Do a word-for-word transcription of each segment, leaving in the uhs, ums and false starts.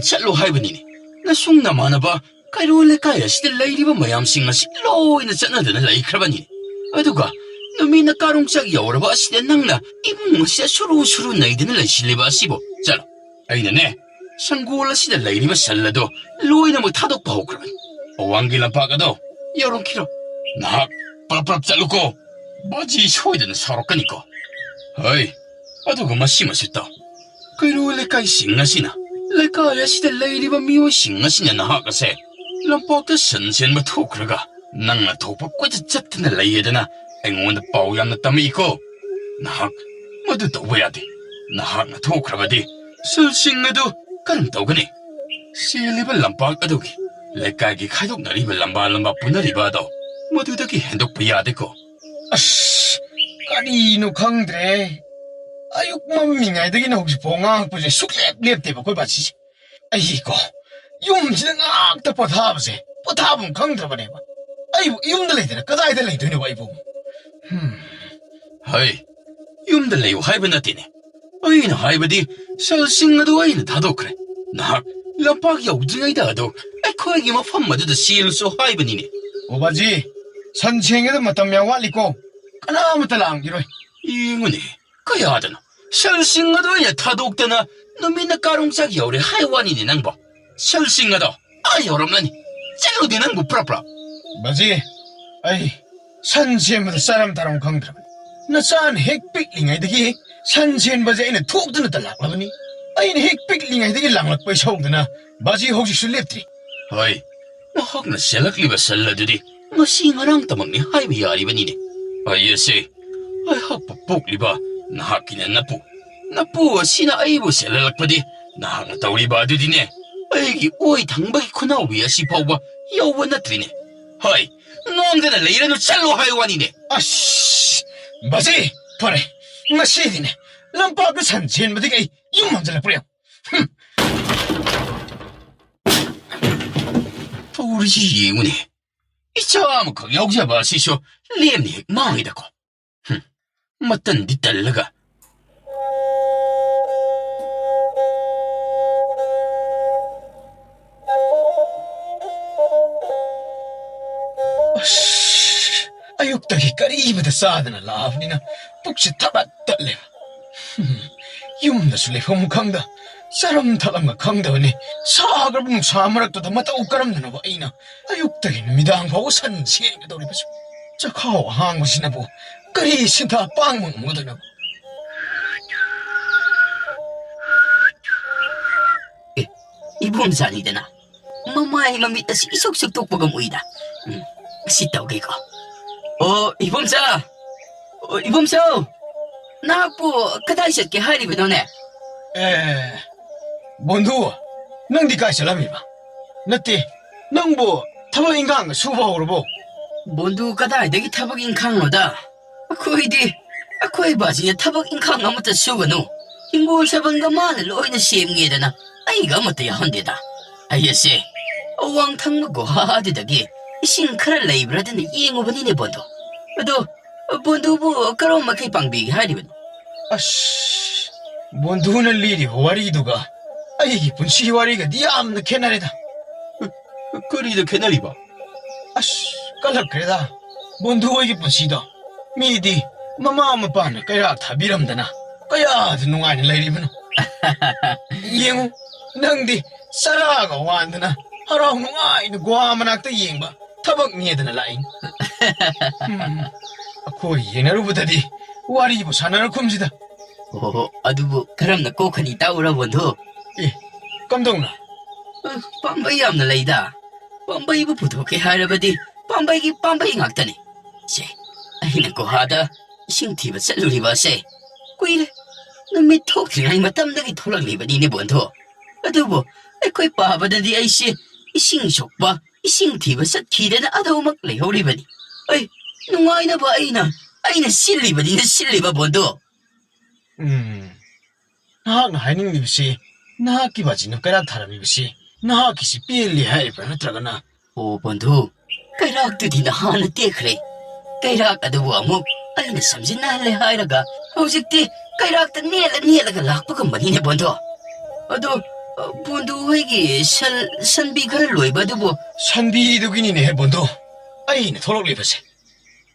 ꯆꯠꯂꯣ ꯍꯥꯏꯕꯅꯤꯅꯦ꯫ ꯅꯁꯨꯡ ꯅꯃꯥꯟꯅꯕ ꯀꯩꯔꯣꯜ ꯂꯩꯀꯥꯏ ꯑꯁꯤꯗ ꯂꯩꯔꯤꯕ ꯃꯌꯥꯝꯁꯤꯡ ꯑꯁꯤ ꯂꯣꯏꯅ ꯆꯠꯅꯗꯅ ꯂꯩꯈ꯭ꯔꯕꯅꯤꯅꯦ꯫ ꯑꯗꯨꯒ ꯅꯨꯃꯤꯠꯅ ꯀꯥꯔꯣꯡꯆꯥꯛ ꯌꯧꯔꯕ ꯑꯁꯤꯗ ꯅꯪꯅ ꯏꯃꯨꯡ ꯑꯁꯤꯗ ꯁꯨꯔꯨ ꯁꯨꯔꯨ ꯅꯩꯗꯅ ꯂꯩꯁꯤꯜꯂꯤꯕ ꯑꯁꯤꯕꯨ? ꯆꯠꯂꯣ꯫ ꯑꯩꯅꯅꯦ, ꯁꯪꯒꯣꯜ ꯑꯁꯤꯗ ꯂꯩꯔꯤꯕ ꯁꯟ ꯑꯗꯣ ꯂꯣꯏꯅꯃꯛ ꯊꯥꯗꯣꯛꯄ ꯍꯧꯈ꯭ꯔꯕꯅꯤ꯫ ꯑꯋꯥꯡꯒꯤ ꯂꯝꯄꯥꯛ ꯑꯗꯣ ꯌꯧꯔꯝꯈꯤꯔꯣ꯫ ꯅꯍꯥꯛ ꯄ꯭ꯔꯞ ꯄ꯭ꯔꯞ ꯆꯠꯂꯨꯀꯣ꯫ ꯕꯥꯖꯤ ꯁꯣꯏꯗꯅ ꯁꯥꯎꯔꯛꯀꯅꯤꯀꯣ꯫ ꯍꯩ, ꯑꯗꯨꯒ ꯃꯁꯤꯃꯁꯨ ꯇꯧ꯫ ꯀꯩꯔꯣꯜ ꯂꯩꯀꯥꯏꯁꯤꯡ ꯑꯁꯤꯅ ꯂꯩꯀꯥꯏ ꯑꯁꯤꯗ ꯂꯩꯔꯤꯕ ꯃꯤꯑꯣꯏꯁꯤꯡ ꯑꯁꯤꯅ ꯅꯍꯥꯛ ꯑꯁꯦ ꯂꯝꯄꯥꯛꯇ ꯁꯟ ꯆꯦꯟꯕ ꯊꯣꯛꯈ꯭ꯔꯒ ꯅꯪꯅ ꯊꯣꯛꯄ ꯀꯣꯏꯆꯠ ꯆꯠꯇꯅ ꯂꯩꯌꯦꯗꯅ ꯑꯩꯉꯣꯟꯗ ꯄꯥꯎ ꯌꯥꯝꯅ ꯇꯝꯃꯛꯏꯀꯣ꯫ ꯅꯍꯥꯛ ꯃꯗꯨ ꯇꯧꯕ ꯌꯥꯗꯦ꯫ ꯅꯍꯥꯛꯅ ꯊꯣꯛꯈ꯭ꯔꯕꯗꯤ ꯁꯟꯁꯤꯡ ꯑꯗꯨ ꯀꯔꯝ ꯇꯧꯒꯅꯤ? ꯆꯦꯜꯂꯤꯕ ꯂꯝꯄꯥꯛ ꯑꯗꯨꯒꯤ ꯂꯩꯀꯥꯏꯒꯤ ꯈꯥꯏꯗꯣꯛꯅꯔꯤꯕ ꯂꯝꯕꯥ ꯂꯝꯕꯥ ꯄꯨꯅꯔꯤꯕ ꯑꯗꯣ ꯃꯗꯨꯗꯒꯤ ꯍꯦꯟꯗꯣꯛꯄ ꯌꯥꯗꯦꯀꯣ꯫ ꯑꯁ, ꯀꯔꯤꯅꯣ ꯈꯪꯗ꯭ꯔꯦ꯫ ꯑꯌꯨꯛ ꯃꯝꯃꯤꯉꯩꯗꯒꯤꯅ ꯍꯧꯖꯤꯛꯐꯥꯎ ꯉꯥꯡꯉꯛꯄꯁꯦ ꯁꯨꯛꯂꯦꯞ ꯂꯦꯞꯇꯦꯕ ꯑꯩꯈꯣꯏ ꯕꯥꯖꯤꯁꯦ꯫ ꯑꯩꯀꯣ, ꯌꯨꯝꯁꯤꯗ ꯉꯥꯛꯇ ꯄꯣꯊꯥꯕꯁꯦ, ꯄꯣꯊꯥꯐꯝ ꯈꯪꯗ꯭ꯔꯕꯅꯦꯕ꯫ ꯑꯩꯕꯨ ꯌꯨꯝꯗ ꯂꯩꯇꯅ ꯀꯗꯥꯏꯗ ꯂꯩꯗꯣꯏꯅꯣꯕ ꯑꯩꯕꯨ? ꯍꯝ꯫ ꯍꯩ, ꯌꯨꯝꯗ ꯂꯩꯌꯨ ꯍꯥꯏꯕ ꯅꯠꯇꯦꯅꯦ꯫ ꯑꯩꯅ ꯍꯥꯏꯕꯗꯤ ꯁꯟꯁꯤꯡ ꯑꯗꯨ ꯑꯩꯅ ꯊꯥꯗꯣꯛꯈ꯭ꯔꯦ꯫ ꯅꯍꯥꯛ ꯂꯝꯄꯥꯛ ꯌꯧꯗ꯭ꯔꯤꯉꯩꯗ ꯑꯗꯨ ꯑꯩꯈꯣꯏꯒꯤ ꯃꯐꯝ ꯑꯗꯨꯗ ꯆꯦꯜꯂꯨꯁꯨ ꯍꯥꯏꯕꯅꯤꯅꯦ꯫ ꯑꯣ ꯕꯥꯖꯤ, ꯁꯟ ꯁꯦꯡꯒꯗ ꯃꯇꯝ ꯌꯥꯝ ꯋꯥꯠꯂꯤꯀꯣ꯫ ꯀꯅꯥꯃꯠꯇ ꯂꯥꯛꯑꯝꯈꯤꯔꯣꯏ꯫ ꯌꯦꯡꯉꯨꯅꯦ, ꯀꯌꯥꯗꯅꯣ ꯁꯟꯁꯤꯡ ꯑꯗꯨ ꯑꯩꯅ ꯊꯥꯗꯣꯛꯇꯅ ꯅꯨꯃꯤꯠꯅ ꯀꯥꯔꯣꯡꯆꯥꯛ ꯌꯧꯔꯦ ꯍꯥꯏ ꯋꯥꯅꯤꯅꯦ ꯅꯪꯕꯣ꯫ ꯁꯟꯁꯤꯡ ꯑꯗꯣ ꯑꯥ ꯌꯧꯔꯝꯂꯅꯤ꯫ ꯆꯠꯂꯨꯗꯦ ꯅꯪꯕꯨ ꯄ꯭ꯔꯞ ꯄ꯭ꯔꯞ꯫ ꯕꯥꯖꯤ, ꯑꯩ ꯁꯟ ꯁꯦꯝꯕꯗ ꯆꯥꯔꯝ ꯊꯥꯔꯝ ꯈꯪꯗ꯭ꯔꯕꯅꯤ꯫ ꯅꯆꯥꯅ ꯍꯦꯛ ꯄꯤꯛꯂꯤꯉꯩꯗꯒꯤ ꯁꯟ ꯁꯦꯟꯕꯁꯦ ꯑꯩꯅ ꯊꯣꯛꯇꯅꯇ ꯂꯥꯛꯂꯕꯅꯤ꯫ ꯑꯩꯅ ꯍꯦꯛ ꯄꯤꯛꯂꯤꯉꯩꯗꯒꯤ ꯂꯥꯡꯂꯛꯄ ꯏꯁꯧꯗꯨꯅ ꯕꯥꯖꯤ ꯍꯧꯖꯤꯛꯁꯨ ꯂꯦꯞꯇ꯭ꯔꯤ꯫ ꯍꯣꯏ, ꯅꯍꯥꯛꯅ ꯁꯦꯜꯂꯛꯂꯤꯕ ꯁꯟ ꯑꯗꯨꯗꯤ ꯉꯁꯤ ꯉꯔꯥꯡꯇꯃꯛꯅꯤ ꯍꯥꯏꯕ ꯌꯥꯔꯤꯕꯅꯤꯅꯦ꯫ ꯑꯩ ꯑꯁꯦ ꯑꯩꯍꯥꯛꯄꯨ ꯄꯣꯛꯂꯤꯕ ꯅꯍꯥꯛꯀꯤ ꯅꯅꯄꯨ, ꯅꯄꯨ ꯑꯁꯤꯅ ꯑꯩꯕꯨ ꯁꯦꯜꯍꯜꯂꯛꯄꯗꯤ ꯅꯍꯥꯛꯅ ꯇꯧꯔꯤꯕ ꯑꯗꯨꯗꯤꯅꯦ, ꯑꯩꯒꯤ ꯑꯣꯏ ꯊꯪꯕꯒꯤ ꯈꯨꯅꯥꯎꯕꯤ ꯑꯁꯤ ꯐꯥꯎꯕ ꯌꯧꯕ ꯅꯠꯇ꯭ꯔꯤꯅꯦ꯫ ꯍꯣꯏ, ꯉꯥꯡꯗꯅ ꯂꯩꯔꯅꯨ, ꯆꯠꯂꯣ ꯍꯥꯏ ꯋꯥꯅꯤꯅꯦ꯫ ꯑꯁ, ꯕꯥꯖꯤ, ꯐꯔꯦ, ꯉꯁꯤꯗꯤꯅꯦ ꯂꯝꯄꯥꯛꯇ ꯁꯟ ꯆꯦꯟꯕꯗꯒꯤ ꯑꯩ ꯌꯨꯝ ꯍꯟꯖꯤꯜꯂꯛꯄ꯭ꯔꯥ ꯌꯦꯡꯉꯨ꯫ ꯍꯨꯝ꯫ ꯇꯧꯔꯤꯁꯤ ꯌꯦꯡꯉꯨꯅꯦ, ꯏꯆꯥ ꯑꯃꯈꯛ ꯌꯥꯎꯖꯕ ꯑꯁꯤꯁꯨ ꯂꯦꯝꯅ ꯍꯦꯛ ꯃꯥꯡꯉꯤꯗꯀꯣ꯫ ꯍꯨꯝ, ꯃꯇꯟꯗꯤ ꯇꯜꯂꯒ꯫ ꯑꯌꯨꯛꯇꯒꯤ ꯀꯔꯤꯃꯇ ꯆꯥꯗꯅ ꯂꯥꯛꯑꯕꯅꯤꯅ ꯄꯨꯛꯁꯤ ꯊꯕꯠ ꯇꯠꯂꯦꯕ꯫ ꯌꯨꯝꯗꯁꯨ ꯂꯩꯐꯝ ꯈꯪꯗ, ꯆꯥꯔꯝ ꯊꯛꯂꯝꯒ ꯈꯪꯗꯕꯅꯤ꯫ ꯁꯥꯈ꯭ꯔꯕ ꯅꯨꯡꯁꯥ ꯃꯔꯛꯇꯨꯗ ꯃꯇꯧ ꯀꯔꯝꯗꯅꯕ ꯑꯩꯅ ꯑꯌꯨꯛꯇꯒꯤ ꯅꯨꯃꯤꯗꯥꯡ ꯐꯥꯎꯕ ꯁꯟ ꯁꯦꯟꯒꯗꯧꯔꯤꯕꯁꯨ? ꯆꯈꯥꯎ ꯑꯍꯥꯡꯕꯁꯤꯅꯕꯨ ꯀꯔꯤ ꯁꯤꯟꯊꯥ ꯄꯥꯡꯕ ꯉꯝꯒꯗꯣꯏꯅꯣ? ꯑꯦ, ꯏꯕꯣꯝꯆꯥꯅꯤꯗꯅ꯫ ꯃꯃꯥꯏ ꯃꯃꯤꯠ ꯑꯁꯤ ꯏꯁꯨꯛ ꯁꯨꯛꯇꯣꯛꯄꯒ ꯃꯨꯏꯗ꯫ ꯎꯝ, ꯁꯤ ꯇꯧꯒꯦꯀꯣ꯫ ꯑꯣ, ꯏꯕꯣꯝꯆꯥ! ꯑꯣ, ꯏꯕꯣꯝꯆꯥ! ꯅꯍꯥꯛꯄꯨ ꯀꯗꯥꯏ ꯆꯠꯀꯦ ꯍꯥꯏꯔꯤꯕꯅꯣꯅꯦ? ꯑꯦ, ꯕꯣꯟꯙꯨ, ꯅꯪꯗꯤ ꯀꯥꯏ ꯆꯠꯂꯝꯃꯤꯕ? ꯅꯠꯇꯦ, ꯅꯪꯕꯨ ꯊꯕꯛ ꯏꯟꯈꯥꯡꯒ ꯁꯨꯕ ꯍꯧꯔꯕꯣ? ꯕꯣꯟꯙꯨ, ꯀꯗꯥꯏꯗꯒꯤ ꯊꯕꯛ ꯏꯟꯈꯥꯡꯅꯣꯗ? ꯑꯩꯈꯣꯏꯗꯤ, ꯑꯩꯈꯣꯏ ꯕꯥꯖꯤꯅ ꯊꯕꯛ ꯏꯟꯈꯥꯡ ꯑꯃꯠꯇ ꯁꯨꯒꯅꯨ꯫ ꯍꯤꯡꯒꯣꯜ ꯁꯥꯕꯜꯒ ꯃꯥꯅ ꯂꯣꯏꯅ ꯁꯦꯝꯒꯦꯗꯅ ꯑꯩꯒ ꯑꯃꯠꯇ ꯌꯥꯎꯍꯟꯗꯦꯗ꯫ ꯑꯩ ꯑꯁꯦ ꯑꯋꯥꯡ ꯊꯪꯕ ꯒꯨꯍꯥꯗꯨꯗꯒꯤ ꯏꯁꯤꯡ ꯈꯔ ꯂꯩꯕ꯭ꯔꯥꯗꯅ ꯌꯦꯡꯉꯨꯕꯅꯤꯅꯦ ꯕꯣꯟꯗꯣ꯫ ꯑꯗꯣ ꯕꯣꯟꯗꯨꯕꯨ ꯀꯔꯝ ꯃꯈꯩ ꯄꯥꯡꯕꯤꯒꯦ ꯍꯥꯏꯔꯤꯕꯅꯣ? ꯑꯁ, ꯕꯣꯟꯗꯨꯅ ꯂꯤꯔꯤꯕ ꯋꯥꯔꯤꯗꯨꯒ ꯑꯩꯒꯤ ꯄꯨꯟꯁꯤ ꯋꯥꯔꯤꯒꯗꯤ ꯌꯥꯝꯅ ꯈꯦꯠꯅꯔꯦꯗ꯫ ꯀꯔꯤꯗ ꯈꯦꯠꯅꯔꯤꯕ? ꯑꯁ, ꯀꯜꯂꯛꯈ꯭ꯔꯦꯗ ꯕꯣꯟꯗꯨ ꯍꯣꯏꯒꯤ ꯄꯨꯟꯁꯤꯗꯣ꯫ ꯃꯤꯗꯤ ꯃꯃꯥ ꯃꯄꯥꯅ ꯀꯩꯔꯥꯛ ꯊꯥꯕꯤꯔꯝꯗꯅ ꯀꯌꯥꯗ ꯅꯨꯡꯉꯥꯏꯅ ꯂꯩꯔꯤꯕꯅꯣ꯫ ꯌꯦꯡꯉꯨ, ꯅꯪꯗꯤ ꯆꯔꯥꯒ ꯋꯥꯟꯗꯅ ꯍꯔꯥꯎ ꯅꯨꯡꯉꯥꯏꯅ ꯒꯨꯍꯥ ꯃꯅꯥꯛꯇ ꯌꯦꯡꯕ ꯊꯕꯛꯅꯦꯗꯅ ꯂꯥꯛꯏ꯫ ꯎꯝ, ꯑꯩꯈꯣꯏ ꯌꯦꯡꯅꯔꯨꯕꯗꯗꯤ ꯋꯥꯔꯤꯕꯨ ꯁꯥꯟꯅꯔꯈꯨꯝꯁꯤꯗ꯫ ꯑꯣꯍꯣ, ꯑꯗꯨꯕꯨ ꯀꯔꯝꯅ ꯀꯣꯛꯀꯅꯤ ꯇꯥꯛꯎꯔ ꯕꯣꯟꯗꯨ? ꯑꯦ, ꯀꯝꯗꯧꯅ? ꯑ, ꯄꯥꯝꯕꯩ ꯌꯥꯝꯅ ꯂꯩꯗ꯫ ꯄꯥꯝꯕꯩꯕꯨ ꯄꯨꯊꯣꯛꯀꯦ ꯍꯥꯏꯔꯕꯗꯤ ꯄꯥꯝꯕꯩꯒꯤ ꯄꯥꯝꯕꯩ ꯉꯥꯛꯇꯅꯤ꯫ ꯁꯦ, ꯑꯩꯅ ꯒꯨꯍꯥꯗ ꯏꯁꯤꯡ ꯊꯤꯕ ꯆꯠꯂꯨꯔꯤꯕ ꯑꯁꯦ ꯀꯨꯏꯔꯦ꯫ ꯅꯨꯃꯤꯠ ꯊꯣꯛꯇ꯭ꯔꯤꯉꯩ ꯃꯇꯝꯗꯒꯤ ꯊꯣꯛꯂꯛꯂꯤꯕꯅꯤꯅꯦ ꯕꯣꯟꯗꯣ꯫ ꯑꯗꯨꯕꯨ ꯑꯩꯈꯣꯏ ꯄꯥꯕꯗꯗꯤ ꯑꯩꯁꯦ ꯏꯁꯤꯡ ꯁꯣꯛꯄ, ꯏꯁꯤꯡ ꯊꯤꯕ ꯆꯠꯈꯤꯗꯅ ꯑꯗꯨꯃꯛ ꯂꯩꯍꯧꯔꯤꯕꯅꯤ꯫ ꯑꯩ ꯅꯨꯡꯉꯥꯏꯅꯕ ꯑꯩꯅ, ꯑꯩꯅ ꯁꯤꯜꯂꯤꯕꯅꯤꯅ ꯁꯤꯜꯂꯤꯕ ꯕꯣꯟꯗꯣ꯫ ꯎꯝ, ꯅꯍꯥꯛꯅ ꯍꯥꯏꯅꯤꯡꯂꯤꯕꯁꯤ, ꯅꯍꯥꯛꯀꯤ ꯕꯥꯖꯤꯅ ꯀꯩꯔꯥꯛ ꯊꯥꯔꯝꯃꯤꯕꯁꯤ ꯅꯍꯥꯛꯀꯤꯁꯤ ꯄꯦꯜꯂꯤ ꯍꯥꯏꯔꯤꯕ꯭ꯔꯥ, ꯅꯠꯇ꯭ꯔꯒꯅ? ꯑꯣ ꯕꯣꯟꯗꯨ, ꯀꯩꯔꯥꯛꯇꯨꯗꯤ ꯅꯍꯥꯟꯅ ꯇꯦꯛꯈ꯭ꯔꯦ꯫ ꯀꯩꯔꯥꯛ ꯑꯗꯨꯕꯨ ꯑꯃꯨꯛ ꯑꯩꯅ ꯁꯝꯖꯤꯟꯅꯍꯜꯂꯦ ꯍꯥꯏꯔꯒ ꯍꯧꯖꯤꯛꯇꯤ ꯀꯩꯔꯥꯛꯇ ꯅꯦꯠꯂ ꯅꯦꯠꯂꯒ ꯂꯥꯛꯄꯒꯨꯝꯕꯅꯤꯅꯦ ꯕꯣꯟꯗꯣ꯫ ꯑꯗꯣ, ꯑ, ꯕꯣꯟꯗꯨ ꯍꯣꯏꯒꯤ ꯁꯟ-, ꯁꯟꯕꯤ ꯈꯔ ꯂꯣꯏꯕ ꯑꯗꯨꯕꯨ? ꯁꯟꯕꯤꯗꯨꯒꯤꯅꯤꯅꯦꯍꯦ ꯕꯣꯟꯗꯣ, ꯑꯩꯅ ꯊꯣꯛꯂꯛꯂꯤꯕꯁꯦ꯫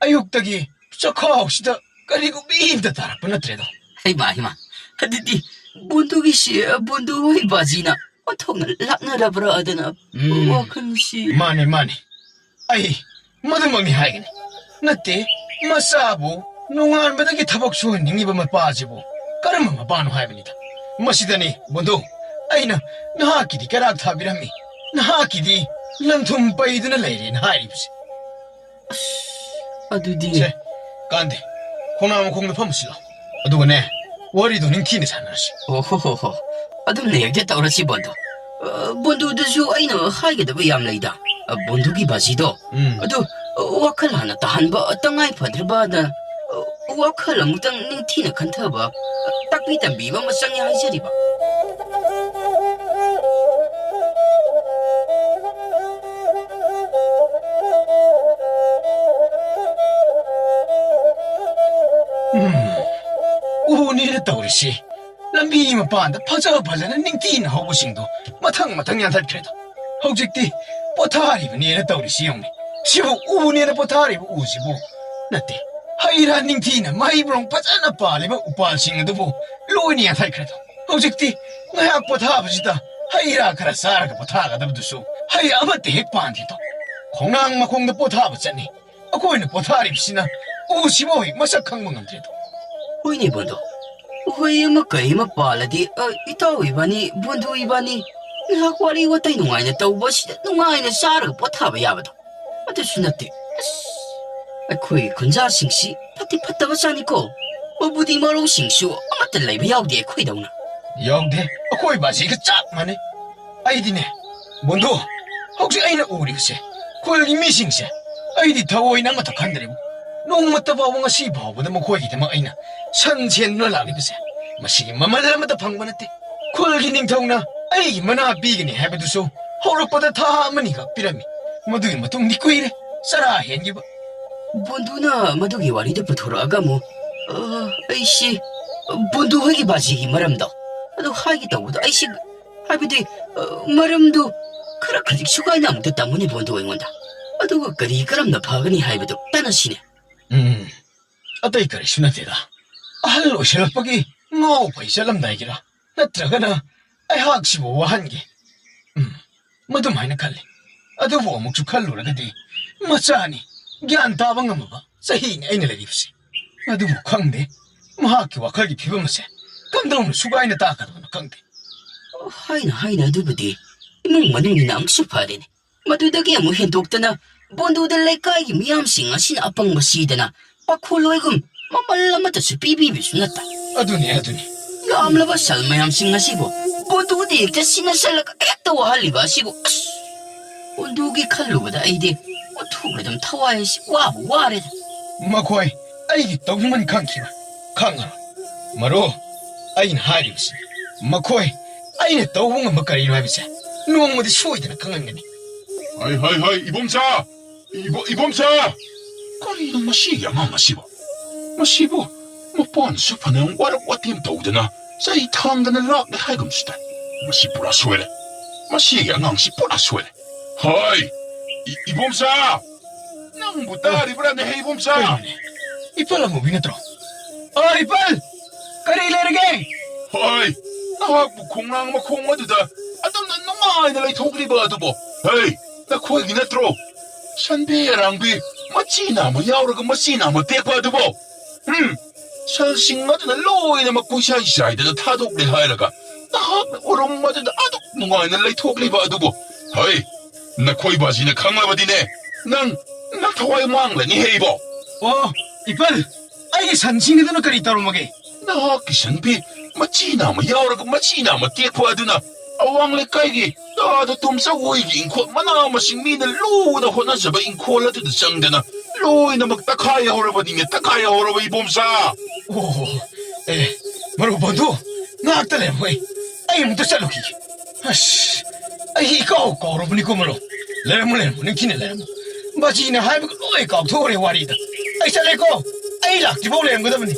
ꯑꯌꯨꯛꯇꯒꯤ ꯆꯈꯥꯎꯁꯤꯗ ꯀꯔꯤꯒꯨꯝꯕ ꯑꯝꯇ ꯇꯥꯔꯛꯄ ꯅꯠꯇ꯭ꯔꯦꯗꯣ꯫ ꯍꯩꯃꯥ, ꯍꯩꯃꯥ, ꯑꯗꯨꯗꯤ ꯕꯣꯟꯗꯨꯒꯤꯁꯤ, ꯕꯣꯟꯗꯨ ꯍꯣꯏ ꯕꯥꯖꯤꯅ ꯑꯣꯟꯊꯣꯛꯅ ꯂꯥꯛꯅꯔꯕ꯭ꯔꯥ ꯑꯗꯨꯅ ꯎꯝ꯫ ꯋꯥꯈꯜꯁꯤ ꯃꯥꯅꯦ, ꯃꯥꯅꯦ꯫ ꯑꯩ ꯃꯗꯨꯃꯛꯅꯤ ꯍꯥꯏꯒꯅꯤ꯫ ꯅꯠꯇꯦ, ꯃꯆꯥꯕꯨ ꯅꯣꯡꯉꯥꯟꯕꯗꯒꯤ ꯊꯕꯛ ꯁꯨꯍꯟꯅꯤꯡꯉꯤꯕ ꯃꯄꯥꯁꯤꯕꯨ ꯀꯔꯝꯕ ꯃꯄꯥꯅꯣ ꯍꯥꯏꯕꯅꯤꯗ꯫ ꯃꯁꯤꯗꯅꯤ ꯕꯣꯟꯗꯨ, ꯑꯩꯅ ꯅꯍꯥꯛꯀꯤꯗꯤ ꯀꯩꯔꯥꯛ ꯊꯥꯕꯤꯔꯝꯃꯤ, ꯅꯍꯥꯛꯀꯤꯗꯤ ꯂꯟ-ꯊꯨꯝ ꯄꯩꯗꯨꯅ ꯂꯩꯔꯦꯅ ꯍꯥꯏꯔꯤꯕꯁꯦ꯫ ꯑꯁ, ꯑꯗꯨꯗꯤ ꯁꯦ, ꯀꯥꯟꯗꯦ, ꯈꯣꯡꯅꯥꯡ ꯃꯈꯣꯡꯗ ꯐꯝꯃꯨꯁꯤ ꯂꯥꯎ꯫ ꯑꯗꯨꯒꯅꯦ, ꯋꯥꯔꯤꯗꯣ ꯅꯤꯡꯊꯤꯅ ꯁꯥꯟꯅꯔꯁꯤ꯫ ꯑꯣ ꯍꯣ ꯍꯣ ꯍꯣ, ꯑꯗꯨꯝꯅ ꯍꯦꯛꯇ ꯇꯧꯔꯁꯤ ꯕꯣꯟꯗꯨ꯫ ꯑ, ꯕꯣꯟꯗꯨꯗꯁꯨ ꯑꯩꯅ ꯍꯥꯏꯒꯗꯕ ꯌꯥꯝ ꯂꯩꯗ꯫ ꯑ, ꯕꯣꯟꯗꯨꯒꯤ ꯕꯥꯖꯤꯗꯣ, ꯎꯝ꯫ ꯑꯗꯨ, ꯑ, ꯋꯥꯈꯜ ꯍꯥꯟꯅ ꯇꯥꯍꯟꯕ ꯇꯉꯥꯏ ꯐꯗ꯭ꯔꯕꯅ, ꯑ, ꯋꯥꯈꯜ ꯑꯃꯨꯛꯇꯪ ꯅꯤꯡꯊꯤꯅ ꯈꯟꯊꯕ, ꯑ, ꯇꯥꯛꯄꯤ ꯇꯝꯕꯤꯕ ꯑꯃ ꯆꯪꯉꯦ ꯍꯥꯏꯖꯔꯤꯕ꯫ ꯎꯝ, ꯎꯅꯦꯅ ꯇꯧꯔꯤꯁꯤ꯫ ꯂꯝꯕꯤ ꯃꯄꯥꯟꯗ ꯐꯖ ꯐꯖꯅ ꯅꯤꯡꯊꯤꯅ ꯍꯧꯕꯁꯤꯡꯗꯣ ꯃꯊꯪ ꯃꯊꯪ ꯌꯥꯟꯊꯠꯈ꯭ꯔꯦꯗꯣ꯫ ꯍꯧꯖꯤꯛꯇꯤ ꯄꯣꯊꯥꯔꯤꯕꯅꯦꯅ ꯇꯧꯔꯤꯁꯤ ꯌꯦꯡꯉꯨꯅꯦ꯫ ꯁꯤꯕꯨ ꯎꯅꯦꯅ ꯄꯣꯊꯥꯔꯤꯕ ꯎꯁꯤꯕꯨ ꯅꯠꯇꯦ, ꯍꯩ ꯔꯥ ꯅꯤꯡꯊꯤꯅ ꯃꯍꯩ ꯃꯔꯣꯡ ꯐꯖꯅ ꯄꯥꯜꯂꯤꯕ ꯎꯄꯥꯜꯁꯤꯡ ꯑꯗꯨꯕꯨ ꯂꯣꯏꯅ ꯌꯥꯟꯊꯠꯈ꯭ꯔꯦꯗꯣ꯫ ꯍꯧꯖꯤꯛꯇꯤ ꯉꯥꯏꯍꯥꯛ ꯄꯣꯊꯥꯕꯁꯤꯗ ꯍꯩ ꯔꯥ ꯈꯔ ꯆꯥꯔꯒ ꯄꯣꯊꯥꯒꯗꯕꯗꯨꯁꯨ ꯍꯩ ꯑꯃꯠꯇ ꯍꯦꯛ ꯄꯥꯟꯗꯦꯗꯣ꯫ ꯈꯣꯡꯅꯥꯡ ꯃꯈꯣꯡꯗ ꯄꯣꯊꯥꯕ ꯆꯠꯅꯤ꯫ ꯑꯩꯈꯣꯏꯅ ꯄꯣꯊꯥꯔꯤꯕꯁꯤꯅ ꯎꯁꯤꯕꯨ ꯍꯦꯛ ꯃꯁꯛ ꯈꯪꯕ ꯉꯝꯗ꯭ꯔꯦꯗꯣ꯫ ꯍꯣꯏꯅꯦ ꯕꯣꯟꯗꯣ, ꯎꯍꯩ ꯑꯃ ꯀꯩ ꯑꯃ ꯄꯥꯜꯂꯗꯤ, ꯑ, ꯏꯇꯥꯎ ꯏꯕꯥꯅꯤ, ꯕꯣꯟꯗꯨ ꯏꯕꯥꯅꯤ ꯉꯥꯏꯍꯥꯛ ꯋꯥꯔꯤ ꯋꯥꯇꯥꯏ ꯅꯨꯡꯉꯥꯏꯅ ꯇꯧꯕ ꯑꯁꯤꯗ ꯅꯨꯡꯉꯥꯏꯅ ꯆꯥꯔꯒ ꯄꯣꯊꯥꯕ ꯌꯥꯕꯗꯣ꯫ ꯑꯗꯨꯁꯨ ꯅꯠꯇꯦ꯫ ꯑꯁ, ꯑꯩꯈꯣꯏ ꯈꯨꯟꯖꯥꯁꯤꯡꯁꯤ ꯐꯠꯇꯤ ꯐꯠꯇꯕ ꯆꯥꯅꯤꯀꯣ꯫ ꯃꯕꯨꯗꯤ ꯃꯔꯧꯁꯤꯡꯁꯨ ꯑꯃꯠꯇ ꯂꯩꯕ ꯌꯥꯎꯗꯦ ꯑꯩꯈꯣꯏꯗꯧꯅ꯫ ꯌꯥꯎꯗꯦ, ꯑꯩꯈꯣꯏ ꯕꯥꯁꯤꯒ ꯆꯞ ꯃꯥꯟꯅꯩ꯫ ꯑꯩꯗꯤꯅꯦ, ꯕꯣꯟꯗꯨ, ꯍꯧꯖꯤꯛ ꯑꯩꯅ ꯎꯔꯤꯕꯁꯦ, ꯈꯨꯜꯒꯤ ꯃꯤꯁꯤꯡꯁꯦ, ꯑꯩꯗꯤ ꯊꯑꯣꯏꯅ ꯑꯃꯠꯇ ꯈꯟꯗ꯭ꯔꯦꯕꯨ꯫ ꯅꯣꯡꯃꯇ ꯐꯥꯎꯕ ꯉꯁꯤ ꯐꯥꯎꯕꯗ ꯃꯈꯣꯏꯒꯤꯗꯃꯛ ꯑꯩꯅ ꯁꯟ ꯁꯦꯟꯗꯨꯅ ꯂꯥꯛꯂꯤꯕꯁꯦ, ꯃꯁꯤꯒꯤ ꯃꯃꯜ ꯑꯃꯠꯇ ꯐꯪꯕ ꯅꯠꯇꯦ꯫ ꯈꯨꯜꯒꯤ ꯅꯤꯡꯊꯧꯅ ꯑꯩꯒꯤ ꯃꯅꯥ ꯄꯤꯒꯅꯤ ꯍꯥꯏꯕꯗꯨꯁꯨ ꯍꯧꯔꯛꯄꯗ ꯊꯥ ꯑꯃꯅꯤꯈꯛ ꯄꯤꯔꯝꯃꯤ꯫ ꯃꯗꯨꯒꯤ ꯃꯇꯨꯡꯗꯤ ꯀꯨꯏꯔꯦ ꯆꯔꯥ ꯍꯦꯟꯈꯤꯕ꯫ ꯕꯣꯟꯗꯨꯅ ꯃꯗꯨꯒꯤ ꯋꯥꯔꯤꯗꯨ ꯄꯨꯊꯣꯔꯛꯑꯒ ꯑꯃꯨꯛ, ꯑ, ꯑꯩꯁꯤ ꯕꯣꯟꯗꯨ ꯍꯣꯏꯒꯤ ꯕꯥꯖꯤꯒꯤ ꯃꯔꯝꯗꯣ ꯑꯗꯨ ꯍꯥꯏꯒꯦ ꯇꯧꯕꯗꯣ ꯑꯩꯁꯤ, ꯍꯥꯏꯕꯗꯤ, ꯑ, ꯃꯔꯝꯗꯨ ꯈꯔ ꯈꯖꯤꯛ ꯁꯨꯒꯥꯏꯅ ꯑꯃꯨꯛꯇ ꯇꯝꯃꯨꯅꯦ ꯕꯣꯟꯗꯨ ꯑꯩꯉꯣꯟꯗ꯫ ꯑꯗꯨꯒ ꯀꯔꯤ ꯀꯔꯝꯅ ꯐꯒꯅꯤ ꯍꯥꯏꯕꯗꯨ ꯇꯥꯟꯅꯁꯤꯅꯦ꯫ ꯎꯝ, ꯑꯇꯩ ꯀꯔꯤꯁꯨ ꯅꯠꯇꯦꯗ꯫ ꯑꯍꯜ ꯑꯣꯏꯁꯜꯂꯛꯄꯒꯤ ꯉꯥꯎ ꯐꯩ ꯆꯠꯂꯝꯗꯥꯏꯒꯤꯔ? ꯅꯠꯇ꯭ꯔꯒꯅ ꯑꯩꯍꯥꯛꯁꯤꯕꯨ ꯋꯥꯍꯟꯒꯦ? ꯎꯝ, ꯃꯗꯨꯃꯥꯏꯅ ꯈꯜꯂꯤ꯫ ꯑꯗꯨꯕꯨ ꯑꯃꯨꯛꯁꯨ ꯈꯜꯂꯨꯔꯒꯗꯤ, ꯃꯆꯥꯅꯤ, ꯒ꯭ꯌꯥꯟ ꯇꯥꯕ ꯉꯝꯃꯕ ꯆꯍꯤꯅꯤ ꯑꯩꯅ ꯂꯩꯔꯤꯕꯁꯤ꯫ ꯑꯗꯨꯕꯨ ꯈꯪꯗꯦ, ꯃꯍꯥꯛꯀꯤ ꯋꯥꯈꯜꯒꯤ ꯐꯤꯕꯝ ꯑꯁꯦ ꯀꯝꯗꯧꯅ ꯁꯨꯒꯥꯏꯅ ꯇꯥꯛꯀꯗꯕꯅꯣ ꯈꯪꯗꯦ꯫ ꯍꯥꯏꯅ ꯍꯥꯏꯅ ꯑꯗꯨꯕꯨꯗꯤ ꯏꯃꯨꯡ ꯃꯅꯨꯡꯅꯤꯅ ꯑꯃꯨꯛꯁꯨ ꯐꯔꯦꯅꯦ꯫ ꯃꯗꯨꯗꯒꯤ ꯑꯃꯨꯛ ꯍꯦꯟꯗꯣꯛꯇꯅ ꯕꯣꯟꯗꯨꯗ ꯂꯩꯀꯥꯏꯒꯤ ꯃꯤꯌꯥꯝꯁꯤꯡ ꯑꯁꯤꯅ ꯑꯄꯪꯕ ꯁꯤꯗꯅ ꯄꯥꯈꯣꯜꯂꯣꯏꯒꯨꯝ ꯃꯃꯜ ꯑꯃꯠꯇꯁꯨ ꯄꯤꯕꯤꯕꯁꯨ ꯅꯠꯇ꯫ ꯑꯗꯨꯅꯤ, ꯑꯗꯨꯅꯤ꯫ ꯌꯥꯝꯂꯕ ꯁꯜ ꯃꯌꯥꯝꯁꯤꯡ ꯑꯁꯤꯕꯨ ꯕꯣꯟꯗꯨꯗ ꯍꯦꯛꯇ ꯁꯤꯟꯅꯁꯜꯂꯒ ꯍꯦꯛꯇ ꯋꯥꯍꯜꯂꯤꯕ ꯑꯁꯤꯕꯨ, ꯑꯁ! ꯕꯣꯟꯗꯨꯒꯤ ꯈꯜꯂꯨꯕꯗ ꯑꯩꯗꯤ ꯑꯣꯟꯊꯣꯛꯅ ꯑꯗꯨꯝ ꯊꯋꯥꯏ ꯑꯁꯤ ꯋꯥꯕꯨ ꯋꯥꯔꯦꯗ꯫ ꯃꯈꯣꯏ ꯑꯩꯒꯤ ꯇꯧꯕꯤꯃꯟ ꯈꯪꯈꯤꯕ ꯈꯪꯉꯔꯣꯏ꯫ ꯃꯔꯨꯞ, ꯑꯩꯅ ꯍꯥꯏꯔꯤꯕꯁꯤ, ꯃꯈꯣꯏ ꯑꯩꯅ ꯇꯧꯕ ꯉꯝꯕ ꯀꯔꯤꯅꯣ ꯍꯥꯏꯕꯁꯦ ꯅꯣꯡꯃꯗꯤ ꯁꯣꯏꯗꯅ ꯈꯪꯍꯟꯒꯅꯤ꯫ ꯍꯥꯏ, ꯍꯥꯏ, ꯍꯥꯏ, ꯏꯕꯣꯝꯆꯥ! ꯏꯕꯣ-, ꯏꯕꯣꯝꯆꯥ! ꯀꯔꯤꯅꯣ ꯃꯁꯤꯒꯤ ꯑꯉꯥꯡ ꯑꯁꯤꯕꯣ? ꯃꯁꯤꯕꯨ ꯃꯄꯥꯅꯁꯨ ꯐꯅꯌꯥꯝ ꯋꯥꯔꯛ ꯋꯥꯇꯦꯝ ꯇꯧꯗꯅ ꯆꯩ ꯊꯥꯡꯗꯅ ꯂꯥꯛꯂꯦ ꯍꯥꯏꯒꯨꯝꯁꯨ ꯇꯥꯏ꯫ ꯃꯁꯤ ꯄꯨꯔꯥ ꯁꯣꯏꯔꯦ꯫ ꯃꯁꯤꯒꯤ ꯑꯉꯥꯡꯁꯤ ꯄꯨꯔꯥ ꯁꯣꯏꯔꯦ꯫ ꯍꯣꯏ! ꯏ-, ꯏꯕꯣꯝꯆꯥ! ꯅꯪꯕꯨ ꯇꯥꯔꯤꯕ꯭ꯔꯥꯅꯦ, ꯍꯦ ꯏꯕꯣꯝꯆꯥ? ꯀꯩꯅꯣꯅꯦ? ꯏꯄꯜ ꯑꯃꯨꯕꯤ ꯅꯠꯇ꯭ꯔꯣ? ꯑ, ꯏꯄꯜ! ꯀꯔꯤ ꯂꯩꯔꯒꯦ? ꯍꯣꯏ! ꯅꯍꯥꯛꯄꯨ ꯈꯣꯡꯅꯥꯡ ꯃꯈꯣꯡ ꯑꯗꯨꯗ ꯑꯗꯨꯝꯅ ꯅꯨꯡꯉꯥꯏꯅ ꯂꯩꯊꯣꯛꯂꯤꯕ ꯑꯗꯨꯕꯨ? ꯍꯦ! ꯅꯈꯣꯏꯒꯤ ꯅꯠꯇ꯭ꯔꯣ? ꯁꯟꯕꯤ ꯑꯔꯥꯡꯕꯤ, ꯃꯆꯤ ꯅꯥꯝꯃ ꯌꯥꯎꯔꯒ ꯃꯆꯤ ꯅꯥꯝꯃ ꯇꯦꯛꯄ ꯑꯗꯨꯕꯨ? ꯎꯝ, ꯁꯜꯁꯤꯡ ꯑꯗꯨꯅ ꯂꯣꯏꯅꯃꯛ ꯀꯣꯏꯆꯥꯏ ꯆꯥꯏꯗꯅ ꯊꯥꯗꯣꯛꯂꯦ ꯍꯥꯏꯔꯒ ꯅꯍꯥꯛꯅ ꯎꯔꯨꯝ ꯑꯗꯨꯗ ꯑꯗꯨꯛ ꯅꯨꯡꯉꯥꯏꯅ ꯂꯩꯊꯣꯛꯂꯤꯕ ꯑꯗꯨꯕꯨ? ꯍꯩ, ꯅꯈꯣꯏ ꯕꯥꯖꯤꯅ ꯈꯪꯂꯕꯗꯤꯅꯦ, ꯅꯪ, ꯅꯪ ꯊꯋꯥꯏ ꯃꯥꯡꯂꯅꯤ ꯍꯦ ꯏꯕꯣ꯫ ꯑꯣ, ꯏꯄꯜ, ꯑꯩꯒꯤ ꯁꯟꯁꯤꯡ ꯑꯗꯨꯅ ꯀꯔꯤ ꯇꯧꯔꯝꯃꯒꯦ? ꯅꯍꯥꯛꯀꯤ ꯁꯟꯕꯤ ꯃꯆꯤ ꯅꯥꯝꯃ ꯌꯥꯎꯔꯒ ꯃꯆꯤ ꯅꯥꯝꯃ ꯇꯦꯛꯄ ꯑꯗꯨꯅ ꯑꯋꯥꯡ ꯂꯩꯀꯥꯏꯒꯤ ꯇꯥꯗ ꯇꯣꯝꯆꯧ ꯍꯣꯏꯒꯤ ꯏꯪꯈꯣꯜ ꯃꯅꯥ ꯃꯁꯤꯡ ꯃꯤꯅ ꯂꯨꯅ ꯍꯣꯠꯅꯖꯕ ꯏꯪꯈꯣꯜ ꯑꯗꯨꯗ ꯆꯪꯗꯅ ꯂꯣꯏꯅꯃꯛ ꯇꯛꯈꯥꯏꯍꯧꯔꯕꯅꯤꯅꯦ, ꯇꯛꯈꯥꯏꯍꯧꯔꯕ ꯏꯕꯣꯝꯆꯥ꯫ ꯑꯣ, ꯑꯦ, ꯃꯔꯨꯞ ꯕꯣꯟꯗꯨ, ꯉꯥꯛꯇ ꯂꯩꯔꯝꯃꯣ, ꯑꯩ, ꯑꯩ ꯑꯃꯨꯛꯇ ꯆꯠꯂꯨꯈꯤꯒꯦ꯫ ꯑꯁ, ꯑꯩ ꯏꯀꯥꯎ ꯀꯥꯎꯔꯕꯅꯤꯀꯣ ꯃꯔꯨꯞ꯫ ꯂꯩꯔꯝꯃꯣ, ꯂꯩꯔꯝꯃꯣ, ꯅꯤꯡꯊꯤꯅ ꯂꯩꯔꯝꯃꯣ꯫ ꯕꯥꯖꯤꯅ ꯍꯥꯏꯕꯒ ꯂꯣꯏ ꯀꯥꯎꯊꯣꯛꯎꯔꯦ ꯋꯥꯔꯤꯗ꯫ ꯑꯩ ꯆꯠꯂꯦꯀꯣ, ꯑꯩ ꯂꯥꯛꯇ꯭ꯔꯤꯐꯥꯎ ꯂꯩꯔꯝꯒꯗꯕꯅꯤ꯫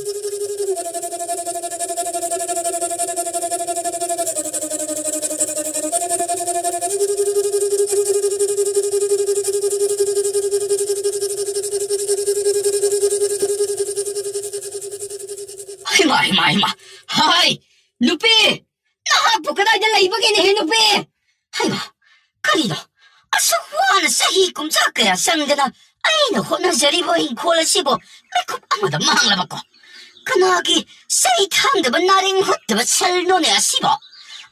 ꯍꯩꯃꯥ, ꯍꯩꯃꯥ꯫ ꯍꯥꯏ, ꯅꯨꯄꯤ! ꯅꯍꯥꯛꯄꯨ ꯀꯗꯥꯏꯗ ꯂꯩꯕꯒꯦꯅꯦꯍꯦ, ꯅꯨꯄꯤ? ꯍꯩꯃꯥ, ꯀꯔꯤꯅꯣ? ꯑꯁꯨꯛ ꯋꯥꯅ ꯆꯍꯤ ꯀꯨꯟꯊ꯭ꯔꯥ ꯀꯌꯥ ꯆꯪꯗꯅ ꯑꯩꯅ ꯍꯣꯠꯅꯖꯔꯤꯕ ꯏꯪꯈꯣꯜ ꯑꯁꯤꯕꯨ ꯃꯤꯀꯨꯞ ꯑꯃꯗ ꯃꯥꯡꯂꯕꯀꯣ? ꯀꯅꯥꯒꯤ ꯆꯩ ꯊꯥꯡꯗꯕ ꯅꯥꯔꯦꯡ ꯍꯨꯠꯇꯕ ꯁꯜꯅꯣꯅꯦ ꯑꯁꯤꯕꯣ?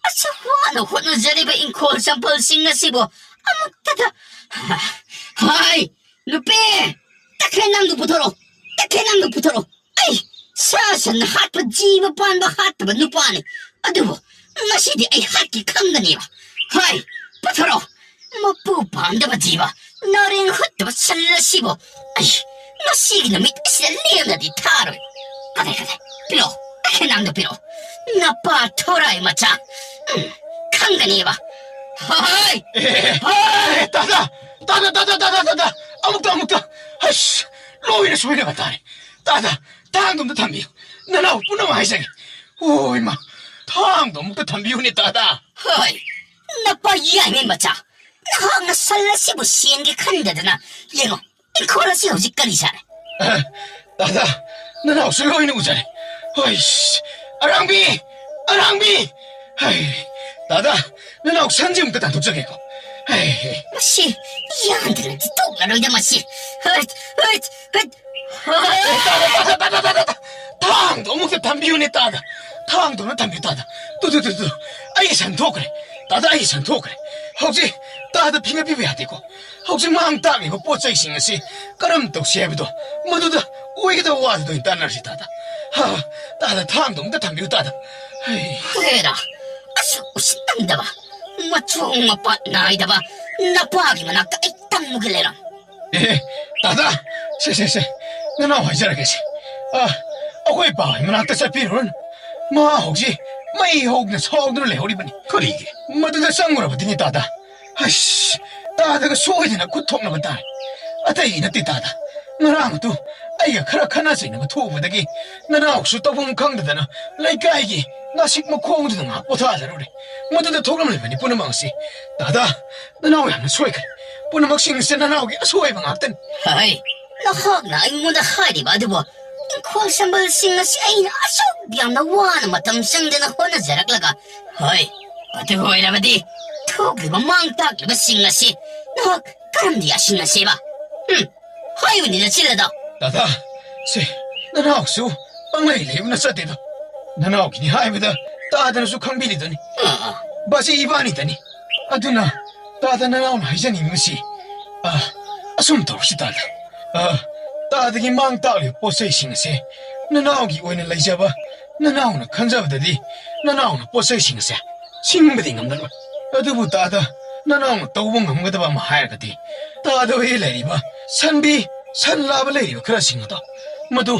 ꯑꯁꯨꯛ ꯋꯥꯅ ꯍꯣꯠꯅꯖꯔꯤꯕ ꯏꯪꯈꯣꯜ ꯆꯝꯐꯜꯁꯤꯡ ꯑꯁꯤꯕꯨ ꯑꯃꯨꯛꯇꯗ, ꯍꯥꯏ, ꯅꯨꯄꯤ! ꯇꯈꯦꯜ ꯅꯪꯗꯨ ꯄꯨꯊꯣꯔꯛꯑꯣ! ꯇꯈꯦꯜ ꯅꯪꯗꯨ ꯄꯨꯊꯣꯔꯛꯑꯣ! ꯑꯩ ꯁꯥ ꯁꯟ ꯍꯥꯠꯄ, ꯖꯤꯕ ꯄꯥꯟꯕ ꯍꯥꯠꯇꯕ ꯅꯨꯄꯥꯅꯤ꯫ ꯑꯗꯨꯕꯨ ꯉꯁꯤꯗꯤ ꯑꯩ ꯍꯥꯠꯀꯦ ꯈꯪꯒꯅꯦꯕ꯫ ꯍꯥꯏ, ꯄꯨꯊꯣꯔꯛꯑꯣ! ꯃꯄꯨ ꯄꯥꯝꯗꯕ ꯖꯤꯕ, ꯅꯥꯔꯦꯡ ꯍꯨꯠꯇꯕ ꯁꯜ ꯑꯁꯤꯕꯨ ꯑꯩ ꯉꯁꯤꯒꯤ ꯅꯨꯃꯤꯠ ꯑꯁꯤꯗ ꯂꯦꯝꯅꯗꯤ ꯊꯥꯔꯣꯏ꯫ ꯀꯗꯥꯏ, ꯀꯗꯥꯏ? ꯄꯤꯔꯛꯑꯣ, ꯇꯈꯦꯜ ꯅꯪꯗꯨ ꯄꯤꯔꯛꯑꯣ꯫ ꯅꯄꯥ ꯊꯣꯔꯥꯏ ꯃꯆꯥ, ꯎꯝ, ꯈꯪꯒꯅꯦꯕ꯫ ꯍꯥꯏ! ꯑꯦ, ꯍꯥꯏ! ꯑꯦ, ꯇꯥꯗ! ꯇꯥꯗ, ꯇꯥꯗ, ꯇꯥꯗ, ꯇꯥꯗ! ꯑꯃꯨꯛꯇ, ꯑꯃꯨꯛꯇ! ꯑꯁ! ꯂꯣꯏꯅ ꯁꯣꯏꯅꯕ ꯇꯥꯔꯦ꯫ ꯇꯥꯗ, ꯊꯥꯡꯗꯣ ꯑꯝꯇ ꯊꯝꯕꯤꯌꯨ꯫ ꯅꯅꯥꯎ ꯄꯨꯝꯅꯃꯛ ꯍꯥꯏꯖꯒꯦ꯫ ꯑꯣ, ꯏꯃꯥ! ꯊꯥꯡꯗꯣ ꯑꯃꯨꯛꯇ ꯊꯝꯕꯤꯌꯨꯅꯦ, ꯇꯥꯗ! ꯍꯣꯏ! ꯅꯄꯥ ꯌꯥꯏꯃ ꯃꯆꯥ! ꯅꯍꯥꯛꯅ ꯁꯜ ꯑꯁꯤꯕꯨ ꯁꯦꯟꯒꯦ ꯈꯟꯗꯗꯅ, ꯌꯦꯡꯉꯣ, ꯏꯪꯈꯣꯜ ꯑꯁꯤ ꯍꯧꯖꯤꯛ ꯀꯔꯤ ꯁꯥꯔꯦ? ꯑ, ꯇꯥꯗ, ꯅꯅꯥꯎꯁꯨ ꯂꯣꯏꯅ ꯎꯖꯔꯦ꯫ ꯍꯣꯏꯁ, ꯑꯔꯥꯡꯕꯤ! ꯑꯔꯥꯡꯕꯤ! ꯍꯩ, ꯇꯥꯗ, ꯅꯅꯥꯎ ꯁꯟꯁꯤ ꯑꯃꯨꯛꯇ ꯇꯥꯟꯊꯣꯛꯆꯒꯦꯀꯣ꯫ ꯍꯩ, ꯃꯁꯤ ꯌꯥꯟꯗ꯭ꯔꯗꯤ ꯇꯣꯛꯂꯔꯣꯏꯗ ꯃꯁꯤ꯫ Hut, hut, hut, hut. ꯇꯥꯗ, ꯇꯥꯗ, ꯇꯥꯗ, ꯇꯥꯗ, ꯇꯥꯗ! ꯊꯥꯡꯗꯣ ꯑꯃꯨꯛꯇ ꯊꯝꯕꯤꯌꯨꯅꯦ, ꯇꯥꯗ꯫ ꯊꯥꯡꯗꯣ ꯑꯃ ꯊꯝꯕꯤꯌꯨ, ꯇꯥꯗ꯫ Two, two, two, two. ꯑꯩ ꯁꯟ ꯊꯣꯛꯈ꯭ꯔꯦ꯫ ꯇꯥꯗ, ꯑꯩ ꯁꯟ ꯊꯣꯛꯈ꯭ꯔꯦ꯫ ꯍꯧꯖꯤꯛ ꯇꯥꯗ ꯐꯤꯡꯒꯠꯄꯤꯕ ꯌꯥꯗꯦꯀꯣ꯫ ꯍꯧꯖꯤꯛ ꯃꯥꯡ ꯇꯥꯛꯂꯤꯕ ꯄꯣꯠ ꯆꯩꯁꯤꯡ ꯑꯁꯤ ꯀꯔꯝ ꯇꯧꯁꯤ ꯍꯥꯏꯕꯗꯣ, ꯃꯗꯨꯗ ꯑꯣꯏꯒꯗꯕ ꯋꯥꯗꯨꯗ ꯑꯣꯏꯅ ꯇꯥꯟꯅꯔꯁꯤ, ꯇꯥꯗ꯫ ꯍꯥ, ꯇꯥꯗ, ꯊꯥꯡꯗꯣ ꯑꯃꯨꯛꯇ ꯊꯝꯕꯤꯌꯨ, ꯇꯥꯗ꯫ ꯍꯩ꯫ ꯍꯦꯔꯥ, ꯑꯁꯨꯛ ꯎꯁꯤꯠꯇꯝꯗꯕ, ꯃꯆꯣꯡ ꯃꯄꯥ ꯅꯥꯏꯗꯕ ꯅꯄꯥꯒꯤ ꯃꯅꯥꯛꯇ ꯑꯩ ꯇꯝꯃꯨꯒꯦ ꯂꯩꯔꯝ꯫ ꯑꯦ, ꯇꯥꯗ, ꯁꯦ, ꯁꯦ, ꯁꯦ, ꯅꯅꯥꯎ ꯍꯥꯏꯖꯔꯒꯦ ꯁꯦ꯫ ꯑ, ꯑꯩꯈꯣꯏ ꯄꯥ ꯍꯣꯏ ꯃꯅꯥꯛꯇ ꯆꯠꯄꯤꯔꯨꯔꯅꯨ꯫ ꯃꯥ ꯍꯧꯖꯤꯛ ꯃꯩ ꯍꯧꯗꯅ ꯁꯥꯎꯗꯨꯅ ꯂꯩꯍꯧꯔꯤꯕꯅꯤ꯫ ꯀꯔꯤꯒꯤ? ꯃꯗꯨꯗ ꯆꯪꯉꯨꯔꯕꯗꯤꯅꯦ, ꯇꯥꯗ꯫ ꯑꯁ, ꯇꯥꯗꯒ ꯁꯣꯏꯗꯅ ꯈꯨꯠ ꯊꯣꯛꯅꯕ ꯇꯥꯔꯦ꯫ ꯑꯇꯩꯒꯤ ꯅꯠꯇꯦ, ꯇꯥꯗ꯫ ꯉꯔꯥꯡ ꯑꯗꯨ ꯑꯩꯒ ꯈꯔ ꯈꯠꯅ ꯆꯩꯅꯕ ꯊꯣꯛꯎꯕꯗꯒꯤ ꯅꯅꯥꯎꯁꯨ ꯇꯧꯐꯝ ꯈꯪꯗꯗꯅ ꯂꯩꯀꯥꯏꯒꯤ ꯅꯥꯁꯤꯛ ꯃꯈꯣꯡꯗꯨꯗ ꯉꯥꯏꯍꯥꯛ ꯄꯣꯊꯥꯖꯔꯨꯔꯦ꯫ ꯃꯗꯨꯗ ꯊꯣꯛꯂꯝꯂꯤꯕꯅꯤ ꯄꯨꯝꯅꯃꯛ ꯑꯁꯤ꯫ ꯇꯥꯗ, ꯅꯅꯥꯎ ꯌꯥꯝꯅ ꯁꯣꯏꯈ꯭ꯔꯦ꯫ ꯄꯨꯝꯅꯃꯛꯁꯤꯡ ꯑꯁꯤ ꯅꯅꯥꯎꯒꯤ ꯑꯁꯣꯏꯕ ꯉꯥꯛꯇꯅꯤ꯫ ꯍꯩ, ꯅꯍꯥꯛꯅ ꯑꯩꯉꯣꯟꯗ ꯍꯥꯏꯔꯤꯕ ꯑꯗꯨꯕꯨ ꯈꯣꯜ ꯁꯝꯕꯜꯁꯤꯡ ꯑꯁꯤ ꯑꯩꯅ ꯑꯁꯨꯛ ꯌꯥꯝꯅ ꯋꯥꯅ ꯃꯇꯝ ꯆꯪꯗꯅ ꯍꯣꯠꯅꯖꯔꯛꯂꯒ, ꯍꯣꯏ, ꯑꯗꯨ ꯑꯣꯏꯔꯕꯗꯤ ꯊꯣꯛꯂꯤꯕ ꯃꯥꯡ ꯇꯥꯛꯂꯤꯕꯁꯤꯡ ꯑꯁꯤ ꯅꯍꯥꯛ ꯀꯔꯝꯗꯤ ꯌꯥꯁꯤꯟꯅꯁꯦꯕ? ꯎꯝ, ꯍꯥꯏꯌꯨꯅꯦ ꯅꯆꯤꯜ ꯑꯗꯣ꯫ ꯇꯥꯗ, ꯁꯦ, ꯅꯅꯥꯎꯁꯨ ꯄꯪꯂꯩ ꯂꯩꯕꯅ ꯆꯠꯇꯦꯗꯣ꯫ ꯅꯅꯥꯎꯒꯤꯅꯤ ꯍꯥꯏꯕꯗ ꯇꯥꯗꯅꯁꯨ ꯈꯪꯕꯤꯔꯤꯗꯨꯅꯤ꯫ ꯑꯥ, ꯑꯥ꯫ ꯕꯥꯖꯤ ꯏꯕꯥꯅꯤꯗꯅꯤ꯫ ꯑꯗꯨꯅ ꯇꯥꯗ ꯅꯅꯥꯎꯅ ꯍꯥꯏꯖꯅꯤꯡꯕꯁꯤ, ꯑ, ꯑꯁꯨꯝ ꯇꯧꯔꯁꯤ ꯇꯥꯗ꯫ ꯑ, ꯇꯥꯗꯒꯤ ꯃꯥꯡ ꯇꯥꯛꯂꯤꯕ ꯄꯣꯠ ꯆꯩꯁꯤꯡ ꯑꯁꯦ ꯅꯅꯥꯎꯒꯤ ꯑꯣꯏꯅ ꯂꯩꯖꯕ, ꯅꯅꯥꯎꯅ ꯈꯟꯖꯕꯗꯗꯤ ꯅꯅꯥꯎꯅ ꯄꯣꯠ ꯆꯩꯁꯤꯡ ꯑꯁꯦ ꯁꯤꯡꯕꯗꯤ ꯉꯝꯂꯔꯣꯏ꯫ ꯑꯗꯨꯕꯨ ꯇꯥꯗ, ꯅꯅꯥꯎꯅ ꯇꯧꯕ ꯉꯝꯒꯗꯕ ꯑꯃ ꯍꯥꯏꯔꯒꯗꯤ, ꯇꯥꯗ ꯍꯣꯏ ꯂꯩꯔꯤꯕ ꯁꯟꯕꯤ, ꯁꯟ ꯂꯥꯕ ꯂꯩꯔꯤꯕ ꯈꯔꯁꯤꯡ ꯑꯗꯣ, ꯃꯗꯨ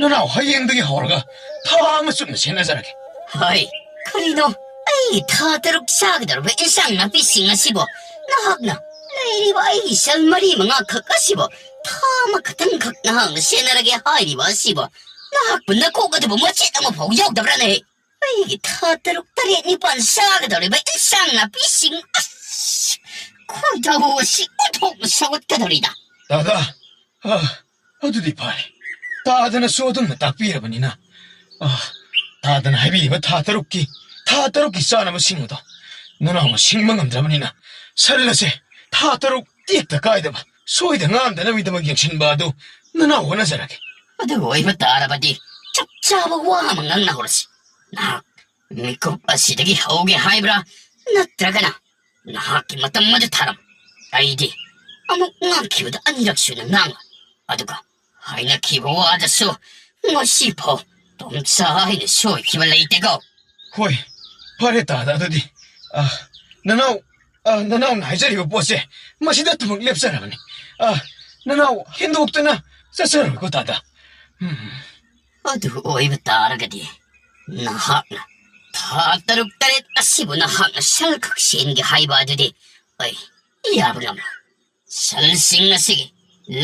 ꯅꯅꯥꯎ ꯍꯌꯦꯡꯗꯒꯤ ꯍꯧꯔꯒ ꯊꯥ ꯑꯃ ꯆꯨꯞꯅ ꯁꯦꯟꯅꯖꯔꯒꯦ꯫ ꯍꯣꯏ, ꯀꯔꯤꯅꯣ? ꯑꯩ ꯊꯥ ꯇꯔꯨꯛ ꯆꯥꯒꯗꯧꯔꯕ ꯏꯟꯁꯥꯡ ꯅꯥꯄꯤꯁꯤꯡ ꯑꯁꯤꯕꯣ ꯅꯍꯥꯛꯅ ꯂꯩꯔꯤꯕ ꯑꯩꯒꯤ ꯁꯟ ꯃꯔꯤ ꯃꯉꯥꯈꯛ ꯑꯁꯤꯕꯣ ꯊꯥ ꯑꯃꯈꯛꯇꯪꯈꯛ ꯅꯍꯥꯛꯅ ꯁꯦꯟꯅꯔꯒꯦ ꯍꯥꯏꯔꯤꯕ ꯑꯁꯤꯕꯣ ꯅꯍꯥꯛꯄꯨ ꯅꯀꯣꯛ ꯑꯗꯨꯕꯨ ꯃꯆꯦꯠ ꯑꯃꯐꯥꯎ ꯌꯥꯎꯗꯕ꯭ꯔꯥꯅꯦ? ꯑꯩꯒꯤ ꯊꯥ ꯇꯔꯨꯛ ꯇꯔꯦꯠ ꯅꯤꯄꯥꯟ ꯆꯥꯒꯗꯧꯔꯤꯕ ꯏꯟꯁꯥꯡ ꯅꯥꯄꯤꯁꯤꯡ ꯑꯁ, ꯈꯣꯏꯗꯥꯎ ꯑꯁꯤ ꯑꯣꯟꯊꯣꯛꯅ ꯁꯧꯒꯠꯀꯗꯧꯔꯤꯗ꯫ ꯇꯥꯗ, ꯑ, ꯑꯗꯨꯗꯤ ꯐꯔꯦ꯫ ꯇꯥꯗꯅꯁꯨ ꯑꯗꯨꯝꯅ ꯇꯥꯛꯄꯤꯔꯕꯅꯤꯅ, ꯑ, ꯇꯥꯗꯅ ꯍꯥꯏꯕꯤꯔꯤꯕ ꯊꯥ ꯇꯔꯨꯛꯀꯤ, ꯊꯥ ꯇꯔꯨꯛꯀꯤ ꯆꯥꯅꯕꯁꯤꯡ ꯑꯗꯣ ꯅꯅꯥꯎꯅ ꯁꯤꯡꯕ ꯉꯝꯗ꯭ꯔꯕꯅꯤꯅ, ꯁꯟ ꯑꯁꯦ ꯊꯥ ꯇꯔꯨꯛ ꯇꯦꯛꯇ ꯀꯥꯏꯗꯕ, ꯁꯣꯏꯗ ꯉꯥꯝꯗꯅꯕꯒꯤꯗꯃꯛ ꯌꯦꯡꯁꯤꯟꯕ ꯑꯗꯨ ꯅꯅꯥꯎ ꯍꯣꯠꯅꯖꯔꯒꯦ꯫ ꯑꯗꯨꯕꯨ ꯑꯣꯏꯕ ꯇꯥꯔꯕꯗꯤ ꯆꯞ ꯆꯥꯕ ꯋꯥ ꯑꯃ ꯉꯥꯡꯅꯍꯧꯔꯁꯤ꯫ ꯅꯍꯥꯛ ꯃꯤꯀꯨꯞ ꯑꯁꯤꯗꯒꯤ ꯍꯧꯒꯦ ꯍꯥꯏꯕ꯭ꯔꯥ? ꯅꯠꯇ꯭ꯔꯒꯅ ꯅꯍꯥꯛꯀꯤ ꯃꯇꯝ ꯑꯗꯨ ꯊꯥꯔꯝ꯫ ꯑꯩꯗꯤ ꯑꯃꯨꯛ ꯉꯥꯡꯈꯤꯕꯗ ꯑꯅꯤꯔꯛ ꯁꯨꯅ ꯉꯥꯡꯂꯣꯏ꯫ ꯑꯗꯨꯒ ꯍꯥꯏꯅꯈꯤꯕ ꯋꯥꯗꯁꯨ ꯉꯁꯤꯐꯥꯎ ꯇꯣꯝꯆꯥ ꯍꯥꯏꯅ ꯁꯣꯏꯈꯤꯕ ꯂꯩꯇꯦꯀꯣ꯫ ꯍꯣꯏ, ꯐꯔꯦ ꯇꯥꯗ, ꯑꯗꯨꯗꯤ, ꯑ, ꯅꯅꯥꯎ, ꯑ, ꯅꯅꯥꯎꯅ ꯍꯥꯏꯖꯔꯤꯕ ꯄꯣꯠꯁꯦ ꯃꯁꯤꯗ ꯑꯗꯨꯃꯛ ꯂꯦꯞꯆꯔꯕꯅꯤ꯫ ꯑ, ꯅꯅꯥꯎ ꯍꯦꯟꯗꯣꯛꯇꯅ ꯆꯠꯆꯔꯣꯏꯀꯣ ꯇꯥꯗ꯫ ꯎꯝ꯫ ꯑꯗꯨ ꯑꯣꯏꯕ ꯇꯥꯔꯒꯗꯤ ꯅꯍꯥꯛꯅ ꯊꯥ ꯇꯔꯨꯛ ꯇꯔꯦꯠ ꯑꯁꯤꯕꯨ ꯅꯍꯥꯛꯅ ꯁꯟ ꯈꯛ ꯁꯦꯟꯒꯦ ꯍꯥꯏꯕ ꯑꯗꯨꯗꯤ ꯑꯩ ꯌꯥꯕ ꯉꯝꯂꯣꯏ꯫ ꯁꯟꯁꯤꯡ ꯑꯁꯤꯒꯤ,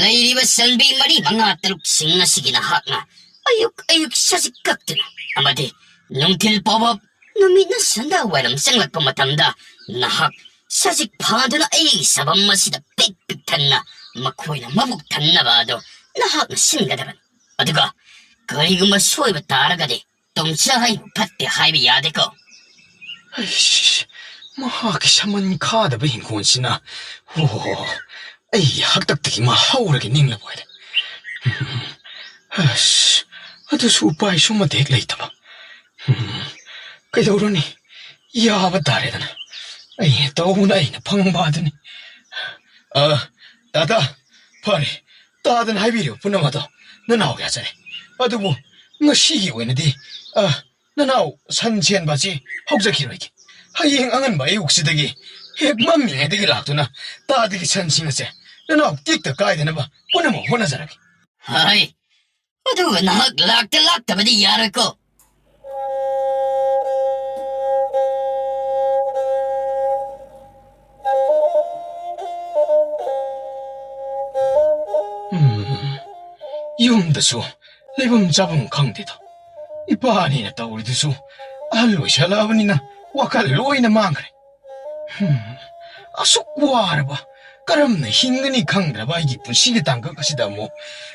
ꯂꯩꯔꯤꯕ ꯁꯟꯕꯤ ꯃꯔꯤ ꯃꯉꯥ ꯇꯔꯨꯛꯁꯤꯡ ꯑꯁꯤꯒꯤ ꯅꯍꯥꯛꯅ ꯑꯌꯨꯛ ꯑꯌꯨꯛ ꯁꯖꯤꯛ ꯀꯛꯇꯨꯅ ꯑꯃꯗꯤ ꯅꯨꯡꯊꯤꯜ ꯐꯥꯎꯕ ꯅꯨꯃꯤꯠꯅ ꯁꯟꯗꯥ ꯋꯥꯏꯔꯝ ꯆꯪꯂꯛꯄ ꯃꯇꯝꯗ ꯅꯍꯥꯛ ꯁꯖꯤꯛ ꯐꯥꯗꯨꯅ ꯑꯩꯒꯤ ꯁꯥꯐꯝ ꯑꯁꯤꯗ ꯄꯤꯛ ꯄꯤꯛ ꯊꯟꯅ ꯃꯈꯣꯏꯅ ꯃꯕꯨꯛ ꯊꯟꯅꯕ ꯑꯗꯨ ꯅꯍꯥꯛꯅ ꯁꯤꯟꯒꯗꯕꯅꯤ꯫ ꯑꯗꯨꯒ ꯀꯔꯤꯒꯨꯝꯕ ꯁꯣꯏꯕ ꯇꯥꯔꯒꯗꯤ ꯇꯣꯝꯆꯥ ꯑꯩꯕꯨ ꯐꯠꯇꯦ ꯍꯥꯏꯕ ꯌꯥꯗꯦꯀꯣ꯫ ꯑꯩꯁ, ꯃꯍꯥꯛꯀꯤ ꯁꯃꯟ ꯈꯥꯗꯕ ꯍꯤꯡꯈꯣꯜꯁꯤꯅ, ꯑꯣ, ꯑꯩꯒꯤ ꯍꯥꯛꯇꯛꯇꯒꯤ ꯃꯥ ꯍꯧꯔꯒ ꯅꯤꯡꯂꯕ ꯑꯣꯏꯔꯦ꯫ ꯎꯝ, ꯑꯁ, ꯑꯗꯨꯁꯨ ꯎꯄꯥꯏꯁꯨ ꯑꯃꯠꯇ ꯍꯦꯛ ꯂꯩꯇꯕ꯫ ꯎꯝ, ꯀꯩꯗꯧꯔꯨꯅꯤ? ꯌꯥꯕ ꯇꯥꯔꯦꯗꯅ꯫ ꯑꯩꯅ ꯇꯧꯕꯅ ꯑꯩꯅ ꯐꯪꯕ ꯑꯗꯨꯅꯤ꯫ ꯑ, ꯇꯥꯇꯥ, ꯐꯔꯦ꯫ ꯇꯥꯗꯅ ꯍꯥꯏꯕꯤꯔꯤꯕ ꯄꯨꯝꯅꯃꯛ ꯑꯗꯣ ꯅꯅꯥꯎ ꯌꯥꯖꯔꯦ꯫ ꯑꯗꯨꯕꯨ ꯉꯁꯤꯒꯤ ꯑꯣꯏꯅꯗꯤ, ꯑ, ꯅꯅꯥꯎ ꯁꯟ ꯁꯦꯟꯕ ꯑꯁꯤ ꯍꯧꯖꯈꯤꯔꯣꯏꯒꯦ꯫ ꯍꯌꯦꯡ ꯑꯉꯟꯕ ꯑꯌꯨꯛꯁꯤꯗꯒꯤ ꯍꯦꯛ ꯃꯝꯃꯤꯉꯩꯗꯒꯤ ꯂꯥꯛꯇꯨꯅ ꯇꯥꯗꯒꯤ ꯁꯟꯁꯤꯡ ꯑꯁꯦ ꯅꯅꯥꯎ ꯇꯦꯛꯇ ꯀꯥꯏꯗꯅꯕ ꯄꯨꯝꯅꯃꯛ ꯍꯣꯠꯅꯖꯔꯒꯦ꯫ ꯍꯣꯏ, ꯑꯗꯨꯒ ꯅꯍꯥꯛ ꯂꯥꯛꯇ ꯂꯥꯛꯇꯕꯗꯤ ꯌꯥꯔꯣꯏꯀꯣ꯫ ꯎꯝ, ꯌꯨꯝꯗꯁꯨ ꯂꯩꯐꯝ ꯆꯥꯐꯝ ꯈꯪꯗꯦꯗꯣ꯫ ꯏꯄꯥꯅꯤꯅ ꯇꯧꯔꯤꯗꯨꯁꯨ ꯑꯍꯜ ꯑꯣꯏꯁꯜꯂꯛꯑꯕꯅꯤꯅ ꯋꯥꯈꯜ ꯂꯣꯏꯅ ꯃꯥꯡꯈ꯭ꯔꯦ꯫ ꯍꯝ, ꯑꯁꯨꯛ ꯋꯥꯔꯕ, ꯀꯔꯝꯅ ꯍꯤꯡꯒꯅꯤ ꯈꯪꯗ꯭ꯔꯕ ꯑꯩꯒꯤ ꯄꯨꯟꯁꯤꯒꯤ ꯇꯥꯡꯀꯛ ꯑꯁꯤꯗ ꯑꯃꯨꯛ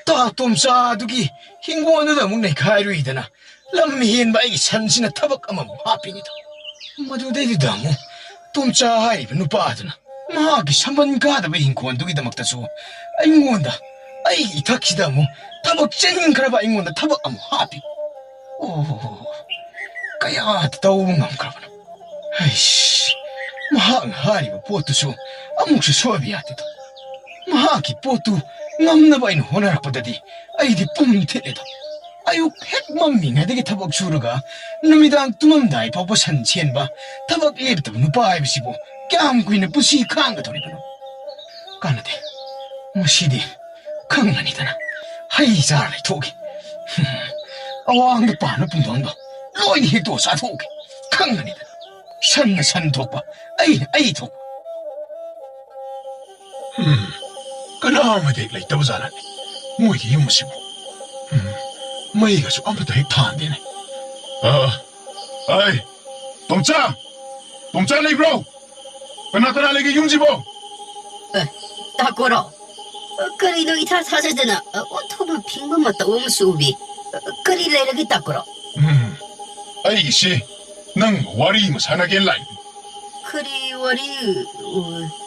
ꯇꯥ ꯇꯣꯝꯆꯥꯗꯨꯒꯤ ꯍꯤꯡꯒꯣꯜꯗꯨꯗ ꯑꯃꯨꯛ ꯅꯩꯈꯥꯏꯔꯨꯏꯗꯅ ꯂꯝ ꯍꯦꯟꯕ ꯑꯩꯒꯤ ꯁꯟꯁꯤꯅ ꯊꯕꯛ ꯑꯃꯃꯨꯛ ꯍꯥꯞꯄꯤꯅꯤꯗꯣ꯫ ꯃꯗꯨꯗꯩꯗꯨꯗ ꯑꯃꯨꯛ ꯇꯣꯝꯆꯥ ꯍꯥꯏꯔꯤꯕ ꯅꯨꯄꯥꯗꯨꯅ ꯃꯍꯥꯛꯀꯤ ꯁꯝꯕꯟ ꯀꯥꯗꯕ ꯍꯤꯡꯈꯣꯜꯗꯨꯒꯤꯗꯃꯛꯇꯁꯨ ꯑꯩꯉꯣꯟꯗ, ꯑꯩꯒꯤ ꯏꯊꯛꯁꯤꯗ ꯑꯃꯨꯛ ꯊꯕꯛ ꯆꯦꯟꯈ꯭ꯔꯕ ꯑꯩꯉꯣꯟꯗ ꯊꯕꯛ ꯑꯃꯨꯛ ꯍꯥꯞꯄꯤ꯫ ꯑꯣ, ꯀꯌꯥꯗ ꯇꯧꯕ ꯉꯝꯈ꯭ꯔꯕꯅꯣ? ꯍꯩꯁ, ꯃꯍꯥꯛꯅ ꯍꯥꯏꯔꯤꯕ ꯄꯣꯠꯇꯨꯁꯨ ꯑꯃꯨꯛꯁꯨ ꯁꯣꯏꯕ ꯌꯥꯗꯦꯗꯣ꯫ ꯃꯍꯥꯛꯀꯤ ꯄꯣꯠꯇꯨ ꯉꯝꯅꯕ ꯑꯩꯅ ꯍꯣꯠꯅꯔꯛꯄꯗꯗꯤ ꯑꯩꯗꯤ ꯄꯨꯝ ꯊꯤꯠꯂꯦꯗꯣ꯫ ꯑꯌꯨꯛ ꯍꯦꯛ ꯃꯝꯃꯤꯉꯩꯗꯒꯤ ꯊꯕꯛ ꯁꯨꯔꯒ ꯅꯨꯃꯤꯗꯥꯡ ꯇꯨꯝꯃꯝꯗꯥꯏ ꯐꯥꯎꯕ ꯁꯟ ꯁꯦꯟꯕ, ꯊꯕꯛ ꯂꯦꯞꯇꯕ ꯅꯨꯄꯥ ꯍꯥꯏꯕꯁꯤꯕꯨ ꯀꯌꯥꯝ ꯀꯨꯏꯅ ꯄꯨꯟꯁꯤ ꯈꯥꯡꯒꯗꯧꯔꯤꯕꯅꯣ? ꯀꯥꯟꯅꯗꯦ꯫ ꯉꯁꯤꯗꯤ ꯈꯪꯉꯅꯤꯗꯅ꯫ ꯍꯩ ꯆꯥꯔ ꯂꯩꯊꯣꯛꯑꯒꯦ꯫ ꯍꯝ, ꯑꯋꯥꯡꯗ ꯄꯥꯟꯕ ꯄꯨꯡꯗꯣꯟꯗꯣ ꯂꯣꯏꯅ ꯍꯦꯛꯇꯣꯛꯑ ꯆꯥꯊꯣꯛꯑꯒꯦ꯫ ꯈꯪꯉꯅꯤꯗꯅ꯫ ꯁꯟꯅ ꯁꯟ ꯊꯣꯛꯄ, ꯑꯩꯅ ꯑꯩ ꯊꯣꯛꯄ꯫ ꯎꯝ, ꯀꯅꯥ ꯑꯃꯗꯤ ꯍꯦꯛ ꯂꯩꯇꯕ ꯖꯥꯠꯂꯅꯦ ꯃꯣꯏꯒꯤ ꯌꯨꯝ ꯑꯁꯤꯕꯨ? ꯎꯝ, ꯃꯩꯒꯁꯨ ꯑꯃꯠꯇ ꯍꯦꯛ ꯊꯥꯟꯗꯦꯅꯦ꯫ ꯑ, ꯑꯩ, ꯇꯣꯝꯆꯥ! ꯇꯣꯝꯆꯥ ꯂꯩꯕ꯭ꯔꯣ? ꯀꯅꯥ ꯀꯅꯥ ꯂꯩꯒꯦ ꯌꯨꯝꯁꯤꯕꯣ? ꯑꯦ, ꯇꯥꯀꯣꯔꯣ? ꯑ, ꯀꯔꯤꯅꯣ ꯏꯊꯥ ꯊꯥꯖꯗꯅ, ꯑ, ꯑꯣꯟꯊꯣꯛꯅ ꯐꯤꯡꯕ ꯃꯇꯧ ꯑꯃꯁꯨ ꯎꯕꯤ? ꯑ, ꯀꯔꯤ ꯂꯩꯔꯒꯦ, ꯇꯥꯀꯨꯔꯣ? ꯎꯝ, ꯑꯩꯒꯤꯁꯤ ꯅꯪ ꯋꯥꯔꯤ ꯑꯃ ꯁꯥꯟꯅꯒꯦ ꯂꯥꯛꯏ꯫ ꯀꯔꯤ ꯋꯥꯔꯤ? ꯑꯣ,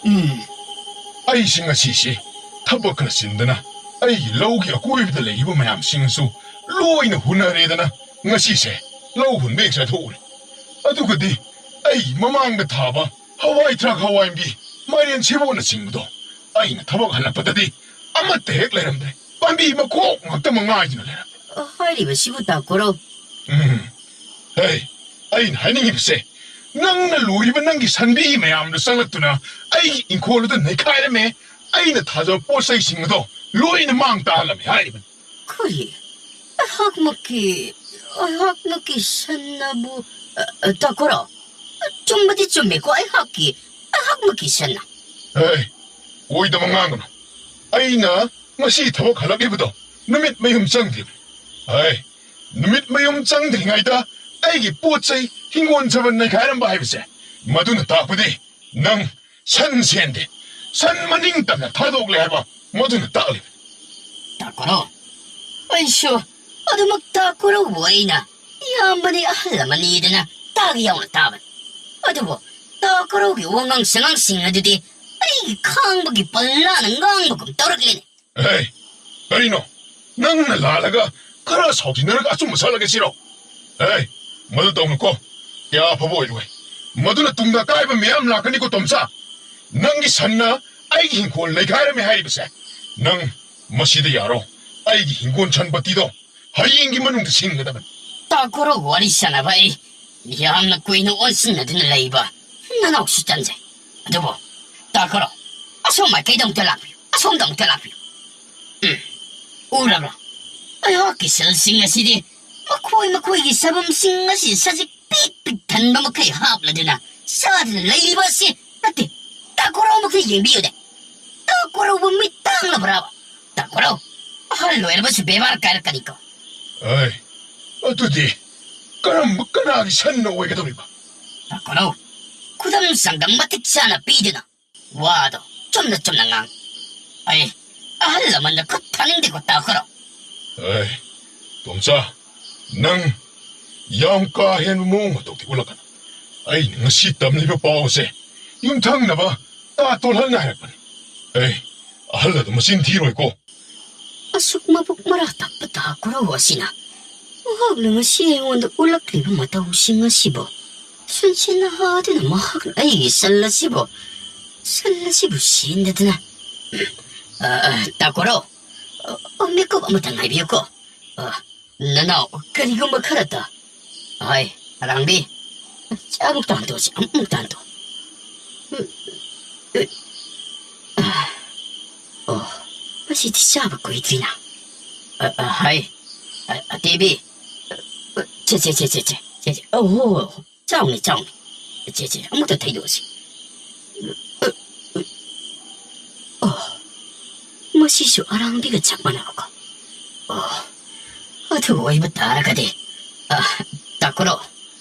ꯎꯝ, ꯑꯩꯁꯤ ꯉꯁꯤꯁꯤ ꯊꯕꯛ ꯈꯔ ꯆꯤꯟꯗꯅ ꯑꯩꯒꯤ ꯂꯧꯒꯤ ꯑꯀꯣꯏꯕꯗ ꯂꯩꯔꯤꯕ ꯃꯌꯥꯝꯁꯤꯡꯁꯨ ꯂꯣꯏꯅ ꯍꯨꯟꯅꯔꯦꯗꯅ ꯉꯁꯤꯁꯦ ꯂꯧ ꯍꯨꯟꯕ ꯍꯦꯛ ꯆꯠꯊꯣꯛꯎꯔꯦ꯫ ꯑꯗꯨꯒꯗꯤ ꯑꯩ ꯃꯃꯥꯡꯗ ꯊꯥꯕ ꯍꯋꯥꯏ ꯊ꯭ꯔꯥꯛ, ꯍꯋꯥꯏ ꯃꯨꯕꯤ, ꯃꯥꯏꯔꯦꯟ ꯁꯦꯕꯣꯠꯅꯆꯤꯡꯕꯗꯣ ꯑꯩꯅ ꯊꯕꯛ ꯍꯜꯂꯛꯄꯗꯗꯤ ꯑꯃꯠꯇ ꯍꯦꯛ ꯂꯩꯔꯝꯗ꯭ꯔꯦ꯫ ꯄꯥꯝꯕꯤ ꯃꯈꯣꯛ ꯉꯥꯛꯇ ꯃꯉꯥꯏꯗꯨꯅ ꯂꯩꯔꯝꯃꯦ꯫ ꯍꯥꯏꯔꯤꯕꯁꯤꯕꯨ, ꯇꯥꯀꯨꯔꯣ? ꯎꯝ꯫ ꯍꯦ, ꯑꯩꯅ ꯍꯥꯏꯅꯤꯡꯉꯤꯕꯁꯦ, ꯅꯪꯅ ꯂꯣꯏꯔꯤꯕ ꯅꯪꯒꯤ ꯁꯟꯕꯤ ꯃꯌꯥꯝꯗꯨ ꯆꯪꯂꯛꯇꯨꯅ ꯑꯩꯒꯤ ꯏꯪꯈꯣꯜꯗꯨꯗ ꯅꯩꯈꯥꯏꯔꯝꯃꯦ꯫ ꯑꯩꯅ ꯊꯥꯖꯕ ꯄꯣꯠ ꯆꯩꯁꯤꯡ ꯑꯗꯣ ꯂꯣꯏꯅ ꯃꯥꯡ ꯇꯥꯍꯜꯂꯝꯃꯦ ꯍꯥꯏꯔꯤꯕꯅꯤ꯫ ꯀꯔꯤ? ꯑꯩꯍꯥꯛꯃꯛꯀꯤ, ꯑꯩꯍꯥꯛꯃꯛꯀꯤ ꯁꯟ ꯑꯕꯨ, ꯑ, ꯑ, ꯇꯥꯀꯨꯔꯣ? ꯆꯨꯝꯕꯗꯤ ꯆꯨꯝꯃꯦꯀꯣ, ꯑꯩꯍꯥꯛꯀꯤ, ꯑꯩꯍꯥꯛꯃꯛꯀꯤ ꯁꯟꯅ꯫ ꯍꯦ, ꯑꯣꯏꯗꯕ ꯉꯥꯡꯒꯅꯨ꯫ ꯑꯩꯅ ꯉꯁꯤ ꯊꯕꯛ ꯍꯜꯂꯛꯂꯤꯕꯗꯣ ꯅꯨꯃꯤꯠ ꯃꯌꯨꯝ ꯆꯪꯗ꯭ꯔꯤꯕꯅꯤ꯫ ꯍꯦ, ꯅꯨꯃꯤꯠ ꯃꯌꯨꯝ ꯆꯪꯗ꯭ꯔꯤꯉꯩꯗ ꯑꯩꯒꯤ ꯄꯣꯠ ꯆꯩ ꯍꯤꯡꯒꯣꯜ ꯁꯝꯕꯜ ꯅꯩꯈꯥꯏꯔꯝꯕ ꯍꯥꯏꯕꯁꯦ, ꯃꯗꯨꯅ ꯇꯥꯛꯄꯗꯤ ꯅꯪ ꯁꯟ ꯁꯦꯟꯗꯦ, ꯁꯟ ꯃꯅꯤꯡ ꯇꯝꯅ ꯊꯥꯗꯣꯛꯂꯦ ꯍꯥꯏꯕ ꯃꯗꯨꯅ ꯇꯥꯛꯂꯤꯕꯅꯤ꯫ ꯇꯥꯀꯨꯔꯣ, ꯑꯩꯁꯨ ꯑꯗꯨꯃꯛ ꯇꯥꯀꯨꯔꯣꯕꯨ ꯑꯩꯅ ꯏꯌꯥꯝꯕꯅꯤ, ꯑꯍꯜ ꯑꯃꯅꯤꯗꯅ ꯇꯥꯒꯦ ꯌꯥꯎꯅ ꯇꯥꯕꯅꯤ꯫ ꯑꯗꯨꯕꯨ ꯇꯥꯀꯨꯔꯣꯒꯤ ꯋꯥꯉꯥꯡ ꯁꯉꯥꯡꯁꯤꯡ ꯑꯗꯨꯗꯤ ꯑꯩꯒꯤ ꯈꯥꯡꯕꯒꯤ ꯄꯜꯂꯥꯅ ꯉꯥꯡꯕꯒꯨꯝ ꯇꯧꯔꯛꯂꯦꯅꯦ꯫ ꯍꯦ, ꯀꯔꯤꯅꯣ? ꯅꯪꯅ ꯂꯥꯜꯂꯒ ꯈꯔ ꯁꯥꯎꯊꯤꯅꯔꯒ ꯑꯆꯨꯝꯕ ꯁꯥꯠꯂꯒꯦ ꯁꯤꯔꯣ? ꯍꯦ, ꯃꯗꯨ ꯇꯧꯅꯨꯀꯣ꯫ ꯀꯌꯥ ꯑꯐꯕ ꯑꯣꯏꯔꯣꯏ꯫ ꯃꯗꯨꯅ ꯇꯨꯡꯗ ꯑꯀꯥꯏꯕ ꯃꯌꯥꯝ ꯂꯥꯛꯀꯅꯤꯀꯣ, ꯇꯣꯝꯆꯥ꯫ ꯅꯪꯒꯤ ꯁꯟꯅ ꯑꯩꯒꯤ ꯍꯤꯡꯈꯣꯜ ꯅꯩꯈꯥꯏꯔꯝꯃꯦ ꯍꯥꯏꯔꯤꯕꯁꯦ꯫ ꯅꯪ ꯃꯁꯤꯗ ꯌꯥꯔꯣ꯫ ꯑꯩꯒꯤ ꯍꯤꯡꯒꯣꯜ ꯁꯟꯄꯇꯤꯗꯣ ꯍꯌꯦꯡꯒꯤ ꯃꯅꯨꯡꯗ ꯁꯤꯟꯒꯗꯕꯅꯤ꯫ ꯇꯥꯀꯨꯔꯣ, ꯋꯥꯔꯤ ꯁꯥꯟꯅꯕ ꯑꯩ ꯌꯥꯝꯅ ꯀꯨꯏꯅ ꯑꯣꯟꯁꯤꯟꯅꯗꯨꯅ ꯂꯩꯕ ꯅꯅꯥꯎꯁꯨ ꯇꯟꯖꯩ꯫ ꯑꯗꯨꯕꯨ ꯇꯥꯀꯨꯔꯣ, ꯑꯁꯣꯝ ꯃꯥꯏꯀꯩꯗ ꯑꯃꯨꯛꯇ ꯂꯥꯛꯄꯤꯌꯨ, ꯑꯁꯣꯝꯗ ꯑꯃꯨꯛꯇ ꯂꯥꯛꯄꯤꯌꯨ꯫ ꯎꯝ, ꯎꯔꯕ꯭ꯔꯥ? ꯑꯩꯍꯥꯛꯀꯤ ꯁꯟꯁꯤꯡ ꯑꯁꯤꯗꯤ ꯃꯈꯣꯏ ꯃꯈꯣꯏꯒꯤ ꯁꯥꯐꯝꯁꯤꯡ ꯑꯁꯤ ꯁꯖꯤꯛ ꯄꯤꯛ ꯄꯤꯛ ꯊꯟꯕ ꯃꯈꯩ ꯍꯥꯞꯂꯗꯨꯅ ꯆꯥꯗꯨꯅ ꯂꯩꯔꯤꯕ ꯑꯁꯤ ꯅꯠꯇꯦ꯫ ꯇꯥꯀꯨꯔꯣ ꯃꯈꯩ ꯌꯦꯡꯕꯤꯌꯨꯅꯦ꯫ ꯇꯥꯀꯨꯔꯣꯕꯨ ꯃꯤꯠ ꯇꯥꯡꯂꯕ꯭ꯔꯥꯕ? ꯇꯥꯀꯨꯔꯣ, ꯑꯍꯜ ꯑꯣꯏꯔꯕꯁꯨ ꯕꯦꯕꯥꯔ ꯀꯥꯏꯔꯛꯀꯅꯤꯀꯣ꯫ ꯑꯦ, ꯑꯗꯨꯗꯤ ꯀꯔꯝꯕ ꯀꯅꯥꯒꯤ ꯁꯟꯅ ꯑꯣꯏꯒꯗꯧꯔꯤꯕ? ꯇꯥꯀꯨꯔꯣ, ꯈꯨꯗꯝ ꯆꯥꯡꯗꯝ ꯃꯇꯤꯛ ꯆꯥꯅ ꯄꯤꯗꯨꯅ ꯋꯥꯗꯣ ꯆꯨꯝꯅ ꯆꯨꯝꯅ ꯉꯥꯡ꯫ ꯑꯩ ꯑꯍꯜ ꯂꯃꯟꯗ ꯈꯨꯠ ꯊꯥꯅꯤꯡꯗꯦꯀꯣ, ꯇꯥꯀꯨꯔꯣ꯫ ꯑꯦ, ꯇꯣꯝꯆꯥ, ꯅꯪ ꯌꯥꯝ ꯀꯥ ꯍꯦꯟꯕ ꯃꯑꯣꯡ ꯃꯇꯧꯗꯤ ꯎꯠꯂꯛꯀꯅꯨ꯫ ꯑꯩꯅ ꯉꯁꯤ ꯇꯝꯂꯤꯕ ꯄꯥꯎ ꯑꯁꯦ ꯌꯨꯝꯊꯪꯅꯕ ꯇꯥ ꯇꯣꯜꯍꯟꯅ ꯍꯥꯏꯔꯛꯄꯅꯤ꯫ ꯑꯩ ꯑꯍꯜ ꯑꯗꯨ ꯃꯆꯤꯟ ꯊꯤꯔꯣꯏꯀꯣ꯫ ꯑꯁꯨꯛ ꯃꯕꯨꯛ ꯃꯔꯥ ꯇꯞꯄ ꯇꯥ ꯀꯣꯔꯧ ꯑꯁꯤꯅ ꯃꯍꯥꯛꯅ ꯉꯁꯤ ꯑꯩꯉꯣꯟꯗ ꯎꯠꯂꯛꯂꯤꯕ ꯃꯇꯧꯁꯤꯡ ꯑꯁꯤꯕꯨ ꯁꯟꯁꯦꯟ ꯅꯍꯥ ꯑꯗꯨꯅ ꯃꯍꯥꯛꯅ ꯑꯩꯒꯤ ꯁꯟ ꯑꯁꯤꯕꯨ, ꯁꯟ ꯑꯁꯤꯕꯨ ꯁꯦꯟꯗꯗꯅ꯫ ꯑ, ꯑ, ꯇꯥ ꯀꯣꯔꯧ, ꯑ, ꯑ, ꯃꯤꯀꯨꯞ ꯑꯃꯇ ꯉꯥꯏꯕꯤꯌꯨꯀꯣ꯫ ꯑ, ꯅꯅꯥꯎ, ꯀꯔꯤꯒꯨꯝꯕ ꯈꯔꯇ꯫ ꯍꯣꯏ, ꯑꯔꯥꯡꯕꯤ, ꯆꯥ ꯑꯃꯨꯛꯇ ꯍꯟꯗꯣꯛꯁꯤ, ꯑꯃꯨꯛꯇ ꯍꯟꯗꯣꯛ꯫ ꯑꯣ, ꯃꯁꯤꯗꯤ ꯆꯥꯕ ꯀꯨꯏꯗ꯭ꯔꯤꯅ꯫ ꯑ, ꯑ, ꯍꯥꯏ, ꯑ, ꯑꯇꯦꯕꯤ, ꯑ, ꯑ, ꯆꯦ, ꯆꯦ, ꯆꯦ, ꯆꯦ, ꯆꯦ, ꯆꯦ, ꯆꯦ, ꯑꯣꯍꯣ, ꯆꯥꯎꯅꯦ, ꯆꯥꯎꯅꯦ꯫ ꯆꯦ, ꯆꯦ, ꯑꯃꯨꯛꯇ ꯊꯩꯗꯣꯛꯑꯁꯤ꯫ ꯑ, ꯑ, ꯑꯣ, ꯃꯁꯤꯁꯨ ꯑꯔꯥꯡꯕꯤꯒ ꯆꯞ ꯃꯥꯟꯅꯕꯀꯣ꯫ ꯑꯣ, ꯑꯗꯨ ꯑꯣꯏꯕ ꯇꯥꯔꯒꯗꯤ, ꯑ, ꯇꯥꯀꯨꯔꯣ,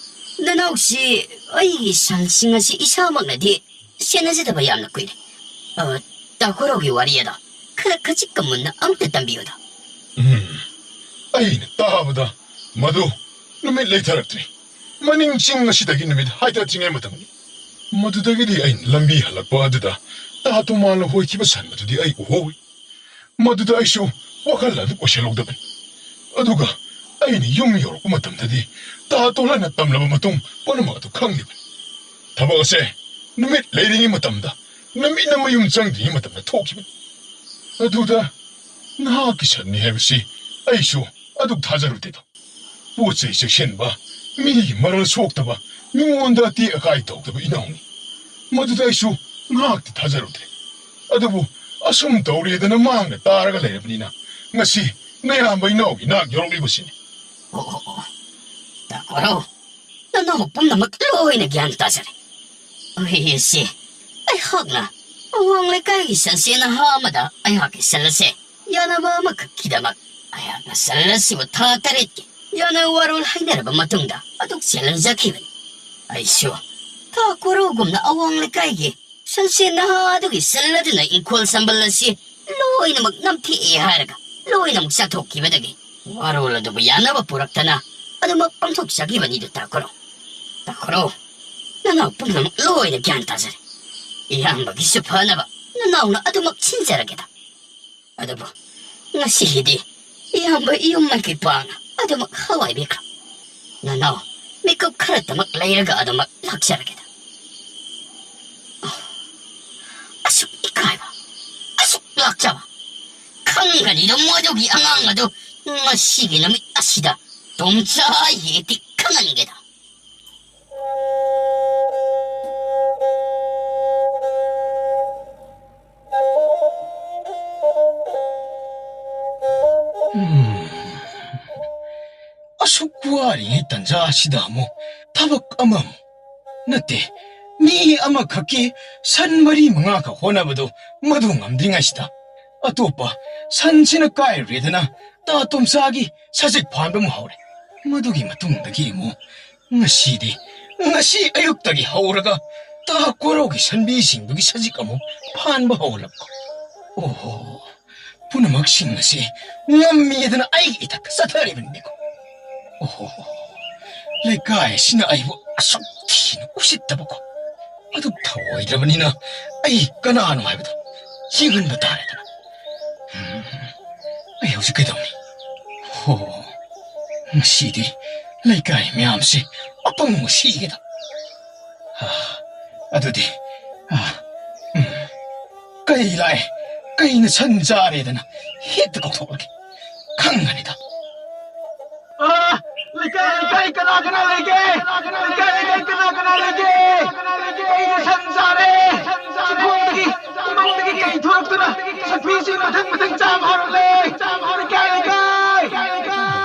ꯅꯅꯥꯎꯁꯤ ꯑꯩꯒꯤ ꯁꯟꯁꯤꯡ ꯑꯁꯤ ꯏꯁꯥꯃꯛꯅꯗꯤ ꯁꯦꯟꯅꯖꯗꯕ ꯌꯥꯝꯅ ꯀꯨꯏꯔꯦ꯫ ꯑ, ꯇꯥꯀꯨꯔꯣꯒꯤ ꯋꯥꯔꯤ ꯑꯗꯣ ꯈꯔ ꯈꯖꯤꯛꯀ ꯃꯨꯟꯅ ꯑꯃꯨꯛꯇ ꯇꯝꯕꯤꯌꯨꯗ꯫ ꯎꯝ, ꯑꯩꯅ ꯇꯥꯕꯗ ꯃꯗꯨ ꯅꯨꯃꯤꯠ ꯂꯩꯊꯔꯛꯇ꯭ꯔꯤ꯫ ꯃꯅꯤꯡ ꯆꯤꯡ ꯑꯁꯤꯗꯒꯤ ꯅꯨꯃꯤꯠ ꯍꯥꯏꯊꯗ꯭ꯔꯤꯉꯩ ꯃꯇꯝꯅꯤ꯫ ꯃꯗꯨꯗꯒꯤꯗꯤ ꯑꯩꯅ ꯂꯝꯕꯤ ꯍꯜꯂꯛꯄ ꯑꯗꯨꯗ ꯇꯥ ꯇꯣꯃꯥꯟ ꯂꯨꯍꯣꯏꯈꯤꯕ ꯁꯟ ꯑꯗꯨꯗꯤ ꯑꯩ ꯎꯍꯧꯏ꯫ ꯃꯗꯨꯗ ꯑꯩꯁꯨ ꯋꯥꯈꯜ ꯑꯗꯨ ꯑꯣꯏꯁꯜꯍꯧꯗꯕꯅꯤ꯫ ꯑꯗꯨꯒ ꯑꯩꯅ ꯌꯨꯝ ꯌꯧꯔꯛꯄ ꯃꯇꯝꯗꯗꯤ ꯇꯥ ꯇꯣꯂꯥꯟꯅ ꯇꯝꯂꯕ ꯃꯇꯨꯡ ꯄꯨꯝꯅꯃꯛ ꯑꯗꯨ ꯈꯪꯂꯤꯕꯅꯤ꯫ ꯊꯕꯛ ꯑꯁꯦ ꯅꯨꯃꯤꯠ ꯂꯩꯔꯤꯉꯩ ꯃꯇꯝꯗ, ꯅꯨꯃꯤꯠꯅ ꯃꯌꯨꯝ ꯆꯪꯗ꯭ꯔꯤꯉꯩ ꯃꯇꯝꯗ ꯊꯣꯛꯈꯤꯕꯅꯤ꯫ ꯑꯗꯨꯗ ꯅꯍꯥꯛꯀꯤ ꯁꯟꯅꯤ ꯍꯥꯏꯕꯁꯤ ꯑꯩꯁꯨ ꯑꯗꯨꯛ ꯊꯥꯖꯔꯨꯗꯦꯗꯣ꯫ ꯄꯣꯠ ꯆꯩ ꯆꯦꯛꯁꯤꯟꯕ, ꯃꯤꯒꯤ ꯃꯔꯜ ꯁꯣꯛꯇꯕ, ꯃꯤꯉꯣꯟꯗ ꯑꯇꯦꯛ ꯑꯀꯥꯏ ꯇꯧꯗꯕ ꯏꯅꯥꯎꯅꯤ꯫ ꯃꯗꯨꯗ ꯑꯩꯁꯨ ꯉꯥꯏꯍꯥꯛꯇꯤ ꯊꯥꯖꯔꯨꯗ꯭ꯔꯦ꯫ ꯑꯗꯨꯕꯨ ꯑꯁꯨꯝ ꯇꯧꯔꯦꯗꯅ ꯃꯥꯡꯅ ꯇꯥꯔꯒ ꯂꯩꯔꯕꯅꯤꯅ ꯉꯁꯤ ꯅꯌꯥꯝꯕ ꯏꯅꯥꯎꯒꯤ ꯅꯥꯛ ꯌꯧꯔꯛꯂꯤꯕꯁꯤꯅꯤ꯫ ꯑꯣ, ꯑꯣ, ꯑꯣ꯫ ꯇꯥꯀꯣꯔꯣ, ꯅꯅꯥꯎ ꯄꯨꯝꯅꯃꯛ ꯂꯣꯏꯅ ꯒ꯭ꯌꯥꯟ ꯇꯥꯖꯔꯦ꯫ ꯑꯩꯁꯦ, ꯑꯩꯍꯥꯛꯅ ꯑꯋꯥꯡ ꯂꯩꯀꯥꯏꯒꯤ ꯁꯟꯁꯦ ꯅꯍꯥ ꯑꯃꯗ ꯑꯩꯍꯥꯛꯀꯤ ꯁꯟ ꯑꯁꯦ ꯌꯥꯅꯕ ꯑꯃꯈꯛꯀꯤꯗꯃꯛ ꯑꯩꯍꯥꯛꯅ ꯁꯟ ꯑꯁꯤꯕꯨ ꯊꯥ ꯇꯔꯦꯠꯀꯤ ꯌꯥꯅ ꯋꯥꯔꯣꯜ ꯍꯥꯏꯅꯔꯕ ꯃꯇꯨꯡꯗ ꯑꯗꯨꯛ ꯆꯦꯜꯍꯟꯖꯈꯤꯕꯅꯤ꯫ ꯑꯩꯁꯨ ꯊꯥ ꯀꯣꯔꯧꯒꯨꯝꯅ ꯑꯋꯥꯡ ꯂꯩꯀꯥꯏꯒꯤ ꯁꯟꯁꯦ ꯅꯍꯥ ꯑꯗꯨꯒꯤ ꯁꯟ ꯑꯗꯨꯅ ꯏꯪꯈꯣꯜ ꯁꯝꯕꯜ ꯑꯁꯤ ꯂꯣꯏꯅꯃꯛ ꯅꯝꯊꯦꯛꯑꯦ ꯍꯥꯏꯔꯒ ꯂꯣꯏꯅꯃꯛ ꯆꯥꯊꯣꯛꯈꯤꯕꯗꯒꯤ ꯋꯥꯔꯣꯜ ꯑꯗꯨꯕꯨ ꯌꯥꯅꯕ ꯄꯨꯔꯛꯇꯅ ꯑꯗꯨꯃꯛ ꯄꯥꯡꯊꯣꯛꯆꯈꯤꯕꯅꯤꯗꯨ ꯇꯥꯈꯨꯔꯣ꯫ ꯇꯥꯈꯨꯔꯣ, ꯅꯅꯥꯎ ꯄꯨꯝꯅꯃꯛ ꯂꯣꯏꯅ ꯒ꯭ꯌꯥꯟ ꯇꯥꯖꯔꯦ꯫ ꯏꯌꯥꯝꯕꯒꯤꯁꯨ ꯐꯅꯕ ꯅꯅꯥꯎꯅ ꯑꯗꯨꯃꯛ ꯁꯤꯟꯖꯔꯒꯦꯗ꯫ ꯑꯗꯨꯕꯨ ꯉꯁꯤꯒꯤꯗꯤ ꯏꯌꯥꯝꯕ ꯏꯌꯨꯝ ꯃꯥꯏꯀꯩ ꯄꯥꯛꯅ ꯑꯗꯨꯃꯛ ꯍꯋꯥꯏꯕꯤꯈ꯭ꯔꯣ꯫ ꯅꯅꯥꯎ ꯃꯤꯀꯨꯞ ꯈꯔꯇꯃꯛ ꯂꯩꯔꯒ ꯑꯗꯨꯃꯛ ꯂꯥꯛꯆꯔꯒꯦꯗ꯫ ꯑꯁꯨꯛ ꯏꯀꯥꯏꯕ, ꯑꯁꯨꯛ ꯂꯥꯛꯆꯕ꯫ ꯈꯪꯒꯅꯤꯗꯣ ꯃꯗꯨꯒꯤ ꯑꯉꯥꯡ ꯑꯗꯨ ꯉꯁꯤꯒꯤ ꯅꯨꯃꯤꯠ ꯑꯁꯤꯗ ꯇꯣꯝꯆꯥ ꯌꯦꯇꯤ ꯈꯪꯍꯟꯒꯦꯗ꯫ ꯎꯝ꯫ ꯑꯁꯨꯛ ꯋꯥꯔꯤꯉꯩ ꯇꯟꯖꯥ ꯑꯁꯤꯗ ꯑꯃꯨꯛ ꯊꯕꯛ ꯑꯃꯃꯨꯛ ꯅꯠꯇꯦ, ꯃꯤ ꯑꯃꯈꯛꯀꯤ ꯁꯟ ꯃꯔꯤ ꯃꯉꯥꯈꯛ ꯍꯣꯠꯅꯕꯗꯨ ꯃꯗꯨ ꯉꯝꯗ꯭ꯔꯤꯉꯩꯁꯤꯗ ꯑꯇꯣꯞꯄ ꯁꯟꯁꯤꯅ ꯀꯥꯏꯔꯨꯔꯦꯗꯅ ꯇꯥ ꯇꯣꯝꯆꯥꯒꯤ ꯁꯖꯤꯛ ꯐꯥꯟꯕ ꯑꯃꯨꯛ ꯍꯧꯔꯦ꯫ ꯃꯗꯨꯒꯤ ꯃꯇꯨꯡꯗꯒꯤ ꯑꯃꯨꯛ ꯉꯁꯤꯗꯤ, ꯉꯁꯤ ꯑꯌꯨꯛꯇꯒꯤ ꯍꯧꯔꯒ ꯇꯥ ꯀꯣꯔꯧꯒꯤ ꯁꯟꯕꯤꯁꯤꯡꯗꯨꯒꯤ ꯁꯖꯤꯛ ꯑꯃꯨꯛ ꯐꯥꯟꯕ ꯍꯧꯔꯛꯄ꯫ ꯑꯣꯍꯣ, ꯄꯨꯝꯅꯃꯛꯁꯤꯡ ꯑꯁꯤ ꯉꯝꯃꯤꯗꯅ ꯑꯩꯒꯤ ꯏꯊꯛꯇ ꯆꯠꯊꯔꯤꯕꯅꯤꯀꯣ꯫ ꯑꯣꯍꯣ, ꯂꯩꯀꯥꯏ ꯑꯁꯤꯅ ꯑꯩꯕꯨ ꯑꯁꯨꯛ ꯊꯤꯅ ꯎꯁꯤꯠꯇꯕꯀꯣ꯫ ꯑꯗꯨ ꯊꯧꯑꯣꯏꯗ꯭ꯔꯕꯅꯤꯅ ꯑꯩ ꯀꯅꯥꯅꯣ ꯍꯥꯏꯕꯗꯣ ꯌꯦꯡꯍꯟꯕ ꯇꯥꯔꯦꯗꯅ꯫ ꯎꯝ, ꯑꯩ ꯍꯧꯖꯤꯛ ꯀꯩꯗꯧꯅꯤ? ꯍꯣ, ꯉꯁꯤꯗꯤ ꯂꯩꯀꯥꯏ ꯃꯌꯥꯝꯁꯦ ꯑꯄꯪꯕ ꯁꯤꯒꯦꯗ꯫ ꯑ, ꯑꯗꯨꯗꯤ, ꯑ, ꯎꯝ, ꯀꯩ ꯂꯥꯛꯑꯦ? ꯀꯩꯅ ꯁꯟ ꯆꯥꯔꯦꯗꯅ ꯍꯦꯛꯇ ꯀꯧꯊꯣꯛꯂꯒꯦ꯫ ꯈꯪꯒꯅꯤꯗ꯫ ꯑ, ꯂꯩꯀꯥꯏ, ꯂꯩꯀꯥꯏ, ꯀꯅꯥ, ꯀꯅꯥ ꯂꯩꯒꯦ? ꯂꯩꯀꯥꯏ, ꯂꯩꯀꯥꯏ, ꯀꯅꯥ, ꯀꯅꯥ ꯂꯩꯒꯦ? ꯑꯩꯅ ꯁꯟ ꯆꯥꯔꯦ꯫ ꯆꯤꯡꯈꯣꯡꯗꯒꯤ, ꯏꯃꯪꯗꯒꯤ ꯀꯩ ꯊꯣꯔꯛꯇꯨꯅ ꯁꯟꯊꯤꯁꯤ ꯃꯊꯪ, ꯃꯊꯪ ꯆꯥꯕ ꯍꯧꯔꯛꯂꯦ꯫ ꯂꯩꯀꯥꯏ, ꯂꯩꯀꯥꯏ꯫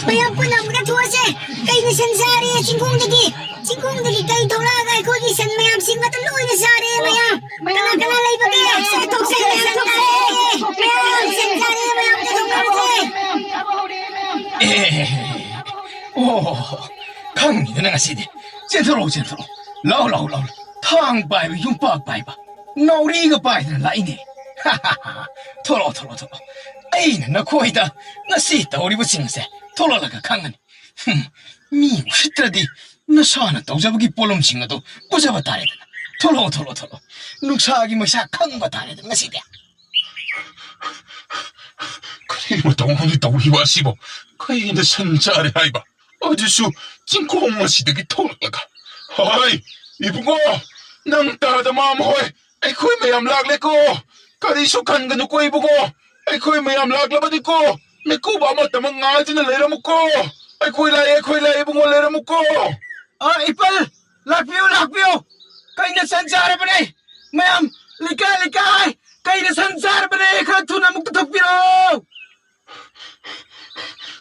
ꯃꯌꯥꯝ ꯄꯨꯟꯅ ꯑꯃꯨꯛꯇ ꯊꯣꯛꯑꯁꯦ꯫ ꯀꯩꯅ ꯁꯟ ꯆꯥꯔꯦ ꯆꯤꯡꯈꯣꯡꯗꯒꯤ? ꯆꯤꯡꯈꯣꯡꯗꯒꯤ ꯀꯩ ꯊꯣꯛꯂꯛꯑꯒ ꯑꯩꯈꯣꯏꯒꯤ ꯁꯟ ꯃꯌꯥꯝꯁꯤ ꯑꯃꯠꯇ ꯂꯣꯏꯅ ꯆꯥꯔꯦ ꯃꯌꯥꯝ? ꯀꯅꯥ ꯀꯅꯥ ꯂꯩꯕꯒꯦ? ꯁꯦ, ꯊꯣꯛꯁꯦ, ꯃꯌꯥꯝ ꯊꯣꯛꯁꯦ꯫ ꯃꯌꯥꯝ ꯁꯟ ꯆꯥꯔꯦ, ꯃꯌꯥꯝ ꯊꯣꯛꯅꯔꯁꯦ꯫ ꯑꯦ, ꯑꯣ, ꯈꯪꯉꯤꯗꯅ ꯉꯁꯤꯗꯤ꯫ ꯆꯦꯟꯊꯣꯔꯛꯑꯣ, ꯆꯦꯟꯊꯣꯔꯛꯑꯣ꯫ ꯂꯥꯎ, ꯂꯥꯎ, ꯂꯥꯎ, ꯂꯥꯎ꯫ ꯊꯥꯡ ꯄꯥꯏꯕ, ꯌꯨꯝꯄꯥꯛ ꯄꯥꯏꯕ, ꯅꯥꯎꯔꯤꯒ ꯄꯥꯏꯗꯅ ꯂꯥꯛꯏꯅꯦ꯫ ꯊꯣꯛꯂꯛꯑꯣ, ꯊꯣꯛꯂꯛꯑꯣ, ꯊꯣꯛꯂꯛꯑꯣ꯫ ꯑꯩꯅ ꯅꯈꯣꯏꯗ ꯉꯁꯤ ꯇꯧꯔꯤꯕꯁꯤꯡ ꯑꯁꯦ ꯊꯣꯛꯂꯛꯂꯒ ꯈꯪꯒꯅꯤ꯫ ꯍꯨꯝ, ꯃꯤ ꯎꯁꯤꯠꯇ꯭ꯔꯗꯤ ꯅꯁꯥꯅ ꯇꯧꯖꯕꯒꯤ ꯄꯣꯠꯂꯨꯝꯁꯤꯡ ꯑꯗꯨ ꯄꯨꯖꯕ ꯇꯥꯔꯦꯗꯅ꯫ ꯊꯣꯛꯂꯛꯑꯣ, ꯊꯣꯛꯂꯛꯑꯣ, ꯊꯣꯛꯂꯛꯑꯣ꯫ ꯅꯨꯡꯁꯥꯒꯤ ꯃꯩꯁꯥ ꯈꯪꯕ ꯇꯥꯔꯦꯗꯅ ꯉꯁꯤꯗꯤ꯫ ꯀꯔꯤ ꯃꯇꯧꯅꯣꯅꯦ ꯇꯧꯔꯤꯕ ꯑꯁꯤꯕꯣ? ꯀꯩꯒꯤꯅ ꯁꯟ ꯆꯥꯔꯦ ꯍꯥꯏꯕ? ꯑꯗꯨꯁꯨ ꯆꯤꯡꯈꯣꯡ ꯑꯁꯤꯗꯒꯤ ꯊꯣꯛꯂꯛꯂꯒ꯫ ꯍꯣꯏ, ꯏꯕꯨꯡꯉꯣ, ꯅꯪ ꯇꯥꯗ ꯃꯥꯝꯃ ꯍꯣꯏ, ꯑꯩꯈꯣꯏ ꯃꯌꯥꯝ ꯂꯥꯛꯂꯦꯀꯣ꯫ ꯀꯔꯤꯁꯨ ꯈꯟꯒꯅꯨꯀꯣ ꯏꯕꯨꯡꯉꯣ, ꯑꯩꯈꯣꯏ ꯃꯌꯥꯝ ꯂꯥꯛꯂꯕꯅꯤꯀꯣ꯫ ꯃꯤꯀꯨꯞ ꯑꯃꯇꯃꯛ ꯉꯥꯏꯗꯨꯅ ꯂꯩꯔꯝꯃꯨꯀꯣ꯫ ꯑꯩꯈꯣꯏ ꯂꯥꯛꯑꯦ, ꯑꯩꯈꯣꯏ ꯂꯥꯛꯑꯦ ꯏꯕꯨꯡꯉꯣ, ꯂꯩꯔꯝꯃꯨꯀꯣ꯫ ꯑ, ꯏꯄꯜ, ꯂꯥꯛꯄꯤꯌꯨ, ꯂꯥꯛꯄꯤꯌꯨ꯫ ꯀꯩꯅ ꯁꯟ ꯆꯥꯔꯕꯅꯦ꯫ ꯃꯌꯥꯝ, ꯂꯩꯀꯥꯏ, ꯂꯩꯀꯥꯏ, ꯀꯩꯅ ꯁꯟ ꯆꯥꯔꯕꯅꯦ꯫ ꯈꯔ ꯊꯨꯅ ꯑꯃꯨꯛꯇ ꯊꯣꯛꯄꯤꯔꯛꯑꯣ꯫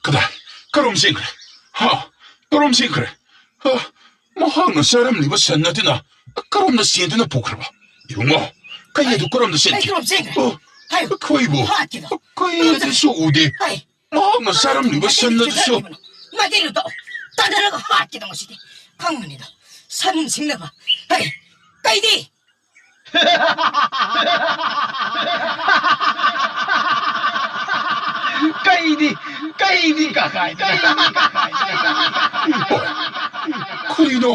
ꯀꯗꯥꯏ? ꯀꯔꯣꯝ ꯆꯦꯟꯈ꯭ꯔꯦ? ꯍꯥ? ꯀꯔꯣꯝ ꯆꯦꯟꯈ꯭ꯔꯦ? ꯍꯥ? ꯃꯍꯥꯛꯅ ꯆꯥꯔꯝꯂꯤꯕ ꯁꯟ ꯑꯗꯨꯅ ꯀꯔꯣꯝꯗ ꯆꯦꯟꯗꯨꯅ ꯄꯨꯈ꯭ꯔꯕ? ꯏꯕꯨꯡꯉꯣ, ꯀꯩ ꯑꯗꯨ ꯀꯔꯣꯝꯗ ꯆꯦꯟꯈꯤ? ꯀꯔꯣꯝ ꯆꯦꯟꯈ꯭ꯔꯦ? ꯑꯣ, ꯍꯥꯏꯌꯨ꯫ ꯑꯩꯈꯣꯏꯕꯨ, ꯍꯥꯠꯀꯦꯗꯣ꯫ ꯑꯩꯈꯣꯏ ꯑꯗꯨꯁꯨ ꯎꯗꯦ꯫ ꯍꯥꯏ꯫ ꯃꯍꯥꯛꯅ ꯆꯥꯔꯝꯂꯤꯕ ꯁꯟ ꯑꯗꯨꯁꯨ꯫ ꯃꯥꯏꯀꯩ ꯂꯨꯞꯇꯣꯛꯑꯣ꯫ ꯇꯥꯟꯅꯔꯒ ꯍꯥꯠꯀꯦꯗꯣ ꯉꯁꯤꯗꯤ꯫ ꯈꯪꯕꯅꯤꯗꯣ꯫ ꯁꯟ ꯁꯤꯡꯅꯕ꯫ ꯍꯩ, ꯀꯩꯗꯤ? ꯀꯩꯗꯤ, ꯀꯩꯗꯤ ꯀꯀꯥꯏ, ꯀꯩꯗꯤ ꯀꯀꯥꯏ, ꯀꯩꯗꯤ ꯀꯀꯥꯏ꯫ ꯀꯔꯤꯅꯣ?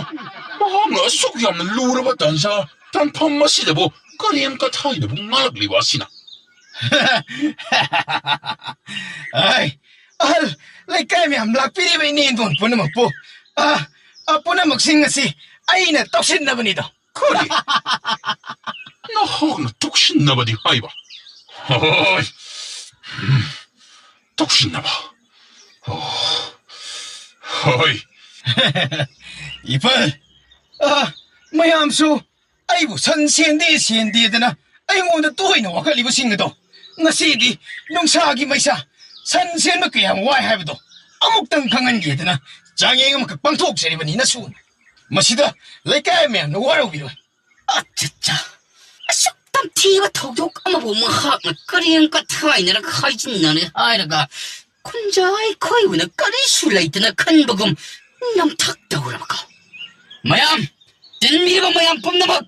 ꯃꯍꯥꯛꯅ ꯑꯁꯨꯛ ꯌꯥꯝꯅ ꯂꯨꯔꯕ ꯇꯥꯟꯖꯥ, ꯇꯥꯟꯐꯝ ꯑꯁꯤꯗꯕꯨ ꯀꯔꯦꯝ ꯀꯊꯥꯏꯅꯕꯨ ꯉꯥꯡꯂꯛꯂꯤꯕ ꯑꯁꯤꯅ? ꯑꯩ, ꯑꯍꯜ, ꯂꯩꯀꯥꯏ ꯃꯌꯥꯝ ꯂꯥꯛꯄꯤꯔꯤꯕ ꯏꯅꯦ ꯏꯟꯗꯣꯟ ꯄꯨꯝꯅꯃꯛꯄꯨ, ꯑ, ꯑ, ꯄꯨꯝꯅꯃꯛꯁꯤꯡ ꯑꯁꯤ ꯑꯩꯅ ꯇꯧꯁꯤꯟꯅꯕꯅꯤꯗꯣ꯫ ꯀꯔꯤ? ꯅꯍꯥꯛꯅ ꯇꯧꯁꯤꯟꯅꯕꯗꯤ ꯍꯥꯏꯕ? ꯍꯣꯏ꯫ ꯎꯝ꯫ ꯇꯧꯁꯤꯟꯅꯕ꯫ ꯑꯣ꯫ ꯍꯣꯏ꯫ ꯏꯄꯜ, ꯑ, ꯃꯌꯥꯝꯁꯨ ꯑꯩꯕꯨ ꯁꯟ ꯁꯦꯟꯗꯦ, ꯁꯦꯟꯗꯦꯗꯅ ꯑꯩꯉꯣꯟꯗ ꯇꯣꯏꯅ ꯋꯥꯀꯠꯂꯤꯕꯁꯤꯡ ꯑꯗꯣ, ꯉꯁꯤꯗꯤ ꯅꯨꯡꯁꯥꯒꯤ ꯃꯩꯁꯥ, ꯁꯟ ꯁꯦꯟꯕ ꯀꯌꯥꯝ ꯋꯥꯏ ꯍꯥꯏꯕꯗꯣ ꯑꯃꯨꯛꯇꯪ ꯈꯪꯍꯟꯒꯦꯗꯅ ꯆꯥꯡꯌꯦꯡ ꯑꯃꯈꯛ ꯄꯥꯡꯊꯣꯛꯆꯔꯤꯕꯅꯤ ꯅꯁꯨꯅ꯫ ꯃꯁꯤꯗ ꯂꯩꯀꯥꯏ ꯃꯌꯥꯝꯅ ꯋꯥꯔꯧꯕꯤꯔꯣꯏ꯫ ꯑꯠꯆꯥ, ꯑꯁꯨꯛ ꯇꯝꯊꯤꯕ ꯊꯧꯗꯣꯛ ꯑꯃꯕꯨ ꯃꯍꯥꯛꯅ ꯀꯔꯦꯝ ꯀꯊꯥꯏꯅꯔꯒ ꯍꯥꯏꯖꯤꯟꯅꯔꯦ ꯍꯥꯏꯔꯒ, ꯈꯨꯟꯖꯥ ꯑꯩꯈꯣꯏꯕꯨꯅ ꯀꯔꯤꯁꯨ ꯂꯩꯇꯅ ꯈꯟꯕꯒꯨꯝ ꯅꯝꯊꯛ ꯇꯧꯔꯕꯀꯣ? ꯃꯌꯥꯝ, ꯇꯤꯟꯕꯤꯔꯤꯕ ꯃꯌꯥꯝ ꯄꯨꯝꯅꯃꯛ,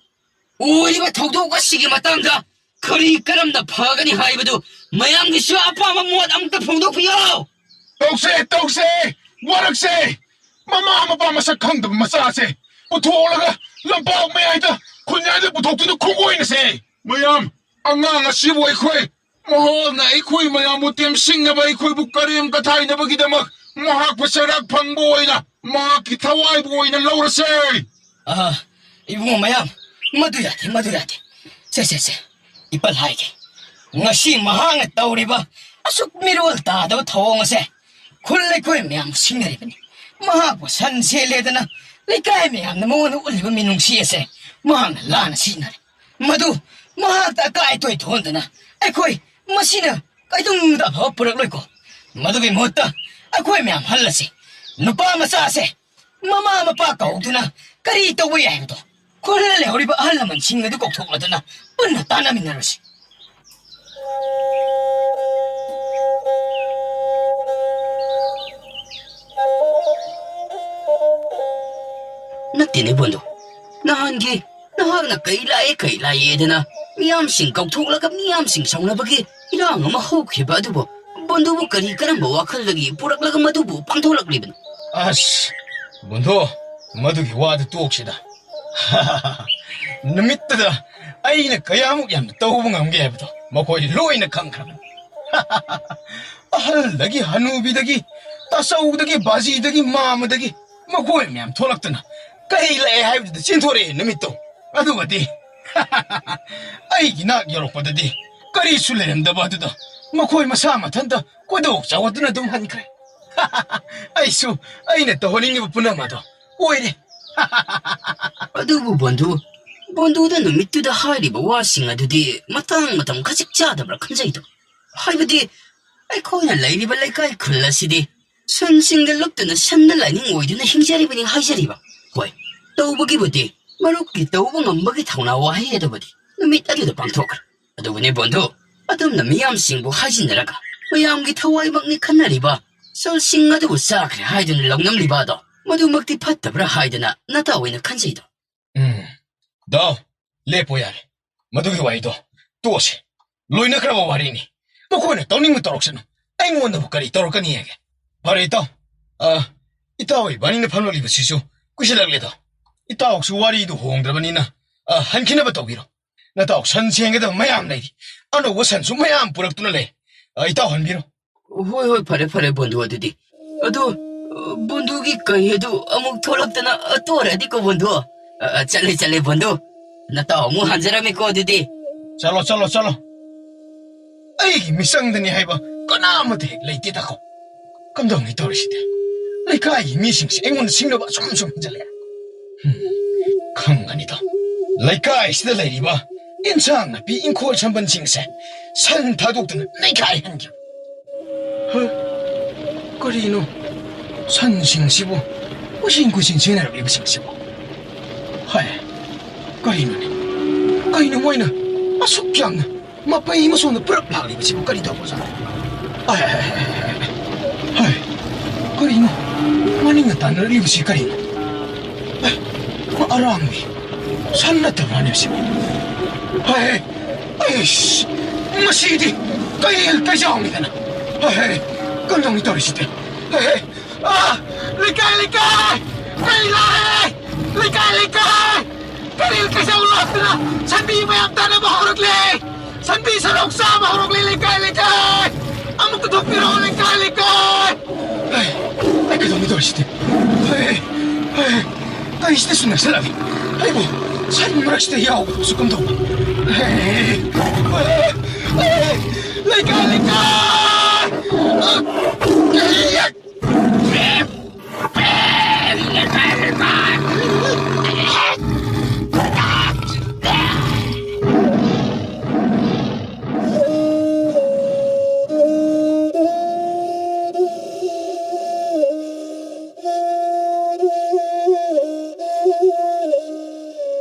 ꯑꯣꯏꯔꯤꯕ ꯊꯧꯗꯣꯛ ꯑꯁꯤꯒꯤ ꯃꯇꯥꯡꯗ ꯀꯔꯤ ꯀꯔꯝꯅ ꯐꯒꯅꯤ ꯍꯥꯏꯕꯗꯨ ꯃꯌꯥꯝꯒꯤꯁꯨ ꯑꯄꯥꯝꯕ ꯃꯣꯠ ꯑꯃꯠꯇ ꯐꯣꯡꯗꯣꯛꯄꯤꯌꯨ꯫ ꯇꯧꯁꯦ, ꯇꯧꯁꯦ, ꯋꯥꯔꯛꯁꯦ꯫ ꯃꯃꯥ ꯃꯄꯥ ꯃꯁꯛ ꯈꯪꯗꯕ ꯃꯆꯥꯁꯦ ꯄꯨꯊꯣꯛꯂꯒ ꯂꯝꯄꯥꯛ ꯃꯌꯥꯏꯗ ꯈꯨꯟꯌꯥꯏꯗ ꯄꯨꯊꯣꯛꯇꯨꯅ ꯈꯣꯡꯒꯣꯏꯅꯁꯦ꯫ ꯃꯌꯥꯝ, ꯑꯉꯥꯡ ꯑꯁꯤꯕꯨ ꯑꯩꯈꯣꯏ, ꯃꯍꯥꯛꯅ ꯑꯩꯈꯣꯏ ꯃꯌꯥꯝꯕꯨ ꯇꯦꯝꯁꯤꯡꯅꯕ, ꯑꯩꯈꯣꯏꯕꯨ ꯀꯔꯦꯝ ꯀꯊꯥꯏꯅꯕꯒꯤꯗꯃꯛ ꯃꯍꯥꯛꯄꯨ ꯆꯩꯔꯥꯛ ꯐꯪꯕ ꯑꯣꯏꯅ, ꯃꯍꯥꯛꯀꯤ ꯊꯋꯥꯏꯕꯨ ꯑꯣꯏꯅ ꯂꯧꯔꯁꯦ꯫ ꯑꯥ, ꯏꯕꯨꯡꯉꯣ ꯃꯌꯥꯝ, ꯃꯗꯨ ꯌꯥꯗꯦ, ꯃꯗꯨ ꯌꯥꯗꯦ꯫ ꯁꯦ, ꯁꯦ, ꯁꯦ, ꯏꯄꯜ ꯍꯥꯏꯒꯦ꯫ ꯉꯁꯤ ꯃꯍꯥꯛꯅ ꯇꯧꯔꯤꯕ ꯑꯁꯨꯛ ꯃꯤꯔꯣꯜ ꯇꯥꯗꯕ ꯊꯧꯑꯣꯡ ꯑꯁꯦ ꯈꯨꯜ ꯂꯩꯀꯥꯏ ꯃꯌꯥꯝ ꯁꯤꯡꯅꯔꯤꯕꯅꯤ꯫ ꯃꯍꯥꯛꯄꯨ ꯁꯟ ꯁꯦꯠꯂꯦꯗꯅ ꯂꯩꯀꯥꯏ ꯃꯌꯥꯝꯅ ꯃꯉꯣꯟꯗ ꯎꯠꯂꯤꯕ ꯃꯤꯅꯨꯡꯁꯤ ꯑꯁꯦ ꯃꯍꯥꯛꯅ ꯂꯥꯟꯅ ꯁꯤꯖꯤꯟꯅꯔꯦ꯫ ꯃꯗꯨ ꯃꯍꯥꯛꯇ ꯑꯀꯥꯏ ꯑꯇꯣꯏ ꯊꯣꯛꯍꯟꯗꯅ ꯑꯩꯈꯣꯏ ꯃꯁꯤꯅ ꯀꯩꯗꯧꯅꯨꯡꯗ ꯑꯐꯕ ꯄꯨꯔꯛꯂꯣꯏꯀꯣ꯫ ꯃꯗꯨꯒꯤ ꯃꯍꯨꯠꯇ ꯑꯩꯈꯣꯏ ꯃꯌꯥꯝ ꯍꯜꯂꯁꯤ꯫ ꯅꯨꯄꯥ ꯃꯆꯥꯁꯦ ꯃꯃꯥ ꯃꯄꯥ ꯀꯧꯗꯨꯅ ꯀꯔꯤ ꯇꯧꯕ ꯌꯥꯏ ꯍꯥꯏꯕꯗꯣ ꯈꯨꯜꯗ ꯂꯩꯍꯧꯔꯤꯕ ꯑꯍꯜ ꯂꯃꯟꯁꯤꯡ ꯑꯗꯨ ꯀꯧꯊꯣꯛꯂꯗꯨꯅ ꯄꯨꯟꯅ ꯇꯥꯟꯅꯃꯤꯟꯅꯔꯁꯤ꯫ ꯅꯠꯇꯦꯅꯦ ꯕꯣꯟꯗꯨ, ꯅꯍꯥꯟꯒꯤ ꯅꯍꯥꯛꯅ ꯀꯩ ꯂꯥꯛꯑꯦ, ꯀꯩ ꯂꯥꯛꯑꯦꯗꯅ ꯃꯤꯌꯥꯝꯁꯤꯡ ꯀꯧꯊꯣꯛꯂꯒ ꯃꯤꯌꯥꯝꯁꯤꯡ ꯁꯥꯎꯅꯕꯒꯤ ꯏꯔꯥꯡ ꯑꯃ ꯍꯧꯈꯤꯕ ꯑꯗꯨꯕꯨ ꯕꯣꯟꯗꯨꯕꯨ ꯀꯔꯤ ꯀꯔꯝꯕ ꯋꯥꯈꯜꯗꯒꯤ ꯄꯨꯔꯛꯂꯒ ꯃꯗꯨꯕꯨ ꯄꯥꯡꯊꯣꯛꯂꯛꯂꯤꯕꯅꯣ? ꯑꯁ, ꯕꯣꯟꯗꯨ, ꯃꯗꯨꯒꯤ ꯋꯥꯗꯨ ꯇꯣꯛꯁꯤꯗ꯫ ꯅꯨꯃꯤꯠꯇꯨꯗ ꯑꯩꯅ ꯀꯌꯥꯃꯨꯛ ꯌꯥꯝꯅ ꯇꯧꯕ ꯉꯝꯒꯦ ꯍꯥꯏꯕꯗꯣ ꯃꯈꯣꯏ ꯂꯣꯏꯅ ꯈꯪꯈ꯭ꯔꯕꯅꯤ꯫ ꯑꯍꯜꯗꯒꯤ, ꯍꯅꯨꯕꯤꯗꯒꯤ, ꯇꯥꯆꯧꯗꯒꯤ, ꯕꯥꯖꯤꯗꯒꯤ, ꯃꯥꯃꯗꯒꯤ ꯃꯈꯣꯏ ꯃꯌꯥꯝ ꯊꯣꯛꯂꯛꯇꯨꯅ ꯀꯩ ꯂꯥꯛꯑꯦ ꯍꯥꯏꯕꯗꯨꯗ ꯆꯦꯟꯊꯣꯔꯛꯑꯦ ꯅꯨꯃꯤꯠꯇꯣ꯫ ꯑꯗꯨꯒꯗꯤ ꯑꯩꯒꯤ ꯅꯥꯛ ꯌꯧꯔꯛꯄꯗꯗꯤ ꯀꯔꯤꯁꯨ ꯂꯩꯔꯝꯗꯕ ꯑꯗꯨꯗ ꯃꯈꯣꯏ ꯃꯁꯥ ꯃꯊꯟꯇ ꯀꯣꯏꯗꯧ ꯆꯥꯎꯍꯠꯇꯨꯅ ꯑꯗꯨꯝ ꯍꯟꯈ꯭ꯔꯦ꯫ ꯑꯩꯁꯨ ꯑꯩꯅ ꯇꯧꯍꯟꯅꯤꯡꯉꯤꯕ ꯄꯨꯝꯅꯃꯛ ꯑꯗꯣ ꯑꯣꯏꯔꯦ꯫ ꯑꯗꯨꯕꯨ ꯕꯣꯟꯗꯨ, ꯕꯣꯟꯗꯨꯗ ꯅꯨꯃꯤꯠꯇꯨꯗ ꯍꯥꯏꯔꯤꯕ ꯋꯥꯁꯤꯡ ꯑꯗꯨꯗꯤ ꯃꯇꯥꯡ ꯃꯇꯝ ꯈꯖꯤꯛ ꯆꯥꯗꯕ꯭ꯔꯥ ꯈꯟꯖꯩꯗꯣ꯫ ꯍꯥꯏꯕꯗꯤ ꯑꯩꯈꯣꯏꯅ ꯂꯩꯔꯤꯕ ꯂꯩꯀꯥꯏ ꯈꯨꯜ ꯑꯁꯤꯗꯤ ꯁꯟꯁꯤꯡꯗ ꯂꯨꯞꯇꯨꯅ ꯁꯟꯗ ꯂꯥꯏꯅꯤꯡ ꯑꯣꯏꯗꯨꯅ ꯍꯤꯡꯖꯔꯤꯕꯅꯤ ꯍꯥꯏꯖꯔꯤꯕ꯫ ꯍꯣꯏ, ꯇꯧꯕꯒꯤꯕꯨꯗꯤ ꯃꯔꯨꯞꯀꯤ ꯇꯧꯕ ꯉꯝꯕꯒꯤ ꯊꯧꯅꯥ ꯋꯥꯍꯩ ꯑꯗꯨꯕꯨꯗꯤ ꯅꯨꯃꯤꯠ ꯑꯗꯨꯗ ꯄꯥꯡꯊꯣꯛꯈ꯭ꯔꯦ꯫ ꯑꯗꯨꯕꯨꯅꯤ ꯕꯣꯟꯗꯨ, ꯑꯗꯣꯝꯅ ꯃꯤꯌꯥꯝꯁꯤꯡꯕꯨ ꯍꯥꯏꯖꯤꯟꯅꯔꯒ ꯃꯌꯥꯝꯒꯤ ꯊꯋꯥꯏꯃꯛꯅꯤ ꯈꯟꯅꯔꯤꯕ ꯁꯟꯁꯤꯡ ꯑꯗꯨꯕꯨ ꯆꯥꯈ꯭ꯔꯦ ꯍꯥꯏꯗꯨꯅ ꯂꯧꯅꯝꯂꯤꯕ ꯑꯗꯣ ꯃꯗꯨꯃꯛꯇꯤ ꯐꯠꯇꯕ꯭ꯔꯥ ꯍꯥꯏꯗꯅ ꯅꯇꯥ ꯑꯣꯏꯅ ꯈꯟꯖꯩꯗꯣ꯫ ꯎꯝ꯫ ꯗꯥꯎ, ꯂꯦꯞꯄꯣ ꯌꯥꯔꯦ꯫ ꯃꯗꯨꯒꯤ ꯋꯥꯔꯤꯗꯣ ꯇꯣꯛꯑꯁꯤ꯫ ꯂꯣꯏꯅꯈ꯭ꯔꯕ ꯋꯥꯔꯤꯅꯤ꯫ ꯃꯈꯣꯏꯅ ꯇꯧꯅꯤꯡꯕ ꯇꯧꯔꯛꯁꯅꯨ꯫ ꯑꯩꯉꯣꯟꯗꯕꯨ ꯀꯔꯤ ꯇꯧꯔꯛꯀꯅꯤ ꯍꯥꯏꯒꯦ? ꯐꯔꯦ, ꯏꯇꯥꯎ꯫ ꯑ, ꯏꯇꯥꯎ ꯏꯕꯥꯅꯤꯅ ꯐꯝꯂꯛꯂꯤꯕꯁꯤꯁꯨ ꯀꯨꯏꯁꯤꯜꯂꯛꯂꯦꯗꯣ꯫ ꯏꯇꯥꯎꯁꯨ ꯋꯥꯔꯤꯗꯨ ꯍꯣꯡꯗ꯭ꯔꯕꯅꯤꯅ, ꯑ, ꯍꯟꯈꯤꯅꯕ ꯇꯧꯕꯤꯔꯣ꯫ ꯅꯇꯥꯎ ꯁꯟ ꯁꯦꯡꯒꯗꯕ ꯃꯌꯥꯝ ꯂꯩꯔꯤ꯫ ꯑꯅꯧꯕ ꯁꯟꯁꯨ ꯃꯌꯥꯝ ꯄꯨꯔꯛꯇꯨꯅ ꯂꯩ꯫ ꯑ, ꯏꯇꯥꯎ ꯍꯟꯕꯤꯔꯣ꯫ ꯍꯣꯏ, ꯍꯣꯏ, ꯐꯔꯦ, ꯐꯔꯦ, ꯕꯣꯟꯙꯨ, ꯑꯗꯨꯗꯤ꯫ ꯑꯗꯨ, ꯑ, ꯕꯣꯟꯙꯨꯒꯤ ꯀꯍꯤ ꯑꯗꯨ ꯑꯃꯨꯛ ꯊꯣꯛꯂꯛꯇꯅ, ꯑ, ꯇꯣꯛꯈ꯭ꯔꯗꯤꯀꯣ, ꯕꯣꯟꯙꯨ꯫ ꯑ, ꯑ, ꯆꯠꯂꯦ, ꯆꯠꯂꯦ, ꯕꯣꯟꯙꯨ꯫ ꯅꯇꯥꯎ ꯑꯃꯨꯛ ꯍꯟꯖꯔꯝꯃꯤꯀꯣ, ꯑꯗꯨꯗꯤ꯫ ꯆꯠꯂꯣ, ꯆꯠꯂꯣ, ꯆꯠꯂꯣ꯫ ꯑꯩꯒꯤ ꯃꯤꯆꯪꯗꯅꯤ ꯍꯥꯏꯕ ꯀꯅꯥ ꯑꯃꯠꯇ ꯍꯦꯛ ꯂꯩꯇꯦꯗꯀꯣ꯫ ꯀꯝꯗꯧꯅꯤ ꯇꯧꯔꯤꯁꯤꯗꯤ? ꯂꯩꯀꯥꯏꯒꯤ ꯃꯤꯁꯤꯡꯁꯦ ꯑꯩꯉꯣꯟꯗ ꯁꯤꯡꯅꯕ ꯑꯁꯨꯝ ꯁꯨꯝ ꯍꯦꯟꯖꯜꯂꯛꯑꯦ꯫ ꯍꯨꯝ, ꯈꯪꯒꯅꯤꯗꯣ꯫ ꯂꯩꯀꯥꯏꯁꯤꯗ ꯂꯩꯔꯤꯕ ꯏꯟꯁꯥꯡ ꯅꯥꯄꯤ ꯏꯪꯈꯣꯜ ꯁꯝꯕꯟꯁꯤꯡꯁꯦ ꯁꯟ ꯊꯥꯗꯣꯛꯇꯨꯅ ꯅꯩꯈꯥꯏꯍꯟꯈꯤꯕ꯫ ꯍ? ꯀꯔꯤꯅꯣ? ꯁꯟꯁꯤꯡꯁꯤꯕꯨ ꯀꯣꯏꯆꯦꯟ ꯀꯣꯏꯆꯦꯟ ꯆꯦꯟꯅꯔꯛꯂꯤꯕꯁꯤꯡꯁꯤꯕꯨ? ꯍꯥꯏ, ꯀꯔꯤꯅꯣꯅꯦ? ꯀꯩꯅꯣ ꯃꯣꯏꯅ ꯑꯁꯨꯛ ꯌꯥꯝꯅ ꯃꯄꯩ ꯑꯃ ꯁꯣꯝꯗ ꯄꯨꯔꯞ ꯂꯥꯛꯂꯤꯕꯁꯤꯕꯨ ꯀꯔꯤ ꯇꯧꯕꯖꯥꯠꯅꯣ? ꯑꯥꯏ, ꯑꯥꯏ, ꯑꯥꯏ, ꯑꯥꯏ, ꯑꯥꯏ, ꯑꯥꯏ꯫ ꯍꯥꯏ, ꯀꯔꯤꯅꯣ? ꯃꯅꯤꯡꯅ ꯇꯥꯟꯅꯔꯛꯂꯤꯕꯁꯤ ꯀꯔꯤꯅꯣ? ꯑꯥꯏ, ꯑꯔꯥꯡꯕꯤ ꯁꯟ ꯅꯠꯇꯕ꯭ꯔꯥꯅꯦ ꯁꯤꯕꯨ? ꯍꯥꯏ, ꯑꯩꯁ, ꯃꯁꯤꯗꯤ ꯀꯩ ꯀꯩꯖꯥꯎꯅꯤꯗꯅ? ꯍꯥꯏ, ꯀꯝꯗꯧꯅꯤ ꯇꯧꯔꯤꯁꯤꯗꯤ? ꯍꯥꯏ, ꯑꯥ! ꯂꯩꯀꯥꯏ, ꯂꯩꯀꯥꯏ! ꯀꯔꯤ ꯂꯥꯛꯑꯦ? ꯂꯩꯀꯥꯏ, ꯂꯩꯀꯥꯏ! ꯀꯔꯤ ꯀꯩꯁꯧ ꯂꯥꯛꯇꯅ ꯁꯟꯕꯤ ꯃꯌꯥꯝ ꯇꯥꯟꯅꯕ ꯍꯧꯔꯛꯂꯦ? ꯁꯟꯕꯤ ꯁꯔꯣꯛ ꯆꯥꯕ ꯍꯧꯔꯛꯂꯦ, ꯂꯩꯀꯥꯏ, ꯂꯩꯀꯥꯏ! ꯑꯃꯨꯛꯇ ꯊꯣꯛꯄꯤꯔꯛꯑꯣ, ꯂꯩꯀꯥꯏ, ꯂꯩꯀꯥꯏ! ꯑꯩ, ꯑꯩ ꯀꯩꯗꯧꯅꯤ ꯇꯧꯔꯤꯁꯤꯗꯤ? ꯑꯩ, ꯑꯩ, ꯀꯩꯁꯤꯗꯁꯨ ꯅꯛꯁꯜꯂꯛꯑꯦ? ꯑꯩꯕꯨ ꯁꯟ ꯃꯔꯛꯁꯤꯗ ꯌꯥꯎꯕꯗꯨꯁꯨ ꯀꯝꯗꯧꯕ? ꯑꯩ, ꯑꯩ, ꯑꯩ, ꯂꯩꯀꯥꯏ, ꯂꯩꯀꯥꯏ! ꯑ, ꯑꯩ,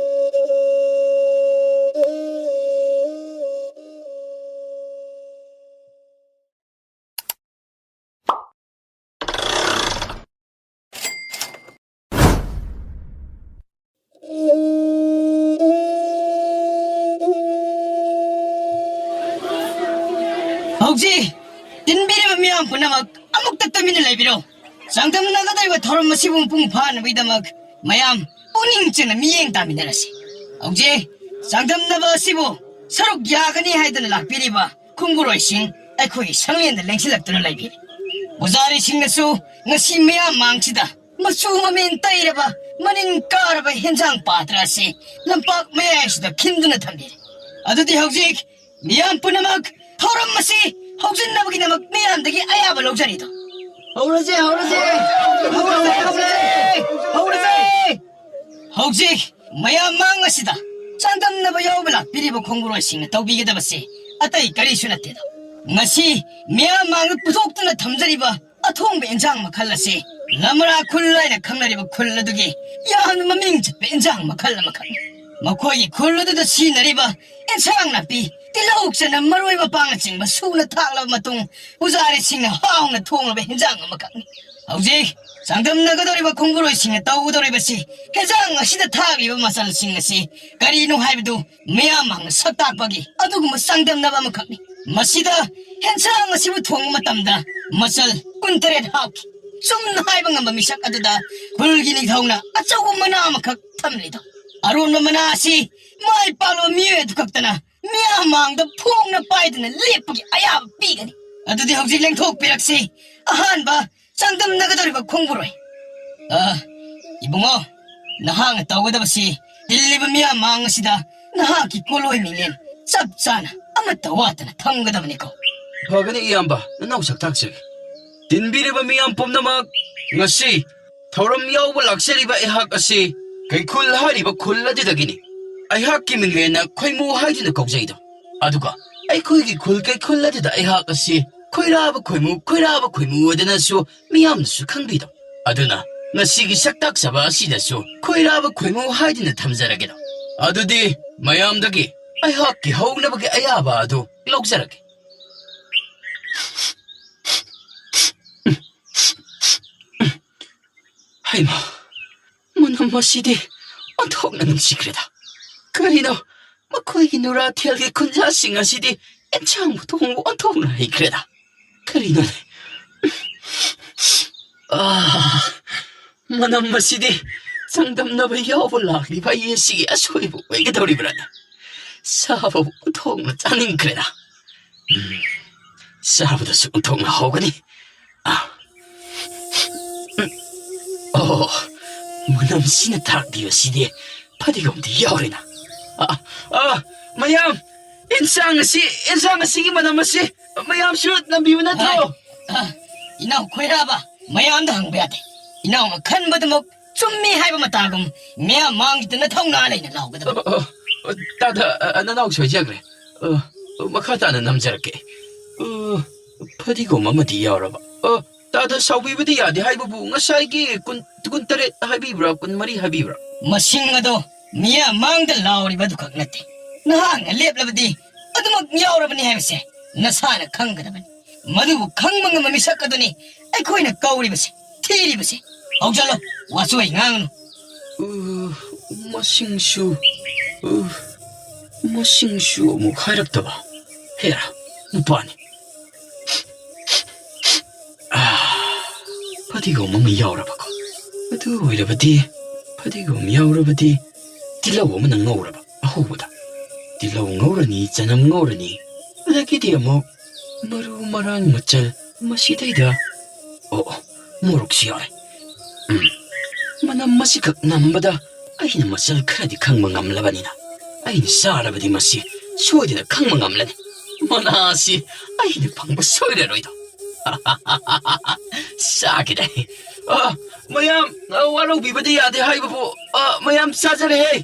ꯍꯧꯖꯤꯛ ꯇꯤꯟꯕꯤꯔꯤꯕ ꯃꯤꯌꯥꯝ ꯄꯨꯝꯅꯃꯛ ꯑꯃꯨꯛꯇ ꯇꯨꯃꯤꯟꯅ ꯂꯩꯕꯤꯔꯣ꯫ ꯆꯥꯡꯗꯝꯅꯒꯗꯧꯔꯤꯕ ꯊꯧꯔꯝ ꯑꯁꯤꯕꯨ ꯃꯄꯨꯡ ꯐꯥꯅꯕꯒꯤꯗꯃꯛ ꯃꯌꯥꯝ ꯄꯨꯛꯅꯤꯡ ꯆꯪꯅ ꯃꯤꯠꯌꯦꯡ ꯇꯥꯃꯤꯟꯅꯔꯁꯤ꯫ ꯍꯧꯖꯤꯛ ꯆꯥꯡꯗꯝꯅꯕ ꯑꯁꯤꯕꯨ ꯁꯔꯨꯛ ꯌꯥꯒꯅꯤ ꯍꯥꯏꯗꯨꯅ ꯂꯥꯛꯄꯤꯔꯤꯕ ꯈꯣꯡꯕꯨꯔꯣꯏꯁꯤꯡ ꯑꯩꯈꯣꯏꯒꯤ ꯁꯪꯂꯦꯟꯗ ꯂꯦꯡꯁꯤꯜꯂꯛꯇꯨꯅ ꯂꯩꯕꯤꯔꯤ꯫ ꯄꯨꯖꯥꯔꯤꯁꯤꯡꯅꯁꯨ ꯉꯁꯤ ꯃꯤꯌꯥꯝ ꯃꯥꯡꯁꯤꯗ ꯃꯆꯨ ꯃꯃꯦꯟ ꯇꯩꯔꯕ, ꯃꯅꯤꯟ ꯀꯥꯔꯕ ꯍꯦꯟꯖꯥꯡ ꯄꯥꯇ꯭ꯔ ꯑꯁꯤ ꯂꯝꯄꯥꯛ ꯃꯌꯥꯏꯁꯤꯗ ꯈꯤꯟꯗꯨꯅ ꯊꯝꯕꯤꯔꯤ꯫ ꯑꯗꯨꯗꯤ ꯍꯧꯖꯤꯛ ꯃꯤꯌꯥꯝ ꯄꯨꯝꯅꯃꯛ ꯊꯧꯔꯝ ꯑꯁꯤ ꯍꯧꯖꯤꯟꯅꯕꯒꯤꯗꯃꯛ ꯃꯤꯌꯥꯝꯗꯒꯤ ꯑꯌꯥꯕ ꯂꯧꯖꯔꯤꯗꯣ꯫ ꯍꯧꯔꯁꯦ, ꯍꯧꯔꯁꯦ! ꯍꯧꯔꯁꯦ, ꯍꯧꯔꯁꯦ! ꯍꯧꯔꯁꯦ! ꯍꯧꯖꯤꯛ ꯃꯌꯥꯝ ꯃꯥꯡ ꯑꯁꯤꯗ ꯆꯥꯡꯗꯝꯅꯕ ꯌꯥꯎꯕ ꯂꯥꯛꯄꯤꯔꯤꯕ ꯈꯣꯡꯕꯨꯔꯣꯏꯁꯤꯡꯅ ꯇꯧꯕꯤꯒꯗꯕꯁꯦ ꯑꯇꯩ ꯀꯔꯤꯁꯨ ꯅꯠꯇꯦꯗ꯫ ꯉꯁꯤ ꯃꯤꯌꯥꯝ ꯃꯥꯡꯗ ꯄꯨꯊꯣꯛꯇꯨꯅ ꯊꯝꯖꯔꯤꯕ ꯑꯊꯣꯡꯕ ꯏꯟꯖꯥꯡ ꯃꯈꯜ ꯑꯁꯤ ꯂꯝꯔꯥ ꯈꯨꯜ ꯍꯥꯏꯅ ꯈꯪꯅꯔꯤꯕ ꯈꯨꯜ ꯑꯗꯨꯒꯤ ꯌꯥꯝꯅ ꯃꯃꯤꯡ ꯆꯠꯄ ꯏꯟꯖꯥꯡ ꯃꯈꯜ ꯑꯃꯈꯛꯅꯤ꯫ ꯃꯈꯣꯏꯒꯤ ꯈꯨꯜ ꯑꯗꯨꯗ ꯁꯤꯖꯤꯟꯅꯔꯤꯕ ꯏꯟꯁꯥꯡ ꯅꯥꯄꯤ, ꯇꯤꯜꯍꯧ, ꯆꯅꯝ, ꯃꯔꯣꯏ, ꯃꯄꯥꯡꯅꯆꯤꯡꯕ ꯁꯨꯅ ꯊꯥꯛꯂꯕ ꯃꯇꯨꯡ, ꯄꯨꯖꯥꯔꯤꯁꯤꯡꯅ ꯍꯥꯎꯅ ꯊꯣꯡꯂꯕ ꯍꯦꯟꯖꯥꯡ ꯑꯃꯈꯛꯅꯤ꯫ ꯍꯧꯖꯤꯛ ꯆꯥꯡꯗꯝꯅꯒꯗꯧꯔꯤꯕ ꯈꯣꯡꯕꯨꯔꯣꯏꯁꯤꯡꯅ ꯇꯧꯒꯗꯧꯔꯤꯕꯁꯤ ꯍꯦꯟꯖꯥꯡ ꯑꯁꯤꯗ ꯊꯥꯛꯂꯤꯕ ꯃꯆꯜꯁꯤꯡ ꯑꯁꯤ ꯀꯔꯤꯅꯣ ꯍꯥꯏꯕꯗꯨ ꯃꯤꯌꯥꯝ ꯃꯥꯡꯗ ꯁꯛ ꯇꯥꯛꯄꯒꯤ ꯑꯗꯨꯒꯨꯝꯕ ꯆꯥꯡꯗꯝꯅꯕ ꯑꯃꯈꯛꯅꯤ꯫ ꯃꯁꯤꯗ ꯍꯦꯟꯖꯥꯡ ꯑꯁꯤꯕꯨ ꯊꯣꯡꯕ ꯃꯇꯝꯗ ꯃꯆꯜ ꯀꯨꯟꯇꯔꯦꯠ ꯍꯥꯞꯈꯤ꯫ ꯆꯨꯝꯅ ꯍꯥꯏꯕ ꯉꯝꯕ ꯃꯤꯁꯛ ꯑꯗꯨꯗ ꯈꯨꯜꯒꯤ ꯅꯤꯡꯊꯧꯅ ꯑꯆꯧꯕ ꯃꯅꯥ ꯑꯃꯈꯛ ꯊꯝꯂꯤꯗꯣ꯫ ꯑꯔꯣꯟꯕ ꯃꯅꯥ ꯑꯁꯤ ꯃꯥꯏ ꯄꯥꯛꯂꯕ ꯃꯤꯑꯣꯏ ꯑꯗꯨ ꯈꯛꯇꯅ ꯃꯤꯌꯥꯝ ꯃꯥꯡꯗ ꯐꯣꯡꯅ ꯄꯥꯏꯗꯨꯅ ꯂꯦꯞꯄꯒꯤ ꯑꯌꯥꯕ ꯄꯤꯒꯅꯤ꯫ ꯑꯗꯨꯗꯤ ꯍꯧꯖꯤꯛ ꯂꯦꯡꯊꯣꯛꯄꯤꯔꯛꯁꯤ꯫ ꯑꯍꯥꯟꯕ ꯆꯥꯡꯗꯝꯅꯒꯗꯧꯔꯤꯕ ꯈꯣꯡꯕꯨꯔꯣꯏ꯫ ꯑ, ꯏꯕꯨꯡꯉꯣ, ꯅꯍꯥꯛꯅ ꯇꯧꯒꯗꯕꯁꯤ ꯇꯤꯜꯂꯤꯕ ꯃꯤꯌꯥꯝ ꯃꯥꯡ ꯑꯁꯤꯗ ꯅꯍꯥꯛꯀꯤ ꯀꯣꯂꯣꯏ ꯃꯤꯡꯂꯦꯟ ꯆꯞ ꯆꯥꯅ ꯑꯃꯠꯇ ꯋꯥꯠꯇꯅ ꯊꯝꯒꯗꯕꯅꯤꯀꯣ꯫ ꯐꯒꯅꯤ ꯏꯌꯥꯝꯕ, ꯅꯅꯥꯎ ꯁꯛꯇꯥꯛꯆꯒꯦ꯫ ꯇꯤꯟꯕꯤꯔꯤꯕ ꯃꯤꯌꯥꯝ ꯄꯨꯝꯅꯃꯛ, ꯉꯁꯤ ꯊꯧꯔꯝ ꯌꯥꯎꯕ ꯂꯥꯛꯆꯔꯤꯕ ꯑꯩꯍꯥꯛ ꯑꯁꯤ ꯀꯩꯈꯨꯜ ꯍꯥꯏꯔꯤꯕ ꯈꯨꯜ ꯑꯗꯨꯗꯒꯤꯅꯤ꯫ ꯑꯩꯍꯥꯛꯀꯤ ꯃꯤꯡꯂꯦꯟꯅ ꯈꯣꯏꯃꯨ ꯍꯥꯏꯗꯨꯅ ꯀꯧꯖꯩꯗꯣ꯫ ꯑꯗꯨꯒ ꯑꯩꯈꯣꯏꯒꯤ ꯈꯨꯜ ꯀꯩꯈꯨꯜ ꯑꯗꯨꯗ ꯑꯩꯍꯥꯛ ꯑꯁꯤ ꯈꯣꯏꯔꯥꯕ ꯈꯣꯏꯃꯨ, ꯈꯣꯏꯔꯥꯕ ꯈꯣꯏꯃꯨ ꯑꯗꯨꯅꯁꯨ ꯃꯤꯌꯥꯝꯅꯁꯨ ꯈꯪꯕꯤꯗꯣ꯫ ꯑꯗꯨꯅ ꯉꯁꯤꯒꯤ ꯁꯛꯇꯥꯛꯆꯕ ꯑꯁꯤꯗꯁꯨ ꯈꯣꯏꯔꯥꯕ ꯈꯣꯏꯃꯨ ꯍꯥꯏꯗꯨꯅ ꯊꯝꯖꯔꯒꯦꯗꯣ꯫ ꯑꯗꯨꯗꯤ ꯃꯌꯥꯝꯗꯒꯤ ꯑꯩꯍꯥꯛꯀꯤ ꯍꯧꯅꯕꯒꯤ ꯑꯌꯥꯕ ꯑꯗꯨ ꯂꯧꯖꯔꯒꯦ꯫ ꯍꯩꯃꯥ, ꯃꯅꯝ ꯑꯁꯤꯗꯤ ꯑꯣꯟꯊꯣꯛꯅ ꯅꯨꯡꯁꯤꯈ꯭ꯔꯦꯗ꯫ ꯀꯔꯤꯅꯣ, ꯃꯈꯣꯏꯒꯤ ꯅꯨꯔꯥꯊꯦꯜꯒꯤ ꯈꯨꯟꯖꯥꯁꯤꯡ ꯑꯁꯤꯗꯤ ꯑꯦꯟꯁꯥꯡꯕꯨ ꯊꯣꯡꯕ ꯑꯣꯟꯊꯣꯛꯅ ꯍꯩꯈ꯭ꯔꯦꯗ꯫ ꯀꯔꯤꯅꯣꯅꯦ? ꯑꯥ, ꯃꯅꯝ ꯑꯁꯤꯗꯤ ꯆꯥꯡꯗꯝꯅꯕ ꯌꯥꯎꯕ ꯂꯥꯛꯂꯤꯕ ꯑꯩ ꯑꯁꯤꯒꯤ ꯑꯁꯣꯏꯕ ꯑꯣꯏꯒꯗꯧꯔꯤꯕ꯭ꯔꯥꯅꯦ? ꯆꯥꯕꯕꯨ ꯑꯣꯟꯊꯣꯛꯅ ꯆꯥꯅꯤꯡꯈ꯭ꯔꯦꯗ꯫ ꯎꯝ, ꯆꯥꯕꯗꯁꯨ ꯑꯣꯟꯊꯣꯛꯅ ꯍꯧꯒꯅꯤ꯫ ꯑꯥ, ꯎꯝ, ꯑꯣ, ꯃꯅꯝꯁꯤꯅ ꯊꯥꯛꯂꯤꯕꯁꯤꯗꯤ ꯐꯗꯤꯒꯣꯝꯗꯤ ꯌꯥꯎꯔꯦꯅ꯫ ꯑꯥ, ꯑꯥ, ꯃꯌꯥꯝ, ꯏꯟꯁꯥꯡ ꯑꯁꯤ, ꯏꯟꯁꯥꯡ ꯑꯁꯤꯒꯤ ꯃꯅꯝ ꯑꯁꯤ ꯃꯌꯥꯝꯁꯨ ꯅꯝꯕꯤꯕ ꯅꯠꯇ꯭ꯔꯣ? ꯑ, ꯏꯅꯥꯎ ꯈꯣꯏꯔꯥꯕ, ꯃꯌꯥꯝꯗ ꯍꯪꯕ ꯌꯥꯗꯦ꯫ ꯏꯅꯥꯎꯅ ꯈꯟꯕꯗꯨꯃꯛ ꯆꯨꯝꯃꯤ ꯍꯥꯏꯕ ꯃꯇꯥꯒꯨꯝ ꯃꯌꯥꯝ ꯃꯥꯡꯁꯤꯗ ꯅꯊꯧꯅꯥ ꯂꯩꯅ ꯂꯥꯎꯒꯗꯕ꯫ ꯑ, ꯑ, ꯑ, ꯇꯥꯗ, ꯑ, ꯅꯅꯥꯎ ꯁꯣꯏꯖꯈ꯭ꯔꯦ꯫ ꯑ, ꯃꯈꯥ ꯇꯥꯅ ꯅꯝꯖꯔꯛꯀꯦ꯫ ꯑ, ꯐꯗꯤꯒꯣꯝ ꯑꯃꯗꯤ ꯌꯥꯎꯔꯕ꯫ ꯑ, ꯇꯥꯗ, ꯁꯥꯎꯕꯤꯕꯗꯤ ꯌꯥꯗꯦ ꯍꯥꯏꯕꯕꯨ ꯉꯁꯥꯏꯒꯤ ꯀꯨꯟ, ꯀꯨꯟꯇꯔꯦꯠ ꯍꯥꯏꯕꯤꯕ꯭ꯔꯥ, ꯀꯨꯟꯃꯔꯤ ꯍꯥꯏꯕꯤꯕ꯭ꯔꯥ? ꯃꯁꯤꯡ ꯑꯗꯣ ꯃꯤꯌꯥꯝ ꯃꯥꯡꯗ ꯂꯥꯎꯔꯤꯕ ꯑꯗꯨꯈꯛ ꯅꯠꯇꯦ꯫ ꯅꯍꯥꯛꯅ ꯂꯦꯞꯂꯕꯗꯤ ꯑꯗꯨꯃꯛ ꯌꯥꯎꯔꯕꯅꯤ ꯍꯥꯏꯕꯁꯦ ꯅꯁꯥꯅ ꯈꯪꯒꯗꯕꯅꯤ꯫ ꯃꯗꯨꯕꯨ ꯈꯪꯕ ꯉꯝꯕ ꯃꯤꯁꯛ ꯑꯗꯨꯅꯤ ꯑꯩꯈꯣꯏꯅ ꯀꯧꯔꯤꯕꯁꯦ, ꯊꯤꯔꯤꯕꯁꯦ꯫ ꯍꯧꯖꯜꯂꯣ, ꯋꯥꯆꯣꯏ ꯉꯥꯡꯒꯅꯨ꯫ ꯎ, ꯃꯁꯤꯡꯁꯨ, ꯎ, ꯃꯁꯤꯡꯁꯨ ꯑꯃꯨꯛ ꯍꯥꯏꯔꯛꯇꯕ꯫ ꯍꯦꯔꯥ, ꯅꯨꯄꯥꯅꯤ꯫ ꯑꯥ, ꯐꯗꯤꯒꯣꯝ ꯑꯃ ꯌꯥꯎꯔꯕꯀꯣ꯫ ꯑꯗꯨ ꯑꯣꯏꯔꯕꯗꯤ, ꯐꯗꯤꯒꯣꯝ ꯌꯥꯎꯔꯕꯗꯤ, ꯇꯤꯜꯍꯧ ꯑꯃꯅ ꯉꯧꯔꯕ ꯑꯍꯧꯕꯗ꯫ ꯇꯤꯜꯍꯧ ꯉꯧꯔꯅꯤ, ꯆꯅꯝ ꯉꯧꯔꯅꯤ, ꯑꯗꯒꯤꯗꯤ ꯑꯃꯨꯛ ꯃꯔꯨ ꯃꯔꯥꯡ ꯃꯆꯜ ꯃꯁꯤꯗꯩꯗ, ꯑꯣ, ꯑꯣ, ꯃꯣꯔꯣꯛꯁꯨ ꯌꯥꯎꯔꯦ꯫ ꯎꯝ, ꯃꯅꯝ ꯑꯁꯤꯈꯛ ꯅꯝꯕꯗ ꯑꯩꯅ ꯃꯆꯜ ꯈꯔꯗꯤ ꯈꯪꯕ ꯉꯝꯂꯕꯅꯤꯅ, ꯑꯩꯅ ꯆꯥꯔꯕꯗꯤ ꯃꯁꯤ ꯁꯣꯏꯗꯅ ꯈꯪꯕ ꯉꯝꯂꯅꯤ꯫ ꯃꯅꯥ ꯑꯁꯤ ꯑꯩꯅ ꯐꯪꯕ ꯁꯣꯏꯔꯔꯣꯏꯗꯣ꯫ ꯆꯥꯒꯦꯗꯥꯏ꯫ ꯑ, ꯃꯌꯥꯝ, ꯑ, ꯋꯥꯔꯧꯕꯤꯕꯗꯤ ꯌꯥꯗꯦ ꯍꯥꯏꯕꯕꯨ, ꯑ, ꯃꯌꯥꯝ ꯆꯥꯖꯔꯦꯍꯦ꯫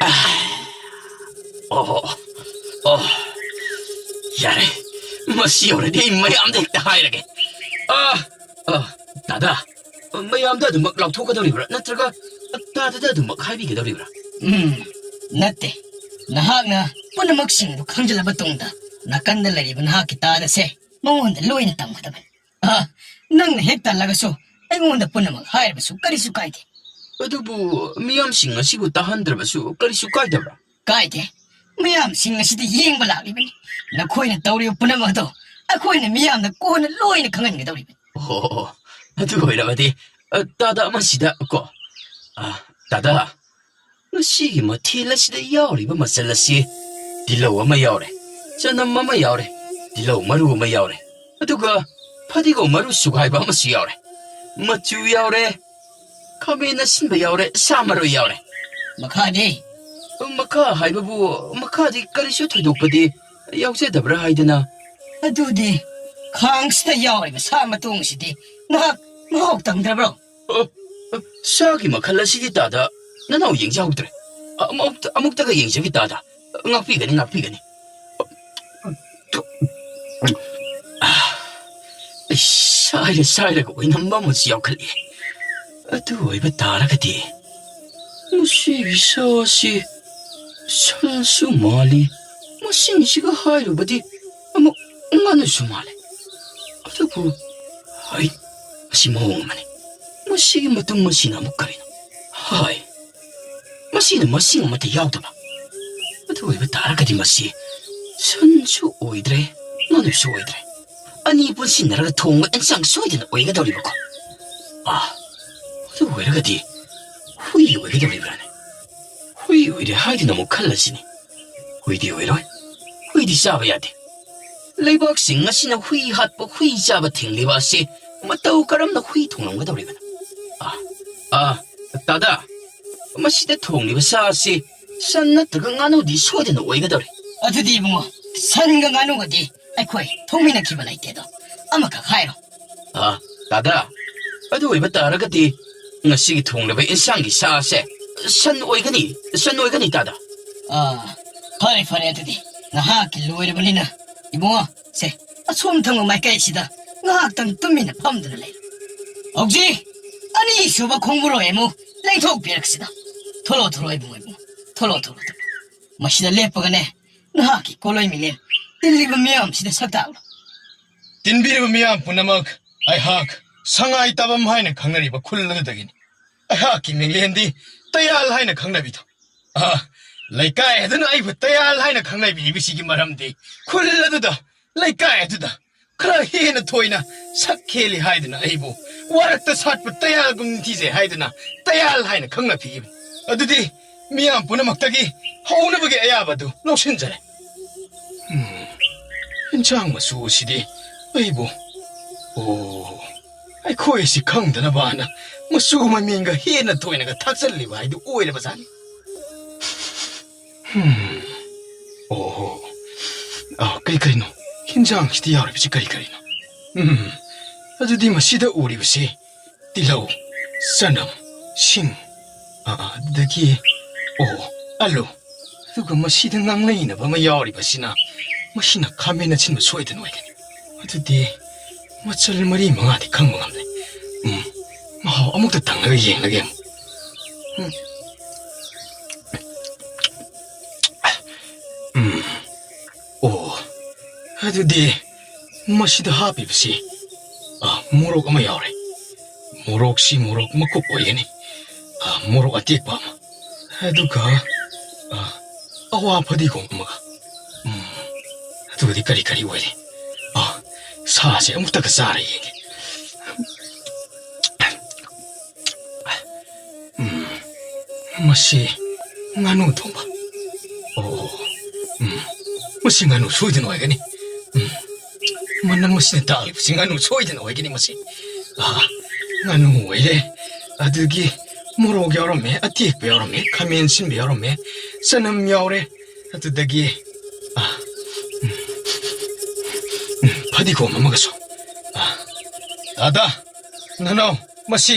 ꯑ, ꯑꯣ, ꯑꯣ, ꯌꯥꯔꯦ꯫ ꯃꯁꯤ ꯌꯧꯔꯗꯤ ꯑꯩ ꯃꯌꯥꯝꯗ ꯍꯦꯛꯇ ꯍꯥꯏꯔꯒꯦ꯫ ꯑ, ꯑ, ꯗꯥꯗꯥ, ꯃꯌꯥꯝꯗ ꯑꯗꯨꯃꯛ ꯂꯥꯎꯊꯣꯛꯀꯗꯧꯔꯤꯕ꯭ꯔꯥ? ꯅꯠꯇ꯭ꯔꯒ ꯇꯥꯗꯗ ꯑꯗꯨꯃꯛ ꯍꯥꯏꯕꯤꯒꯗꯧꯔꯤꯕ꯭ꯔꯥ? ꯎꯝ, ꯅꯠꯇꯦ꯫ ꯅꯍꯥꯛꯅ ꯄꯨꯝꯅꯃꯛꯁꯤꯡ ꯑꯗꯨ ꯈꯪꯖꯤꯜꯂꯕ ꯇꯨꯡꯗ, ꯅꯥꯀꯟꯗ ꯂꯩꯔꯤꯕ ꯅꯍꯥꯛꯀꯤ ꯇꯥꯗꯁꯦ ꯃꯉꯣꯟꯗ ꯂꯣꯏꯅ ꯇꯝꯒꯗꯕꯅꯤ꯫ ꯑ, ꯅꯪꯅ ꯍꯦꯛ ꯇꯜꯂꯒꯁꯨ ꯑꯩꯉꯣꯟꯗ ꯄꯨꯝꯅꯃꯛ ꯍꯥꯏꯔꯕꯁꯨ ꯀꯔꯤꯁꯨ ꯀꯥꯏꯗꯦ꯫ ꯑꯗꯨꯕꯨ ꯃꯤꯌꯥꯝꯁꯤꯡ ꯑꯁꯤꯕꯨ ꯇꯥꯍꯟꯗ꯭ꯔꯕꯁꯨ ꯀꯔꯤꯁꯨ ꯀꯥꯏꯗꯕ꯭ꯔꯥ? ꯀꯥꯏꯗꯦ꯫ ꯃꯌꯥꯝꯁꯤꯡ ꯑꯁꯤꯗ ꯌꯦꯡꯕ ꯂꯥꯛꯂꯤꯕꯅꯤ꯫ ꯅꯈꯣꯏꯅ ꯇꯧꯔꯤꯕ ꯄꯨꯝꯅꯃꯛ ꯑꯗꯣ ꯑꯩꯈꯣꯏꯅ ꯃꯤꯌꯥꯝꯗ ꯀꯣꯟꯅ ꯂꯣꯏꯅ ꯈꯪꯍꯟꯒꯗꯧꯔꯤꯕꯅꯤ꯫ ꯑꯣ, ꯑꯗꯨ ꯑꯣꯏꯔꯕꯗꯤ, ꯑ, ꯇꯥꯗ ꯑꯃꯁꯤꯗ ꯀꯣ, ꯑ, ꯇꯥꯗ, ꯉꯁꯤꯒꯤ ꯃꯊꯦꯜ ꯑꯁꯤꯗ ꯌꯥꯎꯔꯤꯕ ꯃꯆꯜ ꯑꯁꯤ ꯇꯤꯜꯍꯧ ꯑꯃ ꯌꯥꯎꯔꯦ, ꯆꯅꯝ ꯑꯃ ꯌꯥꯎꯔꯦ, ꯇꯤꯜꯍꯧ ꯃꯔꯨ ꯑꯃ ꯌꯥꯎꯔꯦ, ꯑꯗꯨꯒ ꯐꯗꯤꯒꯣꯝ ꯃꯔꯨ ꯁꯨꯒꯥꯏꯕ ꯑꯃꯁꯨ ꯌꯥꯎꯔꯦ, ꯃꯆꯨ ꯌꯥꯎꯔꯦ, ꯈꯥꯃꯦꯟ ꯑꯁꯤꯟꯕ ꯌꯥꯎꯔꯦ, ꯁꯥ ꯃꯔꯣꯏ ꯌꯥꯎꯔꯦ꯫ ꯃꯈꯥꯗꯤ? ꯃꯈꯥ ꯍꯥꯏꯕꯕꯨ, ꯃꯈꯥꯗꯤ ꯀꯔꯤꯁꯨ ꯊꯣꯏꯗꯣꯛꯄꯗꯤ ꯌꯥꯎꯖꯗꯕ꯭ꯔꯥ ꯍꯥꯏꯗꯅ꯫ ꯑꯗꯨꯗꯤ ꯈꯥꯡꯁꯤꯗ ꯌꯥꯎꯔꯤꯕ ꯁꯥ ꯃꯇꯣꯡꯁꯤꯗꯤ ꯅꯍꯥꯛ ꯃꯍꯥꯎ ꯇꯪꯗ꯭ꯔꯕ꯭ꯔꯣ? ꯑ, ꯑ, ꯁꯥꯒꯤ ꯃꯈꯜ ꯑꯁꯤꯗꯤ ꯇꯥꯗ ꯅꯅꯥꯎ ꯌꯦꯡꯖꯍꯧꯗ꯭ꯔꯦ꯫ ꯑꯃꯨꯛꯇ-, ꯑꯃꯨꯛꯇꯒ ꯌꯦꯡꯖꯒꯦ ꯇꯥꯗ꯫ ꯉꯥꯛꯄꯤꯒꯅꯤ, ꯉꯥꯛꯄꯤꯒꯅꯤ꯫ ꯑꯩ ꯁꯥꯏꯔ ꯁꯥꯏꯔꯒ ꯑꯣꯏꯅꯝꯕ ꯑꯃꯁꯨ ꯌꯥꯎꯈꯠꯂꯛꯑꯦ꯫ ꯑꯗꯨ ꯑꯣꯏꯕ ꯇꯥꯔꯒꯗꯤ ꯃꯁꯤꯒꯤ ꯁꯥ ꯑꯁꯤ ꯁꯟꯁꯨ ꯃꯥꯜꯂꯤ, ꯃꯁꯤꯡꯁꯤꯒ ꯍꯥꯏꯔꯨꯕꯗꯤ ꯑꯃꯨꯛ ꯉꯥꯅꯨꯁꯨ ꯃꯥꯜꯂꯤ꯫ ꯑꯗꯨꯕꯨ, ꯍꯩ, ꯑꯁꯤ ꯃꯑꯣꯡ ꯑꯃꯅꯤ꯫ ꯃꯁꯤꯒꯤ ꯃꯇꯨꯝ ꯑꯁꯤꯅ ꯑꯃꯨꯛ ꯀꯔꯤꯅꯣ? ꯍꯥꯏ, ꯃꯁꯤꯅ ꯃꯁꯤꯡ ꯑꯃꯠꯇ ꯌꯥꯎꯗꯕ꯫ ꯑꯗꯨ ꯑꯣꯏꯕ ꯇꯥꯔꯒꯗꯤ ꯃꯁꯤ ꯁꯟꯁꯨ ꯑꯣꯏꯗ꯭ꯔꯦ, ꯉꯥꯅꯨꯁꯨ ꯑꯣꯏꯗ꯭ꯔꯦ꯫ ꯑꯅꯤ ꯄꯨꯟꯁꯤꯟꯅꯔꯒ ꯊꯣꯡꯕ ꯑꯦꯟꯁꯥꯡ ꯁꯣꯏꯗꯅ ꯑꯣꯏꯒꯗꯧꯔꯤꯕꯀꯣ꯫ ꯑꯥ, ꯑꯗꯨ ꯑꯣꯏꯔꯒꯗꯤ ꯍꯨꯏ ꯑꯣꯏꯒꯗꯧꯔꯤꯕ꯭ꯔꯥꯅꯦ? ꯍꯨꯏ ꯑꯣꯏꯔꯦ ꯍꯥꯏꯗꯨꯅ ꯑꯃꯨꯛ ꯈꯜꯂꯁꯤꯅꯦ꯫ ꯍꯨꯏꯗꯤ ꯑꯣꯏꯔꯣꯏ꯫ ꯍꯨꯏꯗꯤ ꯆꯥꯕ ꯌꯥꯗꯦ꯫ ꯂꯩꯕꯥꯛꯁꯤꯡ ꯑꯁꯤꯅ ꯍꯨꯏ ꯍꯥꯠꯄ, ꯍꯨꯏ ꯆꯥꯕ ꯊꯤꯡꯂꯤꯕ ꯑꯁꯤ ꯃꯇꯧ ꯀꯔꯝꯅ ꯍꯨꯏ ꯊꯣꯡꯂꯝꯒꯗꯧꯔꯤꯕꯅꯣ? ꯑꯥ, ꯑꯥ, ꯇꯥꯗꯥ, ꯃꯁꯤꯗ ꯊꯣꯡꯂꯤꯕ ꯁꯥ ꯑꯁꯤ ꯁꯟ ꯅꯠꯇ꯭ꯔꯒ ꯉꯥꯅꯨꯗꯤ ꯁꯣꯏꯗꯅ ꯑꯣꯏꯒꯗꯧꯔꯤ꯫ ꯑꯗꯨꯗꯤ ꯏꯕꯨꯡꯉꯣ, ꯁꯟꯒ ꯉꯥꯅꯨꯒꯗꯤ ꯑꯩꯈꯣꯏ ꯊꯣꯡꯃꯤꯟꯅꯈꯤꯕ ꯂꯩꯇꯦ ꯑꯗꯣ꯫ ꯑꯃꯈꯛ ꯍꯥꯏꯔꯣ꯫ ꯑꯥ, ꯇꯥꯗꯥ, ꯑꯗꯨ ꯑꯣꯏꯕ ꯇꯥꯔꯒꯗꯤ ꯉꯁꯤꯒꯤ ꯊꯣꯡꯂꯤꯕ ꯏꯟꯁꯥꯡꯒꯤ ꯁꯥ ꯑꯁꯦ ꯁꯟ ꯑꯣꯏꯒꯅꯤ, ꯁꯟ ꯑꯣꯏꯒꯅꯤ, ꯇꯥꯗꯥ꯫ ꯑꯥ, ꯐꯔꯦ, ꯐꯔꯦ, ꯑꯗꯨꯗꯤ ꯅꯍꯥꯛꯀꯤ ꯂꯣꯏꯔꯕꯅꯤꯅ, ꯏꯕꯨꯡꯉꯣ, ꯁꯦ, ꯑꯁꯣꯝ ꯊꯪꯕ ꯃꯥꯏꯀꯩꯁꯤꯗ ꯉꯥꯏꯍꯥꯛꯇꯪ ꯇꯨꯃꯤꯟꯅ ꯐꯝꯗꯨꯅ ꯂꯩ꯫ ꯍꯧꯖꯤꯛ ꯑꯅꯤꯁꯨꯕ ꯈꯣꯡꯕꯨꯔꯣꯏ ꯑꯃꯨꯛ ꯂꯦꯡꯊꯣꯛꯄꯤꯔꯛꯁꯤꯗ꯫ ꯊꯣꯛꯂꯛꯑꯣ, ꯊꯣꯛꯂꯛꯑꯣ, ꯏꯕꯨꯡꯉꯣ, ꯏꯕꯨꯡꯉꯣ, ꯊꯣꯛꯂꯛꯑꯣ, ꯊꯣꯛꯂꯛꯑꯣ, ꯊꯣꯛꯂꯛꯑꯣ꯫ ꯃꯁꯤꯗ ꯂꯦꯞꯄꯒꯅꯦ, ꯅꯍꯥꯛꯀꯤ ꯀꯣꯂꯣꯏ ꯃꯤꯂꯦꯟ ꯇꯤꯜꯂꯤꯕ ꯃꯤꯌꯥꯝꯁꯤꯗ ꯁꯛ ꯇꯥꯛꯂꯣ꯫ ꯇꯤꯟꯕꯤꯔꯤꯕ ꯃꯤꯌꯥꯝ ꯄꯨꯝꯅꯃꯛ, ꯑꯩꯍꯥꯛ ꯁꯉꯥꯏ ꯇꯥꯕꯝ ꯍꯥꯏꯅ ꯈꯪꯅꯔꯤꯕ ꯈꯨꯜ ꯑꯗꯨꯗꯒꯤꯅꯤ꯫ ꯑꯩꯍꯥꯛꯀꯤ ꯃꯤꯡꯂꯦꯟꯗꯤ ꯇꯌꯥꯜ ꯍꯥꯏꯅ ꯈꯪꯅꯕꯤꯗꯣ꯫ ꯑꯥ, ꯂꯩꯀꯥꯏ ꯑꯗꯨꯅ ꯑꯩꯕꯨ ꯇꯌꯥꯜ ꯍꯥꯏꯅ ꯈꯪꯅꯕꯤꯕꯁꯤꯒꯤ ꯃꯔꯝꯗꯤ ꯈꯨꯜ ꯑꯗꯨꯗ, ꯂꯩꯀꯥꯏ ꯑꯗꯨꯗ ꯈꯔ ꯍꯦꯟꯅ ꯊꯣꯏꯅ ꯁꯛ ꯍꯦꯜꯂꯤ ꯍꯥꯏꯗꯨꯅ ꯑꯩꯕꯨ ꯋꯥꯔꯛꯇ ꯁꯥꯠꯄ ꯇꯌꯥꯜꯒꯨꯝ ꯅꯤꯡꯊꯤꯖꯩ ꯍꯥꯏꯗꯨꯅ ꯇꯌꯥꯜ ꯍꯥꯏꯅ ꯈꯪꯅꯕꯤꯕꯅꯤ꯫ ꯑꯗꯨꯗꯤ ꯃꯤꯌꯥꯝ ꯄꯨꯝꯅꯃꯛꯇꯒꯤ ꯍꯧꯅꯕꯒꯤ ꯑꯌꯥꯕ ꯑꯗꯨ ꯂꯧꯁꯤꯟꯖꯔꯦ꯫ ꯎꯝ, ꯏꯟꯁꯥꯡ ꯃꯆꯨ ꯑꯁꯤꯗꯤ ꯑꯩꯕꯨ, ꯑꯣ, ꯑꯩꯈꯣꯏ ꯑꯁꯤ ꯈꯪꯗꯅꯕꯅ ꯃꯆꯨ ꯃꯃꯦꯟꯒ ꯍꯦꯟꯅ ꯊꯣꯏꯅꯒ ꯊꯥꯛꯆꯜꯂꯤꯕ ꯍꯥꯏꯗꯨ ꯑꯣꯏꯔꯕꯖꯥꯠꯅꯤ꯫ ꯍꯝ꯫ ꯑꯣꯍꯣ꯫ ꯑ, ꯀꯩ ꯀꯩꯅꯣ? ꯍꯤꯟꯖꯥꯡꯁꯤꯗ ꯌꯥꯎꯔꯤꯕꯁꯤ ꯀꯔꯤ ꯀꯔꯤꯅꯣ? ꯎꯝ꯫ ꯑꯗꯨꯗꯤ ꯃꯁꯤꯗ ꯎꯔꯤꯕꯁꯤ ꯇꯤꯜꯍꯧ, ꯆꯅꯝ, ꯁꯤꯡ, ꯑ, ꯑꯗꯒꯤ, ꯑꯣ, ꯑꯂꯨ꯫ ꯑꯗꯨꯒ ꯃꯁꯤꯗ ꯉꯥꯡꯅꯩꯅꯕ ꯑꯃ ꯌꯥꯎꯔꯤꯕꯁꯤꯅ, ꯃꯁꯤꯅ ꯈꯥꯃꯦꯟ ꯑꯁꯤꯟꯕ ꯁꯣꯏꯗꯅ ꯑꯣꯏꯒꯅꯤ꯫ ꯑꯗꯨꯗꯤ ꯃꯆꯜ ꯃꯔꯤ ꯃꯉꯥꯗꯤ ꯈꯪꯕ ꯉꯝꯂꯦ꯫ ꯎꯝ, ꯃꯍꯥꯎ ꯑꯃꯨꯛꯇ ꯇꯪꯉꯒ ꯌꯦꯡꯂꯒꯦ ꯑꯃꯨꯛ꯫ ꯎꯝ꯫ ꯎꯝ꯫ ꯑꯣ, ꯑꯗꯨꯗꯤ ꯃꯁꯤꯗ ꯍꯥꯞꯄꯤꯕꯁꯤ, ꯑ, ꯃꯣꯔꯣꯛ ꯑꯃ ꯌꯥꯎꯔꯦ꯫ ꯃꯣꯔꯣꯛꯁꯤ ꯃꯣꯔꯣꯛ ꯃꯀꯨꯞ ꯑꯣꯏꯒꯅꯤ꯫ ꯑ, ꯃꯣꯔꯣꯛ ꯑꯇꯦꯛꯄ ꯑꯃ꯫ ꯑꯗꯨꯒ, ꯑ, ꯑꯋꯥ ꯐꯗꯤꯒꯣꯝ ꯑꯃꯒ꯫ ꯎꯝ, ꯑꯗꯨꯒꯗꯤ ꯀꯔꯤ ꯀꯔꯤ ꯑꯣꯏꯔꯤ? ꯑ, ꯁꯥꯁꯦ ꯑꯃꯨꯛꯇꯒ ꯆꯥꯔ ꯌꯦꯡꯒꯦ꯫ ꯎꯝ, ꯃꯁꯤ ꯉꯥꯅꯨ ꯊꯣꯡꯕ꯫ ꯑꯣ, ꯎꯝ, ꯃꯁꯤ ꯉꯥꯅꯨ ꯁꯣꯏꯗꯅ ꯑꯣꯏꯒꯅꯤ꯫ ꯎꯝ, ꯃꯅꯝ ꯑꯁꯤꯅ ꯇꯥꯛꯂꯤꯕꯁꯤ ꯉꯥꯅꯨ ꯁꯣꯏꯗꯅ ꯑꯣꯏꯒꯅꯤ ꯃꯁꯤ꯫ ꯑꯥ, ꯉꯥꯅꯨ ꯑꯣꯏꯔꯦ꯫ ꯑꯗꯨꯒꯤ ꯃꯣꯔꯣꯛ ꯌꯥꯎꯔꯝꯃꯦ, ꯑꯇꯦꯛꯄ ꯌꯥꯎꯔꯝꯃꯦ, ꯈꯥꯃꯦꯟ ꯑꯁꯤꯟꯕ ꯌꯥꯎꯔꯝꯃꯦ, ꯆꯅꯝ ꯌꯥꯎꯔꯦ꯫ ꯑꯗꯨꯗꯒꯤ, ꯑꯥ, ꯎꯝ, ꯎꯝ, ꯐꯗꯤꯒꯣꯝ ꯑꯃꯒꯁꯨ꯫ ꯑꯥ, ꯇꯥꯗ, ꯅꯅꯥꯎ, ꯃꯁꯤ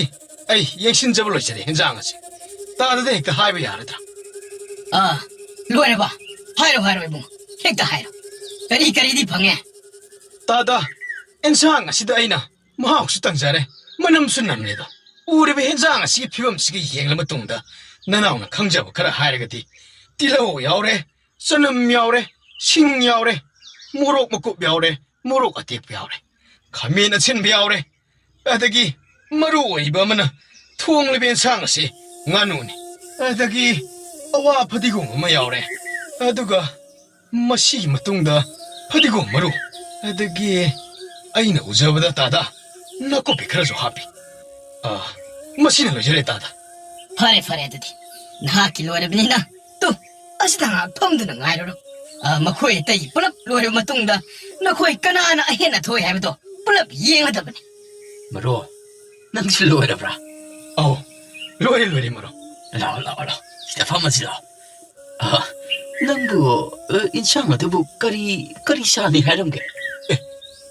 ꯑꯩ ꯌꯦꯡꯁꯤꯟꯖꯕ ꯂꯣꯏꯖꯔꯦ, ꯍꯦꯟꯖꯥꯡ ꯑꯁꯤ꯫ ꯇꯥꯗꯗ ꯍꯦꯛꯇ ꯍꯥꯏꯕ ꯌꯥꯔꯗ꯭ꯔꯥ? ꯑꯥ, ꯂꯣꯏꯔꯕ? ꯍꯥꯏꯔꯣ, ꯍꯥꯏꯔꯣ, ꯏꯕꯨꯡ꯫ ꯍꯦꯛꯇ ꯍꯥꯏꯔꯣ꯫ ꯀꯔꯤ ꯀꯔꯤꯗꯤ ꯐꯪꯉꯦ? ꯇꯥꯗ, ꯑꯦꯟꯁꯥꯡ ꯑꯁꯤꯗ ꯑꯩꯅ ꯃꯍꯥꯎꯁꯨ ꯇꯪꯖꯔꯦ, ꯃꯅꯝꯁꯨ ꯅꯝꯂꯦꯗꯣ꯫ ꯎꯔꯤꯕ ꯍꯦꯟꯖꯥꯡ ꯑꯁꯤꯒꯤ ꯐꯤꯕꯝꯁꯤꯒ ꯌꯦꯡꯂ ꯃꯇꯨꯡꯗ ꯅꯅꯥꯎꯅ ꯈꯪꯖꯕ ꯈꯔ ꯍꯥꯏꯔꯒꯗꯤ, ꯇꯤꯜꯍꯧ ꯌꯥꯎꯔꯦ, ꯆꯅꯝ ꯌꯥꯎꯔꯦ, ꯁꯤꯡ ꯌꯥꯎꯔꯦ, ꯃꯣꯔꯣꯛ ꯃꯀꯨꯞ ꯌꯥꯎꯔꯦ, ꯃꯣꯔꯣꯛ ꯑꯇꯦꯛꯄ ꯌꯥꯎꯔꯦ, ꯈꯥꯃꯦꯟ ꯑꯁꯤꯟꯕ ꯌꯥꯎꯔꯦ, ꯑꯗꯒꯤ ꯃꯔꯨ ꯑꯣꯏꯕ ꯑꯃꯅ ꯊꯣꯡꯂꯤꯕ ꯑꯦꯟꯁꯥꯡ ꯑꯁꯤ ꯉꯥꯅꯨꯅꯤ꯫ ꯑꯗꯒꯤ ꯑꯋꯥ ꯐꯗꯤꯒꯣꯝ ꯑꯃ ꯌꯥꯎꯔꯦ꯫ ꯑꯗꯨꯒ ꯃꯁꯤꯒꯤ ꯃꯇꯨꯡꯗ ꯐꯗꯤꯒꯣꯝ ꯃꯔꯨ꯫ ꯑꯗꯒꯤ ꯑꯩꯅ ꯎꯖꯕꯗ ꯇꯥꯗ ꯅꯥꯀꯨꯞꯄꯤ ꯈꯔꯁꯨ ꯍꯥꯞꯄꯤ꯫ ꯑꯥ, ꯃꯁꯤꯅ ꯂꯣꯏꯖꯔꯦ ꯇꯥꯗ꯫ ꯐꯔꯦ, ꯐꯔꯦ, ꯑꯗꯨꯗꯤ ꯅꯍꯥꯛꯀꯤ ꯂꯣꯏꯔꯕꯅꯤꯅ, ꯇꯨ, ꯑꯁꯤꯗ ꯉꯥꯏꯍꯥꯛ ꯐꯝꯗꯨꯅ ꯉꯥꯏꯔꯨꯔꯣ꯫ ꯑ, ꯃꯈꯣꯏ ꯑꯇꯩ ꯄꯨꯂꯞ ꯂꯣꯏꯔꯕ ꯃꯇꯨꯡꯗ ꯅꯈꯣꯏ ꯀꯅꯥꯅ ꯑꯍꯦꯟ ꯑꯊꯣꯏ ꯍꯥꯏꯕꯗꯣ ꯄꯨꯂꯞ ꯌꯦꯡꯒꯗꯕꯅꯤ꯫ ꯃꯔꯣ, ꯅꯪꯁꯨ ꯂꯣꯏꯔꯕ꯭ꯔꯥ? ꯑꯧ, ꯂꯣꯏꯔꯦ, ꯂꯣꯏꯔꯦ, ꯃꯔꯣ꯫ ꯂꯥꯛꯑꯣ, ꯂꯥꯛꯑꯣ, ꯂꯥꯛꯑꯣ꯫ ꯁꯤꯗ ꯐꯝꯃꯁꯤ ꯂꯥꯛꯑꯣ꯫ ꯑ, ꯅꯪꯕꯨ, ꯑ, ꯏꯟꯁꯥꯡ ꯑꯗꯨꯕꯨ ꯀꯔꯤ, ꯀꯔꯤ ꯆꯥꯅꯤ ꯍꯥꯏꯔꯝꯒꯦ? ꯑꯦ,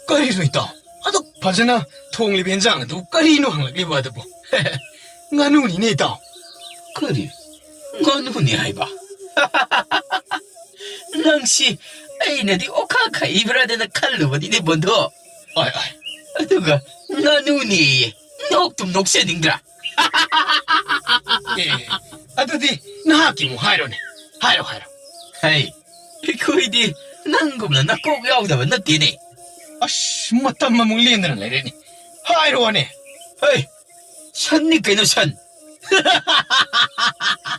ꯀꯔꯤꯅꯣ ꯏꯇꯥꯎ? ꯑꯗꯨꯛ ꯐꯖꯅ ꯊꯣꯡꯂꯤꯕ ꯏꯟꯁꯥꯡ ꯑꯗꯨ ꯀꯔꯤꯅꯣ ꯍꯪꯂꯛꯂꯤꯕ ꯑꯗꯨꯕꯨ? ꯉꯥꯅꯨꯅꯤꯅꯦ ꯏꯇꯥꯎ꯫ ꯀꯔꯤ? ꯉꯥꯅꯨꯅꯤ ꯍꯥꯏꯕ? ꯅꯪꯁꯤ ꯑꯩꯅꯗꯤ ꯑꯣꯈꯥ ꯈꯛꯏꯕ꯭ꯔꯥꯗꯅ ꯈꯜꯂꯨꯕꯅꯤꯅꯦ, ꯕꯣꯟꯗꯣ꯫ ꯑꯥꯏ, ꯑꯥꯏ꯫ ꯑꯗꯨꯒ ꯉꯥꯅꯨꯅꯦꯌꯦ꯫ ꯅꯣꯛꯇꯨꯝ ꯅꯣꯛꯆꯅꯤꯡꯗ꯭ꯔꯥ? ꯑꯦ, ꯑꯗꯨꯗꯤ ꯅꯍꯥꯛꯀꯤ ꯑꯃꯨꯛ ꯍꯥꯏꯔꯣꯅꯦ꯫ ꯍꯥꯏꯔꯣ, ꯍꯥꯏꯔꯣ꯫ ꯍꯩ, ꯑꯩꯈꯣꯏꯗꯤ ꯅꯪꯒꯨꯝꯅ ꯅꯀꯣꯛ ꯌꯥꯎꯗꯕ ꯅꯠꯇꯦꯅꯦ꯫ ꯑꯁ, ꯃꯇꯝ ꯑꯃꯨꯛ ꯂꯦꯟꯗꯅ ꯂꯩꯔꯦꯅꯦ꯫ ꯍꯥꯏꯔꯣꯅꯦ꯫ ꯍꯩ, ꯁꯟꯅꯤ ꯀꯩꯅꯣ, ꯁꯟ꯫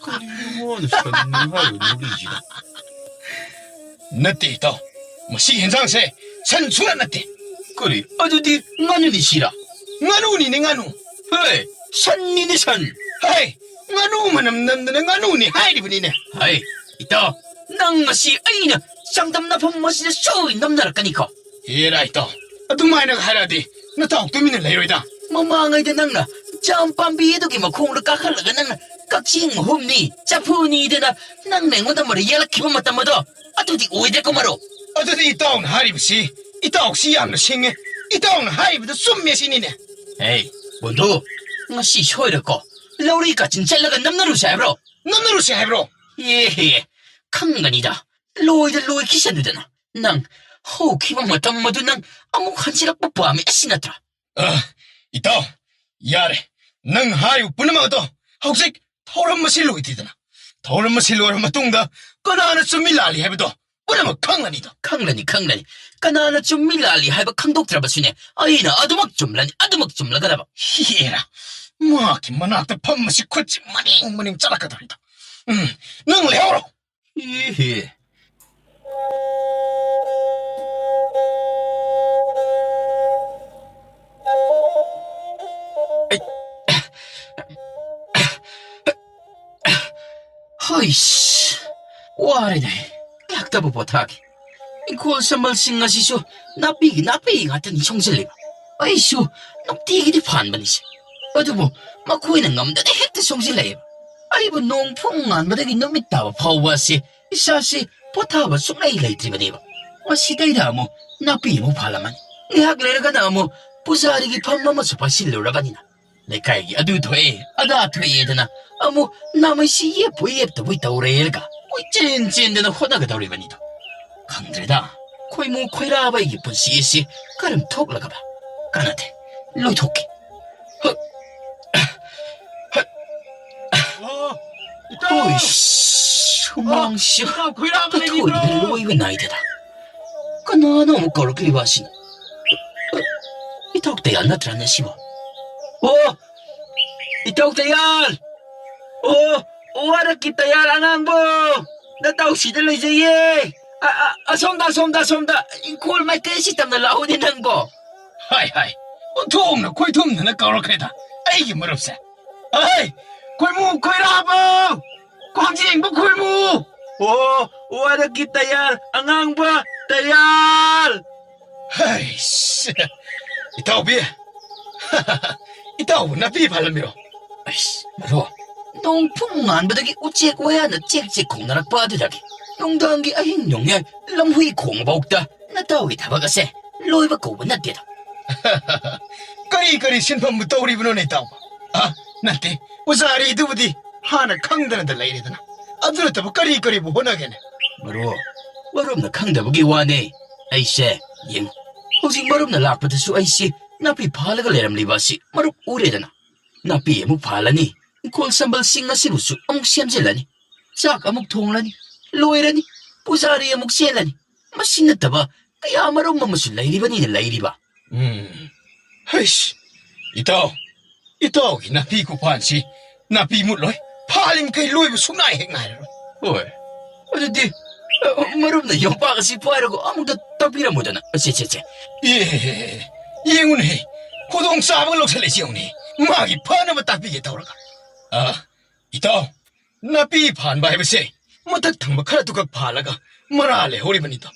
ꯀꯔꯤꯅꯣ ꯃꯥꯅ ꯁꯟꯅꯤ ꯍꯥꯏꯔꯤꯕ ꯅꯣꯛꯂꯤꯁꯤꯅ? ꯅꯠꯇꯦ, ꯏꯇꯥꯎ꯫ ꯃꯁꯤꯒꯤ ꯌꯦꯟꯁꯥꯡꯁꯦ ꯁꯟ ꯁꯨꯡꯅ ꯅꯠꯇꯦ꯫ ꯀꯔꯤ? ꯑꯗꯨꯗꯤ ꯉꯥꯅꯨꯅꯤ ꯁꯤꯔꯥ? ꯉꯥꯅꯨꯅꯤꯅꯦ, ꯉꯥꯅꯨ꯫ ꯍꯦ, ꯁꯟꯅꯤꯅꯦ, ꯁꯟ꯫ ꯍꯦ, ꯉꯥꯅꯨ ꯃꯅꯝ ꯅꯝꯗꯅ ꯉꯥꯅꯨꯅꯤ ꯍꯥꯏꯔꯤꯕꯅꯤꯅꯦ꯫ ꯍꯩ, ꯏꯇꯥꯎ, ꯅꯪ ꯉꯁꯤ ꯑꯩꯅ ꯆꯥꯡꯗꯝꯅꯐꯝ ꯑꯁꯤꯗ ꯁꯣꯏ ꯅꯝꯅꯔꯛꯀꯅꯤꯀꯣ꯫ ꯍꯦꯔꯥ, ꯏꯇꯥꯎ, ꯑꯗꯨꯃꯥꯏꯅ ꯍꯥꯏꯔꯛꯑꯗꯤ ꯅꯇꯥꯎ ꯇꯨꯃꯤꯟꯅ ꯂꯩꯔꯣꯏꯗ꯫ ꯃꯃꯥꯡꯉꯩꯗ ꯅꯪꯅ ꯖꯥꯝ ꯄꯥꯝꯕꯤ ꯑꯗꯨꯒꯤ ꯃꯈꯣꯡꯗ ꯀꯥꯈꯠꯂꯒ ꯅꯪꯅ ꯀꯛꯆꯤꯡ ꯃꯍꯨꯝꯅꯤ, ꯆꯐꯨꯅꯤꯗꯅ ꯅꯪꯅ ꯑꯩꯉꯣꯟꯗ ꯃꯔꯩ ꯌꯦꯜꯂꯛꯈꯤꯕ ꯃꯇꯝ ꯑꯗꯣ, ꯑꯗꯨꯗꯤ ꯑꯣꯏꯗ꯭ꯔꯦꯀꯣ, ꯃꯔꯨꯞ꯫ ꯑꯗꯨꯗꯤ ꯏꯇꯥꯎꯅ ꯍꯥꯏꯔꯤꯕꯁꯤ, ꯏꯇꯥꯎꯁꯤ ꯌꯥꯝꯅ ꯁꯤꯡꯉꯦ꯫ ꯏꯇꯥꯎꯅ ꯍꯥꯏꯔꯤꯕꯗꯨ ꯆꯨꯝꯃꯦ ꯁꯤꯅꯤꯅꯦ꯫ ꯍꯦ, ꯕꯣꯟꯗꯨ, ꯉꯁꯤ ꯁꯣꯏꯔꯀꯣ ꯂꯧꯔꯤ ꯀꯥꯆꯤꯟ ꯆꯠꯂꯒ ꯅꯝꯅꯔꯨꯁꯦ ꯍꯥꯏꯕ꯭ꯔꯣ? ꯅꯝꯅꯔꯨꯁꯦ ꯍꯥꯏꯕ꯭ꯔꯣ? ꯑꯦꯍꯦ, ꯈꯪꯒꯅꯤꯗ꯫ ꯂꯣꯏꯗ ꯂꯣꯏꯈꯤꯁꯅꯨꯗꯅ꯫ ꯅꯪ ꯍꯧꯈꯤꯕ ꯃꯇꯝ ꯑꯗꯨ ꯅꯪ ꯑꯃꯨꯛ ꯍꯟꯖꯤꯜꯂꯛꯄ ꯄꯥꯝꯃꯤ ꯑꯁꯤ ꯅꯠꯇ꯭ꯔꯥ? ꯑ, ꯏꯇꯥꯎ, ꯌꯥꯔꯦ꯫ ꯅꯪ ꯍꯥꯏꯔꯤꯕ ꯄꯨꯝꯅꯃꯛ ꯑꯗꯣ ꯍꯧꯖꯤꯛ ꯊꯧꯔꯝ ꯑꯁꯤ ꯂꯣꯏꯗ꯭ꯔꯤꯗꯅ꯫ ꯊꯧꯔꯝ ꯑꯁꯤ ꯂꯣꯏꯔꯕ ꯃꯇꯨꯡꯗ ꯀꯅꯥꯅ ꯆꯨꯝꯃꯤ ꯂꯥꯜꯂꯤ ꯍꯥꯏꯕꯗꯣ ꯄꯨꯝꯅꯃꯛ ꯈꯪꯂꯅꯤꯗꯣ꯫ ꯈꯪꯂꯅꯤ, ꯈꯪꯂꯅꯤ꯫ ꯀꯅꯥꯅ ꯆꯨꯝꯃꯤ ꯂꯥꯜꯂꯤ ꯍꯥꯏꯕ ꯈꯪꯗꯣꯛꯇ꯭ꯔꯕꯁꯨꯅꯦ, ꯑꯩꯅ ꯑꯗꯨꯃꯛ ꯆꯨꯝꯂꯅꯤ, ꯑꯗꯨꯃꯛ ꯆꯨꯝꯂꯒꯗꯕ꯫ ꯍꯦꯔꯥ, ꯃꯍꯥꯛꯀꯤ ꯃꯅꯥꯛꯇ ꯐꯝꯕꯁꯤ ꯈꯨꯠꯁꯤ ꯃꯅꯤꯡ ꯃꯅꯤꯡ ꯆꯠꯂꯛꯀꯗꯧꯔꯤꯗꯣ꯫ ꯎꯝ, ꯅꯪ ꯂꯩꯍꯧꯔꯣ꯫ ꯏꯍꯦ꯫ ꯑꯩ, ꯍꯩꯁ, ꯋꯥꯔꯦꯅꯦ꯫ ꯉꯥꯏꯍꯥꯛꯇꯕꯨ ꯄꯣꯊꯥꯒꯦ꯫ ꯏꯪꯈꯣꯜ ꯁꯝꯕꯜꯁꯤꯡ ꯑꯁꯤꯁꯨ ꯅꯥꯄꯤꯒꯤ ꯅꯥꯄꯤ ꯉꯥꯛꯇꯅꯤ ꯁꯣꯡꯖꯤꯜꯂꯤꯕ꯫ ꯑꯩꯁꯨ ꯅꯨꯡꯇꯤꯒꯤꯗꯤ ꯐꯥꯟꯕꯅꯤꯁꯦ, ꯑꯗꯨꯕꯨ ꯃꯈꯣꯏꯅ ꯉꯝꯗꯅ ꯍꯦꯛꯇ ꯁꯣꯡꯖꯤꯜꯂꯛꯑꯦꯕ꯫ ꯑꯩꯕꯨ ꯅꯣꯡ ꯐꯨꯡ ꯉꯥꯟꯕꯗꯒꯤ ꯅꯨꯃꯤꯠ ꯇꯥꯕ ꯐꯥꯎꯕ ꯑꯁꯤ ꯏꯁꯥꯁꯤ ꯄꯣꯊꯥꯕ ꯁꯨꯡꯂꯩ ꯂꯩꯇ꯭ꯔꯤꯕꯅꯦꯕ꯫ ꯃꯁꯤꯗꯩꯗ ꯑꯃꯨꯛ ꯅꯥꯄꯤ ꯑꯃꯨꯛ ꯐꯥꯜꯂꯝꯃꯅꯤ, ꯉꯥꯏꯍꯥꯛ ꯂꯩꯔꯒꯅ ꯑꯃꯨꯛ ꯄꯨꯖꯥꯔꯤꯒꯤ ꯐꯝ ꯑꯃꯁꯨ ꯄꯥꯏꯁꯤꯜꯂꯨꯔꯕꯅꯤꯅ, ꯂꯩꯀꯥꯏꯒꯤ ꯑꯗꯨ ꯊꯣꯛꯑꯦ ꯑꯗꯥ ꯊꯣꯛꯑꯦꯗꯅ ꯑꯃꯨꯛ ꯅꯥꯃꯩꯁꯤ ꯌꯦꯞꯄꯣꯏ ꯌꯦꯞꯇꯕꯣꯏ ꯇꯧꯔꯦꯔꯒ ꯀꯣꯏꯆꯦꯟ ꯆꯦꯟꯗꯅ ꯍꯣꯠꯅꯒꯗꯧꯔꯤꯕꯅꯤꯗꯣ꯫ ꯈꯪꯗ꯭ꯔꯦꯗ, ꯈꯣꯏꯃꯨ ꯈꯣꯏꯔꯥꯕ ꯑꯩꯒꯤ ꯄꯨꯟꯁꯤ ꯑꯁꯤ ꯀꯔꯝ ꯊꯣꯛꯂꯒꯕ? ꯀꯥꯟꯅꯗꯦ, ꯂꯣꯏꯊꯣꯛꯀꯦ꯫ ꯍ, ꯍ, ꯑꯣ, ꯏꯇꯥꯎ! ꯍꯣꯏꯁ, ꯍꯨꯃꯥꯡꯁꯤ ꯑꯣ, ꯏꯇꯥꯎ ꯈꯣꯏꯔꯥꯕ ꯇꯥꯊꯣꯛꯏꯕ ꯂꯩꯕꯤꯕ꯭ꯔꯣ? ꯂꯣꯏꯕ ꯅꯥꯏꯗꯦꯗ꯫ ꯀꯅꯥꯅꯣ ꯑꯃꯨꯛ ꯀꯧꯔꯛꯂꯤꯕ ꯑꯁꯤꯅ? ꯏꯇꯥꯎ ꯇꯌꯥꯜ ꯅꯠꯇ꯭ꯔꯅꯦ ꯁꯤꯕꯣ? ꯑꯣ, ꯏꯇꯥꯎ ꯇꯌꯥꯜ! ꯑꯣ, ꯑꯣ, ꯋꯥꯔꯛꯀꯤ ꯇꯌꯥꯜ ꯑꯉꯥꯡꯕꯣ! ꯅꯇꯥꯎ ꯁꯤꯗ ꯂꯩꯖꯩꯌꯦ! ꯑ, ꯑ, ꯑꯁꯣꯝꯗ, ꯑꯁꯣꯝꯗ, ꯑꯁꯣꯝꯗ! ꯏꯪꯈꯣꯜ ꯃꯥꯏꯀꯩ ꯑꯁꯤ ꯇꯝꯅ ꯂꯥꯛꯎꯅꯦ ꯅꯪꯕꯣ! ꯍꯥꯏ, ꯍꯥꯏ! ꯑꯣꯟꯊꯣꯛꯅ ꯈꯣꯏꯊꯨꯝꯗꯅ ꯀꯧꯔꯛꯈ꯭ꯔꯦꯗ ꯑꯩꯒꯤ ꯃꯔꯨꯞꯁꯦ! ꯑꯍꯩ! ꯈꯣꯏꯃꯨ ꯈꯣꯏꯔꯥꯕꯧ! ꯈ꯭ꯋꯥꯡꯖꯦꯡꯕ ꯈꯣꯏꯃꯨ! ꯑꯣ, ꯋꯥꯔꯛꯀꯤ ꯇꯌꯥꯜ, ꯑꯉꯥꯡꯕ ꯇꯌꯥꯜ! ꯍꯩꯁ! ꯏꯇꯥꯎꯕꯤ! ꯏꯇꯥꯎꯕꯨ ꯅꯥꯄꯤ ꯐꯥꯜꯂꯝꯃꯤꯔꯣ? ꯑꯩꯁ, ꯃꯔꯨꯞ, ꯅꯣꯡ ꯐꯨꯡ ꯉꯥꯟꯕꯗꯒꯤ ꯎꯆꯦꯛ ꯋꯥꯌꯥꯅ ꯆꯦꯛ ꯆꯦꯛ ꯈꯣꯡꯅꯔꯛꯄ ꯑꯗꯨꯗꯒꯤ ꯅꯨꯡꯗꯥꯡꯒꯤ ꯑꯍꯤꯡ ꯅꯣꯡꯌꯥꯏ ꯂꯝꯍꯨꯏ ꯈꯣꯡꯕꯐꯥꯎꯗ ꯅꯇꯥꯎꯒꯤ ꯊꯕꯛ ꯑꯁꯦ ꯂꯣꯏꯕ ꯀꯧꯕ ꯅꯠꯇꯦꯗ꯫ ꯀꯔꯤ ꯀꯔꯤ ꯁꯤꯟꯐꯝꯕꯨ ꯇꯧꯔꯤꯕꯅꯣꯅꯦ ꯏꯇꯥꯎꯕ? ꯑ, ꯅꯠꯇꯦ, ꯄꯨꯖꯥꯔꯤꯗꯨꯕꯨꯗꯤ ꯍꯥꯟꯅ ꯈꯪꯗꯅꯗ ꯂꯩꯔꯦꯗꯅ꯫ ꯑꯗꯨ ꯅꯠꯇꯕ ꯀꯔꯤ ꯀꯔꯤꯕꯨ ꯍꯣꯠꯅꯒꯦꯅꯦ? ꯃꯔꯨꯞ, ꯃꯔꯨꯞꯅ ꯈꯪꯗꯕꯒꯤ ꯋꯥꯅꯦ꯫ ꯑꯩꯁꯦ, ꯌꯦꯡꯉꯨ, ꯍꯧꯖꯤꯛ ꯃꯔꯨꯞꯅ ꯂꯥꯛꯄꯗꯁꯨ ꯑꯩꯁꯤ ꯅꯥꯄꯤ ꯐꯥꯜꯂꯒ ꯂꯩꯔꯝꯂꯤꯕ ꯑꯁꯤ ꯃꯔꯨꯞ ꯎꯔꯦꯗꯅ꯫ ꯅꯥꯄꯤ ꯑꯃꯨꯛ ꯐꯥꯜꯂꯅꯤ, ꯏꯪꯈꯣꯜ ꯁꯝꯕꯜꯁꯤꯡ ꯑꯁꯤꯕꯨꯁꯨ ꯑꯃꯨꯛ ꯁꯦꯝꯖꯤꯜꯂꯅꯤ, ꯆꯥꯛ ꯑꯃꯨꯛ ꯊꯣꯡꯂꯅꯤ, ꯂꯣꯏꯔꯅꯤ, ꯄꯨꯖꯥꯔꯤ ꯑꯃꯨꯛ ꯆꯦꯜꯂꯅꯤ꯫ ꯃꯁꯤ ꯅꯠꯇꯕ ꯀꯌꯥ ꯃꯔꯨꯝ ꯑꯃꯁꯨ ꯂꯩꯔꯤꯕꯅꯤꯅ ꯂꯩꯔꯤꯕ꯫ ꯎꯝ꯫ ꯍꯩꯁ! ꯏꯇꯥꯎ, ꯏꯇꯥꯎꯒꯤ ꯅꯥꯄꯤ ꯈꯨꯐꯥꯟꯁꯤ ꯅꯥꯄꯤ ꯃꯨꯠꯂꯣꯏ, ꯄꯥꯜꯂꯤ ꯃꯈꯩ ꯂꯣꯏꯕ ꯁꯨꯡꯅꯥꯏ ꯍꯦꯛ ꯅꯥꯏꯔꯔꯣꯏ꯫ ꯍꯣꯏ꯫ ꯑꯗꯨꯗꯤ, ꯑ, ꯃꯔꯨꯞꯅ ꯌꯣꯝꯄꯥꯛ ꯑꯁꯤ ꯄꯥꯏꯔꯒ ꯑꯃꯨꯛꯇ ꯇꯥꯛꯄꯤꯔꯝꯃꯨꯗꯅ꯫ ꯑꯁꯦ, ꯁꯦ, ꯁꯦ꯫ ꯑꯦ, ꯌꯦꯡꯉꯨꯅꯦꯍꯦ, ꯈꯨꯗꯣꯡ ꯆꯥꯕꯒ ꯂꯧꯁꯜꯂꯛꯏꯁꯤ ꯌꯦꯡꯉꯨꯅꯦ꯫ ꯃꯥꯒꯤ ꯐꯅꯕ ꯇꯥꯛꯄꯤꯒꯦ ꯇꯧꯔꯒ꯫ ꯑ, ꯏꯇꯥꯎ, ꯅꯥꯄꯤ ꯐꯥꯟꯕ ꯍꯥꯏꯕꯁꯦ ꯃꯊꯛ ꯊꯪꯕ ꯈꯔꯗꯨꯈꯛ ꯐꯥꯜꯂꯒ ꯃꯔꯥ ꯂꯩꯍꯧꯔꯤꯕꯅꯤꯗꯣ꯫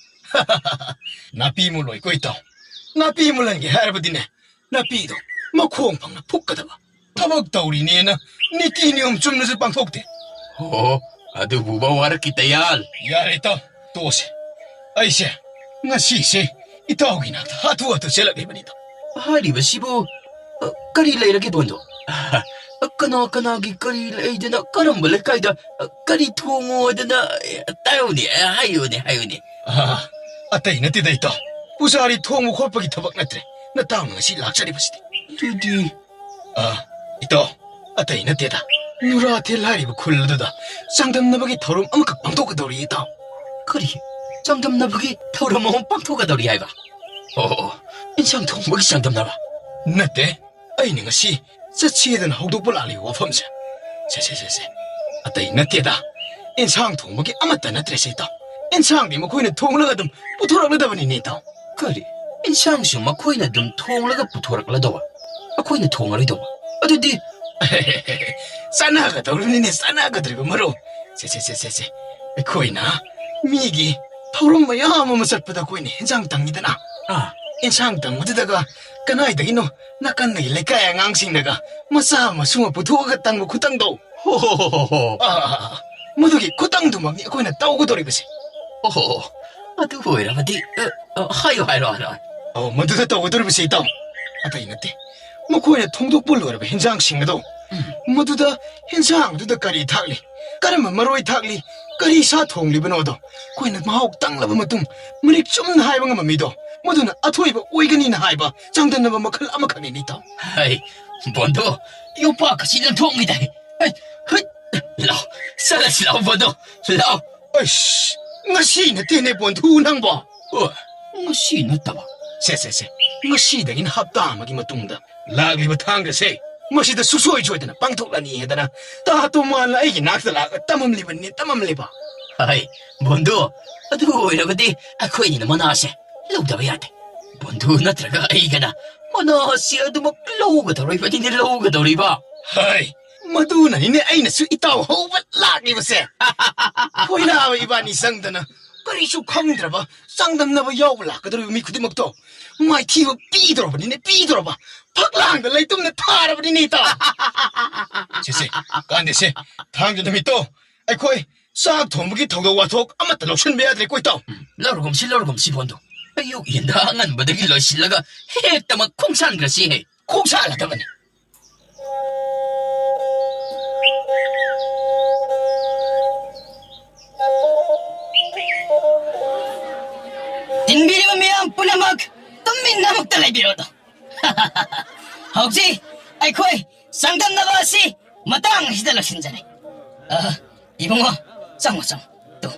ꯅꯥꯄꯤ ꯃꯨꯜꯂꯣꯏꯀꯣ ꯏꯇꯥꯎ꯫ ꯅꯥꯄꯤ ꯃꯨꯜꯍꯟꯒꯦ ꯍꯥꯏꯔꯕꯗꯤꯅꯦ, ꯅꯥꯄꯤꯗꯣ ꯃꯈꯣꯡ ꯐꯪꯅ ꯐꯨꯛꯀꯗꯕ꯫ ꯊꯕꯛ ꯇꯧꯔꯤꯅꯦꯅ ꯅꯤꯇꯤ ꯅꯤꯌꯣꯝ ꯆꯨꯝꯅꯁꯨ ꯄꯥꯡꯊꯣꯛꯇꯦ꯫ ꯑꯣ, ꯑꯗꯨꯕꯨ ꯋꯥꯔꯛꯀꯤ ꯇꯌꯥꯜ꯫ ꯌꯥꯔꯦ ꯏꯇꯥꯎ, ꯇꯣꯛꯑꯁꯦ꯫ ꯑꯩꯁꯦ ꯉꯁꯤꯁꯦ ꯏꯇꯥꯎꯒꯤ ꯅꯥꯛꯇ ꯍꯥꯊꯨ ꯍꯥꯊꯨ ꯆꯦꯜꯂꯛꯂꯤꯕꯅꯤꯗꯣ꯫ ꯍꯥꯏꯔꯤꯕꯁꯤꯕꯨ, ꯑ, ꯀꯔꯤ ꯂꯩꯔꯒꯦ ꯕꯣꯟꯗꯣ? ꯑ, ꯀꯅꯥ ꯀꯅꯥꯒꯤ ꯀꯔꯤ ꯂꯩꯗꯅ, ꯀꯔꯝꯕ ꯂꯩꯀꯥꯏꯗ, ꯑ, ꯀꯔꯤ ꯊꯣꯡꯉꯣꯗꯅ, ꯑ, ꯇꯥꯛꯎꯅꯦ, ꯑ, ꯍꯥꯏꯌꯨꯅꯦ, ꯍꯥꯏꯌꯨꯅꯦ꯫ ꯑ, ꯑꯇꯩ ꯅꯠꯇꯦꯗ ꯏꯇꯥꯎ, ꯄꯨꯖꯥꯔꯤ ꯊꯣꯡꯕ ꯈꯣꯠꯄꯒꯤ ꯊꯕꯛ ꯅꯠꯇ꯭ꯔꯦ ꯅꯇꯥꯎꯅ ꯉꯁꯤ ꯂꯥꯛꯆꯔꯤꯕꯁꯤꯗꯤ꯫ ꯑꯗꯨꯗꯤ? ꯑ, ꯏꯇꯥꯎ, ꯑꯇꯩ ꯅꯠꯇꯦꯗ, ꯅꯨꯔꯥꯊꯦꯜ ꯍꯥꯏꯔꯤꯕ ꯈꯨꯜ ꯑꯗꯨꯗ ꯆꯥꯡꯗꯝꯅꯕꯒꯤ ꯊꯧꯔꯝ ꯑꯃꯈꯛ ꯄꯥꯡꯊꯣꯛꯀꯗꯧꯔꯤ ꯏꯇꯥꯎ꯫ ꯀꯔꯤ? ꯆꯥꯡꯗꯝꯅꯕꯒꯤ ꯊꯧꯔꯝ ꯑꯃ ꯄꯥꯡꯊꯣꯛꯀꯗꯧꯔꯤ ꯍꯥꯏꯕ? ꯑꯣ, ꯑꯣ, ꯏꯟꯁꯥꯡ ꯊꯣꯡꯕꯒꯤ ꯆꯥꯡꯗꯝꯅꯕ? ꯅꯠꯇꯦ, ꯑꯩꯅ ꯉꯁꯤ ꯆꯠꯁꯦꯗꯅ ꯍꯧꯗꯣꯛꯄ ꯂꯥꯛꯂꯤꯕ ꯋꯥꯐꯝꯁꯦ꯫ ꯁꯦ, ꯁꯦ, ꯁꯦ, ꯁꯦ꯫ ꯑꯇꯩ ꯅꯠꯇꯦꯗ, ꯏꯟꯁꯥꯡ ꯊꯣꯡꯕꯒꯤ ꯑꯃꯠꯇ ꯅꯠꯇ꯭ꯔꯦꯁꯦ ꯏꯇꯥꯎ꯫ ꯏꯟꯁꯥꯡꯗꯤ ꯃꯈꯣꯏꯅ ꯊꯣꯡꯂꯒ ꯑꯗꯨꯝ ꯄꯨꯊꯣꯔꯛꯂꯗꯕꯅꯤꯅꯦ ꯏꯇꯥꯎ꯫ ꯀꯔꯤ? ꯏꯟꯁꯥꯡꯁꯨ ꯃꯈꯣꯏꯅ ꯑꯗꯨꯝ ꯊꯣꯡꯂꯒ ꯄꯨꯊꯣꯔꯛꯂꯗꯧꯕ? ꯑꯩꯈꯣꯏꯅ ꯊꯣꯡꯉꯔꯣꯏꯗꯧꯕ? ꯑꯗꯨꯗꯤ? ꯆꯥꯟꯅꯒꯗꯧꯔꯤꯕꯅꯤꯅꯦ, ꯆꯥꯟꯅꯒꯗꯧꯔꯤꯕ ꯃꯔꯨꯞ꯫ ꯁꯦ, ꯁꯦ, ꯁꯦ, ꯁꯦ, ꯁꯦ꯫ ꯑꯩꯈꯣꯏꯅ ꯃꯤꯒꯤ ꯊꯧꯔꯝ ꯃꯌꯥꯝ ꯑꯃ ꯆꯠꯄꯗ ꯑꯩꯈꯣꯏꯅ ꯏꯟꯁꯥꯡ ꯇꯪꯉꯤꯗꯅ꯫ ꯑꯥ꯫ ꯏꯟꯁꯥꯡ ꯇꯪꯕꯗꯨꯗꯒ ꯀꯅꯥꯏꯗꯒꯤꯅꯣ ꯅꯥꯀꯟꯗꯒꯤ ꯂꯩꯀꯥꯏ ꯑꯉꯥꯡꯁꯤꯡꯅꯒ ꯃꯆꯥ ꯃꯁꯨ ꯑꯃ ꯄꯨꯊꯣꯛꯑꯒ ꯇꯪꯕ ꯈꯨꯇꯪꯗꯣ꯫ ꯍꯣ, ꯍꯣ, ꯍꯣ, ꯍꯣ, ꯍꯣ꯫ ꯑꯥ, ꯑꯥ, ꯑꯥ, ꯑꯥ꯫ ꯃꯗꯨꯒꯤ ꯈꯨꯇꯪꯗꯨꯃꯛꯅꯤ ꯑꯩꯈꯣꯏꯅ ꯇꯧꯒꯗꯧꯔꯤꯕꯁꯦ꯫ ꯑꯣꯍꯣ, ꯑꯗꯨ ꯑꯣꯏꯔꯕꯗꯤ, ꯑ, ꯑ, ꯍꯥꯏꯌꯨ, ꯍꯥꯏꯔꯣ, ꯍꯥꯏꯔꯣ, ꯍꯥꯏꯔꯣ꯫ ꯑꯣ, ꯃꯗꯨꯗ ꯇꯧꯒꯗꯧꯔꯤꯕꯁꯦ, ꯏꯇꯥꯎ, ꯑꯇꯩ ꯅꯠꯇꯦ꯫ ꯃꯈꯣꯏꯅ ꯊꯣꯡꯗꯣꯛꯄ ꯂꯣꯏꯔꯕ ꯍꯦꯟꯖꯥꯡꯁꯤꯡ ꯑꯗꯣ, ꯎꯝ꯫ ꯃꯗꯨꯗ ꯍꯦꯟꯖꯥꯡ ꯑꯗꯨꯗ ꯀꯔꯤ ꯊꯥꯛꯂꯤ, ꯀꯔꯝꯕ ꯃꯔꯣꯏ ꯊꯥꯛꯂꯤ, ꯀꯔꯤ ꯁꯥ ꯊꯣꯡꯂꯤꯕꯅꯣꯗꯣ ꯑꯩꯈꯣꯏꯅ ꯃꯍꯥꯎ ꯇꯪꯂꯕ ꯃꯇꯨꯡ, ꯃꯔꯤꯛ ꯆꯨꯝꯅ ꯍꯥꯏꯕ ꯉꯝꯕ ꯃꯤꯗꯣ, ꯃꯗꯨꯅ ꯑꯊꯣꯏꯕ ꯑꯣꯏꯒꯅꯤꯅ ꯍꯥꯏꯕ ꯆꯥꯡꯗꯝꯅꯕ ꯃꯈꯜ ꯑꯃꯈꯛꯅꯤꯅꯦ, ꯏꯇꯥꯎ꯫ ꯍꯩ, ꯕꯣꯟꯗꯣ, ꯌꯣꯄꯥꯛ ꯑꯁꯤ ꯂꯪꯊꯣꯛꯉꯤꯗꯥꯏ? ꯍꯩ, ꯍꯩ, ꯂꯥꯎ, ꯆꯠꯂꯁꯤ ꯂꯥꯎ, ꯕꯣꯟꯗꯣ, ꯂꯥꯎ꯫ ꯑꯩꯁ, ꯉꯁꯤ ꯅꯠꯇꯦꯅꯦ, ꯕꯣꯟꯗꯨ ꯅꯪꯕꯣ꯫ ꯑꯣ, ꯉꯁꯤ ꯅꯠꯇꯕ? ꯁꯦ, ꯁꯦ, ꯁꯦ, ꯉꯁꯤꯗꯒꯤꯅ ꯍꯞꯇꯥ ꯑꯃꯒꯤ ꯃꯇꯨꯡꯗ ꯂꯥꯛꯂꯤꯕ ꯊꯥꯡꯖꯁꯦ, ꯃꯁꯤꯗ ꯁꯨꯡꯁꯣꯏ ꯁꯣꯏꯗꯅ ꯄꯥꯡꯊꯣꯛꯂꯅꯤ ꯍꯥꯏꯗꯅ ꯇꯥ ꯇꯣꯃꯥꯟꯅ ꯑꯩꯒꯤ ꯅꯥꯛꯇ ꯂꯥꯛꯑꯒ ꯇꯝꯃꯝꯂꯤꯕꯅꯤ, ꯇꯝꯃꯝꯂꯤꯕ꯫ ꯍꯥꯏ, ꯕꯣꯟꯗꯨ, ꯑꯗꯨ ꯑꯣꯏꯔꯕꯗꯤ ꯑꯩꯈꯣꯏꯅꯤꯅ ꯃꯅꯥꯁꯦ ꯂꯧꯗꯕ ꯌꯥꯗꯦ꯫ ꯕꯣꯟꯗꯨ ꯅꯠꯇ꯭ꯔꯒ ꯑꯩꯒꯅ ꯃꯅꯥ ꯑꯁꯤ ꯑꯗꯨꯃꯛ ꯂꯧꯒꯗꯧꯔꯤꯕꯅꯤꯅꯦ, ꯂꯧꯒꯗꯧꯔꯤꯕ꯫ ꯍꯥꯏ, ꯃꯗꯨꯅꯅꯤꯅꯦ ꯑꯩꯅꯁꯨ ꯏꯇꯥꯎ ꯍꯧꯕ ꯂꯥꯛꯂꯤꯕꯁꯦ꯫ ꯈꯣꯏꯔꯥꯕ ꯏꯕꯥꯅꯤ ꯆꯪꯗꯅ ꯀꯔꯤꯁꯨ ꯈꯪꯗ꯭ꯔꯕ ꯆꯥꯡꯗꯝꯅꯕ ꯌꯥꯎꯕ ꯂꯥꯛꯀꯗꯧꯔꯤꯕ ꯃꯤ ꯈꯨꯗꯤꯡꯃꯛꯇꯣ ꯃꯥꯏꯊꯤꯕ ꯄꯤꯗꯧꯔꯕꯅꯤꯅꯦ, ꯄꯤꯗꯧꯔꯕ꯫ ꯐꯛꯂꯥꯡꯗ ꯂꯩꯇꯨꯝꯅ ꯊꯥꯔꯕꯅꯤꯅꯦ, ꯏꯇꯥꯎ꯫ ꯁꯦ, ꯁꯦ, ꯀꯥꯟꯗꯦꯁꯦ, ꯊꯥꯡꯖ ꯅꯨꯃꯤꯠꯇꯣ ꯑꯩꯈꯣꯏ ꯆꯥꯛ ꯊꯣꯡꯕꯒꯤ ꯊꯧꯗꯣꯛ ꯋꯥꯊꯣꯛ ꯑꯃꯠꯇ ꯂꯧꯁꯤꯟꯕ ꯌꯥꯗ꯭ꯔꯦꯀꯣ, ꯏꯇꯥꯎ꯫ ꯎꯝ, ꯂꯧꯔꯒꯨꯝꯁꯤ, ꯂꯧꯔꯒꯨꯝꯁꯤ, ꯕꯣꯟꯗꯨ꯫ ꯑꯌꯨꯛ ꯌꯦꯟꯗ ꯑꯉꯟꯕꯗꯒꯤ ꯂꯣꯏꯁꯤꯜꯂꯒ ꯍꯦꯛꯇꯃꯛ ꯈꯣꯡꯁꯥꯟꯈ꯭ꯔꯁꯤ ꯍꯦ꯫ ꯈꯣꯡꯁꯥꯜꯂꯗꯕꯅꯤ꯫ ꯇꯤꯟꯕꯤꯔꯤꯕ ꯃꯤꯌꯥꯝ ꯄꯨꯝꯅꯃꯛ ꯇꯨꯃꯤꯟꯅ ꯑꯃꯨꯛꯇ ꯂꯩꯕꯤꯔꯣꯗꯣ꯫ ꯍꯧꯖꯤꯛ ꯑꯩꯈꯣꯏ ꯆꯥꯡꯗꯝꯅꯕ ꯑꯁꯤ ꯃꯇꯥꯡ ꯑꯁꯤꯗ ꯂꯣꯏꯁꯤꯟꯖꯔꯦ꯫ ꯑ, ꯏꯕꯨꯡꯉꯣ, ꯆꯪꯉꯣ, ꯆꯪꯉꯣ꯫ ꯇꯨ,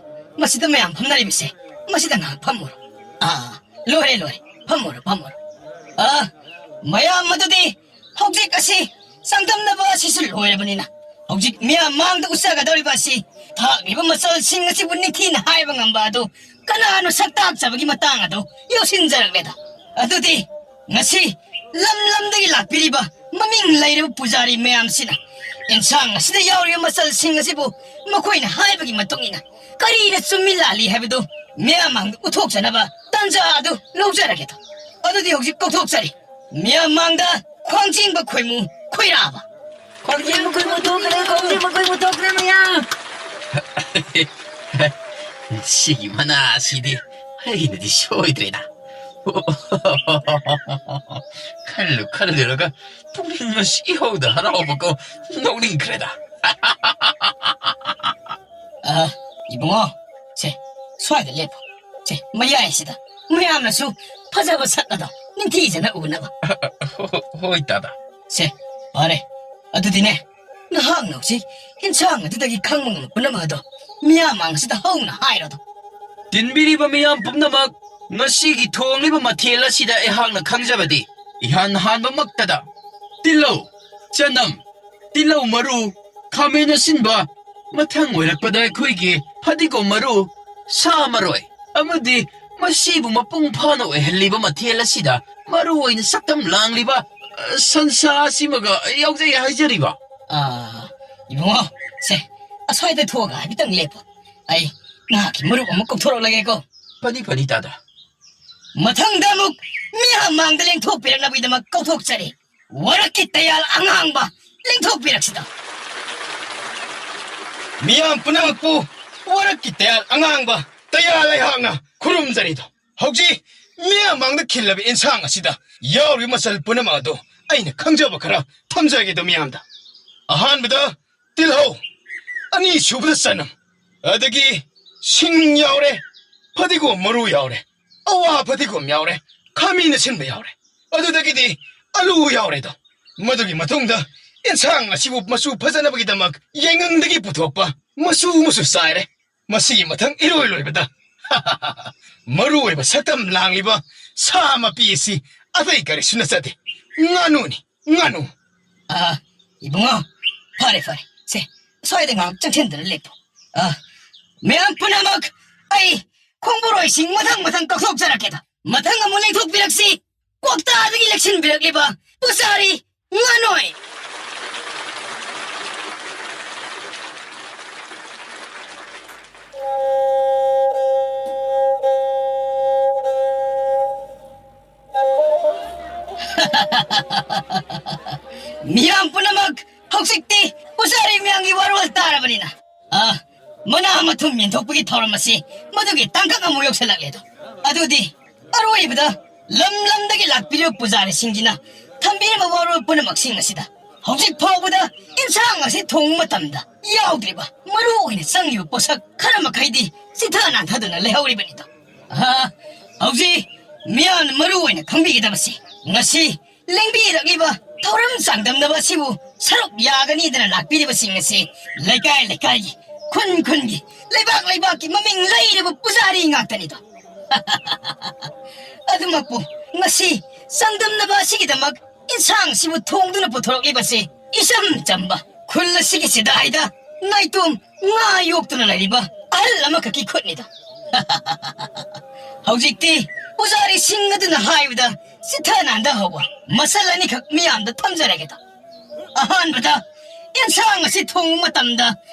ꯃꯁꯤꯗ ꯃꯌꯥꯝ ꯐꯝꯅꯔꯤꯕꯁꯦ, ꯃꯁꯤꯗ ꯉꯥꯏꯍꯥꯛ ꯐꯝꯃꯨꯔꯣ꯫ ꯑꯥ, ꯂꯣꯏꯔꯦ, ꯂꯣꯏꯔꯦ꯫ ꯐꯝꯃꯨꯔꯣ, ꯐꯝꯃꯨꯔꯣ꯫ ꯑꯥ, ꯃꯌꯥꯝ ꯑꯗꯨꯗꯤ ꯍꯧꯖꯤꯛ ꯑꯁꯤ ꯆꯥꯡꯗꯝꯅꯕ ꯑꯁꯤꯁꯨ ꯂꯣꯏꯔꯕꯅꯤꯅ, ꯍꯧꯖꯤꯛ ꯃꯤꯌꯥꯝ ꯃꯥꯡꯗ ꯎꯠꯆꯒꯗꯧꯔꯤꯕ ꯑꯁꯤ ꯊꯥꯛꯂꯤꯕ ꯃꯆꯜꯁꯤꯡ ꯑꯁꯤꯕꯨ ꯅꯤꯡꯊꯤꯅ ꯍꯥꯏꯕ ꯉꯝꯕ ꯑꯗꯨ ꯀꯅꯥꯅꯣ ꯁꯛ ꯇꯥꯛꯆꯕꯒꯤ ꯃꯇꯥꯡ ꯑꯗꯨ ꯌꯧꯁꯤꯟꯖꯔꯛꯂꯦꯗ꯫ ꯑꯗꯨꯗꯤ ꯉꯁꯤ ꯂꯝ ꯂꯝꯗꯒꯤ ꯂꯥꯛꯄꯤꯔꯤꯕ ꯃꯃꯤꯡ ꯂꯩꯔꯕ ꯄꯨꯖꯥꯔꯤ ꯃꯌꯥꯝꯁꯤꯅ ꯏꯟꯁꯥꯡ ꯑꯁꯤꯗ ꯌꯥꯎꯔꯤꯕ ꯃꯆꯜꯁꯤꯡ ꯑꯁꯤꯕꯨ ꯃꯈꯣꯏꯅ ꯍꯥꯏꯕꯒꯤ ꯃꯇꯨꯡ ꯏꯟꯅ ꯀꯔꯤꯅ ꯆꯨꯝꯃꯤ ꯂꯥꯜꯂꯤ ꯍꯥꯏꯕꯗꯨ ꯃꯤꯌꯥꯝ ꯃꯥꯡꯗ ꯎꯠꯊꯣꯛꯆꯅꯕ ꯇꯥꯟꯖꯥ ꯑꯗꯨ ꯂꯧꯖꯔꯒꯦ꯫ ꯑꯗꯨꯗꯤ ꯍꯧꯖꯤꯛ ꯀꯧꯊꯣꯛꯆꯔꯤ, ꯃꯤꯌꯥꯝ ꯃꯥꯡꯗ ꯈ꯭ꯋꯥꯡ ꯆꯤꯡꯕ ꯈꯣꯏꯃꯨ ꯈꯣꯏꯔꯥꯕ꯫ ꯈ꯭ꯋꯥꯡ ꯆꯤꯡꯕ ꯈꯣꯏꯃꯨ ꯊꯣꯛꯈ꯭ꯔꯦ, ꯈ꯭ꯋꯥꯡ ꯆꯤꯡꯕ ꯈꯣꯏꯃꯨ ꯊꯣꯛꯈ꯭ꯔꯦ, ꯃꯌꯥꯝ꯫ ꯁꯤꯒꯤ ꯃꯅꯥ ꯑꯁꯤꯗꯤ ꯑꯩꯅꯗꯤ ꯁꯣꯏꯗ꯭ꯔꯦꯗ꯫ ꯈꯜꯂꯨ ꯈꯜꯂꯨꯔꯒ ꯄꯨꯛꯅꯤꯡ ꯉꯁꯤ ꯏꯍꯧꯗ ꯍꯔꯥꯎꯕꯀꯣ, ꯅꯣꯛꯅꯤꯡꯈ꯭ꯔꯦꯗ꯫ ꯑ, ꯏꯕꯨꯡꯉꯣ, ꯁꯦ, ꯁ꯭ꯋꯥꯏꯗ ꯂꯦꯞꯄꯨ꯫ ꯁꯦ, ꯃꯌꯥꯏꯁꯤꯗ ꯃꯌꯥꯝꯅꯁꯨ ꯐꯖꯕ ꯁꯛ ꯑꯗꯣ ꯅꯤꯡꯊꯤꯖꯅ ꯎꯅꯕ꯫ ꯍꯣ-, ꯍꯣꯏ, ꯗꯥꯗꯥ꯫ ꯁꯦ, ꯐꯔꯦ꯫ ꯑꯗꯨꯗꯤꯅꯦ, ꯅꯍꯥꯛꯅ ꯍꯧꯖꯤꯛ ꯏꯟꯁꯥꯡ ꯑꯗꯨꯗꯒꯤ ꯈꯪꯕ ꯉꯝꯕ ꯄꯨꯝꯅꯃꯛ ꯑꯗꯣ ꯃꯤꯌꯥꯝ ꯃꯥꯡꯁꯤꯗ ꯍꯧꯅ ꯍꯥꯏꯔꯣꯗꯣ꯫ ꯇꯤꯟꯕꯤꯔꯤꯕ ꯃꯤꯌꯥꯝ ꯄꯨꯝꯅꯃꯛ, ꯉꯁꯤꯒꯤ ꯊꯣꯡꯂꯤꯕ ꯃꯊꯦꯜ ꯑꯁꯤꯗ ꯑꯩꯍꯥꯛꯅ ꯈꯪꯖꯕꯗꯤ ꯏꯍꯥꯟ ꯍꯥꯟꯕꯃꯛꯇꯗ ꯇꯤꯜꯍꯧ, ꯆꯅꯝ, ꯇꯤꯜꯍꯧ ꯃꯔꯨ, ꯈꯥꯃꯦꯟ ꯑꯁꯤꯟꯕ, ꯃꯊꯪ ꯑꯣꯏꯔꯛꯄꯗ ꯑꯩꯈꯣꯏꯒꯤ ꯐꯗꯤꯒꯣꯝ ꯃꯔꯨ, ꯁꯥ ꯃꯔꯣꯏ, ꯑꯃꯗꯤ ꯃꯁꯤꯕꯨ ꯃꯄꯨꯡ ꯐꯥꯅ ꯑꯣꯏꯍꯜꯂꯤꯕ ꯃꯊꯦꯜ ꯑꯁꯤꯗ ꯃꯔꯨ ꯑꯣꯏꯅ ꯁꯛꯇꯝ ꯂꯥꯡꯂꯤꯕ, ꯑ, ꯁꯟꯁꯥ ꯑꯁꯤꯃꯒ ꯌꯥꯎꯖꯩ ꯍꯥꯏꯖꯔꯤꯕ꯫ ꯑꯥ, ꯏꯕꯨꯡꯉꯣ, ꯁꯦ, ꯑꯁ꯭ꯋꯥꯏꯗ ꯊꯣꯛꯑꯒ ꯍꯥꯏꯐꯦꯠꯇꯪ ꯂꯦꯞꯄꯨ꯫ ꯑꯩ ꯅꯍꯥꯛꯀꯤ ꯃꯔꯨꯞ ꯑꯃ ꯀꯧꯊꯣꯔꯛꯂꯒꯦꯀꯣ꯫ ꯐꯅꯤ, ꯐꯅꯤ, ꯇꯥꯗ꯫ ꯃꯊꯪꯗ ꯑꯃꯨꯛ ꯃꯤꯌꯥꯝ ꯃꯥꯡꯗ ꯂꯦꯡꯊꯣꯛꯄꯤꯔꯛꯅꯕꯒꯤꯗꯃꯛ ꯀꯧꯊꯣꯛꯆꯔꯤ꯫ ꯋꯥꯔꯛꯀꯤ ꯇꯌꯥꯜ ꯑꯉꯥꯡꯕ ꯂꯦꯡꯊꯣꯛꯄꯤꯔꯛꯁꯤꯗ꯫ ꯃꯤꯌꯥꯝ ꯄꯨꯝꯅꯃꯛꯄꯨ ꯋꯥꯔꯛꯀꯤ ꯇꯌꯥꯜ ꯑꯉꯥꯡꯕ ꯇꯌꯥꯜ ꯑꯩꯍꯥꯛꯅ ꯈꯨꯔꯨꯝꯖꯔꯤꯗꯣ꯫ ꯍꯧꯖꯤꯛ ꯃꯤꯌꯥꯝ ꯃꯥꯡꯗ ꯈꯤꯜꯂꯕ ꯏꯟꯁꯥꯡ ꯑꯁꯤꯗ ꯌꯥꯎꯔꯤꯕ ꯃꯆꯜ ꯄꯨꯝꯅꯃꯛ ꯑꯗꯨ ꯑꯩꯅ ꯈꯪꯖꯕ ꯈꯔ ꯊꯝꯖꯒꯦꯗꯣ ꯃꯤꯌꯥꯝꯗ꯫ ꯑꯍꯥꯟꯕꯗ ꯇꯤꯜꯍꯧ, ꯑꯅꯤꯁꯨꯕꯗ ꯆꯅꯝ, ꯑꯗꯒꯤ ꯁꯤꯡ ꯌꯥꯎꯔꯦ, ꯐꯗꯤꯒꯣꯝ ꯃꯔꯨ ꯌꯥꯎꯔꯦ, ꯑꯋꯥ ꯐꯗꯤꯒꯣꯝ ꯌꯥꯎꯔꯦ, ꯈꯥꯃꯦꯟ ꯑꯁꯤꯟꯕ ꯌꯥꯎꯔꯦ, ꯑꯗꯨꯗꯒꯤꯗꯤ ꯑꯂꯨ ꯌꯥꯎꯔꯦꯗꯣ꯫ ꯃꯗꯨꯒꯤ ꯃꯇꯨꯡꯗ ꯏꯟꯁꯥꯡ ꯑꯁꯤꯕꯨ ꯃꯆꯨ ꯐꯖꯅꯕꯒꯤꯗꯃꯛ ꯌꯥꯏꯉꯪꯗꯒꯤ ꯄꯨꯊꯣꯛꯄ ꯃꯆꯨ ꯃꯆꯨ ꯆꯥꯏꯔꯦ꯫ ꯃꯁꯤꯒꯤ ꯃꯊꯪ ꯏꯔꯣꯏ ꯂꯣꯏꯕꯗ ꯃꯔꯨ ꯑꯣꯏꯕ ꯁꯛꯇꯝ ꯂꯥꯡꯂꯤꯕ ꯁꯥ ꯃꯄꯤ ꯑꯁꯤ ꯑꯇꯩ ꯀꯔꯤꯁꯨ ꯅꯠꯆꯗꯦ, ꯉꯥꯅꯨꯅꯤ, ꯉꯥꯅꯨ꯫ ꯑꯥ, ꯏꯕꯨꯡꯉꯣ, ꯐꯔꯦ, ꯐꯔꯦ꯫ ꯁꯦ, ꯁ꯭ꯋꯥꯏꯗ ꯉꯥꯏꯍꯥꯛ ꯆꯪꯁꯤꯟꯗꯨꯅ ꯂꯦꯞꯄꯨ꯫ ꯑꯥ, ꯃꯌꯥꯝ ꯄꯨꯝꯅꯃꯛ, ꯑꯩ ꯈꯣꯡꯕꯨꯔꯣꯏꯁꯤꯡ ꯃꯊꯪ ꯃꯊꯪ ꯀꯧꯊꯣꯛꯆꯔꯛꯀꯦꯗ꯫ ꯃꯊꯪ ꯑꯃꯨꯛ ꯂꯦꯡꯊꯣꯛꯄꯤꯔꯛꯁꯤ꯫ ꯀ꯭ꯋꯥꯛꯇꯥꯗꯒꯤ ꯂꯦꯛꯁꯤꯟꯕꯤꯔꯛꯂꯤꯕ ꯄꯨꯖꯥꯔꯤ ꯉꯥꯅꯣꯏ꯫ ꯃꯤꯌꯥꯝ ꯄꯨꯝꯅꯃꯛ ꯍꯧꯖꯤꯛꯇꯤ ꯄꯨꯖꯥꯔꯤ ꯃꯌꯥꯝꯒꯤ ꯋꯥꯔꯣꯜ ꯇꯥꯔꯕꯅꯤꯅ, ꯑ, ꯃꯅꯥ ꯃꯊꯨꯝ ꯌꯦꯟꯊꯣꯛꯄꯒꯤ ꯊꯧꯔꯝ ꯑꯁꯤ ꯃꯗꯨꯒꯤ ꯇꯥꯡꯀꯛ ꯑꯃꯨꯛ ꯌꯧꯁꯤꯜꯂꯛꯂꯦ ꯑꯗꯣ꯫ ꯑꯗꯨꯗꯤ ꯑꯔꯣꯏꯕꯗ ꯂꯝ ꯂꯝꯗꯒꯤ ꯂꯥꯛꯄꯤꯔꯤꯕ ꯄꯨꯖꯥꯔꯤꯁꯤꯡꯁꯤꯅ ꯊꯝꯕꯤꯔꯤꯕ ꯋꯥꯔꯣꯜ ꯄꯨꯝꯅꯃꯛꯁꯤꯡ ꯑꯁꯤꯗ ꯍꯧꯖꯤꯛ ꯐꯥꯎꯕꯗ ꯏꯟꯁꯥꯡ ꯑꯁꯤ ꯊꯣꯡꯕ ꯃꯇꯝꯗ ꯌꯥꯎꯗ꯭ꯔꯤꯕ ꯃꯔꯨ ꯑꯣꯏꯅ ꯆꯪꯂꯤꯕ ꯄꯣꯠꯁꯛ ꯈꯔ ꯃꯈꯩꯗꯤ ꯆꯤꯊ ꯅꯥꯟꯊꯗꯨꯅ ꯂꯩꯍꯧꯔꯤꯕꯅꯤꯗꯣ꯫ ꯑꯍ, ꯍꯧꯖꯤꯛ ꯃꯤꯌꯥꯝꯅ ꯃꯔꯨ ꯑꯣꯏꯅ ꯈꯪꯕꯤꯒꯗꯕꯁꯤ, ꯉꯁꯤ ꯂꯦꯡꯕꯤꯔꯛꯂꯤꯕ ꯊꯧꯔꯝ ꯆꯥꯡꯗꯝꯅꯕ ꯑꯁꯤꯕꯨ ꯁꯔꯨꯛ ꯌꯥꯒꯅꯤꯗꯅ ꯂꯥꯛꯄꯤꯔꯤꯕꯁꯤꯡ ꯑꯁꯤ ꯂꯩꯀꯥꯏ ꯂꯩꯀꯥꯏꯒꯤ, ꯈꯨꯟ ꯈꯨꯟꯒꯤ, ꯂꯩꯕꯥꯛ ꯂꯩꯕꯥꯛꯀꯤ ꯃꯃꯤꯡ ꯂꯩꯔꯕ ꯄꯨꯖꯥꯔꯤ ꯉꯥꯛꯇꯅꯤꯗꯣ꯫ ꯑꯗꯨꯃꯛꯄꯨ ꯉꯁꯤ ꯆꯥꯡꯗꯝꯅꯕ ꯑꯁꯤꯒꯤꯗꯃꯛ ꯏꯟꯁꯥꯡꯁꯤꯕꯨ ꯊꯣꯡꯗꯨꯅ ꯄꯨꯊꯣꯔꯛꯂꯤꯕꯁꯤ ꯏꯆꯝ ꯆꯝꯕ ꯈꯨꯜ ꯑꯁꯤꯒꯤ ꯆꯤꯗꯥꯏꯗ ꯅꯥꯏꯇꯣꯝ ꯉꯥ ꯌꯣꯛꯇꯨꯅ ꯂꯩꯔꯤꯕ ꯑꯍꯜ ꯑꯃꯈꯛꯀꯤ ꯈꯨꯠꯅꯤꯗꯣ꯫ ꯍꯧꯖꯤꯛꯇꯤ ꯄꯨꯖꯥꯔꯤꯁꯤꯡ ꯑꯗꯨꯅ ꯍꯥꯏꯕꯗ ꯆꯤꯊ ꯅꯥꯟꯗ ꯍꯧꯕ ꯃꯁꯜ ꯑꯅꯤꯈꯛ ꯃꯤꯌꯥꯝꯗ ꯊꯝꯖꯔꯒꯦꯗ꯫ ꯑꯍꯥꯟꯕꯗ ꯌꯦꯟꯁꯥꯡ ꯑꯁꯤ ꯊꯣꯡꯕ ꯃꯇꯝꯗ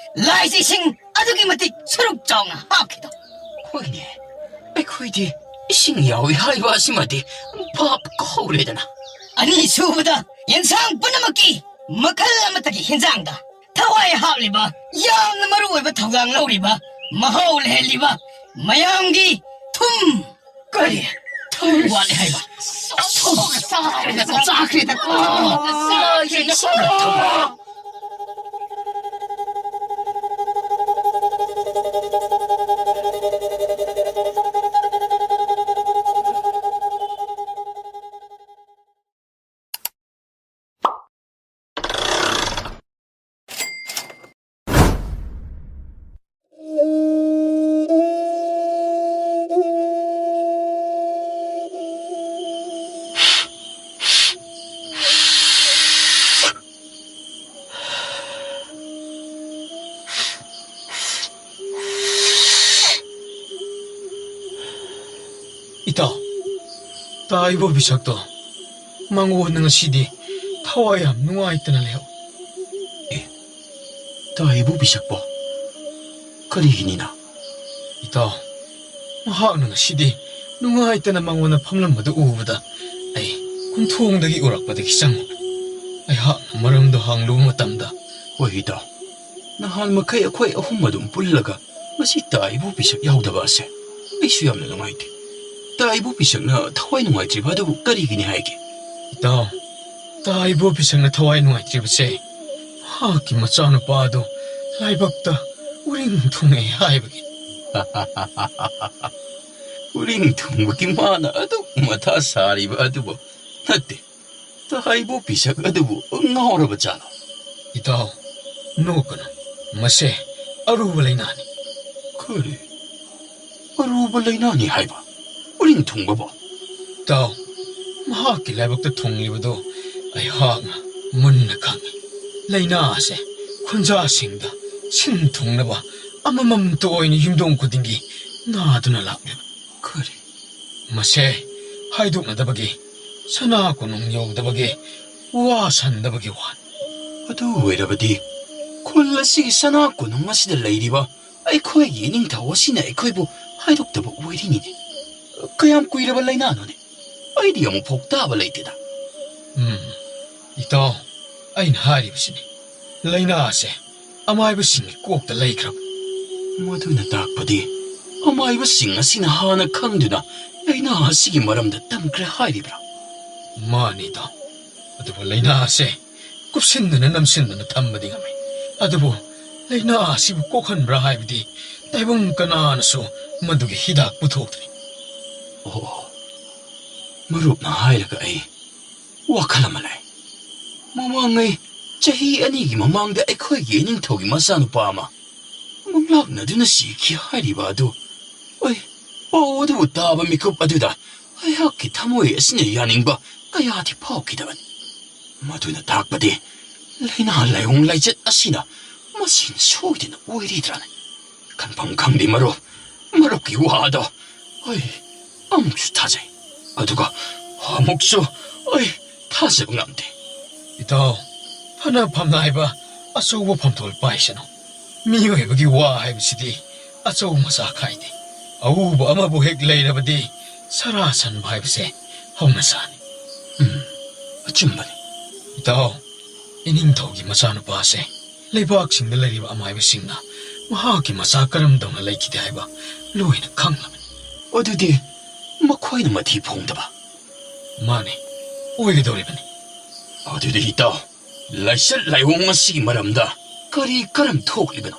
ꯂꯥꯏꯁ ꯏꯁꯤꯡ ꯑꯗꯨꯛꯀꯤ ꯃꯇꯤꯛ ꯁꯔꯨꯛ ꯆꯥꯎꯅ ꯍꯥꯞꯈꯤꯗꯣ꯫ ꯍꯣꯏꯅꯦ, ꯑꯩꯈꯣꯏꯗꯤ ꯏꯁꯤꯡ ꯌꯥꯎꯏ ꯍꯥꯏꯕ ꯑꯁꯤꯃꯗꯤ ꯚꯥꯞ ꯀꯥꯎꯔꯦꯗꯅ꯫ ꯑꯅꯤꯁꯨꯕꯗ, ꯌꯦꯟꯁꯥꯡ ꯄꯨꯝꯅꯃꯛꯀꯤ ꯃꯈꯜ ꯑꯃꯠꯇꯒꯤ ꯍꯦꯟꯖꯥꯡꯗ ꯊꯋꯥꯏ ꯍꯥꯞꯂꯤꯕ, ꯌꯥꯝꯅ ꯃꯔꯨ ꯑꯣꯏꯕ ꯊꯧꯗꯥꯡ ꯂꯧꯔꯤꯕ, ꯃꯍꯥꯎ ꯂꯩꯍꯜꯂꯤꯕ ꯃꯌꯥꯝꯒꯤ ꯊꯨꯝ꯫ ꯀꯔꯤ? ꯊꯨꯝ ꯋꯥꯠꯂꯦ ꯍꯥꯏꯕ? ꯆꯥꯈ꯭ꯔꯦꯗꯀꯣ, ꯆꯥꯈ꯭ꯔꯦꯗꯀꯣ꯫ ꯏꯇꯥꯎ, ꯇꯥꯏꯕ ꯕꯤꯁꯛꯇꯣ, ꯃꯉꯣꯟꯗ ꯉꯁꯤꯗꯤ ꯊꯋꯥꯏ ꯌꯥꯝ ꯅꯨꯡꯉꯥꯏꯇꯅ ꯂꯩꯍꯧ꯫ ꯑꯦ, ꯇꯥꯏꯕ ꯕꯤꯁꯛꯄꯣ? ꯀꯔꯤꯒꯤꯅꯤꯅ? ꯏꯇꯥꯎ, ꯃꯍꯥꯛꯅ ꯉꯁꯤꯗꯤ ꯅꯨꯡꯉꯥꯏꯇꯅ ꯃꯉꯣꯟꯗ ꯐꯝꯂꯝꯕꯗꯨ ꯎꯕꯗ ꯑꯩ ꯀꯣꯟꯊꯣꯡꯗꯒꯤ ꯎꯔꯛꯄꯗꯒꯤ ꯆꯪꯉꯨ꯫ ꯑꯩꯍꯥꯛꯅ ꯃꯔꯝꯗꯣ ꯍꯪꯂꯨꯕ ꯃꯇꯝꯗ, ꯍꯣꯏ ꯏꯇꯥꯎ, ꯅꯍꯥꯟ ꯃꯈꯩ ꯑꯩꯈꯣꯏ ꯑꯍꯨꯝ ꯑꯗꯨꯝ ꯄꯨꯜꯂꯒ ꯉꯁꯤ ꯇꯥꯏꯕꯨ ꯄꯤꯁꯛ ꯌꯥꯎꯗꯕ ꯑꯁꯦ ꯑꯩꯁꯨ ꯌꯥꯝꯅ ꯅꯨꯡꯉꯥꯏꯇꯦ꯫ ꯇꯥꯏꯕꯨ ꯄꯤꯁꯛꯅ ꯊꯋꯥꯏ ꯅꯨꯡꯉꯥꯏꯇ꯭ꯔꯤꯕ ꯑꯗꯨꯕꯨ ꯀꯔꯤꯒꯤꯅꯤ ꯍꯥꯏꯒꯦ? ꯏꯇꯥꯎ, ꯇꯥꯏꯕꯨ ꯄꯤꯁꯛꯅ ꯊꯋꯥꯏ ꯅꯨꯡꯉꯥꯏꯇ꯭ꯔꯤꯕꯁꯦ ꯃꯍꯥꯛꯀꯤ ꯃꯆꯥꯅꯨꯄꯥ ꯑꯗꯨ ꯂꯥꯏꯕꯛꯇ ꯎꯔꯤꯡ ꯊꯨꯡꯉꯦ ꯍꯥꯏꯕꯒꯤ꯫ ꯎꯔꯤꯡ ꯊꯨꯡꯕꯒꯤ ꯃꯥꯅ ꯑꯗꯨꯛ ꯃꯊꯥ ꯁꯥꯔꯤꯕ ꯑꯗꯨꯕꯨ ꯅꯠꯇꯦ꯫ ꯇꯥꯏꯕꯣ ꯄꯤꯁꯛ ꯑꯗꯨꯕꯨ ꯉꯥꯎꯔꯕ ꯖꯥꯠꯂꯣ? ꯏꯇꯥꯎ, ꯅꯣꯛꯀꯅꯨ꯫ ꯃꯁꯦ ꯑꯔꯨꯕ ꯂꯥꯏꯅꯥꯅꯤ꯫ ꯀꯔꯤ? ꯑꯔꯨꯕ ꯂꯥꯏꯅꯥꯅꯤ ꯍꯥꯏꯕ? ꯎꯔꯤꯡ ꯊꯨꯡꯕꯕꯣ? ꯏꯇꯥꯎ, ꯃꯍꯥꯛꯀꯤ ꯂꯥꯏꯕꯛꯇ ꯊꯨꯡꯂꯤꯕꯗꯨ ꯑꯩꯍꯥꯛꯅ ꯃꯨꯟꯅ ꯈꯪꯏ꯫ ꯂꯥꯏꯅꯥ ꯑꯁꯦ ꯈꯨꯟꯖꯥꯁꯤꯡꯗ ꯁꯤꯟ ꯊꯨꯡꯅꯕ ꯑꯃꯃꯝꯇ ꯑꯣꯏꯅ ꯌꯨꯝꯊꯣꯡ ꯈꯨꯗꯤꯡꯒꯤ ꯅꯥꯗꯨꯅ ꯂꯥꯛꯂꯤꯕ꯫ ꯀꯔꯤ? ꯃꯁꯦ ꯍꯥꯏꯗꯣꯛꯅꯗꯕꯒꯤ, ꯁꯅꯥ ꯀꯣꯅꯨꯡ ꯌꯧꯗꯕꯒꯤ, ꯋꯥ ꯁꯟꯗꯕꯒꯤ ꯋꯥꯅꯤ꯫ ꯑꯗꯨ ꯑꯣꯏꯔꯕꯗꯤ ꯈꯨꯜ ꯑꯁꯤꯒꯤ ꯁꯅꯥ ꯀꯣꯅꯨꯡ ꯑꯁꯤꯗ ꯂꯩꯔꯤꯕ ꯑꯩꯈꯣꯏꯒꯤ ꯏꯅꯤꯡꯊꯧ ꯑꯁꯤꯅ ꯑꯩꯈꯣꯏꯕꯨ ꯍꯥꯏꯗꯣꯛꯇꯕ ꯑꯣꯏꯔꯤꯅꯤꯅꯦ꯫ ꯀꯌꯥꯝ ꯀꯨꯏꯔꯕ ꯂꯥꯏꯅꯥꯅꯣꯅꯦ? ꯑꯩꯗꯤ ꯑꯃꯨꯛꯐꯥꯎ ꯇꯥꯕ ꯂꯩꯇꯦꯗ꯫ ꯎꯝ, ꯏꯇꯥꯎ, ꯑꯩꯅ ꯍꯥꯏꯔꯤꯕꯁꯤꯅꯤ꯫ ꯂꯥꯏꯅꯥ ꯑꯁꯦ ꯑꯃꯥꯏꯕꯁꯤꯡꯒꯤ ꯀꯣꯛꯇ ꯂꯩꯈ꯭ꯔꯕ꯫ ꯃꯗꯨꯅ ꯇꯥꯛꯄꯗꯤ ꯑꯃꯥꯏꯕꯁꯤꯡ ꯑꯁꯤꯅ ꯍꯥꯟꯅ ꯈꯪꯗꯨꯅ ꯂꯥꯏꯅꯥ ꯑꯁꯤꯒꯤ ꯃꯔꯝꯗ ꯇꯝꯈ꯭ꯔꯦ ꯍꯥꯏꯔꯤꯕ꯭ꯔꯥ? ꯃꯥꯅꯤ, ꯏꯇꯥꯎ꯫ ꯑꯗꯨꯕꯨ ꯂꯥꯏꯅꯥ ꯑꯁꯦ ꯀꯨꯞꯁꯤꯟꯗꯨꯅ ꯅꯝꯁꯤꯟꯗꯨꯅ ꯊꯝꯕꯗꯤ ꯉꯝꯃꯤ꯫ ꯑꯗꯨꯕꯨ ꯂꯥꯏꯅꯥ ꯑꯁꯤꯕꯨ ꯀꯣꯛꯍꯟꯕ꯭ꯔꯥ ꯍꯥꯏꯕꯗꯤ ꯇꯥꯏꯕꯪ ꯀꯅꯥꯅꯁꯨ ꯃꯗꯨꯒꯤ ꯍꯤꯗꯥꯛ ꯄꯨꯊꯣꯛꯇ꯭ꯔꯤ꯫ ꯑꯣ, ꯃꯔꯨꯞꯅ ꯍꯥꯏꯔꯒ ꯑꯩ ꯋꯥꯈꯜ ꯑꯃ ꯂꯩ꯫ ꯃꯃꯥꯡꯉꯩ ꯆꯍꯤ ꯑꯅꯤꯒꯤ ꯃꯃꯥꯡꯗ ꯑꯩꯈꯣꯏꯒꯤ ꯏꯅꯤꯡꯊꯧꯒꯤ ꯃꯆꯥꯅꯨꯄꯥ ꯑꯃ ꯃꯪꯂꯥꯛꯅꯗꯨꯅ ꯁꯤꯈꯤ ꯍꯥꯏꯔꯤꯕ ꯑꯗꯨ, ꯑꯩ ꯄꯥꯎ ꯑꯗꯨꯕꯨ ꯇꯥꯕ ꯃꯤꯀꯨꯞ ꯑꯗꯨꯗ ꯑꯩꯍꯥꯛꯀꯤ ꯊꯃꯣꯏ ꯑꯁꯤꯅ ꯌꯥꯅꯤꯡꯕ ꯀꯌꯥꯗꯤ ꯐꯥꯎꯈꯤꯗꯕꯅꯤ꯫ ꯃꯗꯨꯅ ꯇꯥꯛꯄꯗꯤ ꯂꯥꯏꯅꯥ ꯂꯥꯏꯑꯣꯡ ꯂꯥꯏꯆꯠ ꯑꯁꯤꯅ ꯃꯁꯤꯅ ꯁꯣꯏꯗꯅ ꯑꯣꯏꯔꯤꯗ꯭ꯔꯥꯅꯦ? ꯈꯟꯐꯝ ꯈꯪꯗꯦ ꯃꯔꯨꯞ, ꯃꯔꯨꯞꯀꯤ ꯋꯥꯗꯣ ꯑꯩ ꯑꯃꯨꯛꯁꯨ ꯊꯥꯖꯩ, ꯑꯗꯨꯒ ꯑꯃꯨꯛꯁꯨ ꯑꯩ ꯊꯥꯖꯕ ꯉꯝꯗꯦ꯫ ꯏꯇꯥꯎ, ꯐꯅ ꯐꯝꯅꯥꯏꯕ ꯑꯆꯧꯕ ꯐꯝꯊꯣꯜ ꯄꯥꯏꯁꯅꯨ꯫ ꯃꯤꯑꯣꯏꯕꯒꯤ ꯋꯥ ꯍꯥꯏꯕꯁꯤꯗꯤ ꯑꯆꯧ ꯃꯆꯥ ꯈꯥꯏꯗꯦ꯫ ꯑꯎꯕ ꯑꯃꯕꯨ ꯍꯦꯛ ꯂꯩꯔꯕꯗꯤ ꯁꯔꯥ ꯁꯟꯕ ꯍꯥꯏꯕꯁꯦ ꯍꯧꯅꯁꯥꯅꯤ꯫ ꯎꯝ, ꯑꯆꯨꯝꯕꯅꯤ꯫ ꯏꯇꯥꯎ, ꯏꯅꯤꯡꯊꯧꯒꯤ ꯃꯆꯥꯅꯨꯄꯥꯁꯦ ꯂꯩꯕꯥꯛꯁꯤꯡꯗ ꯂꯩꯔꯤꯕ ꯑꯃꯥꯏꯕꯁꯤꯡꯅ ꯃꯍꯥꯛꯀꯤ ꯃꯆꯥ ꯀꯔꯝꯗꯧꯅ ꯂꯩꯈꯤꯗꯦ ꯍꯥꯏꯕ ꯂꯣꯏꯅ ꯈꯪꯂꯕꯅꯤ꯫ ꯑꯗꯨꯗꯤ ꯃꯈꯣꯏꯅ ꯃꯊꯤ ꯐꯣꯡꯗꯕ? ꯃꯥꯅꯤ, ꯑꯣꯏꯒꯗꯧꯔꯤꯕꯅꯤ꯫ ꯑꯗꯨꯗꯤ ꯏꯇꯥꯎ, ꯂꯥꯏꯆꯠ ꯂꯥꯏꯑꯣꯡ ꯑꯁꯤꯒꯤ ꯃꯔꯝꯗ ꯀꯔꯤ ꯀꯔꯝ ꯊꯣꯛꯂꯤꯕꯅꯣ,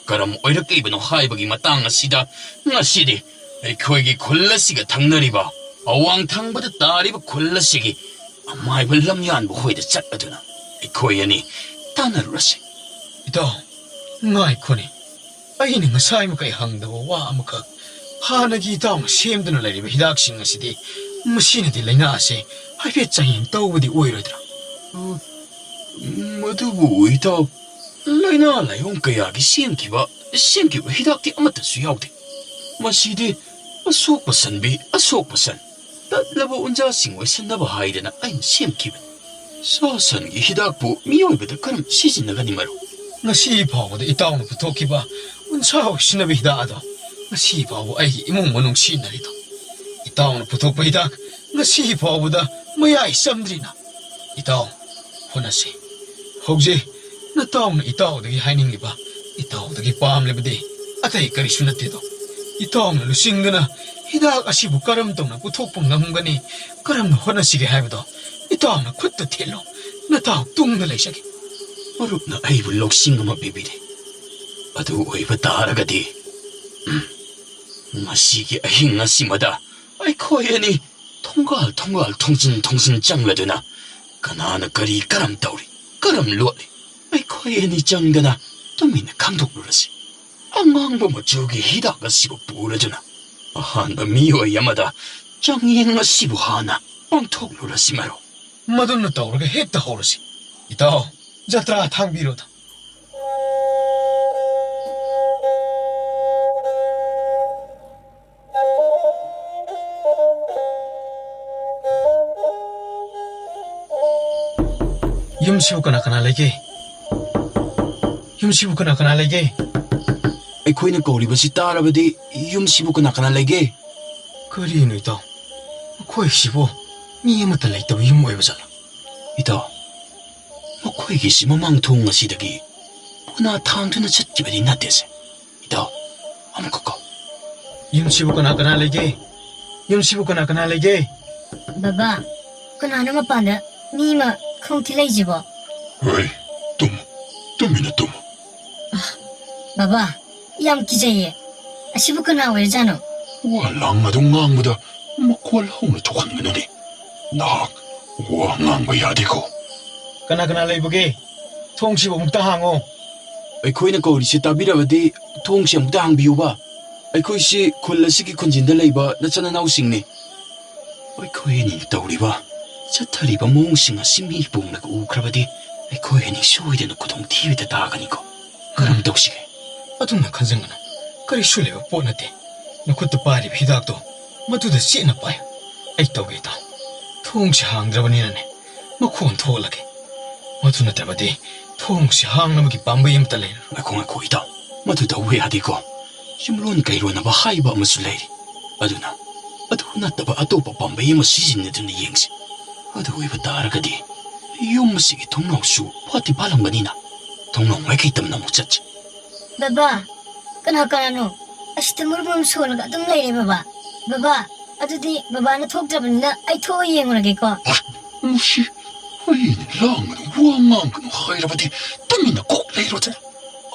ꯀꯔꯝ ꯑꯣꯏꯔꯛꯂꯤꯕꯅꯣ ꯍꯥꯏꯕꯒꯤ ꯃꯇꯥꯡ ꯑꯁꯤꯗ ꯉꯁꯤꯗꯤ ꯑꯩꯈꯣꯏꯒꯤ ꯈꯨꯜ ꯑꯁꯤꯒ ꯊꯪꯅꯔꯤꯕ, ꯑꯋꯥꯡ ꯊꯪꯕꯗ ꯇꯥꯔꯤꯕ ꯈꯨꯜ ꯑꯁꯤꯒꯤ ꯑꯃꯥꯏꯕ ꯂꯝꯌꯥꯟꯕ ꯍꯣꯏꯗ ꯆꯠꯂꯗꯨꯅ ꯑꯩꯈꯣꯏ ꯑꯅꯤ ꯇꯥꯟꯅꯔꯨꯔꯁꯤ꯫ ꯏꯇꯥꯎ, ꯉꯥꯏꯈꯣꯅꯦ꯫ ꯑꯩꯅ ꯉꯁꯥꯏ ꯃꯈꯩ ꯍꯪꯗꯕ ꯋꯥ ꯑꯃꯈꯛ꯫ ꯍꯥꯟꯅꯒꯤ ꯏꯇꯥꯎꯅ ꯁꯦꯝꯗꯨꯅ ꯂꯩꯔꯤꯕ ꯍꯤꯗꯥꯛꯁꯤꯡ ꯑꯁꯤꯗꯤ ꯃꯁꯤꯅꯗꯤ ꯂꯥꯏꯅꯥ ꯑꯁꯦ ꯍꯥꯏꯐꯦꯠ ꯆꯥꯡꯌꯦꯡ ꯇꯧꯕꯗꯤ ꯑꯣꯏꯔꯣꯏꯗ꯭ꯔꯥ? ꯃꯗꯨꯕꯨ ꯏꯇꯥꯎ, ꯂꯥꯏꯅꯥ ꯂꯥꯏꯑꯣꯡ ꯀꯌꯥꯒꯤ ꯁꯦꯝꯈꯤꯕ, ꯁꯦꯝꯈꯤꯕ ꯍꯤꯗꯥꯛꯇꯤ ꯑꯃꯠꯇꯁꯨ ꯌꯥꯎꯗꯦ꯫ ꯃꯁꯤꯗꯤ ꯑꯁꯣꯛꯄ ꯁꯟꯕꯤ, ꯑꯁꯣꯛꯄ ꯁꯟ꯫ ꯇꯠꯂꯕ ꯎꯟꯖꯥꯁꯤꯡ ꯑꯣꯏꯁꯤꯟꯅꯕ ꯍꯥꯏꯗꯅ ꯑꯩꯅ ꯁꯦꯝꯈꯤꯕꯅꯤ꯫ ꯁꯥ ꯁꯟꯒꯤ ꯍꯤꯗꯥꯛꯄꯨ ꯃꯤꯑꯣꯏꯕꯗ ꯀꯔꯝ ꯁꯤꯖꯤꯟꯅꯒꯅꯤ ꯃꯔꯨꯞ? ꯉꯁꯤ ꯐꯥꯎꯕꯗ ꯏꯇꯥꯎꯅ ꯄꯨꯊꯣꯛꯈꯤꯕ ꯎꯟꯁꯥ ꯑꯣꯏꯁꯤꯟꯅꯕ ꯍꯤꯗꯥꯛ ꯑꯗꯣ ꯉꯁꯤ ꯐꯥꯎꯕ ꯑꯩꯒꯤ ꯏꯃꯨꯡ ꯃꯅꯨꯡ ꯁꯤꯖꯤꯟꯅꯔꯤꯗꯣ꯫ ꯏꯇꯥꯎꯅ ꯄꯨꯊꯣꯛꯄ ꯍꯤꯗꯥꯛ ꯉꯁꯤ ꯐꯥꯎꯕꯗ ꯃꯌꯥꯏ ꯆꯝꯗ꯭ꯔꯤꯅ꯫ ꯏꯇꯥꯎ, ꯍꯣꯠꯅꯁꯤ꯫ ꯍꯧꯖꯤꯛ ꯅꯇꯥꯎꯅ ꯏꯇꯥꯎꯗꯒꯤ ꯍꯥꯏꯅꯤꯡꯂꯤꯕ, ꯏꯇꯥꯎꯗꯒꯤ ꯄꯥꯝꯂꯤꯕꯗꯤ ꯑꯇꯩ ꯀꯔꯤꯁꯨ ꯅꯠꯇꯦꯗꯣ꯫ ꯏꯇꯥꯎꯅ ꯂꯨꯆꯤꯡꯗꯨꯅ ꯍꯤꯗꯥꯛ ꯑꯁꯤꯕꯨ ꯀꯔꯝ ꯇꯧꯅ ꯄꯨꯊꯣꯛꯄ ꯉꯝꯒꯅꯤ, ꯀꯔꯝꯅ ꯍꯣꯠꯅꯁꯤꯒꯦ ꯍꯥꯏꯕꯗꯣ ꯏꯇꯥꯎꯅ ꯈꯨꯠꯇ ꯊꯤꯜꯂꯣ꯫ ꯅꯇꯥꯎ ꯇꯨꯡꯗ ꯂꯩꯖꯒꯦ꯫ ꯃꯔꯨꯞꯅ ꯑꯩꯕꯨ ꯂꯧꯁꯤꯡ ꯑꯃ ꯄꯤꯕꯤꯔꯦ꯫ ꯑꯗꯨ ꯑꯣꯏꯕ ꯇꯥꯔꯒꯗꯤ, ꯎꯝ, ꯉꯁꯤꯒꯤ ꯑꯍꯤꯡ ꯑꯁꯤꯃꯗ ꯑꯩꯈꯣꯏ ꯑꯅꯤ ꯊꯣꯡꯒꯥꯜ ꯊꯣꯡꯒꯥꯜ, ꯊꯣꯡꯖꯤꯟ ꯊꯣꯡꯖꯤꯟ ꯆꯪꯂꯗꯨꯅ ꯀꯅꯥꯅ ꯀꯔꯤ ꯀꯔꯝ ꯇꯧꯔꯤ, ꯀꯔꯝ ꯂꯣꯠꯂꯤ, ꯑꯩꯈꯣꯏ ꯑꯅꯤ ꯆꯪꯗꯅ ꯇꯨꯃꯤꯟꯅ ꯈꯪꯗꯣꯛꯂꯨꯔꯁꯤ꯫ ꯑꯉꯥꯡꯕ ꯃꯆꯨꯒꯤ ꯍꯤꯗꯥꯛ ꯑꯁꯤꯕꯨ ꯄꯨꯔꯗꯨꯅ ꯑꯍꯥꯟꯕ ꯃꯤꯑꯣꯏ ꯑꯃꯗ ꯆꯥꯡꯌꯦꯡ ꯑꯁꯤꯕꯨ ꯍꯥꯟꯅ ꯄꯥꯡꯊꯣꯛꯂꯨꯔꯁꯤ ꯃꯔꯨꯞ꯫ ꯃꯗꯨꯅ ꯇꯧꯔꯒ ꯍꯦꯛꯇ ꯍꯧꯔꯁꯤ꯫ ꯏꯇꯥꯎ, ꯖꯇ꯭ꯔꯥ ꯊꯥꯡꯕꯤꯔꯣꯗ꯫ ꯌꯨꯝꯁꯤꯕꯨ ꯀꯅꯥ ꯀꯅꯥ ꯂꯩꯒꯦ? ꯌꯨꯝꯁꯤꯕꯨ ꯀꯅꯥ ꯀꯅꯥ ꯂꯩꯒꯦ? ꯑꯩꯈꯣꯏꯅ ꯀꯧꯔꯤꯕꯁꯤ ꯇꯥꯔꯕꯗꯤ ꯌꯨꯝꯁꯤꯕꯨ ꯀꯅꯥ ꯀꯅꯥ ꯂꯩꯒꯦ? ꯀꯔꯤꯅꯣ ꯏꯇꯥꯎ? ꯃꯈꯣꯏꯁꯤꯕꯨ ꯃꯤ ꯑꯃꯠꯇ ꯂꯩꯇꯕ ꯌꯨꯝ ꯑꯣꯏꯕ ꯖꯥꯠꯂꯥ? ꯏꯇꯥꯎ, ꯃꯈꯣꯏꯒꯤꯁꯤ ꯃꯃꯥꯡ ꯊꯣꯡ ꯑꯁꯤꯗꯒꯤ ꯄꯨꯅꯥ ꯊꯥꯡꯗꯨꯅ ꯆꯠꯈꯤꯕꯗꯤ ꯅꯠꯇꯦꯁꯦ꯫ ꯏꯇꯥꯎ, ꯑꯃꯨꯛꯀ ꯀꯧ꯫ ꯌꯨꯝꯁꯤꯕꯨ ꯀꯅꯥ ꯀꯅꯥ ꯂꯩꯒꯦ? ꯌꯨꯝꯁꯤꯕꯨ ꯀꯅꯥ ꯀꯅꯥ ꯂꯩꯒꯦ? ꯕꯕꯥ, ꯀꯅꯥꯅꯣ ꯃꯄꯥꯟꯗ ꯃꯤ ꯑꯃ ꯈꯣꯡ ꯊꯤꯜꯂꯛꯏꯁꯤꯕꯣ? ꯍꯣꯏ, ꯇꯨꯝꯃꯨ, ꯇꯨꯃꯤꯟꯅ ꯇꯨꯝꯃꯨ꯫ ꯕꯕꯥ, ꯌꯥꯝ ꯀꯤꯖꯩꯌꯦ꯫ ꯑꯁꯤꯕꯨ ꯀꯅꯥ ꯑꯣꯏꯔꯖꯥꯠꯅꯣ? ꯋꯥ ꯂꯥꯡ ꯑꯗꯨꯝ ꯉꯥꯡꯕꯗ ꯃꯈꯣꯜ ꯍꯧꯅ ꯊꯣꯛꯍꯟꯒꯅꯨꯅꯦ꯫ ꯅꯍꯥꯛ ꯋꯥ ꯉꯥꯡꯕ ꯌꯥꯗꯦꯀꯣ꯫ ꯀꯅꯥ ꯀꯅꯥ ꯂꯩꯕꯒꯦ? ꯊꯣꯡꯁꯤꯕꯨ ꯑꯃꯨꯛꯇ ꯍꯥꯡꯉꯣ꯫ ꯑꯩꯈꯣꯏꯅ ꯀꯧꯔꯤꯁꯦ ꯇꯥꯕꯤꯔꯕꯗꯤ ꯊꯣꯡꯁꯤ ꯑꯃꯨꯛꯇ ꯍꯥꯡꯕꯤꯌꯨꯕ꯫ ꯑꯩꯈꯣꯏꯁꯤ ꯈꯨꯜ ꯑꯁꯤꯒꯤ ꯈꯨꯟꯖꯤꯟꯗ ꯂꯩꯕ ꯅꯆꯟ ꯅꯅꯥꯎꯁꯤꯡꯅꯤ꯫ ꯑꯩꯈꯣꯏ ꯑꯅꯤꯅ ꯇꯧꯔꯤꯕ ꯆꯠꯊꯔꯤꯕ ꯃꯑꯣꯡꯁꯤꯡ ꯑꯁꯤ ꯃꯤ ꯄꯨꯝꯅꯒ ꯎꯈ꯭ꯔꯕꯗꯤ ꯑꯩꯈꯣꯏ ꯑꯅꯤ ꯁꯣꯏꯗꯅ ꯈꯨꯗꯣꯡꯊꯤꯕꯗ ꯇꯥꯒꯅꯤꯀꯣ꯫ ꯀꯔꯝ ꯇꯧꯁꯤꯒꯦ? ꯑꯗꯨꯝꯅ ꯈꯟꯖꯟꯒꯅꯨ꯫ ꯀꯔꯤꯁꯨ ꯂꯩꯕ ꯄꯣꯠ ꯅꯠꯇꯦ꯫ ꯅꯈꯨꯠꯇ ꯄꯥꯏꯔꯤꯕ ꯍꯤꯗꯥꯛꯇꯣ ꯃꯗꯨꯗ ꯆꯦꯠꯅ ꯄꯥꯏꯌꯨ꯫ ꯑꯩ ꯇꯧꯒꯦ, ꯏꯇꯥꯎ꯫ ꯊꯣꯡꯁꯤ ꯍꯥꯡꯗ꯭ꯔꯕꯅꯤꯅꯅꯦ, ꯃꯈꯣꯟ ꯊꯣꯛꯍꯜꯂꯒꯦ꯫ ꯃꯗꯨ ꯅꯠꯇ꯭ꯔꯕꯗꯤ ꯊꯣꯡꯁꯤ ꯍꯥꯡꯅꯕꯒꯤ ꯄꯥꯝꯕꯩ ꯑꯃꯠꯇ ꯂꯩꯔꯔꯣꯏ꯫ ꯉꯥꯏꯈꯣ, ꯉꯥꯏꯈꯣ, ꯏꯇꯥꯎ꯫ ꯃꯗꯨ ꯇꯧꯕ ꯌꯥꯗꯦꯀꯣ꯫ ꯌꯨꯝꯂꯣꯟ ꯀꯩꯔꯣꯟꯅꯕ ꯍꯥꯏꯕ ꯑꯃꯁꯨ ꯂꯩꯔꯤ꯫ ꯑꯗꯨꯅ ꯑꯗꯨ ꯅꯠꯇꯕ ꯑꯇꯣꯞꯄ ꯄꯥꯝꯕꯩ ꯑꯃ ꯁꯤꯖꯤꯟꯅꯗꯨꯅ ꯌꯦꯡꯁꯤ꯫ ꯑꯗꯨ ꯑꯣꯏꯕ ꯇꯥꯔꯒꯗꯤ ꯌꯨꯝ ꯑꯁꯤꯒꯤ ꯊꯣꯡꯅꯥꯎꯁꯨ ꯐꯥꯠꯇꯤ ꯐꯥꯠꯂꯝꯒꯅꯤꯅ, ꯊꯣꯡꯅꯥꯎ ꯃꯥꯏꯀꯩ ꯇꯝꯅ ꯑꯃꯨꯛ ꯆꯠꯁꯤ꯫ ꯕꯕꯥ, ꯀꯅꯥ ꯀꯅꯥꯅꯣ ꯑꯁꯤꯗ ꯃꯔꯨꯝ ꯃꯔꯨꯝ ꯁꯣꯜꯂꯒ ꯑꯗꯨꯝ ꯂꯩꯔꯦ, ꯕꯕꯥ? ꯕꯕꯥ, ꯑꯗꯨꯗꯤ ꯕꯕꯥꯅ ꯊꯣꯛꯇ꯭ꯔꯕꯅꯤꯅ ꯑꯩ ꯊꯣꯛꯑ ꯌꯦꯡꯉꯨꯔꯒꯦꯀꯣ꯫ ꯃꯁꯤ, ꯑꯩꯅ ꯂꯥꯡꯒꯅꯨ, ꯋꯥ ꯉꯥꯡꯒꯅꯨ ꯍꯥꯏꯔꯕꯗꯤ ꯇꯨꯃꯤꯟꯅ ꯀꯣꯛ ꯂꯩꯔꯣꯗꯅ꯫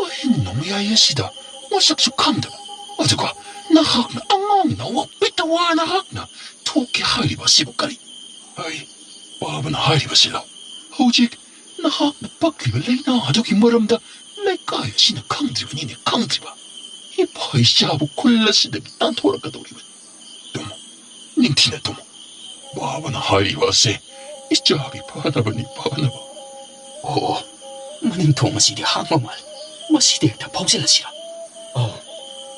ꯑꯍꯤꯡ ꯅꯣꯡꯌꯥꯏ ꯑꯁꯤꯗ ꯃꯁꯛꯁꯨ ꯈꯪꯗꯕ, ꯑꯗꯨꯒ ꯅꯍꯥꯛꯅ ꯑꯉꯥꯡ ꯅꯋꯥ ꯄꯤꯛꯇ ꯋꯥ ꯅꯍꯥꯛꯅ ꯊꯣꯛꯀꯦ ꯍꯥꯏꯔꯤꯕ ꯑꯁꯤꯕꯨ ꯀꯔꯤ? ꯑꯩ ꯄꯥꯕꯅ ꯍꯥꯏꯔꯤꯕꯁꯤꯂꯣ? ꯍꯧꯖꯤꯛ ꯅꯍꯥꯛꯅ ꯄꯛꯂꯤꯕ ꯂꯥꯏꯅꯥ ꯑꯗꯨꯒꯤ ꯃꯔꯝꯗ ꯂꯩꯀꯥꯏ ꯑꯁꯤꯅ ꯈꯪꯗ꯭ꯔꯤꯕꯅꯤꯅꯦ, ꯈꯪꯗ꯭ꯔꯤꯕ? ꯏꯐꯥꯏ ꯆꯥꯕ ꯈꯨꯜ ꯑꯁꯤꯗꯒꯤ ꯇꯥꯟꯊꯣꯔꯛꯀꯗꯧꯔꯤꯕꯅꯤ꯫ ꯇꯨꯝꯃꯨ, ꯅꯤꯡꯊꯤꯅ ꯇꯨꯝꯃꯨ꯫ ꯕꯥꯕꯅ ꯍꯥꯏꯔꯤꯕ ꯑꯁꯦ ꯏꯆꯥꯒꯤ ꯐꯅꯕꯅꯤ, ꯐꯅꯕ꯫ ꯑꯣ, ꯃꯅꯤꯡ ꯊꯣꯡ ꯑꯁꯤꯗꯤ ꯍꯥꯡꯕ ꯃꯥꯜꯂꯤ꯫ ꯃꯁꯤꯗ ꯍꯦꯛꯇ ꯐꯥꯎꯖꯤꯜꯂꯁꯤꯔ? ꯑꯣ,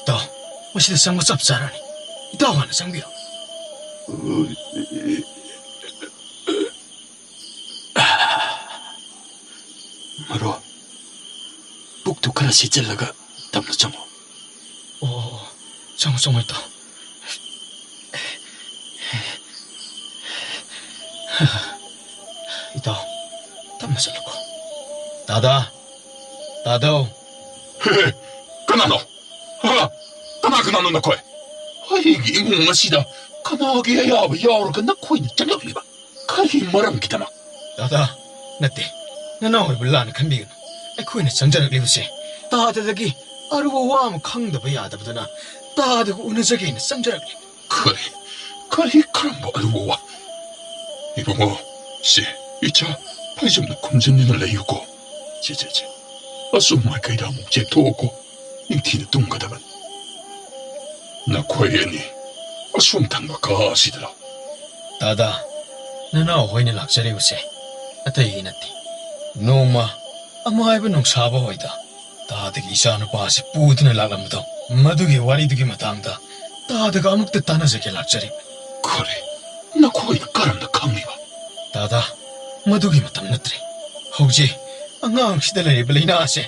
ꯏꯇꯥꯎ, ꯃꯁꯤꯗ ꯆꯪꯕ ꯆꯞ ꯆꯥꯔꯅꯤ꯫ ꯏꯇꯥꯎ ꯍꯥꯟꯅ ꯆꯪꯕꯤꯌꯨ꯫ ꯃꯔꯣ, ꯄꯨꯛꯇꯨ ꯈꯔ ꯁꯤꯠꯆꯜꯂꯒ ꯇꯞꯅ ꯆꯪꯉꯣ꯫ ꯑꯣ, ꯆꯪꯉꯣ, ꯆꯪꯉꯣ, ꯏꯇꯥꯎ꯫ ꯏꯇꯥꯎ, ꯇꯞꯅ ꯆꯠꯂꯨꯀꯣ꯫ ꯗꯥꯗꯥ, ꯗꯥꯗꯥꯎ꯫ ꯍꯦ, ꯍꯦ, ꯀꯅꯥꯅꯣ? ꯍꯥ? ꯀꯅꯥ ꯀꯅꯥꯅꯣ ꯅꯈꯣꯏ? ꯑꯩꯒꯤ ꯏꯃꯨꯡ ꯑꯁꯤꯗ ꯀꯅꯥꯒꯤ ꯑꯌꯥꯕ ꯌꯥꯎꯔꯒ ꯅꯈꯣꯏꯅ ꯆꯪꯂꯛꯂꯤꯕ? ꯀꯔꯤ ꯃꯔꯝꯒꯤꯗꯃꯛ? ꯗꯥꯗꯥ, ꯅꯠꯇꯦ꯫ ꯅꯅꯥꯎ ꯑꯣꯏꯕ ꯂꯥꯟꯅ ꯈꯟꯕꯤꯒꯅꯨ꯫ ꯑꯩꯈꯣꯏꯅ ꯆꯪꯖꯔꯛꯂꯤꯕꯁꯦ ꯇꯥꯗꯗꯒꯤ ꯑꯔꯨꯕ ꯋꯥ ꯑꯃ ꯈꯪꯗꯕ ꯌꯥꯗꯕꯗꯨꯅ ꯇꯥꯗꯒ ꯎꯅꯖꯒꯦꯅ ꯆꯪꯖꯔꯛꯂꯤ꯫ ꯀꯔꯤ, ꯀꯔꯤ ꯀꯔꯝꯕ ꯑꯔꯨꯕ ꯋꯥ? ꯏꯕꯨꯡꯉꯣ, ꯁꯦ, ꯏꯆꯥ, ꯐꯩꯖꯨꯞꯅ ꯈꯨꯝꯖꯤꯟꯗꯨꯅ ꯂꯩꯌꯨꯀꯣ꯫ ꯁꯦ, ꯁꯦ, ꯁꯦ, ꯑꯁꯣꯝ ꯃꯥꯏꯀꯩꯗ ꯑꯃꯨꯛ ꯆꯦꯟꯊꯣꯛꯑꯣꯀꯣ꯫ ꯅꯤꯡꯊꯤꯅ ꯇꯨꯝꯒꯗꯕꯅꯤ꯫ ꯅꯈꯣꯏ ꯑꯅꯤ ꯑꯁꯣꯝ ꯊꯪꯕ ꯀꯥ ꯑꯁꯤꯗ ꯂꯥꯛꯑꯣ꯫ ꯗꯥꯗꯥ, ꯅꯅꯥꯎ ꯍꯣꯏꯅ ꯂꯥꯛꯆꯔꯤꯕꯁꯦ ꯑꯇꯩꯒꯤ ꯅꯠꯇꯦ꯫ ꯅꯣꯡꯃ ꯑꯃꯥꯏꯕ ꯅꯣꯡꯁꯥꯕ ꯍꯣꯏꯗ ꯇꯥꯗꯒꯤ ꯏꯆꯥꯅꯨꯄꯥ ꯑꯁꯤ ꯄꯨꯗꯨꯅ ꯂꯥꯛꯂꯝꯕꯗꯣ, ꯃꯗꯨꯒꯤ ꯋꯥꯔꯤꯗꯨꯒꯤ ꯃꯇꯥꯡꯗ ꯇꯥꯗꯒ ꯑꯃꯨꯛꯇ ꯇꯥꯟꯅꯖꯒꯦ ꯂꯥꯛꯆꯔꯤꯕꯅꯤ꯫ ꯈꯣꯔꯦ, ꯅꯈꯣꯏꯅ ꯀꯔꯝꯅ ꯈꯪꯂꯤꯕ? ꯇꯥꯗ, ꯃꯗꯨꯒꯤ ꯃꯇꯝ ꯅꯠꯇ꯭ꯔꯦ꯫ ꯍꯧꯖꯤꯛ ꯑꯉꯥꯡꯁꯤꯗ ꯂꯩꯔꯤꯕ ꯂꯥꯏꯅꯥ ꯑꯁꯦ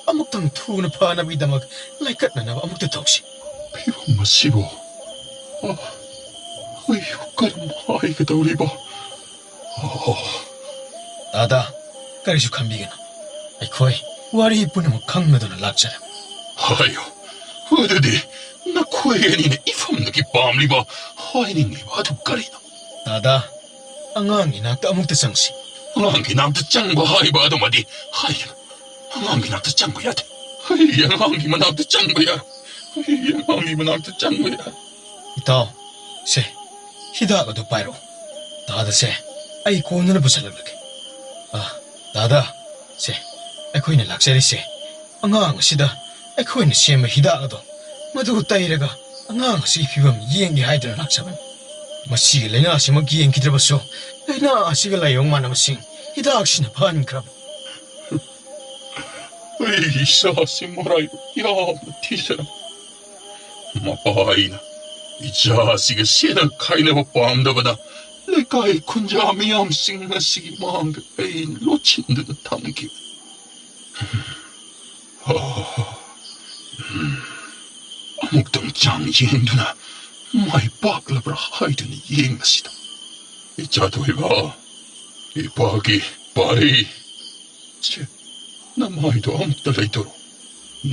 ꯑꯃꯨꯛꯇꯪ ꯊꯨꯅ ꯐꯅꯕꯒꯤꯗꯃꯛ ꯂꯥꯏꯀꯠꯅꯅꯕ ꯑꯃꯨꯛꯇ ꯇꯧꯁꯤ꯫ ꯐꯤꯕꯝ ꯑꯁꯤꯕꯨ, ꯑ, ꯑꯩ ꯀꯔꯝ ꯍꯥꯏꯒꯗꯧꯔꯤꯕ? ꯑꯣ꯫ ꯇꯥꯗ, ꯀꯔꯤꯁꯨ ꯈꯟꯕꯤꯒꯅꯨ꯫ ꯑꯩꯈꯣꯏ ꯋꯥꯔꯤ ꯄꯨꯝꯅꯃꯛ ꯈꯪꯂꯗꯨꯅ ꯂꯥꯛꯆꯔꯦ꯫ ꯍꯥꯏꯌꯨ꯫ ꯑꯗꯨꯗꯤ ꯅꯈꯣꯏ ꯑꯅꯤꯅ ꯏꯐꯝꯗꯒꯤ ꯄꯥꯝꯂꯤꯕ, ꯍꯥꯏꯅꯤꯡꯂꯤꯕ ꯑꯗꯨ ꯀꯔꯤꯅꯣ? ꯇꯥꯗ, ꯑꯉꯥꯡꯒꯤ ꯅꯥꯛꯇ ꯑꯃꯨꯛꯇ ꯆꯪꯁꯤ꯫ ꯑꯉꯥꯡꯒꯤ ꯅꯥꯛꯇ ꯆꯪꯕ ꯍꯥꯏꯕ ꯑꯗꯨꯃꯗꯤ ꯍꯥꯏꯒꯅꯨ꯫ ꯑꯉꯥꯡꯒꯤ ꯅꯥꯛꯇ ꯆꯪꯕ ꯌꯥꯗꯦ꯫ ꯑꯩ ꯑꯉꯥꯡꯒꯤ ꯃꯅꯥꯛꯇ ꯆꯪꯕ ꯌꯥꯔꯣꯏ꯫ ꯑꯩ ꯑꯉꯥꯡꯒꯤ ꯃꯅꯥꯛꯇ ꯆꯪꯕ ꯌꯥꯔꯣꯏ꯫ ꯏꯇꯥꯎ, ꯁꯦ, ꯍꯤꯗꯥꯛ ꯑꯗꯨ ꯄꯥꯏꯔꯣ꯫ ꯇꯥꯗꯁꯦ, ꯑꯩ ꯀꯣꯟꯅꯅ ꯄꯨꯁꯜꯂꯛꯂꯒꯦ꯫ ꯑ, ꯇꯥꯗ, ꯁꯦ, ꯑꯩꯈꯣꯏꯅ ꯂꯥꯛꯆꯔꯤꯁꯦ ꯑꯉꯥꯡ ꯑꯁꯤꯗ ꯑꯩꯈꯣꯏꯅ ꯁꯦꯝꯕ ꯍꯤꯗꯥꯛ ꯑꯗꯣ, ꯃꯗꯨ ꯇꯩꯔꯒ ꯑꯉꯥꯡ ꯑꯁꯤꯒꯤ ꯐꯤꯕꯝ ꯌꯦꯡꯒꯦ ꯍꯥꯏꯗꯨꯅ ꯂꯥꯛꯆꯕꯅꯤ꯫ ꯃꯁꯤꯒꯤ ꯂꯥꯏꯅꯥ ꯑꯁꯤꯃꯛ ꯌꯦꯡꯈꯤꯗ꯭ꯔꯕꯁꯨ, ꯂꯥꯏꯅꯥ ꯑꯁꯤꯒ ꯂꯥꯏꯑꯣꯡ ꯃꯥꯟꯅꯕꯁꯤꯡ ꯍꯤꯗꯥꯛꯁꯤꯅ ꯐꯍꯟꯈ꯭ꯔꯕ꯫ ꯑꯩ ꯏꯆꯥꯁꯤ ꯃꯔꯥꯏꯕꯛ ꯌꯥꯝꯅ ꯊꯤꯖꯔꯝ꯫ ꯃꯄꯥ ꯑꯩꯅ ꯏꯆꯥꯁꯤꯒ ꯁꯦꯟꯅ ꯈꯥꯏꯅꯕ ꯄꯥꯝꯗꯕꯅ ꯂꯩꯀꯥꯏ ꯈꯨꯟꯖꯥ ꯃꯤꯌꯥꯝꯁꯤꯡ ꯑꯁꯤꯒꯤ ꯃꯥꯡꯗ ꯑꯩ ꯂꯣꯠꯁꯤꯟꯗꯨꯅ ꯊꯝꯈꯤꯕꯅꯤ꯫ ꯑꯃꯨꯛꯇꯪ ꯆꯥꯡ ꯌꯦꯡꯗꯨꯅ ꯃꯥꯏ ꯄꯥꯛꯂꯕ꯭ꯔꯥ ꯍꯥꯏꯗꯨꯅ ꯌꯦꯡꯂꯁꯤꯗ꯫ ꯏꯆꯥ ꯊꯣꯏꯕ, ꯏꯄꯥꯒꯤ ꯄꯥꯔꯤ꯫ ꯆꯦ, ꯅꯃꯥꯏꯗꯣ ꯑꯃꯨꯛꯇ ꯂꯩꯊꯣꯔꯣ꯫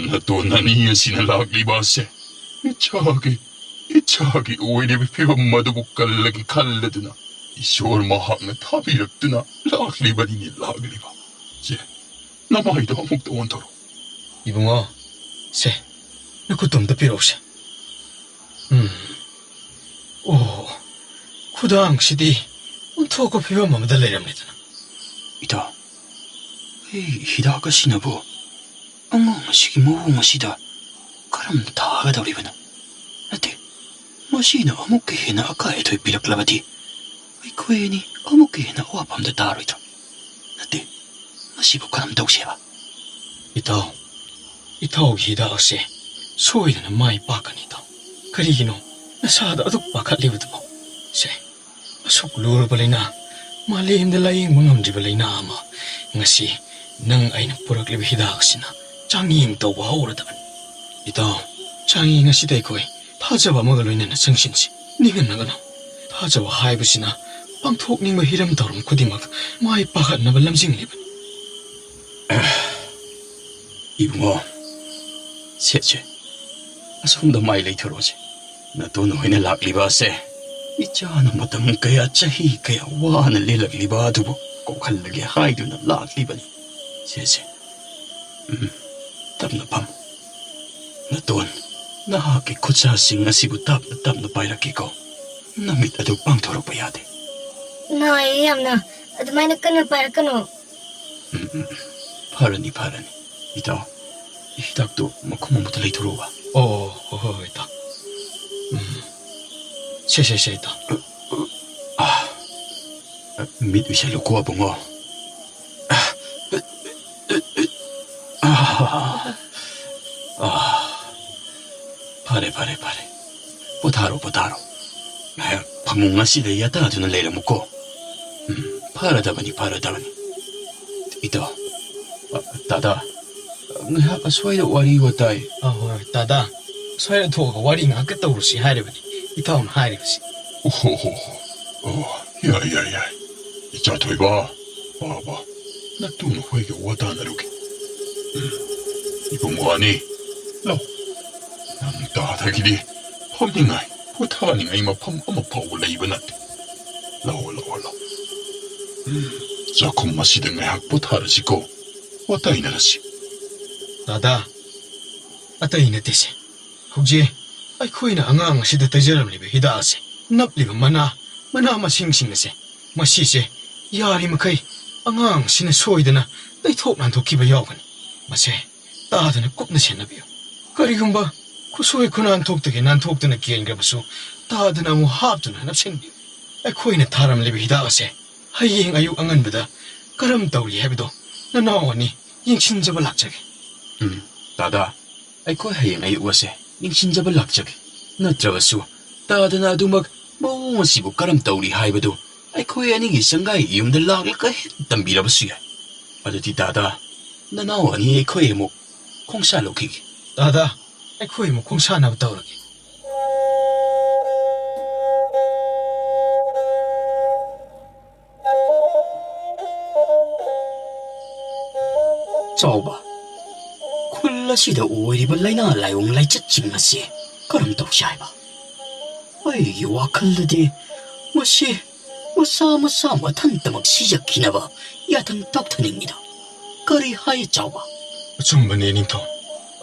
ꯅꯇꯣꯟ ꯑꯅꯤ ꯑꯁꯤꯅ ꯂꯥꯛꯂꯤꯕ ꯑꯁꯦ ꯏꯆꯥꯒꯤ, ꯏꯆꯥꯒꯤ ꯑꯣꯏꯔꯤꯕ ꯐꯤꯕꯝ ꯑꯗꯨꯕꯨ ꯀꯜꯂꯒꯦ ꯈꯜꯂꯗꯨꯅ ꯏꯁꯣꯔ ꯃꯍꯥꯛꯅ ꯊꯥꯕꯤꯔꯛꯇꯨꯅ ꯂꯥꯛꯂꯤꯕꯅꯤꯅꯦ, ꯂꯥꯛꯂꯤꯕ꯫ ꯆꯦ, ꯅꯃꯥꯏꯗꯣ ꯑꯃꯨꯛꯇ ꯑꯣꯟꯊꯣꯔꯣ꯫ ꯏꯕꯨꯡꯉꯣ, ꯁꯦ, ꯅꯈꯨꯠꯇꯣ ꯑꯝꯇ ꯄꯤꯔꯛꯎꯁꯦ꯫ ꯎꯝ꯫ ꯑꯣ, ꯈꯨꯗꯥꯡꯁꯤꯗꯤ ꯑꯣꯟꯊꯣꯛꯄ ꯐꯤꯕꯝ ꯑꯃꯗ ꯂꯩꯔꯝꯂꯦꯗꯅ꯫ ꯏꯇꯥꯎ, ꯑꯩ ꯍꯤꯗꯥꯛ ꯑꯁꯤꯅꯕꯨ ꯑꯉꯥꯡ ꯑꯁꯤꯒꯤ ꯃꯑꯣꯡ ꯑꯁꯤꯗ ꯀꯔꯝꯅ ꯊꯥꯒꯗꯧꯔꯤꯕꯅꯣ? ꯅꯠꯇꯦ, ꯃꯁꯤꯅ ꯑꯃꯨꯛꯀ ꯍꯦꯟꯅ ꯑꯀꯥꯏ ꯑꯇꯣꯏ ꯄꯤꯔꯛꯂꯕꯗꯤ ꯑꯩꯈꯣꯏ ꯑꯅꯤ ꯑꯃꯨꯛꯀ ꯍꯦꯟꯅ ꯑꯋꯥꯐꯝꯗ ꯇꯥꯔꯣꯏꯗ꯭ꯔꯣ? ꯅꯠꯇꯦ, ꯃꯁꯤꯕꯨ ꯀꯔꯝ ꯇꯧꯁꯦꯕ? ꯏꯇꯥꯎ, ꯏꯇꯥꯎꯒꯤ ꯍꯤꯗꯥꯛ ꯑꯁꯦ ꯁꯣꯏꯗꯅ ꯃꯥꯏ ꯄꯥꯛꯀꯅꯤ ꯏꯇꯥꯎ꯫ ꯀꯔꯤꯒꯤꯅꯣ ꯅꯁꯥꯗ ꯑꯗꯨꯛ ꯄꯥꯈꯠꯂꯤꯕꯗꯨꯕꯣ? ꯁꯦ, ꯑꯁꯨꯛ ꯂꯨꯔꯕ ꯂꯩꯅꯥ, ꯃꯥꯂꯦꯝꯗ ꯂꯥꯌꯦꯡꯕ ꯉꯝꯗ꯭ꯔꯤꯕ ꯂꯩꯅꯥ ꯑꯃ ꯉꯁꯤ ꯅꯪ ꯑꯩꯅ ꯄꯨꯔꯛꯂꯤꯕ ꯍꯤꯗꯥꯛ ꯑꯁꯤꯅ ꯆꯥꯡꯌꯦꯡ ꯇꯧꯕ ꯍꯧꯔꯗꯕꯅꯤ꯫ ꯏꯇꯥꯎ, ꯆꯥꯡꯌꯦꯡ ꯑꯁꯤꯗ ꯑꯩꯈꯣꯏ ꯊꯥꯖꯕ ꯑꯃꯒ ꯂꯣꯏꯅꯅ ꯆꯪꯁꯤꯟꯁꯤ꯫ ꯅꯤꯡꯍꯟꯅꯒꯅꯨ꯫ ꯊꯥꯖꯕ ꯍꯥꯏꯕꯁꯤꯅ ꯄꯥꯡꯊꯣꯛꯅꯤꯡꯕ ꯍꯤꯔꯝ ꯊꯧꯔꯝ ꯈꯨꯗꯤꯡꯃꯛ ꯃꯥꯏ ꯄꯥꯛꯍꯟꯅꯕ ꯂꯝꯖꯤꯡꯂꯤꯕꯅꯤ꯫ ꯏꯕꯨꯡꯉꯣ, ꯁꯦ, ꯁꯦ, ꯑꯁꯣꯝꯗ ꯃꯥꯏ ꯂꯩꯊꯔꯣꯁꯦ꯫ ꯅꯇꯣꯟ ꯍꯣꯏꯅ ꯂꯥꯛꯂꯤꯕ ꯑꯁꯦ ꯏꯆꯥꯅ ꯃꯇꯝ ꯀꯌꯥ, ꯆꯍꯤ ꯀꯌꯥ ꯋꯥꯅ ꯂꯦꯜꯂꯛꯂꯤꯕ ꯑꯗꯨꯕꯨ ꯀꯣꯛꯍꯜꯂꯒꯦ ꯍꯥꯏꯗꯨꯅ ꯂꯥꯛꯂꯤꯕꯅꯤ꯫ ꯁꯦ, ꯁꯦ꯫ ꯎꯝ, ꯇꯞꯅ ꯐꯝ꯫ ꯅꯇꯣꯟ, ꯅꯍꯥꯛꯀꯤ ꯈꯨꯠꯁꯥꯁꯤꯡ ꯑꯁꯤꯕꯨ ꯇꯞꯅ ꯇꯞꯅ ꯄꯥꯏꯔꯛꯀꯦꯀꯣ꯫ ꯅꯃꯤꯠ ꯑꯗꯨ ꯄꯥꯡꯊꯣꯔꯛꯄ ꯌꯥꯗꯦ꯫ ꯅꯥꯏꯌꯦ ꯌꯥꯝꯅ꯫ ꯑꯗꯨꯃꯥꯏꯅ ꯀꯟꯅ ꯄꯥꯏꯔꯛꯀꯅꯨ꯫ ꯎꯝ, ꯎꯝ, ꯎꯝ꯫ ꯐꯔꯅꯤ, ꯐꯔꯅꯤ꯫ ꯏꯇꯥꯎ, ꯍꯤꯗꯥꯛꯇꯨ ꯃꯈꯨꯝ ꯑꯃꯨꯛꯇ ꯂꯩꯊꯣꯔꯛꯎꯕ꯫ ꯑꯣ, ꯍꯣꯏ, ꯍꯣꯏ, ꯍꯣꯏ, ꯏꯇꯥꯎ꯫ ꯎꯝ꯫ ꯁꯦ, ꯁꯦ, ꯁꯦ, ꯏꯇꯥꯎ꯫ ꯑꯥ꯫ ꯃꯤꯠ ꯎꯏꯁꯜꯂꯨꯀꯣ, ꯑꯕꯨꯡꯉꯣ꯫ ꯑꯥ꯫ ꯑꯥ꯫ ꯑꯥ꯫ ꯐꯔꯦ, ꯐꯔꯦ, ꯐꯔꯦ꯫ ꯄꯣꯊꯥꯔꯣ, ꯄꯣꯊꯥꯔꯣ꯫ ꯉꯥꯏꯍꯥꯛ ꯐꯃꯨꯡ ꯑꯁꯤꯗ ꯌꯥꯇꯥꯗꯨꯅ ꯂꯩꯔꯝꯃꯨꯀꯣ꯫ ꯎꯝ, ꯐꯔꯗꯕꯅꯤ, ꯐꯔꯗꯕꯅꯤ꯫ ꯏꯇꯥꯎ, ꯑ, ꯇꯥꯗꯥ, ꯉꯥꯏꯍꯥꯛ ꯑꯁ꯭ꯋꯥꯏꯗ ꯋꯥꯔꯤ ꯋꯥꯇꯥꯏ꯫ ꯑ, ꯍꯣꯏ, ꯍꯣꯏ, ꯇꯥꯗꯥ, ꯑꯁ꯭ꯋꯥꯏꯗ ꯊꯣꯛꯑꯒ ꯋꯥꯔꯤ ꯉꯥꯏꯍꯥꯛꯀ ꯇꯧꯔꯨꯁꯤ ꯍꯥꯏꯔꯤꯕꯅꯤ, ꯏꯇꯥꯎꯅ ꯍꯥꯏꯔꯤꯕꯁꯤ꯫ ꯑꯣ, ꯍꯣ, ꯍꯣ, ꯍꯣ꯫ ꯑꯣ, ꯌꯥꯏ, ꯌꯥꯏ, ꯌꯥꯏ꯫ ꯏꯆꯥ ꯊꯣꯏꯕ, ꯄꯥꯕ, ꯅꯇꯨ ꯅꯈꯣꯏꯒ ꯋꯥ ꯇꯥꯅꯔꯨꯒꯦ꯫ ꯎꯝ, ꯏꯕꯨꯡꯉꯣ ꯑꯅꯤ, ꯂꯥꯎ꯫ ꯅꯪ ꯇꯥꯗꯒꯤꯗꯤ ꯐꯝꯅꯤꯡꯉꯥꯏ, ꯄꯣꯊꯥꯅꯤꯡꯉꯥꯏ ꯃꯐꯝ ꯑꯃ ꯐꯥꯎꯕ ꯂꯩꯕ ꯅꯠꯇꯦ꯫ ꯂꯥꯛꯑꯣ, ꯂꯥꯛꯑꯣ, ꯂꯥꯛꯑꯣ꯫ ꯎꯝ, ꯆꯥꯛꯈꯨꯝ ꯑꯁꯤꯗ ꯉꯥꯏꯍꯥꯛ ꯄꯣꯊꯥꯔꯁꯤꯀꯣ꯫ ꯋꯥ ꯇꯥꯏꯅꯔꯁꯤ꯫ ꯗꯥꯗꯥ, ꯑꯇꯩ ꯅꯠꯇꯦꯁꯦ꯫ ꯍꯧꯖꯤꯛ ꯑꯩꯈꯣꯏꯅ ꯑꯉꯥꯡ ꯑꯁꯤꯗ ꯇꯩꯖꯔꯝꯂꯤꯕ ꯍꯤꯗꯥꯛ ꯑꯁꯦ, ꯅꯞꯂꯤꯕ ꯃꯅꯥ, ꯃꯅꯥ ꯃꯁꯤꯡꯁꯤꯡ ꯑꯁꯦ, ꯃꯁꯤꯁꯦ ꯌꯥꯔꯤꯃꯈꯩ ꯑꯉꯥꯡ ꯑꯁꯤꯅ ꯁꯣꯏꯗꯅ ꯇꯩꯊꯣꯛ ꯅꯥꯟꯊꯣꯛꯈꯤꯕ ꯌꯥꯎꯒꯅꯤ꯫ ꯃꯁꯦ ꯇꯥꯗꯅ ꯀꯨꯞꯅ ꯁꯦꯟꯅꯕꯤꯌꯨ꯫ ꯀꯔꯤꯒꯨꯝꯕ ꯈꯨꯠꯁꯣꯏ ꯈꯨꯅꯥꯟꯊꯣꯛꯇꯒꯤ ꯅꯥꯟꯊꯣꯛꯇꯨꯅ ꯀꯦꯟꯈ꯭ꯔꯕꯁꯨ, ꯇꯥꯗꯅ ꯑꯃꯨꯛ ꯍꯥꯞꯇꯨꯅ ꯅꯞꯁꯤꯟꯕꯤꯌꯨ꯫ ꯑꯩꯈꯣꯏꯅ ꯊꯥꯔꯝꯂꯤꯕ ꯍꯤꯗꯥꯛ ꯑꯁꯦ ꯍꯌꯦꯡ ꯑꯌꯨꯛ ꯑꯉꯟꯕꯗ ꯀꯔꯝ ꯇꯧꯔꯤ ꯍꯥꯏꯕꯗꯣ ꯅꯅꯥꯎ ꯑꯅꯤ ꯌꯦꯡꯁꯤꯟꯖꯕ ꯂꯥꯛꯆꯒꯦ꯫ ꯎꯝ, ꯇꯥꯗꯥ, ꯑꯩꯈꯣꯏ ꯍꯌꯦꯡ ꯑꯌꯨꯛ ꯑꯁꯦ ꯌꯦꯡꯁꯤꯟꯖꯕ ꯂꯥꯛꯆꯒꯦ꯫ ꯅꯠꯇ꯭ꯔꯕꯁꯨ ꯇꯥꯗꯅ ꯑꯗꯨꯃꯛ ꯃꯑꯣꯡ ꯑꯁꯤꯕꯨ ꯀꯔꯝ ꯇꯧꯔꯤ ꯍꯥꯏꯕꯗꯨ ꯑꯩꯈꯣꯏ ꯑꯅꯤꯒꯤ ꯆꯪꯒꯥꯏꯒꯤ ꯌꯨꯝꯗ ꯂꯥꯛꯂꯒ ꯍꯦꯛ ꯇꯝꯕꯤꯔꯕꯁꯨ ꯌꯥꯏ꯫ ꯑꯗꯨꯗꯤ ꯇꯥꯗꯥ, ꯅꯅꯥꯎ ꯑꯅꯤ ꯑꯩꯈꯣꯏ ꯑꯃꯨꯛ ꯈꯣꯡꯁꯥ ꯂꯧꯈꯤꯒꯦ꯫ ꯇꯥꯗꯥ, ꯑꯩꯈꯣꯏ ꯑꯃꯨꯛ ꯈꯣꯡꯁꯥꯅꯕ ꯇꯧꯔꯒꯦ꯫ ꯆꯥꯎꯕ, ꯈꯨꯜ ꯑꯁꯤꯗ ꯑꯣꯏꯔꯤꯕ ꯂꯥꯏꯅꯥ ꯂꯥꯏꯑꯣꯡ ꯂꯥꯏꯆꯠꯁꯤꯡ ꯑꯁꯤ ꯀꯔꯝ ꯇꯧꯁꯤ ꯍꯥꯏꯕ? ꯑꯩꯒꯤ ꯋꯥꯈꯜꯗꯗꯤ ꯃꯁꯤ ꯃꯁꯥ ꯃꯁꯥ ꯃꯊꯟꯇꯃꯛ ꯁꯤꯖꯈꯤꯅꯕ ꯌꯥꯊꯪ ꯇꯛꯊꯅꯤꯡꯉꯤꯗ꯫ ꯀꯔꯤ ꯍꯥꯏ ꯆꯥꯎꯕ? ꯑꯆꯨꯝꯕꯅꯤ ꯅꯤꯡꯊꯧ꯫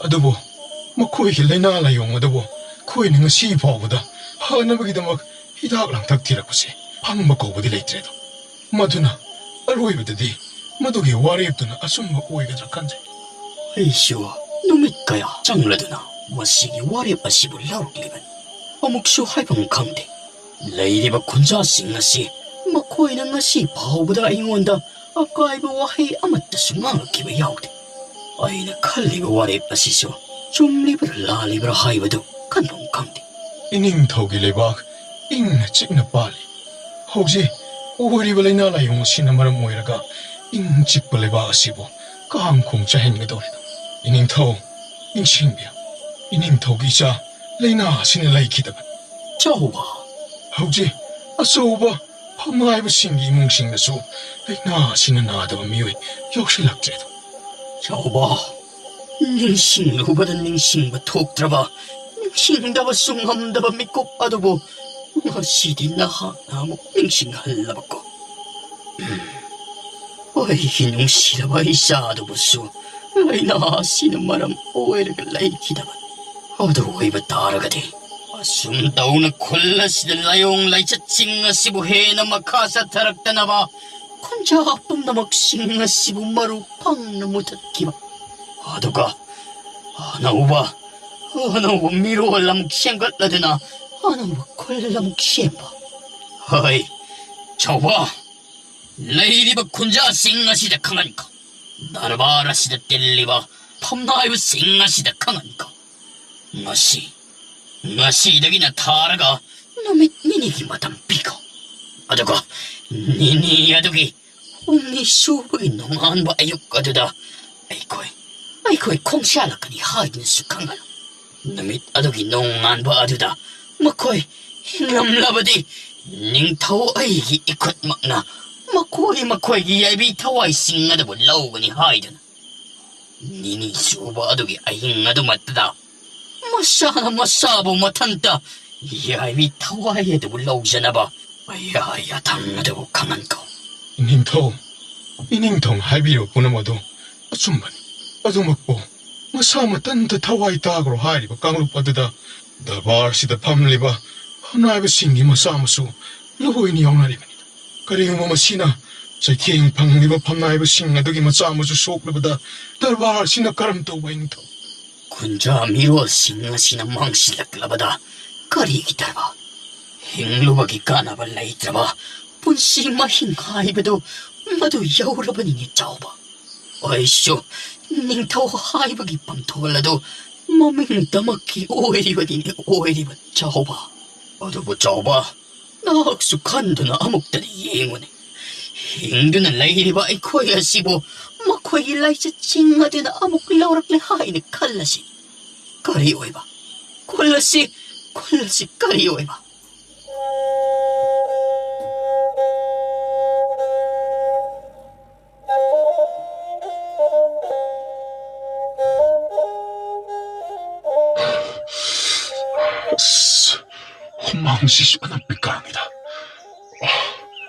ꯑꯗꯨꯕꯨ ꯃꯈꯣꯏꯒꯤ ꯂꯥꯏꯅꯥ ꯂꯥꯏꯑꯣꯡ ꯑꯗꯨꯕꯨ ꯑꯩꯈꯣꯏꯅ ꯉꯁꯤ ꯐꯥꯎꯕꯗ ꯐꯅꯕꯒꯤꯗꯃꯛ ꯍꯤꯗꯥꯛ ꯂꯥꯡꯊꯛ ꯊꯤꯔꯛꯄꯁꯦ ꯐꯪꯕ ꯀꯧꯕꯗꯤ ꯂꯩꯇ꯭ꯔꯦꯗꯣ꯫ ꯃꯗꯨꯅ ꯑꯔꯣꯏꯕꯗꯗꯤ ꯃꯗꯨꯒꯤ ꯋꯥꯔꯦꯞꯇꯨꯅ ꯑꯆꯨꯝꯕ ꯑꯣꯏꯒꯗ꯭ꯔꯥ ꯈꯟꯖꯩ꯫ ꯑꯩꯁꯨ ꯅꯨꯃꯤꯠ ꯀꯌꯥ ꯆꯪꯂꯗꯨꯅ ꯃꯁꯤꯒꯤ ꯋꯥꯔꯦꯞ ꯑꯁꯤꯕꯨ ꯂꯧꯔꯛꯂꯤꯕꯅꯤ꯫ ꯑꯃꯨꯛꯁꯨ ꯍꯥꯏꯐꯝ ꯈꯪꯗꯦ꯫ ꯂꯩꯔꯤꯕ ꯈꯨꯟꯖꯥꯁꯤꯡ ꯑꯁꯤ ꯃꯈꯣꯏꯅ ꯉꯁꯤ ꯐꯥꯎꯕꯗ ꯑꯩꯉꯣꯟꯗ ꯑꯀꯥꯏꯕ ꯋꯥꯍꯩ ꯑꯃꯠꯇꯁꯨ ꯉꯥꯡꯂꯛꯈꯤꯕ ꯌꯥꯎꯗꯦ꯫ ꯑꯩꯅ ꯈꯜꯂꯤꯕ ꯋꯥꯔꯦꯞ ꯑꯁꯤꯁꯨ ꯆꯨꯝꯂꯤꯕ꯭ꯔꯥ ꯂꯥꯜꯂꯤꯕ꯭ꯔꯥ ꯍꯥꯏꯕꯗꯨ ꯈꯟꯐꯝ ꯈꯪꯗꯦ꯫ ꯏꯅꯤꯡꯊꯧꯒꯤ ꯂꯩꯕꯥꯛ ꯏꯪꯅ ꯆꯤꯛꯅ ꯄꯥꯜꯂꯤ꯫ ꯍꯧꯖꯤꯛ ꯑꯣꯏꯔꯤꯕ ꯂꯥꯏꯅꯥ ꯂꯥꯏꯑꯣꯡ ꯑꯁꯤꯅ ꯃꯔꯝ ꯑꯣꯏꯔꯒ ꯏꯪ ꯆꯤꯛꯄ ꯂꯩꯕꯥꯛ ꯑꯁꯤꯕꯨ ꯀꯥꯡ ꯈꯣꯡ ꯆꯥꯏꯍꯟꯒꯗꯧꯔꯤꯕ꯫ ꯏꯅꯤꯡꯊꯧ, ꯅꯤꯡꯁꯤꯡꯕꯤꯌꯨ꯫ ꯏꯅꯤꯡꯊꯧꯒꯤ ꯏꯆꯥ ꯂꯥꯏꯅꯥ ꯑꯁꯤꯅ ꯂꯩꯈꯤꯗꯕꯅꯤ꯫ ꯆꯥꯎꯕ꯫ ꯍꯧꯖꯤꯛ ꯑꯆꯧꯕ ꯐꯝꯅꯥꯏꯕꯁꯤꯡꯒꯤ ꯏꯃꯨꯡꯁꯤꯡꯗꯁꯨ ꯂꯥꯏꯅꯥ ꯑꯁꯤꯅ ꯅꯥꯗꯕ ꯃꯤꯑꯣꯏ ꯌꯥꯎꯁꯤꯜꯂꯛꯇ꯭ꯔꯦꯗ꯫ ꯆꯥꯎꯕ, ꯅꯤꯡꯁꯤꯡꯂꯨꯕꯗ ꯅꯤꯡꯁꯤꯡꯕ ꯊꯣꯛꯇ꯭ꯔꯕ, ꯅꯤꯡꯁꯤꯡꯗꯕꯁꯨ ꯉꯝꯗꯕ ꯃꯤꯀꯨꯞ ꯑꯗꯨꯕꯨ ꯉꯁꯤꯗꯤ ꯅꯍꯥꯛꯅ ꯑꯃꯨꯛ ꯅꯤꯡꯁꯤꯡꯍꯜꯂꯕꯀꯣ꯫ ꯎꯝ꯫ ꯑꯩꯒꯤ ꯅꯨꯡꯁꯤꯔꯕ ꯏꯆꯥꯗꯨꯕꯨꯁꯨ ꯂꯥꯏꯅꯥ ꯑꯁꯤꯅ ꯃꯔꯝ ꯑꯣꯏꯔꯒ ꯂꯩꯈꯤꯗꯕꯅꯤ꯫ ꯑꯗꯨ ꯑꯣꯏꯕ ꯇꯥꯔꯒꯗꯤ ꯑꯁꯨꯝ ꯇꯧꯅ ꯈꯨꯜ ꯑꯁꯤꯗ ꯂꯥꯏꯑꯣꯡ ꯂꯥꯏꯆꯠꯁꯤꯡ ꯑꯁꯤꯕꯨ ꯍꯦꯟꯅ ꯃꯈꯥ ꯆꯠꯊꯔꯛꯇꯅꯕ ꯈꯨꯟꯖꯥ ꯄꯨꯝꯅꯃꯛꯁꯤꯡ ꯑꯁꯤꯕꯨ ꯃꯔꯨ ꯐꯪꯅ ꯃꯨꯊꯠꯈꯤꯕ꯫ ꯑꯗꯨꯒ ꯑꯅꯧꯕ, ꯑꯅꯧꯕ ꯃꯤꯔꯣꯜ ꯑꯃꯨꯛ ꯁꯦꯝꯒꯠꯂꯗꯨꯅ ꯑꯅꯧꯕ ꯈꯨꯜ ꯑꯃꯨꯛ ꯁꯦꯝꯕ꯫ ꯍꯣꯏ, ꯆꯥꯎꯕ, ꯂꯩꯔꯤꯕ ꯈꯨꯟꯖꯥꯁꯤꯡ ꯑꯁꯤꯗ ꯈꯪꯍꯟꯈꯣ꯫ ꯗꯔꯕꯥꯔ ꯑꯁꯤꯗ ꯇꯤꯜꯂꯤꯕ ꯐꯝꯅꯥꯏꯕꯁꯤꯡ ꯑꯁꯤꯗ ꯈꯪꯍꯟꯈꯣ꯫ ꯉꯁꯤ, ꯉꯁꯤꯗꯒꯤꯅ ꯊꯥꯔꯒ ꯅꯨꯃꯤꯠ ꯅꯤꯅꯤꯒꯤ ꯃꯇꯝ ꯄꯤꯈꯣ꯫ ꯑꯗꯨꯒ ꯅꯤꯅꯤ ꯑꯗꯨꯒꯤ ꯍꯨꯝꯅꯤ ꯁꯨꯕꯒꯤ ꯅꯣꯡꯉꯥꯟꯕ ꯑꯌꯨꯛ ꯑꯗꯨꯗ ꯑꯩꯈꯣꯏ, ꯑꯩꯈꯣꯏ ꯈꯣꯡꯁꯥꯜꯂꯛꯀꯅꯤ ꯍꯥꯏꯗꯨꯅꯁꯨ ꯈꯪꯍꯜꯂꯨ꯫ ꯅꯨꯃꯤꯠ ꯑꯗꯨꯒꯤ ꯅꯣꯡꯉꯥꯟꯕ ꯑꯗꯨꯗ ꯃꯈꯣꯏ ꯍꯤꯡꯂꯝꯂꯕꯗꯤ, ꯅꯤꯡꯊꯧ ꯑꯩꯒꯤ ꯏꯈꯨꯠꯃꯛꯅ ꯃꯈꯣꯏ ꯃꯈꯣꯏꯒꯤ ꯌꯥꯏꯕꯤ ꯊꯋꯥꯏꯁꯤꯡ ꯑꯗꯨꯕꯨ ꯂꯧꯒꯅꯤ ꯍꯥꯏꯗꯨꯅ꯫ ꯅꯤꯅꯤ ꯁꯨꯕ ꯑꯗꯨꯒꯤ ꯑꯍꯤꯡ ꯑꯗꯨꯃꯛꯇꯗ ꯃꯁꯥꯅ ꯃꯁꯥꯕꯨ ꯃꯊꯟꯇ ꯌꯥꯏꯕꯤ ꯊꯋꯥꯏ ꯑꯗꯨꯕꯨ ꯂꯧꯖꯅꯕ ꯑꯌꯥ ꯌꯥꯊꯪ ꯑꯗꯨꯕꯨ ꯈꯪꯍꯟꯈꯣ꯫ ꯏꯅꯤꯡꯊꯧ, ꯏꯅꯤꯡꯊꯧꯅ ꯍꯥꯏꯕꯤꯔꯤꯕ ꯄꯨꯝꯅꯃꯛ ꯑꯗꯨ ꯑꯆꯨꯝꯕꯅꯤ꯫ ꯑꯗꯨꯃꯛꯄꯨ ꯃꯁꯥ ꯃꯊꯟꯇ ꯊꯋꯥꯏ ꯇꯥꯈ꯭ꯔꯣ ꯍꯥꯏꯔꯤꯕ ꯀꯥꯡꯂꯨꯞ ꯑꯗꯨꯗ ꯗꯔꯕꯥꯔꯁꯤꯗ ꯐꯝꯂꯤꯕ ꯐꯝꯅꯥꯏꯕꯁꯤꯡꯒꯤ ꯃꯆꯥ ꯃꯁꯨ ꯂꯣꯏꯅ ꯌꯥꯎꯅꯔꯤꯕꯅꯤ꯫ ꯀꯔꯤꯒꯨꯝꯕ ꯃꯁꯤꯅ ꯆꯩꯊꯦꯡ ꯐꯪꯂꯤꯕ ꯐꯝꯅꯥꯏꯕꯁꯤꯡ ꯑꯗꯨꯒꯤ ꯃꯆꯥ ꯃꯁꯨ ꯁꯣꯛꯂꯕꯗ ꯗꯔꯕꯥꯔ ꯑꯁꯤꯅ ꯀꯔꯝ ꯇꯧꯕ ꯏꯅꯤꯡꯊꯧ? ꯈꯨꯟꯖꯥ ꯃꯤꯔꯣꯜꯁꯤꯡ ꯑꯁꯤꯅ ꯃꯥꯡꯁꯤꯜꯂꯛꯂꯕꯗ ꯀꯔꯤꯒꯤ ꯗꯔꯕꯥꯔ? ꯍꯤꯡꯂꯨꯕꯒꯤ ꯀꯥꯟꯅꯕ ꯂꯩꯇ꯭ꯔꯕ ꯄꯨꯟꯁꯤ ꯃꯍꯤꯡ ꯍꯥꯏꯕꯗꯨ ꯃꯗꯨ ꯌꯧꯔꯕꯅꯤꯅꯦ ꯆꯥꯎꯕ꯫ ꯑꯩꯁꯨ ꯅꯤꯡꯊꯧ ꯍꯥꯏꯕꯒꯤ ꯄꯝꯊꯣꯜ ꯑꯗꯨ ꯃꯃꯤꯡꯗꯃꯛꯀꯤ ꯑꯣꯏꯔꯤꯕꯅꯤꯅꯦ ꯑꯣꯏꯔꯤꯕ ꯆꯥꯎꯕ꯫ ꯑꯗꯨꯕꯨ ꯆꯥꯎꯕ, ꯅꯍꯥꯛꯁꯨ ꯈꯟꯗꯨꯅ ꯑꯃꯨꯛꯇꯗꯤ ꯌꯦꯡꯉꯨꯅꯦ꯫ ꯍꯤꯡꯗꯨꯅ ꯂꯩꯔꯤꯕ ꯑꯩꯈꯣꯏ ꯑꯁꯤꯕꯨ ꯃꯈꯣꯏꯒꯤ ꯂꯥꯏꯆꯠꯁꯤꯡ ꯑꯗꯨꯅ ꯑꯃꯨꯛ ꯂꯧꯔꯛꯂꯦ ꯍꯥꯏꯅ ꯈꯜꯂꯁꯤ꯫ ꯀꯔꯤ ꯑꯣꯏꯕ? ꯈꯨꯜ ꯑꯁꯤ, ꯈꯨꯜ ꯑꯁꯤ ꯀꯔꯤ ꯑꯣꯏꯕ? ꯑꯁ, ꯍꯨꯃꯥꯡꯁꯤꯁꯨ ꯑꯅꯝꯕ ꯀꯥꯡꯉꯤꯗ꯫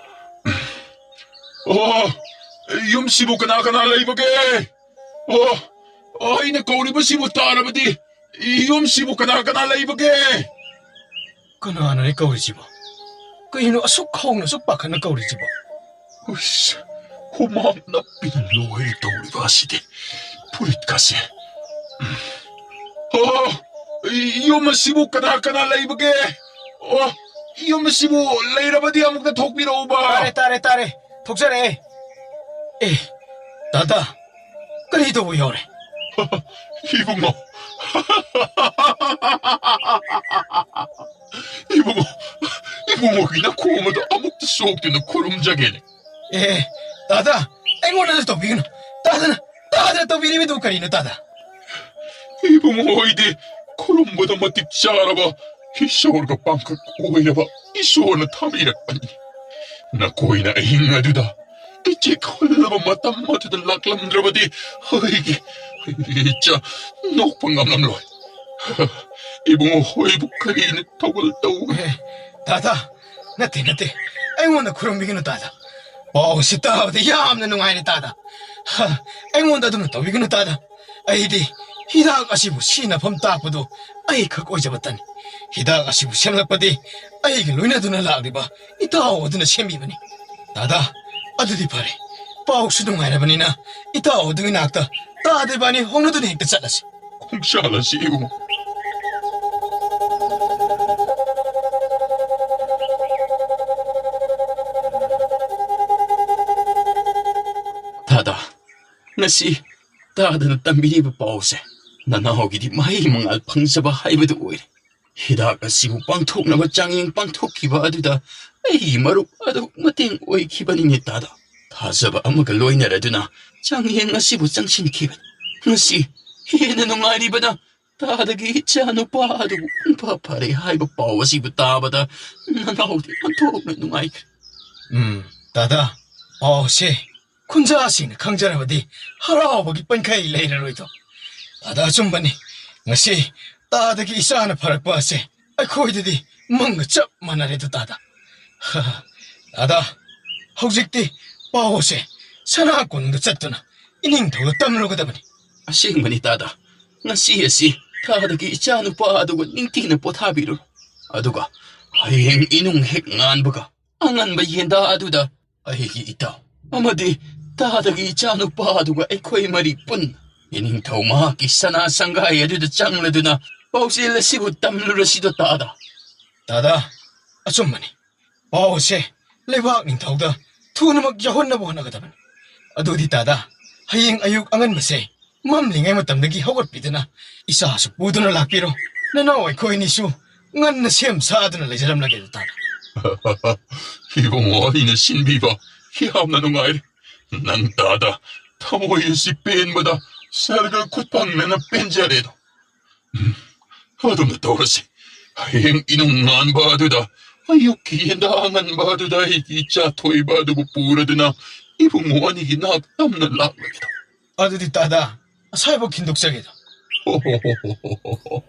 ꯑꯣ, ꯌꯨꯝꯁꯤꯕꯨ ꯀꯅꯥ ꯀꯅꯥ ꯂꯩꯕꯒꯦ? ꯑꯣ, ꯑꯣ, ꯑꯩꯅ ꯀꯧꯔꯤꯕꯁꯤꯕꯨ ꯇꯥꯔꯕꯗꯤ? ꯌꯨꯝꯁꯤꯕꯨ ꯀꯅꯥ ꯀꯅꯥ ꯂꯩꯕꯒꯦ? ꯀꯅꯥꯅꯣꯅꯦ ꯀꯧꯔꯤꯁꯤꯕꯣ? ꯀꯩꯅꯣ ꯑꯁꯨꯛ ꯍꯧꯅ ꯑꯁꯨꯛ ꯄꯥꯈꯠꯅ ꯀꯧꯔꯤꯁꯤꯕꯣ? ꯎꯁ, ꯍꯨꯃꯥꯡ ꯅꯞꯄꯤꯅ ꯂꯣꯏꯔꯦ ꯇꯧꯔꯤꯕ ꯑꯁꯤꯗꯤ꯫ ꯐꯨꯔꯤꯠꯀꯁꯦ꯫ ꯎꯝ꯫ ꯑꯣ, ꯌꯨꯝ ꯑꯁꯤꯕꯨ ꯀꯅꯥ ꯀꯅꯥ ꯂꯩꯕꯒꯦ? ꯑꯣ, ꯌꯨꯝ ꯑꯁꯤꯕꯨ ꯂꯩꯔꯕꯗꯤ ꯑꯃꯨꯛꯇ ꯊꯣꯛꯄꯤꯔꯛꯎꯕ꯫ ꯇꯥꯔꯦ, ꯇꯥꯔꯦ, ꯇꯥꯔꯦ꯫ ꯊꯣꯛꯆꯔꯛꯑꯦ꯫ ꯑꯦ, ꯇꯥꯗꯥ, ꯀꯔꯤ ꯇꯧꯕ ꯌꯥꯎꯔꯦ? ꯏꯕꯨꯡꯉꯣ, ꯏꯕꯨꯡꯉꯣ, ꯏꯕꯨꯡꯉꯣꯒꯤ ꯅꯈꯣꯡ ꯑꯗꯣ ꯑꯃꯨꯛꯇ ꯁꯣꯛꯇꯨꯅ ꯈꯨꯔꯨꯝꯖꯒꯦꯅꯦ꯫ ꯑꯦ, ꯇꯥꯗꯥ, ꯑꯩꯉꯣꯟꯗꯁꯨ ꯇꯧꯕꯤꯒꯅꯨ꯫ ꯇꯥꯗꯅ, ꯇꯥꯗꯅ ꯇꯧꯕꯤꯔꯤꯕꯗꯨ ꯀꯔꯤꯅꯣ, ꯇꯥꯗꯥ? ꯏꯕꯨꯡꯉꯣ ꯍꯣꯏꯗꯤ ꯈꯨꯔꯨꯝꯕꯗ ꯃꯇꯤꯛ ꯆꯥꯔꯕ, ꯏꯁꯣꯔꯒ ꯄꯥꯡꯈꯛ ꯑꯣꯏꯔꯕ ꯏꯁꯣꯔꯅ ꯊꯥꯕꯤꯔꯛꯄꯅꯤ꯫ ꯅꯈꯣꯏꯅ ꯑꯍꯤꯡ ꯑꯗꯨꯗ ꯏꯆꯦꯛ ꯍꯨꯜꯂꯕ ꯃꯇꯝ ꯑꯗꯨꯗ ꯂꯥꯛꯂꯝꯗ꯭ꯔꯕꯗꯤ ꯑꯩꯒꯤ, ꯑꯩꯒꯤ ꯏꯆꯥ ꯅꯣꯛꯄ ꯉꯝꯂꯝꯂꯣꯏ꯫ ꯏꯕꯨꯡꯉꯣ ꯍꯣꯏꯕꯨ ꯀꯔꯤꯅ ꯊꯧꯒꯜ ꯇꯧ? ꯑꯦ, ꯇꯥꯗꯥ, ꯅꯠꯇꯦ, ꯅꯠꯇꯦ꯫ ꯑꯩꯉꯣꯟꯗ ꯈꯨꯔꯨꯝꯕꯤꯒꯅꯨ, ꯇꯥꯗꯥ꯫ ꯄꯥꯎꯁꯤ ꯇꯥꯕꯗ ꯌꯥꯝꯅ ꯅꯨꯡꯉꯥꯏꯔꯦ, ꯇꯥꯗꯥ꯫ ꯍ, ꯑꯩꯉꯣꯟꯗ ꯑꯗꯨꯝꯅ ꯇꯧꯕꯤꯒꯅꯨ, ꯇꯥꯗꯥ꯫ ꯑꯩꯗꯤ ꯍꯤꯗꯥꯛ ꯑꯁꯤꯕꯨ ꯁꯤꯖꯤꯟꯅꯐꯝ ꯇꯥꯛꯄꯗꯨ ꯑꯩꯈꯛ ꯑꯣꯏꯖꯕꯇꯅꯤ꯫ ꯍꯤꯗꯥꯛ ꯑꯁꯤꯕꯨ ꯁꯦꯝꯂꯛꯄꯗꯤ ꯑꯩꯒ ꯂꯣꯏꯅꯗꯨꯅ ꯂꯥꯛꯂꯤꯕ ꯏꯇꯥꯎ ꯑꯗꯨꯅ ꯁꯦꯝꯕꯤꯕꯅꯤ꯫ ꯇꯥꯗꯥ, ꯑꯗꯨꯗꯤ ꯐꯔꯦ꯫ ꯄꯥꯎꯁꯨ ꯅꯨꯡꯉꯥꯏꯔꯕꯅꯤꯅ ꯏꯇꯥꯎ ꯑꯗꯨꯒꯤ ꯅꯥꯛꯇ ꯇꯥꯗ ꯏꯕꯥꯅꯤ ꯍꯧꯅꯗꯨꯅ ꯍꯦꯛꯇ ꯆꯠꯂꯁꯤ꯫ ꯈꯣꯡꯁꯥꯜ ꯑꯁꯤ ꯌꯦꯡꯉꯨ꯫ ꯇꯥꯗꯥ, ꯉꯁꯤ ꯇꯥꯗꯅ ꯇꯝꯕꯤꯔꯤꯕ ꯄꯥꯎꯁꯦ ꯅꯅꯥꯎꯒꯤꯗꯤ ꯃꯍꯩ ꯃꯉꯥꯜ ꯐꯪꯖꯕ ꯍꯥꯏꯕꯗꯨ ꯑꯣꯏꯔꯦ꯫ ꯍꯤꯗꯥꯛ ꯑꯁꯤꯕꯨ ꯄꯥꯡꯊꯣꯛꯅꯕ ꯆꯥꯡꯌꯦꯡ ꯄꯥꯡꯊꯣꯛꯈꯤꯕ ꯑꯗꯨꯗ ꯑꯩꯒꯤ ꯃꯔꯨꯞ ꯑꯗꯨ ꯃꯇꯦꯡ ꯑꯣꯏꯈꯤꯕꯅꯤꯅꯦ, ꯇꯥꯗꯥ꯫ ꯊꯥꯖꯕ ꯑꯃꯒ ꯂꯣꯏꯅꯔꯗꯨꯅ ꯆꯥꯡꯌꯦꯡ ꯑꯁꯤꯕꯨ ꯆꯪꯁꯤꯟꯈꯤꯕꯅꯤ꯫ ꯉꯁꯤ ꯍꯦꯟꯅ ꯅꯨꯡꯉꯥꯏꯔꯤꯕꯅ ꯇꯥꯗꯒꯤ ꯏꯆꯥꯅꯨꯄꯥ ꯑꯗꯨꯕꯨ ꯄꯨꯡꯐ ꯐꯔꯦ ꯍꯥꯏꯕ ꯄꯥꯎ ꯑꯁꯤꯕꯨ ꯇꯥꯕꯗ ꯅꯅꯥꯎꯗꯤ ꯑꯣꯟꯊꯣꯛꯅ ꯅꯨꯡꯉꯥꯏꯈ꯭ꯔꯦ꯫ ꯎꯝ, ꯇꯥꯗꯥ, ꯄꯥꯎꯁꯦ ꯈꯨꯟꯖꯥꯁꯤꯡꯅ ꯈꯪꯖꯔꯕꯗꯤ ꯍꯔꯥꯎꯕꯒꯤ ꯄꯟꯈꯩ ꯂꯩꯔꯔꯣꯏꯗꯣ꯫ ꯇꯥꯗꯥ, ꯑꯆꯨꯝꯕꯅꯤ꯫ ꯉꯁꯤ ꯇꯥꯗꯒꯤ ꯏꯆꯥꯅ ꯐꯔꯛꯄ ꯑꯁꯦ ꯑꯩꯈꯣꯏꯗꯗꯤ ꯃꯪꯒ ꯆꯞ ꯃꯥꯟꯅꯔꯦꯗꯣ, ꯇꯥꯗꯥ꯫ ꯇꯥꯗꯥ, ꯍꯧꯖꯤꯛꯇꯤ ꯄꯥꯎꯁꯦ ꯁꯅꯥ ꯀꯣꯅꯨꯡꯗ ꯆꯠꯇꯨꯅ ꯏꯅꯤꯡꯊꯧꯗ ꯇꯝꯂꯨꯒꯗꯕꯅꯤ꯫ ꯑꯁꯦꯡꯕꯅꯤ, ꯇꯥꯗꯥ꯫ ꯉꯁꯤ ꯑꯁꯤ ꯇꯥꯗꯒꯤ ꯏꯆꯥꯅꯨꯄꯥ ꯑꯗꯨꯒ ꯅꯤꯡꯊꯤꯅ ꯄꯣꯊꯥꯕꯤꯔꯨꯔꯣ꯫ ꯑꯗꯨꯒ ꯍꯌꯦꯡ ꯏꯅꯨꯡ ꯍꯦꯛ ꯉꯥꯟꯕꯒ ꯑꯉꯟꯕ ꯌꯦꯟꯗꯥ ꯑꯗꯨꯗ ꯑꯩꯒꯤ ꯏꯇꯥꯎ ꯑꯃꯗꯤ ꯇꯥꯗꯒꯤ ꯏꯆꯥꯅꯨꯄꯥ ꯑꯗꯨꯒ ꯑꯩꯈꯣꯏ ꯃꯔꯤ ꯄꯨꯟꯅ ꯏꯅꯤꯡꯊꯧ ꯃꯍꯥꯛꯀꯤ ꯁꯅꯥ ꯁꯪꯒꯥꯏ ꯑꯗꯨꯗ ꯆꯪꯂꯗꯨꯅ ꯄꯥꯎꯖꯦꯜ ꯑꯁꯤꯕꯨ ꯇꯝꯂꯨꯔꯁꯤꯗꯣ, ꯇꯥꯗꯥ꯫ ꯇꯥꯗꯥ, ꯑꯆꯨꯝꯕꯅꯤ꯫ ꯄꯥꯎ ꯑꯁꯦ ꯂꯩꯕꯥꯛ ꯅꯤꯡꯊꯧꯗ ꯊꯨꯅꯃꯛ ꯌꯧꯍꯟꯅꯕ ꯍꯣꯠꯅꯒꯗꯕꯅꯤ꯫ ꯑꯗꯨꯗꯤ ꯇꯥꯗ, ꯍꯌꯦꯡ ꯑꯌꯨꯛ ꯑꯉꯟꯕꯁꯦ ꯃꯝꯂꯤꯉꯩ ꯃꯇꯝꯗꯒꯤ ꯍꯧꯒꯠꯄꯤꯗꯨꯅ ꯏꯆꯥꯁꯨ ꯄꯨꯗꯨꯅ ꯂꯥꯛꯄꯤꯔꯣ꯫ ꯅꯅꯥꯎ ꯑꯩꯈꯣꯏ ꯑꯅꯤꯁꯨ ꯉꯟꯅ ꯁꯦꯝ ꯁꯥꯗꯨꯅ ꯂꯩꯖꯔꯝꯂꯒꯦ ꯇꯥꯗ꯫ ꯏꯕꯨꯡꯉꯣ ꯑꯅꯤꯅ ꯁꯤꯟꯕꯤꯕ ꯌꯥꯝꯅ ꯅꯨꯡꯉꯥꯏꯔꯦ꯫ ꯅꯪ ꯇꯥꯗ ꯊꯃꯣꯏ ꯑꯁꯤ ꯄꯦꯟꯕꯗ ꯁꯔꯒ ꯈꯨꯠ ꯐꯪꯅꯅ ꯄꯦꯟꯖꯔꯦꯗꯣ꯫ ꯎꯝ, ꯑꯗꯨꯝꯅ ꯇꯧꯔꯁꯤ꯫ ꯍꯌꯦꯡ ꯏꯅꯨꯡ ꯉꯥꯟꯕ ꯑꯗꯨꯗ, ꯑꯌꯨꯛꯀꯤ ꯌꯦꯟꯗꯥ ꯑꯉꯟꯕ ꯑꯗꯨꯗ ꯑꯩꯒꯤ ꯏꯆꯥ ꯊꯣꯏꯕ ꯑꯗꯨꯕꯨ ꯄꯨꯔꯗꯨꯅ ꯏꯕꯨꯡꯉꯣ ꯑꯅꯤꯒꯤ ꯅꯥꯛ ꯇꯝꯅ ꯂꯥꯛꯂꯒꯦꯗꯣ꯫ ꯑꯗꯨꯗꯤ ꯇꯥꯗ, ꯑꯁꯥꯏꯕꯧ ꯈꯤꯟꯗꯣꯛꯆꯒꯦꯗꯣ꯫ ꯍꯣ, ꯍꯣ, ꯍꯣ, ꯍꯣ, ꯍꯣ, ꯍꯣ꯫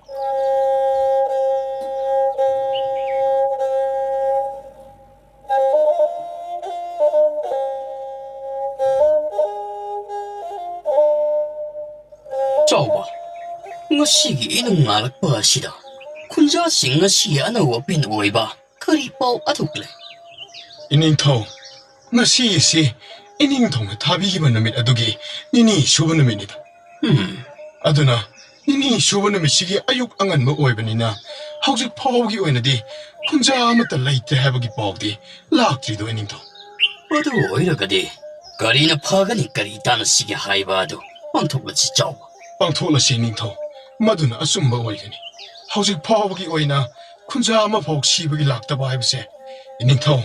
ꯆꯥꯎꯕ, ꯉꯁꯤꯒꯤ ꯏꯅꯨꯡ ꯉꯥꯜꯂꯛꯄ ꯑꯁꯤꯗ ꯈꯨꯟꯖꯥꯁꯤꯡ ꯉꯁꯤ ꯑꯅꯧ ꯑꯄꯦꯟ ꯑꯣꯏꯕ ꯀꯔꯤ ꯄꯥꯎ ꯑꯗꯨꯛ ꯂꯩ? ꯏꯅꯤꯡꯊꯧ, ꯉꯁꯤ ꯑꯁꯤ ꯏꯅꯤꯡꯊꯧꯅ ꯊꯥꯕꯤꯈꯤꯕ ꯅꯨꯃꯤꯠ ꯑꯗꯨꯒꯤ ꯅꯤꯅꯤ ꯁꯨꯕ ꯅꯨꯃꯤꯠꯅꯤꯗ꯫ ꯎꯝ꯫ ꯑꯗꯨꯅ ꯅꯤꯅꯤ ꯁꯨꯕ ꯅꯨꯃꯤꯠꯁꯤꯒꯤ ꯑꯌꯨꯛ ꯑꯉꯟꯕ ꯑꯣꯏꯕꯅꯤꯅ ꯍꯧꯖꯤꯛ ꯐꯥꯎꯕꯒꯤ ꯑꯣꯏꯅꯗꯤ ꯈꯨꯟꯖꯥ ꯑꯃꯠꯇ ꯂꯩꯇꯦ ꯍꯥꯏꯕꯒꯤ ꯄꯥꯎꯗꯤ ꯂꯥꯛꯇ꯭ꯔꯤꯗꯣ ꯏꯅꯤꯡꯊꯧ꯫ ꯑꯗꯨ ꯑꯣꯏꯔꯒꯗꯤ ꯀꯔꯤꯅ ꯐꯒꯅꯤ, ꯀꯔꯤ ꯇꯥꯟꯅꯁꯤꯒꯦ ꯍꯥꯏꯕ ꯑꯗꯨ ꯄꯥꯡꯊꯣꯛꯂꯁꯤ ꯆꯥꯎꯕ꯫ ꯄꯥꯡꯊꯣꯛꯂꯁꯤ ꯏꯅꯤꯡꯊꯧ, ꯃꯗꯨꯅ ꯑꯆꯨꯝꯕ ꯑꯣꯏꯒꯅꯤ꯫ ꯍꯧꯖꯤꯛ ꯐꯥꯎꯕꯒꯤ ꯑꯣꯏꯅ ꯈꯨꯟꯖꯥ ꯑꯃꯐꯥꯎ ꯁꯤꯕꯒꯤ ꯂꯥꯛꯇꯕ ꯍꯥꯏꯕꯁꯦ ꯏꯅꯤꯡꯊꯧ,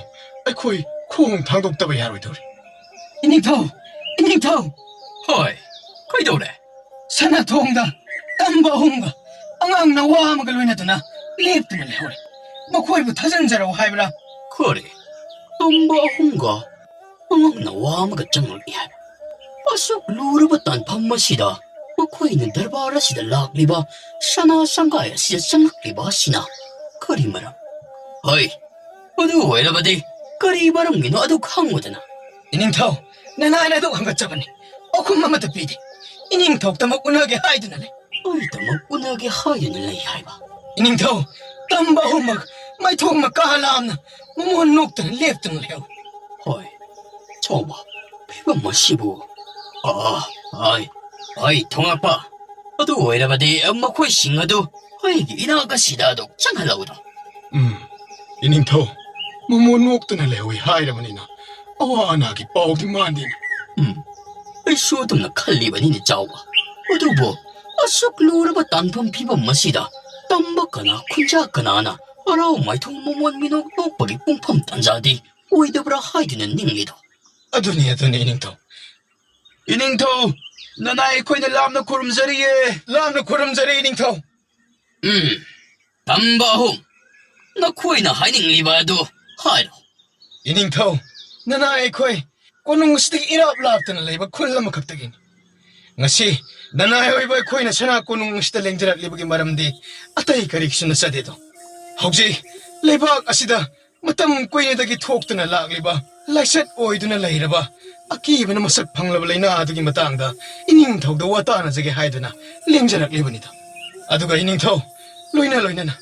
ꯑꯩꯈꯣꯏ ꯈꯣꯡ ꯊꯥꯡꯗꯣꯛꯇꯕ ꯌꯥꯔꯣꯏꯗꯧꯔꯤ꯫ ꯏꯅꯤꯡꯊꯧ! ꯏꯅꯤꯡꯊꯧ! ꯍꯣꯏ, ꯀꯩꯗꯧꯔꯦ? ꯁꯅꯥꯊꯣꯡꯗ ꯇꯝꯕ ꯑꯍꯨꯝꯒ ꯑꯉꯥꯡ ꯅꯋꯥ ꯑꯃꯒ ꯂꯣꯏꯅꯗꯨꯅ ꯂꯦꯞꯇꯨꯅ ꯂꯩꯍꯧꯔꯦ꯫ ꯃꯈꯣꯏꯕꯨ ꯊꯥꯖꯤꯟꯖꯔꯛꯎ ꯍꯥꯏꯕ꯭ꯔꯥ? ꯈꯣꯔꯦ, ꯇꯝꯕ ꯑꯍꯨꯝꯒ ꯑꯉꯥꯡ ꯅꯋꯥ ꯑꯃꯒ ꯆꯪꯂꯛꯏ ꯍꯥꯏꯕ꯫ ꯑꯁꯨꯛ ꯂꯨꯔꯕ ꯇꯥꯟꯐꯝ ꯑꯁꯤꯗ ꯃꯈꯣꯏꯅ ꯗꯔꯕꯥꯔ ꯑꯁꯤꯗ ꯂꯥꯛꯂꯤꯕ, ꯁꯅꯥ ꯁꯪꯒꯥꯏ ꯑꯁꯤꯗ ꯆꯪꯂꯛꯂꯤꯕ ꯑꯁꯤꯅ ꯀꯔꯤ ꯃꯔꯝ? ꯍꯣꯏ, ꯑꯗꯨ ꯑꯣꯏꯔꯕꯗꯤ ꯀꯔꯤ ꯃꯔꯝꯒꯤꯅꯣ ꯑꯗꯨ ꯈꯪꯉꯨꯗꯅ꯫ ꯏꯅꯤꯡꯊꯧ, ꯅꯅꯥꯏꯅ ꯑꯗꯨ ꯍꯪꯒꯠꯆꯕꯅꯤ꯫ ꯄꯥꯎꯈꯨꯝ ꯑꯃꯠꯇ ꯄꯤꯗꯦ꯫ ꯏꯅꯤꯡꯊꯧꯇꯃꯛ ꯎꯅꯒꯦ ꯍꯥꯏꯗꯨꯅ ꯂꯩ꯫ ꯑꯩꯇꯃꯛ ꯎꯅꯒꯦ ꯍꯥꯏꯗꯨꯅ ꯂꯩ ꯍꯥꯏꯕ? ꯏꯅꯤꯡꯊꯧ, ꯇꯝꯕ ꯑꯍꯨꯝꯃꯛ ꯃꯥꯏꯊꯣꯡ ꯃꯀꯥ ꯂꯥꯝꯅ ꯃꯃꯣꯟ ꯅꯣꯛꯇꯅ ꯂꯦꯞꯇꯨꯅ ꯂꯩꯍꯧꯏ꯫ ꯍꯣꯏ, ꯆꯥꯎꯕ, ꯐꯤꯕꯝ ꯑꯁꯤꯕꯨ꯫ ꯑꯥ, ꯑꯩ, ꯑꯩ ꯊꯣꯉꯛꯄ꯫ ꯑꯗꯨ ꯑꯣꯏꯔꯕꯗꯤ ꯃꯈꯣꯏꯁꯤꯡ ꯑꯗꯨ ꯑꯩꯒꯤ ꯏꯅꯥꯛ ꯑꯁꯤꯗ ꯑꯗꯨꯝ ꯆꯪꯍꯜꯂꯧꯔꯣ꯫ ꯎꯝ꯫ ꯏꯅꯤꯡꯊꯧ, ꯃꯃꯣꯟ ꯅꯣꯛꯇꯨꯅ ꯂꯩꯍꯧꯏ ꯍꯥꯏꯔꯕꯅꯤꯅ ꯑꯋꯥ ꯑꯅꯥꯒꯤ ꯄꯥꯎꯗꯤ ꯃꯥꯟꯗꯦꯅꯦ꯫ ꯎꯝ, ꯑꯩꯁꯨ ꯑꯗꯨꯝꯅ ꯈꯜꯂꯤꯕꯅꯤꯅꯦ ꯆꯥꯎꯕ꯫ ꯑꯗꯨꯕꯨ ꯑꯁꯨꯛ ꯂꯨꯔꯕ ꯇꯥꯟꯐꯝ ꯐꯤꯕꯝ ꯑꯁꯤꯗ ꯇꯝꯕ ꯀꯅꯥ, ꯈꯨꯟꯖꯥ ꯀꯅꯥꯅ ꯍꯔꯥꯎ ꯃꯥꯏꯊꯣꯡ ꯃꯃꯣꯟ ꯃꯤꯅꯣꯛ ꯅꯣꯛꯄꯒꯤ ꯄꯨꯡꯐꯝ ꯇꯥꯟꯖꯥꯗꯤ ꯑꯣꯏꯗꯕ꯭ꯔꯥ ꯍꯥꯏꯗꯨꯅ ꯅꯤꯡꯂꯤꯗꯣ? ꯑꯗꯨꯅꯤ, ꯑꯗꯨꯅꯤ ꯏꯅꯤꯡꯊꯧ꯫ ꯏꯅꯤꯡꯊꯧ, ꯅꯅꯥꯏ ꯑꯩꯈꯣꯏꯅ ꯂꯥꯞꯅ ꯈꯨꯔꯨꯝꯖꯔꯤꯌꯦ꯫ ꯂꯥꯞꯅ ꯈꯨꯔꯨꯝꯖꯔꯤ ꯏꯅꯤꯡꯊꯧ꯫ ꯎꯝ, ꯇꯝꯕ ꯑꯍꯨꯝ, ꯅꯈꯣꯏꯅ ꯍꯥꯏꯅꯤꯡꯂꯤꯕ ꯑꯗꯨ ꯍꯥꯏꯔꯣ꯫ ꯏꯅꯤꯡꯊꯧ, ꯅꯅꯥꯏ ꯑꯩꯈꯣꯏ ꯀꯣꯅꯨꯡ ꯑꯁꯤꯗꯒꯤ ꯏꯔꯥꯞ ꯂꯥꯞꯇꯅ ꯂꯩꯕ ꯈꯨꯜ ꯑꯃꯈꯛꯇꯒꯤꯅꯤ꯫ ꯉꯁꯤ ꯅꯅꯥꯏ ꯑꯣꯏꯕ ꯑꯩꯈꯣꯏꯅ ꯁꯅꯥ ꯀꯣꯅꯨꯡ ꯑꯁꯤꯗ ꯂꯦꯡꯖꯔꯛꯂꯤꯕꯒꯤ ꯃꯔꯝꯗꯤ ꯑꯇꯩ ꯀꯔꯤꯁꯨ ꯅꯠꯆꯗꯦꯗꯣ꯫ ꯍꯧꯖꯤꯛ ꯂꯩꯕꯥꯛ ꯑꯁꯤꯗ ꯃꯇꯝ ꯀꯨꯏꯅꯗꯒꯤ ꯊꯣꯛꯇꯨꯅ ꯂꯥꯛꯂꯤꯕ, ꯂꯥꯏꯆꯠ ꯑꯣꯏꯗꯨꯅ ꯂꯩꯔꯕ ꯑꯀꯤꯕꯅ ꯃꯁꯛ ꯐꯪꯂꯕ ꯂꯥꯏꯅꯥ ꯑꯗꯨꯒꯤ ꯃꯇꯥꯡꯗ ꯏꯅꯤꯡꯊꯧꯗ ꯋꯥ ꯇꯥꯅꯖꯒꯦ ꯍꯥꯏꯗꯨꯅ ꯂꯦꯡꯖꯔꯛꯂꯤꯕꯅꯤꯗ꯫ ꯑꯗꯨꯒ ꯏꯅꯤꯡꯊꯧ, ꯂꯣꯏꯅ ꯂꯣꯏꯅꯅ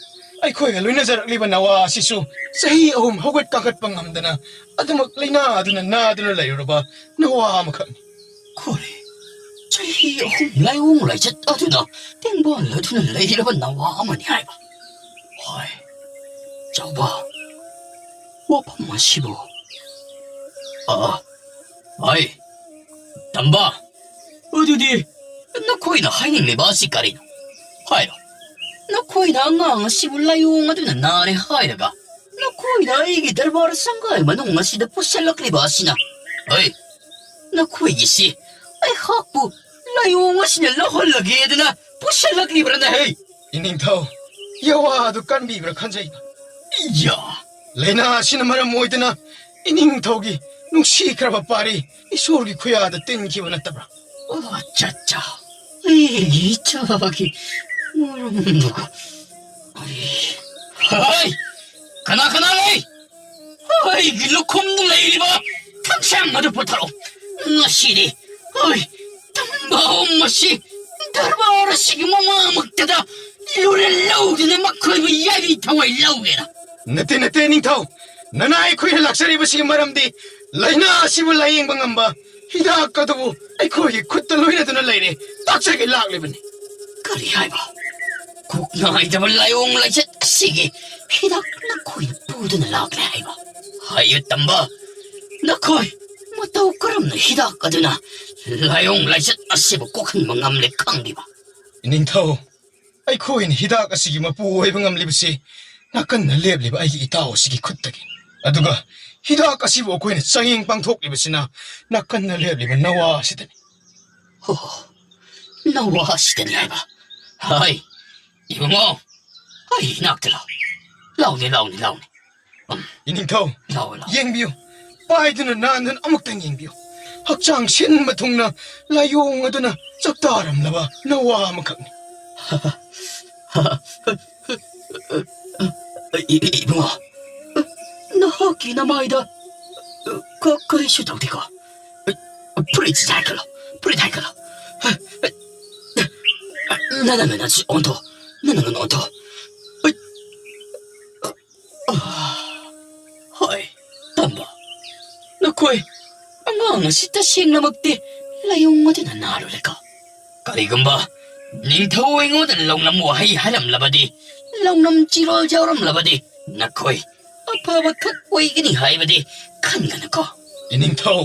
ꯑꯩꯈꯣꯏꯒ ꯂꯣꯏꯅꯖꯔꯛꯂꯤꯕ ꯅꯋꯥ ꯑꯁꯤꯁꯨ ꯆꯍꯤ ꯑꯍꯨꯝ ꯍꯧꯒꯠ ꯀꯥꯡꯈꯠꯄ ꯉꯝꯗꯅ ꯑꯗꯨꯃꯛ ꯂꯥꯏꯅꯥ ꯑꯗꯨꯅ ꯅꯥꯗꯨꯅ ꯂꯩꯔꯨꯔꯕ ꯅꯋꯥ ꯑꯃꯈꯛꯅꯤ꯫ ꯈꯣꯔꯦ, ꯆꯍꯤ ꯑꯍꯨꯝ ꯂꯥꯏꯑꯣꯡ ꯂꯥꯏꯆꯠ ꯑꯗꯨꯅ ꯇꯦꯡꯕꯥꯜ ꯑꯗꯨꯅ ꯂꯩꯔꯕ ꯅꯋꯥ ꯑꯃꯅꯤ ꯍꯥꯏꯕ꯫ ꯍꯣꯏ, ꯆꯥꯎꯕ, ꯋꯥꯐꯝ ꯑꯁꯤꯕꯨ, ꯑ, ꯍꯣꯏ, ꯇꯝꯕ, ꯑꯗꯨꯗꯤ ꯅꯈꯣꯏꯅ ꯍꯥꯏꯅꯤꯡꯂꯤꯕ ꯑꯁꯤ ꯀꯔꯤꯅꯣ? ꯍꯥꯏꯔꯣ꯫ ꯅꯈꯣꯏꯅ ꯑꯉꯥꯡ ꯑꯁꯤꯕꯨ ꯂꯥꯏꯑꯣꯡ ꯑꯗꯨꯅ ꯅꯥꯔꯦ ꯍꯥꯏꯔꯒ ꯅꯈꯣꯏꯅ ꯑꯩꯒꯤ ꯗꯔꯕꯥꯔ ꯁꯪꯒꯥꯏ ꯃꯅꯨꯡ ꯑꯁꯤꯗ ꯄꯨꯁꯤꯜꯂꯛꯂꯤꯕ ꯑꯁꯤꯅ, ꯍꯩ, ꯅꯈꯣꯏꯒꯤꯁꯤ ꯑꯩꯍꯥꯛꯄꯨ ꯂꯥꯏꯑꯣꯡ ꯑꯁꯤꯅ ꯂꯧꯍꯜꯂꯒꯦꯗꯅ ꯄꯨꯁꯤꯜꯂꯛꯂꯤꯕ꯭ꯔꯅꯦ, ꯍꯩ? ꯏꯅꯤꯡꯊꯧ, ꯌꯋꯥ ꯑꯗꯨ ꯀꯟꯕꯤꯕ꯭ꯔꯥ ꯈꯟꯖꯩ꯫ ꯏꯌꯥ! ꯂꯥꯏꯅꯥ ꯑꯁꯤꯅ ꯃꯔꯝ ꯑꯣꯏꯗꯨꯅ ꯏꯅꯤꯡꯊꯧꯒꯤ ꯅꯨꯡꯁꯤꯈ꯭ꯔꯕ ꯄꯥꯔꯤ ꯏꯁꯣꯔꯒꯤ ꯈꯨꯌꯥꯗ ꯇꯤꯟꯈꯤꯕ ꯅꯠꯇꯕ꯭ꯔꯥ? ꯑꯣ, ꯑꯠꯆꯥ, ꯑꯠꯆꯥ꯫ ꯑꯩꯒꯤ ꯏꯆꯥꯒꯤ ꯃꯔꯝꯗꯨꯒ꯫ ꯑꯩ, ꯍꯩ! ꯀꯅꯥ ꯀꯅꯥ ꯂꯩ? ꯑꯩꯒꯤ ꯂꯨꯈꯨꯝꯗ ꯂꯩꯔꯤꯕ ꯊꯥꯡꯁꯥꯡ ꯑꯗꯨ ꯄꯨꯊꯔꯛꯎ꯫ ꯉꯁꯤꯗꯤ ꯑꯩ ꯇꯝꯕ ꯑꯍꯨꯝ ꯑꯁꯤ ꯗꯔꯕꯥꯔ ꯑꯁꯤꯒꯤ ꯃꯃꯥꯡꯃꯛꯇꯗ ꯂꯨꯔꯦꯜ ꯂꯧꯗꯨꯅ ꯃꯈꯣꯏꯕꯨ ꯌꯥꯏꯕꯤ ꯊꯋꯥꯏ ꯂꯧꯒꯦꯅ꯫ ꯅꯠꯇꯦ, ꯅꯠꯇꯦ, ꯅꯤꯡꯊꯧ꯫ ꯅꯅꯥꯏ ꯑꯩꯈꯣꯏꯅ ꯂꯥꯛꯆꯔꯤꯕꯁꯤꯒꯤ ꯃꯔꯝꯗꯤ ꯂꯥꯏꯅꯥ ꯑꯁꯤꯕꯨ ꯂꯥꯌꯦꯡꯕ ꯉꯝꯕ ꯍꯤꯗꯥꯛ ꯑꯗꯨꯕꯨ ꯑꯩꯈꯣꯏꯒꯤ ꯈꯨꯠꯇ ꯂꯣꯏꯅꯗꯨꯅ ꯂꯩꯔꯦ꯫ ꯇꯥꯛꯆꯒꯦ ꯂꯥꯛꯂꯤꯕꯅꯤ꯫ ꯀꯔꯤ ꯍꯥꯏꯕ? ꯀꯣꯛ ꯅꯥꯏꯗꯕ ꯂꯥꯏꯑꯣꯡ ꯂꯥꯏꯆꯠ ꯑꯁꯤ ꯁꯤꯒꯤ ꯍꯤꯗꯥꯛ ꯅꯈꯣꯏꯅ ꯄꯨꯗꯨꯅ ꯂꯥꯛꯂꯦ ꯍꯥꯏꯕ? ꯍꯥꯏꯌꯨ ꯇꯝꯕ, ꯅꯈꯣꯏ ꯃꯇꯧ ꯀꯔꯝꯅ ꯍꯤꯗꯥꯛ ꯑꯗꯨꯅ ꯂꯥꯏꯑꯣꯡ ꯂꯥꯏꯆꯠ ꯑꯁꯤꯕꯨ ꯀꯣꯛꯍꯟꯕ ꯉꯝꯂꯦ ꯈꯪꯂꯤꯕ? ꯏꯅꯤꯡꯊꯧ, ꯑꯩꯈꯣꯏꯅ ꯍꯤꯗꯥꯛ ꯑꯁꯤꯒꯤ ꯃꯄꯨ ꯑꯣꯏꯕ ꯉꯝꯂꯤꯕꯁꯤ ꯅꯥꯀꯟꯗ ꯂꯦꯞꯂꯤꯕ ꯑꯩꯒꯤ ꯏꯇꯥꯎ ꯑꯁꯤꯒꯤ ꯈꯨꯠꯇꯒꯤ꯫ ꯑꯗꯨꯒ ꯍꯤꯗꯥꯛ ꯑꯁꯤꯕꯨ ꯑꯩꯈꯣꯏꯅ ꯆꯥꯡꯌꯦꯡ ꯄꯥꯡꯊꯣꯛꯂꯤꯕꯁꯤꯅ ꯅꯥꯀꯟꯗ ꯂꯦꯞꯂꯤꯕ ꯅꯋꯥ ꯑꯁꯤꯗꯅꯤ꯫ ꯍꯣ, ꯅꯋꯥ ꯑꯁꯤꯗꯅꯤ ꯍꯥꯏꯕ? ꯍꯥꯏ, ꯏꯕꯨꯡꯉꯣ, ꯑꯩ ꯏꯅꯥꯛꯇ ꯂꯥꯎ꯫ ꯂꯥꯎꯅꯦ, ꯂꯥꯎꯅꯦ, ꯂꯥꯎꯅꯦ꯫ ꯎꯝ, ꯏꯅꯤꯡꯊꯧ, ꯂꯥꯎ, ꯂꯥꯎ꯫ ꯌꯦꯡꯕꯤꯌꯨ꯫ ꯄꯥꯏꯗꯨꯅ ꯅꯥꯟꯗꯨꯅ ꯑꯃꯨꯛꯇꯪ ꯌꯦꯡꯕꯤꯌꯨ꯫ ꯍꯛꯆꯥꯡ ꯁꯤꯟꯕ ꯊꯨꯡꯅ ꯂꯥꯏꯑꯣꯡ ꯑꯗꯨꯅ ꯆꯥꯛꯇꯥꯔꯝꯂꯕ ꯅꯋꯥ ꯑꯃꯈꯛꯅꯤ꯫ ꯏ-, ꯏ-, ꯏꯕꯨꯡꯉꯣ, ꯅꯍꯥꯛꯀꯤ ꯅꯃꯥꯏꯗ ꯀ-, ꯀꯔꯤꯁꯨ ꯇꯧꯗꯦꯀꯣ? ꯐꯨꯔꯤꯠ ꯍꯥꯏꯒꯠꯂꯣ, ꯐꯨꯔꯤꯠ ꯍꯥꯏꯒꯠꯂꯣ꯫ ꯅꯪ, ꯅꯪ, ꯅꯪ ꯑꯣꯟꯊꯣꯛꯑꯣ, ꯅꯪ, ꯅꯪ ꯑꯣꯟꯊꯣꯛꯑꯣ꯫ ꯍꯣꯏ, ꯇꯝꯕ꯫ ꯅꯈꯣꯏ ꯑꯉꯥꯡ ꯑꯁꯤ ꯇꯁꯦꯡꯅꯃꯛꯇꯤ ꯂꯥꯏꯑꯣꯡ ꯑꯗꯨꯅ ꯅꯥꯔꯨꯔꯦꯀꯣ? ꯀꯔꯤꯒꯨꯝꯕ ꯅꯤꯡꯊꯧ ꯑꯩꯉꯣꯟꯗ ꯂꯧꯅꯝ ꯋꯥꯍꯩ ꯍꯥꯏꯔꯝꯂꯕꯗꯤ, ꯂꯧꯅꯝ ꯆꯤꯔꯣꯜ ꯌꯥꯎꯔꯝꯂꯕꯗꯤ, ꯅꯈꯣꯏ ꯑꯐꯕ ꯈꯛ ꯑꯣꯏꯒꯅꯤ ꯍꯥꯏꯕꯗꯤ ꯈꯟꯒꯅꯨꯀꯣ꯫ ꯏꯅꯤꯡꯊꯧ,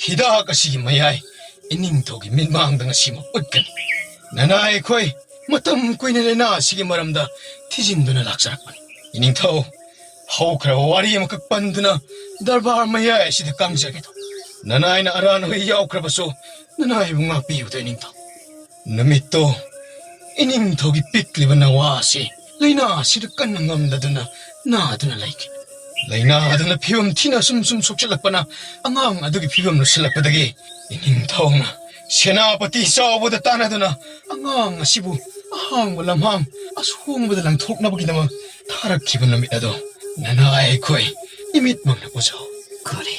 ꯍꯤꯗꯥꯛ ꯑꯁꯤꯒꯤ ꯃꯌꯥꯏ ꯏꯅꯤꯡꯊꯧꯒꯤ ꯃꯤꯠꯃꯥꯡꯗ ꯉꯁꯤꯃꯛ ꯎꯠꯀꯅꯤ꯫ ꯅꯅꯥꯏ ꯑꯩꯈꯣꯏ ꯃꯇꯝ ꯀꯨꯏꯅ ꯂꯥꯏꯅꯥ ꯑꯁꯤꯒꯤ ꯃꯔꯝꯗ ꯊꯤꯖꯤꯟꯗꯨꯅ ꯂꯥꯛꯆꯔꯛꯄꯅꯤ꯫ ꯏꯅꯤꯡꯊꯧ, ꯍꯧꯈ꯭ꯔꯕ ꯋꯥꯔꯤ ꯑꯃꯈꯛ ꯄꯟꯗꯨꯅ ꯗꯔꯕꯥꯔ ꯃꯌꯥꯏ ꯑꯁꯤꯗ ꯀꯪꯖꯒꯦ ꯇꯧ꯫ ꯅꯅꯥꯏꯅ ꯑꯔꯥꯟ ꯑꯣꯏ ꯌꯥꯎꯈ꯭ꯔꯕꯁꯨ ꯅꯅꯥꯏꯕꯨ ꯉꯥꯛꯄꯤꯌꯨꯗ ꯏꯅꯤꯡꯊꯧ꯫ ꯅꯨꯃꯤꯠꯇꯣ ꯏꯅꯤꯡꯊꯧꯒꯤ ꯄꯤꯛꯂꯤꯕ ꯅꯋꯥ ꯑꯁꯤ ꯂꯥꯏꯅꯥ ꯑꯁꯤꯗ ꯀꯟꯅ ꯉꯝꯗꯗꯨꯅ ꯅꯥꯗꯨꯅ ꯂꯩꯈꯤ꯫ ꯂꯥꯏꯅꯥ ꯑꯗꯨꯅ ꯐꯤꯕꯝ ꯊꯤꯅ ꯁꯨꯝ ꯁꯨꯝ ꯁꯣꯛꯆꯤꯜꯂꯛꯄꯅ ꯑꯉꯥꯡ ꯑꯗꯨꯒꯤ ꯐꯤꯕꯝ ꯂꯨꯁꯤꯜꯂꯛꯄꯗꯒꯤ ꯏꯅꯤꯡꯊꯧꯅ ꯁꯦꯅꯥꯄꯇꯤ ꯆꯥꯎꯕꯗ ꯇꯥꯟꯅꯗꯨꯅ ꯑꯉꯥꯡ ꯑꯁꯤꯕꯨ ꯑꯍꯥꯡꯕ ꯂꯝꯍꯥꯡ ꯑꯁꯣꯡꯕꯗ ꯂꯪꯊꯣꯛꯅꯕꯒꯤꯗꯃꯛ ꯊꯥꯔꯛꯈꯤꯕ ꯅꯨꯃꯤꯠ ꯑꯗꯣ ꯅꯅꯥꯏ ꯑꯩꯈꯣꯏ ꯏꯃꯤꯠꯃꯛꯅ ꯎꯖꯍꯧ꯫ ꯀꯔꯤ?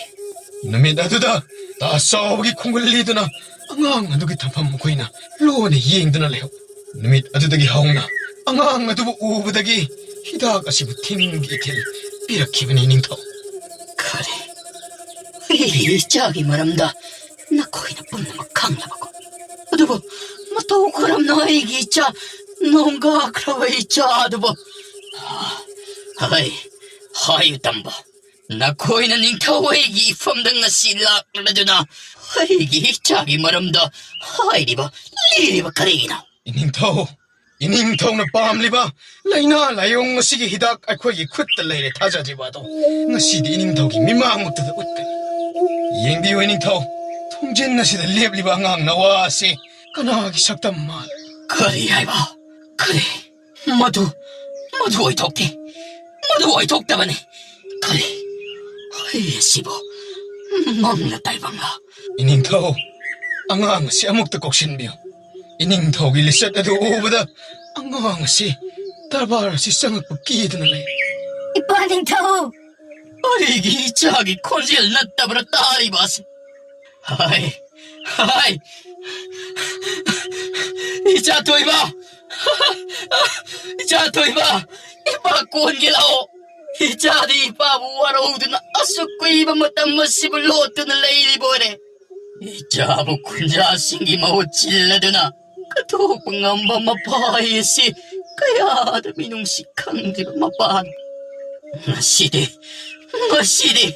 ꯅꯨꯃꯤꯠ ꯑꯗꯨꯗ ꯇꯥ ꯆꯥꯎꯕꯒꯤ ꯈꯣꯡꯒꯨꯜ ꯂꯤꯗꯨꯅ ꯑꯉꯥꯡ ꯑꯗꯨꯒꯤ ꯊꯝꯐꯝ ꯑꯩꯈꯣꯏꯅ ꯂꯣꯟꯅ ꯌꯦꯡꯗꯨꯅ ꯂꯩꯍꯧ꯫ ꯅꯨꯃꯤꯠ ꯑꯗꯨꯗꯒꯤ ꯍꯧꯅ ꯑꯉꯥꯡ ꯑꯗꯨꯕꯨ ꯎꯕꯗꯒꯤ ꯍꯤꯗꯥꯛ ꯑꯁꯤꯕꯨ ꯊꯤꯟꯒꯤ ꯏꯊꯤꯜ ꯄꯤꯔꯛꯈꯤꯕꯅꯤ ꯅꯤꯡꯊꯧ꯫ ꯀꯔꯤ? ꯑꯩꯒꯤ ꯏꯆꯥꯒꯤ ꯃꯔꯝꯗ ꯅꯈꯣꯏꯅ ꯄꯨꯝꯅꯃꯛ ꯈꯪꯂꯕꯀꯣ? ꯑꯗꯨꯕꯨ ꯃꯇꯧ ꯀꯔꯝꯅ ꯑꯩꯒꯤ ꯏꯆꯥ, ꯅꯣꯡꯒꯥꯈ꯭ꯔꯕ ꯏꯆꯥ ꯑꯗꯨꯕꯨ ꯍꯥꯏ, ꯍꯥꯏꯌꯨ ꯇꯝꯕ, ꯅꯈꯣꯏꯅ ꯅꯤꯡꯊꯧ ꯑꯩꯒꯤ ꯏꯐꯝꯗ ꯉꯁꯤ ꯂꯥꯛꯂꯗꯨꯅ ꯑꯩꯒꯤ ꯏꯆꯥꯒꯤ ꯃꯔꯝꯗ ꯍꯥꯏꯔꯤꯕ, ꯂꯤꯔꯤꯕ ꯀꯔꯤꯒꯤꯅꯣ? ꯏꯅꯤꯡꯊꯧ, ꯏꯅꯤꯡꯊꯧꯅ ꯄꯥꯝꯂꯤꯕ ꯂꯥꯏꯅꯥ ꯂꯥꯏꯌꯣꯡ ꯑꯁꯤꯒꯤ ꯍꯤꯗꯥꯛ ꯑꯩꯈꯣꯏꯒꯤ ꯈꯨꯠꯇ ꯂꯩꯔꯦ ꯊꯥꯖꯗ꯭ꯔꯤꯕ ꯑꯗꯣ ꯉꯁꯤꯗꯤ ꯏꯅꯤꯡꯊꯧꯒꯤ ꯃꯤꯃꯥꯡꯃꯛꯇꯗ ꯎꯠꯀꯅꯤ꯫ ꯌꯦꯡꯕꯤꯌꯨ ꯏꯅꯤꯡꯊꯧ, ꯊꯣꯡꯖꯤꯟ ꯑꯁꯤꯗ ꯂꯦꯞꯂꯤꯕ ꯑꯉꯥꯡ ꯅꯋꯥ ꯑꯁꯤ ꯀꯅꯥꯒꯤ ꯁꯛꯇꯝ ꯃꯥꯜꯂꯤ? ꯀꯔꯤ ꯍꯥꯏꯕ? ꯀꯔꯤ? ꯃꯗꯨ, ꯃꯗꯨ ꯑꯣꯏꯊꯣꯛꯇꯦ꯫ ꯃꯗꯨ ꯑꯣꯏꯊꯣꯛꯇꯕꯅꯤ꯫ ꯀꯔꯤ? ꯑꯩ ꯑꯁꯤꯕꯨ ꯃꯪꯂ ꯇꯥꯏꯕꯪꯂ? ꯏꯅꯤꯡꯊꯧ, ꯑꯉꯥꯡ ꯑꯁꯤ ꯑꯃꯨꯛꯇ ꯀꯧꯁꯤꯟꯕꯤꯌꯨ꯫ ꯏꯅꯤꯡꯊꯧꯒꯤ ꯂꯤꯆꯠ ꯑꯗꯨ ꯎꯕꯗ ꯑꯉꯥꯡ ꯑꯁꯤ ꯗꯔꯕꯥꯔ ꯑꯁꯤ ꯆꯪꯂꯛꯄ ꯀꯤꯗꯨꯅ ꯂꯩ꯫ ꯏꯄꯥ ꯅꯤꯡꯊꯧ! ꯑꯩꯒꯤ ꯏꯆꯥꯒꯤ ꯈꯣꯟꯖꯦꯜ ꯅꯠꯇꯕ꯭ꯔꯥ ꯇꯥꯔꯤꯕ ꯑꯁꯤ? ꯍꯥꯏ, ꯍꯥꯏ! ꯏꯆꯥ ꯊꯣꯏꯕ! ꯏꯆꯥ ꯊꯣꯏꯕ! ꯏꯄꯥ ꯀꯣꯟꯒꯦ ꯂꯥꯛꯑꯣ! ꯏꯆꯥꯗꯤ ꯏꯄꯥꯕꯨ ꯋꯥꯔꯧꯗꯨꯅ ꯑꯁꯨꯛ ꯀꯨꯏꯕ ꯃꯇꯝ ꯑꯁꯤꯕꯨ ꯂꯣꯠꯇꯨꯅ ꯂꯩꯔꯤꯕ ꯑꯣꯏꯔꯦ꯫ ꯏꯆꯥꯕꯨ ꯈꯨꯟꯖꯥꯁꯤꯡꯒꯤ ꯃꯍꯨꯠ ꯁꯤꯜꯂꯗꯨꯅ ꯀꯠꯊꯣꯛꯄ ꯉꯝꯕ ꯃꯄꯥ ꯑꯁꯤ ꯀꯌꯥꯗ ꯃꯤꯅꯨꯡꯁꯤ ꯈꯪꯗ꯭ꯔꯤꯕ ꯃꯄꯥꯅꯤ꯫ ꯉꯁꯤꯗꯤ, ꯉꯁꯤꯗꯤ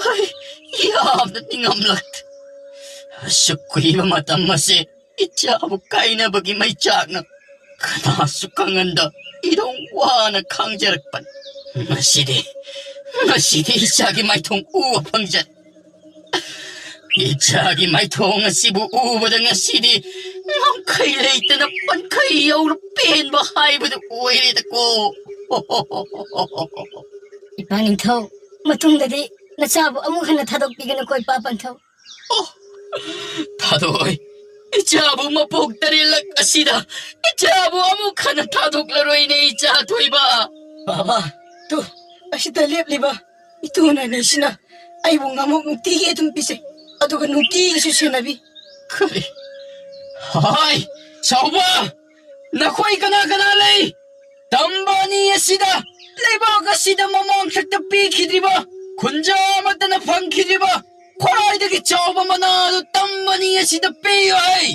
ꯑꯩ ꯌꯥꯝꯅ ꯅꯤꯡꯉꯝꯂꯛꯇꯦ꯫ ꯑꯁꯨꯛ ꯀꯨꯏꯕ ꯃꯇꯝ ꯑꯁꯤ ꯏꯆꯥꯕꯨ ꯀꯥꯏꯅꯕꯒꯤ ꯃꯩꯆꯥꯛꯅ ꯀꯅꯥꯁꯨ ꯈꯪꯍꯟꯗ ꯏꯗꯧ ꯋꯥꯅ ꯈꯥꯡꯖꯔꯛꯄꯅꯤ꯫ ꯉꯁꯤꯗꯤ, ꯉꯁꯤꯗꯤ ꯏꯆꯥꯒꯤ ꯃꯥꯏꯊꯣꯡ ꯎꯕ ꯐꯪꯖꯔꯦ꯫ ꯏꯆꯥꯒꯤ ꯃꯥꯏꯊꯣꯡ ꯑꯁꯤꯕꯨ ꯎꯕꯗ ꯉꯁꯤꯗꯤ ꯉꯝꯈꯩ ꯂꯩꯇꯅ ꯄꯟꯈꯩ ꯌꯧꯔ ꯄꯦꯟꯕ ꯍꯥꯏꯕꯗꯨ ꯑꯣꯏꯔꯦꯗꯀꯣ꯫ ꯏꯄꯥ ꯅꯤꯡꯊꯧ, ꯃꯇꯨꯡꯗꯗꯤ ꯅꯆꯥꯕꯨ ꯑꯃꯨꯛ ꯍꯟꯅ ꯊꯥꯗꯣꯛꯄꯤꯒꯅꯨꯀꯣ ꯏꯄꯥ ꯄꯟꯊꯧ꯫ ꯊꯥꯗꯣꯛꯑꯣꯏ꯫ ꯏꯆꯥꯕꯨ ꯃꯄꯣꯛ ꯇꯔꯦꯠꯂꯛ ꯑꯁꯤꯗ ꯏꯆꯥꯕꯨ ꯑꯃꯨꯛ ꯍꯟꯅ ꯊꯥꯗꯣꯛꯂꯔꯣꯏꯅꯦ, ꯏꯆꯥ ꯊꯣꯏꯕ꯫ ꯕꯥꯕꯥ, ꯇꯨ, ꯑꯁꯤꯗ ꯂꯦꯞꯂꯤꯕ ꯏꯇꯨꯅ ꯑꯅꯤꯁꯤꯅ ꯑꯩꯕꯨ ꯉꯥꯃꯨꯛ ꯅꯨꯡꯇꯤꯒꯤ ꯑꯗꯨꯝ ꯄꯤꯖꯩ, ꯑꯗꯨꯒ ꯅꯨꯡꯇꯤꯒꯤꯁꯨ ꯁꯦꯟꯅꯕꯤ꯫ ꯀꯔꯤ? ꯍꯥꯏ, ꯆꯥꯎꯕ! ꯅꯈꯣꯏ ꯀꯅꯥ ꯀꯅꯥ ꯂꯩ? ꯇꯝꯕ ꯑꯅꯤ ꯑꯁꯤꯗ, ꯂꯩꯕꯥꯛ ꯑꯁꯤꯗ ꯃꯃꯥꯡ ꯁꯛꯇ ꯄꯤꯈꯤꯗ꯭ꯔꯤꯕ, ꯈꯨꯟꯖꯥ ꯑꯃꯠꯇꯅ ꯐꯪꯈꯤꯗ꯭ꯔꯤꯕ ꯈ꯭ꯋꯥꯏꯗꯒꯤ ꯆꯥꯎꯕ ꯃꯅꯥ ꯑꯗꯨ ꯇꯝꯕ ꯑꯅꯤ ꯑꯁꯤꯗ ꯄꯤꯌꯨ ꯍꯥꯏ꯫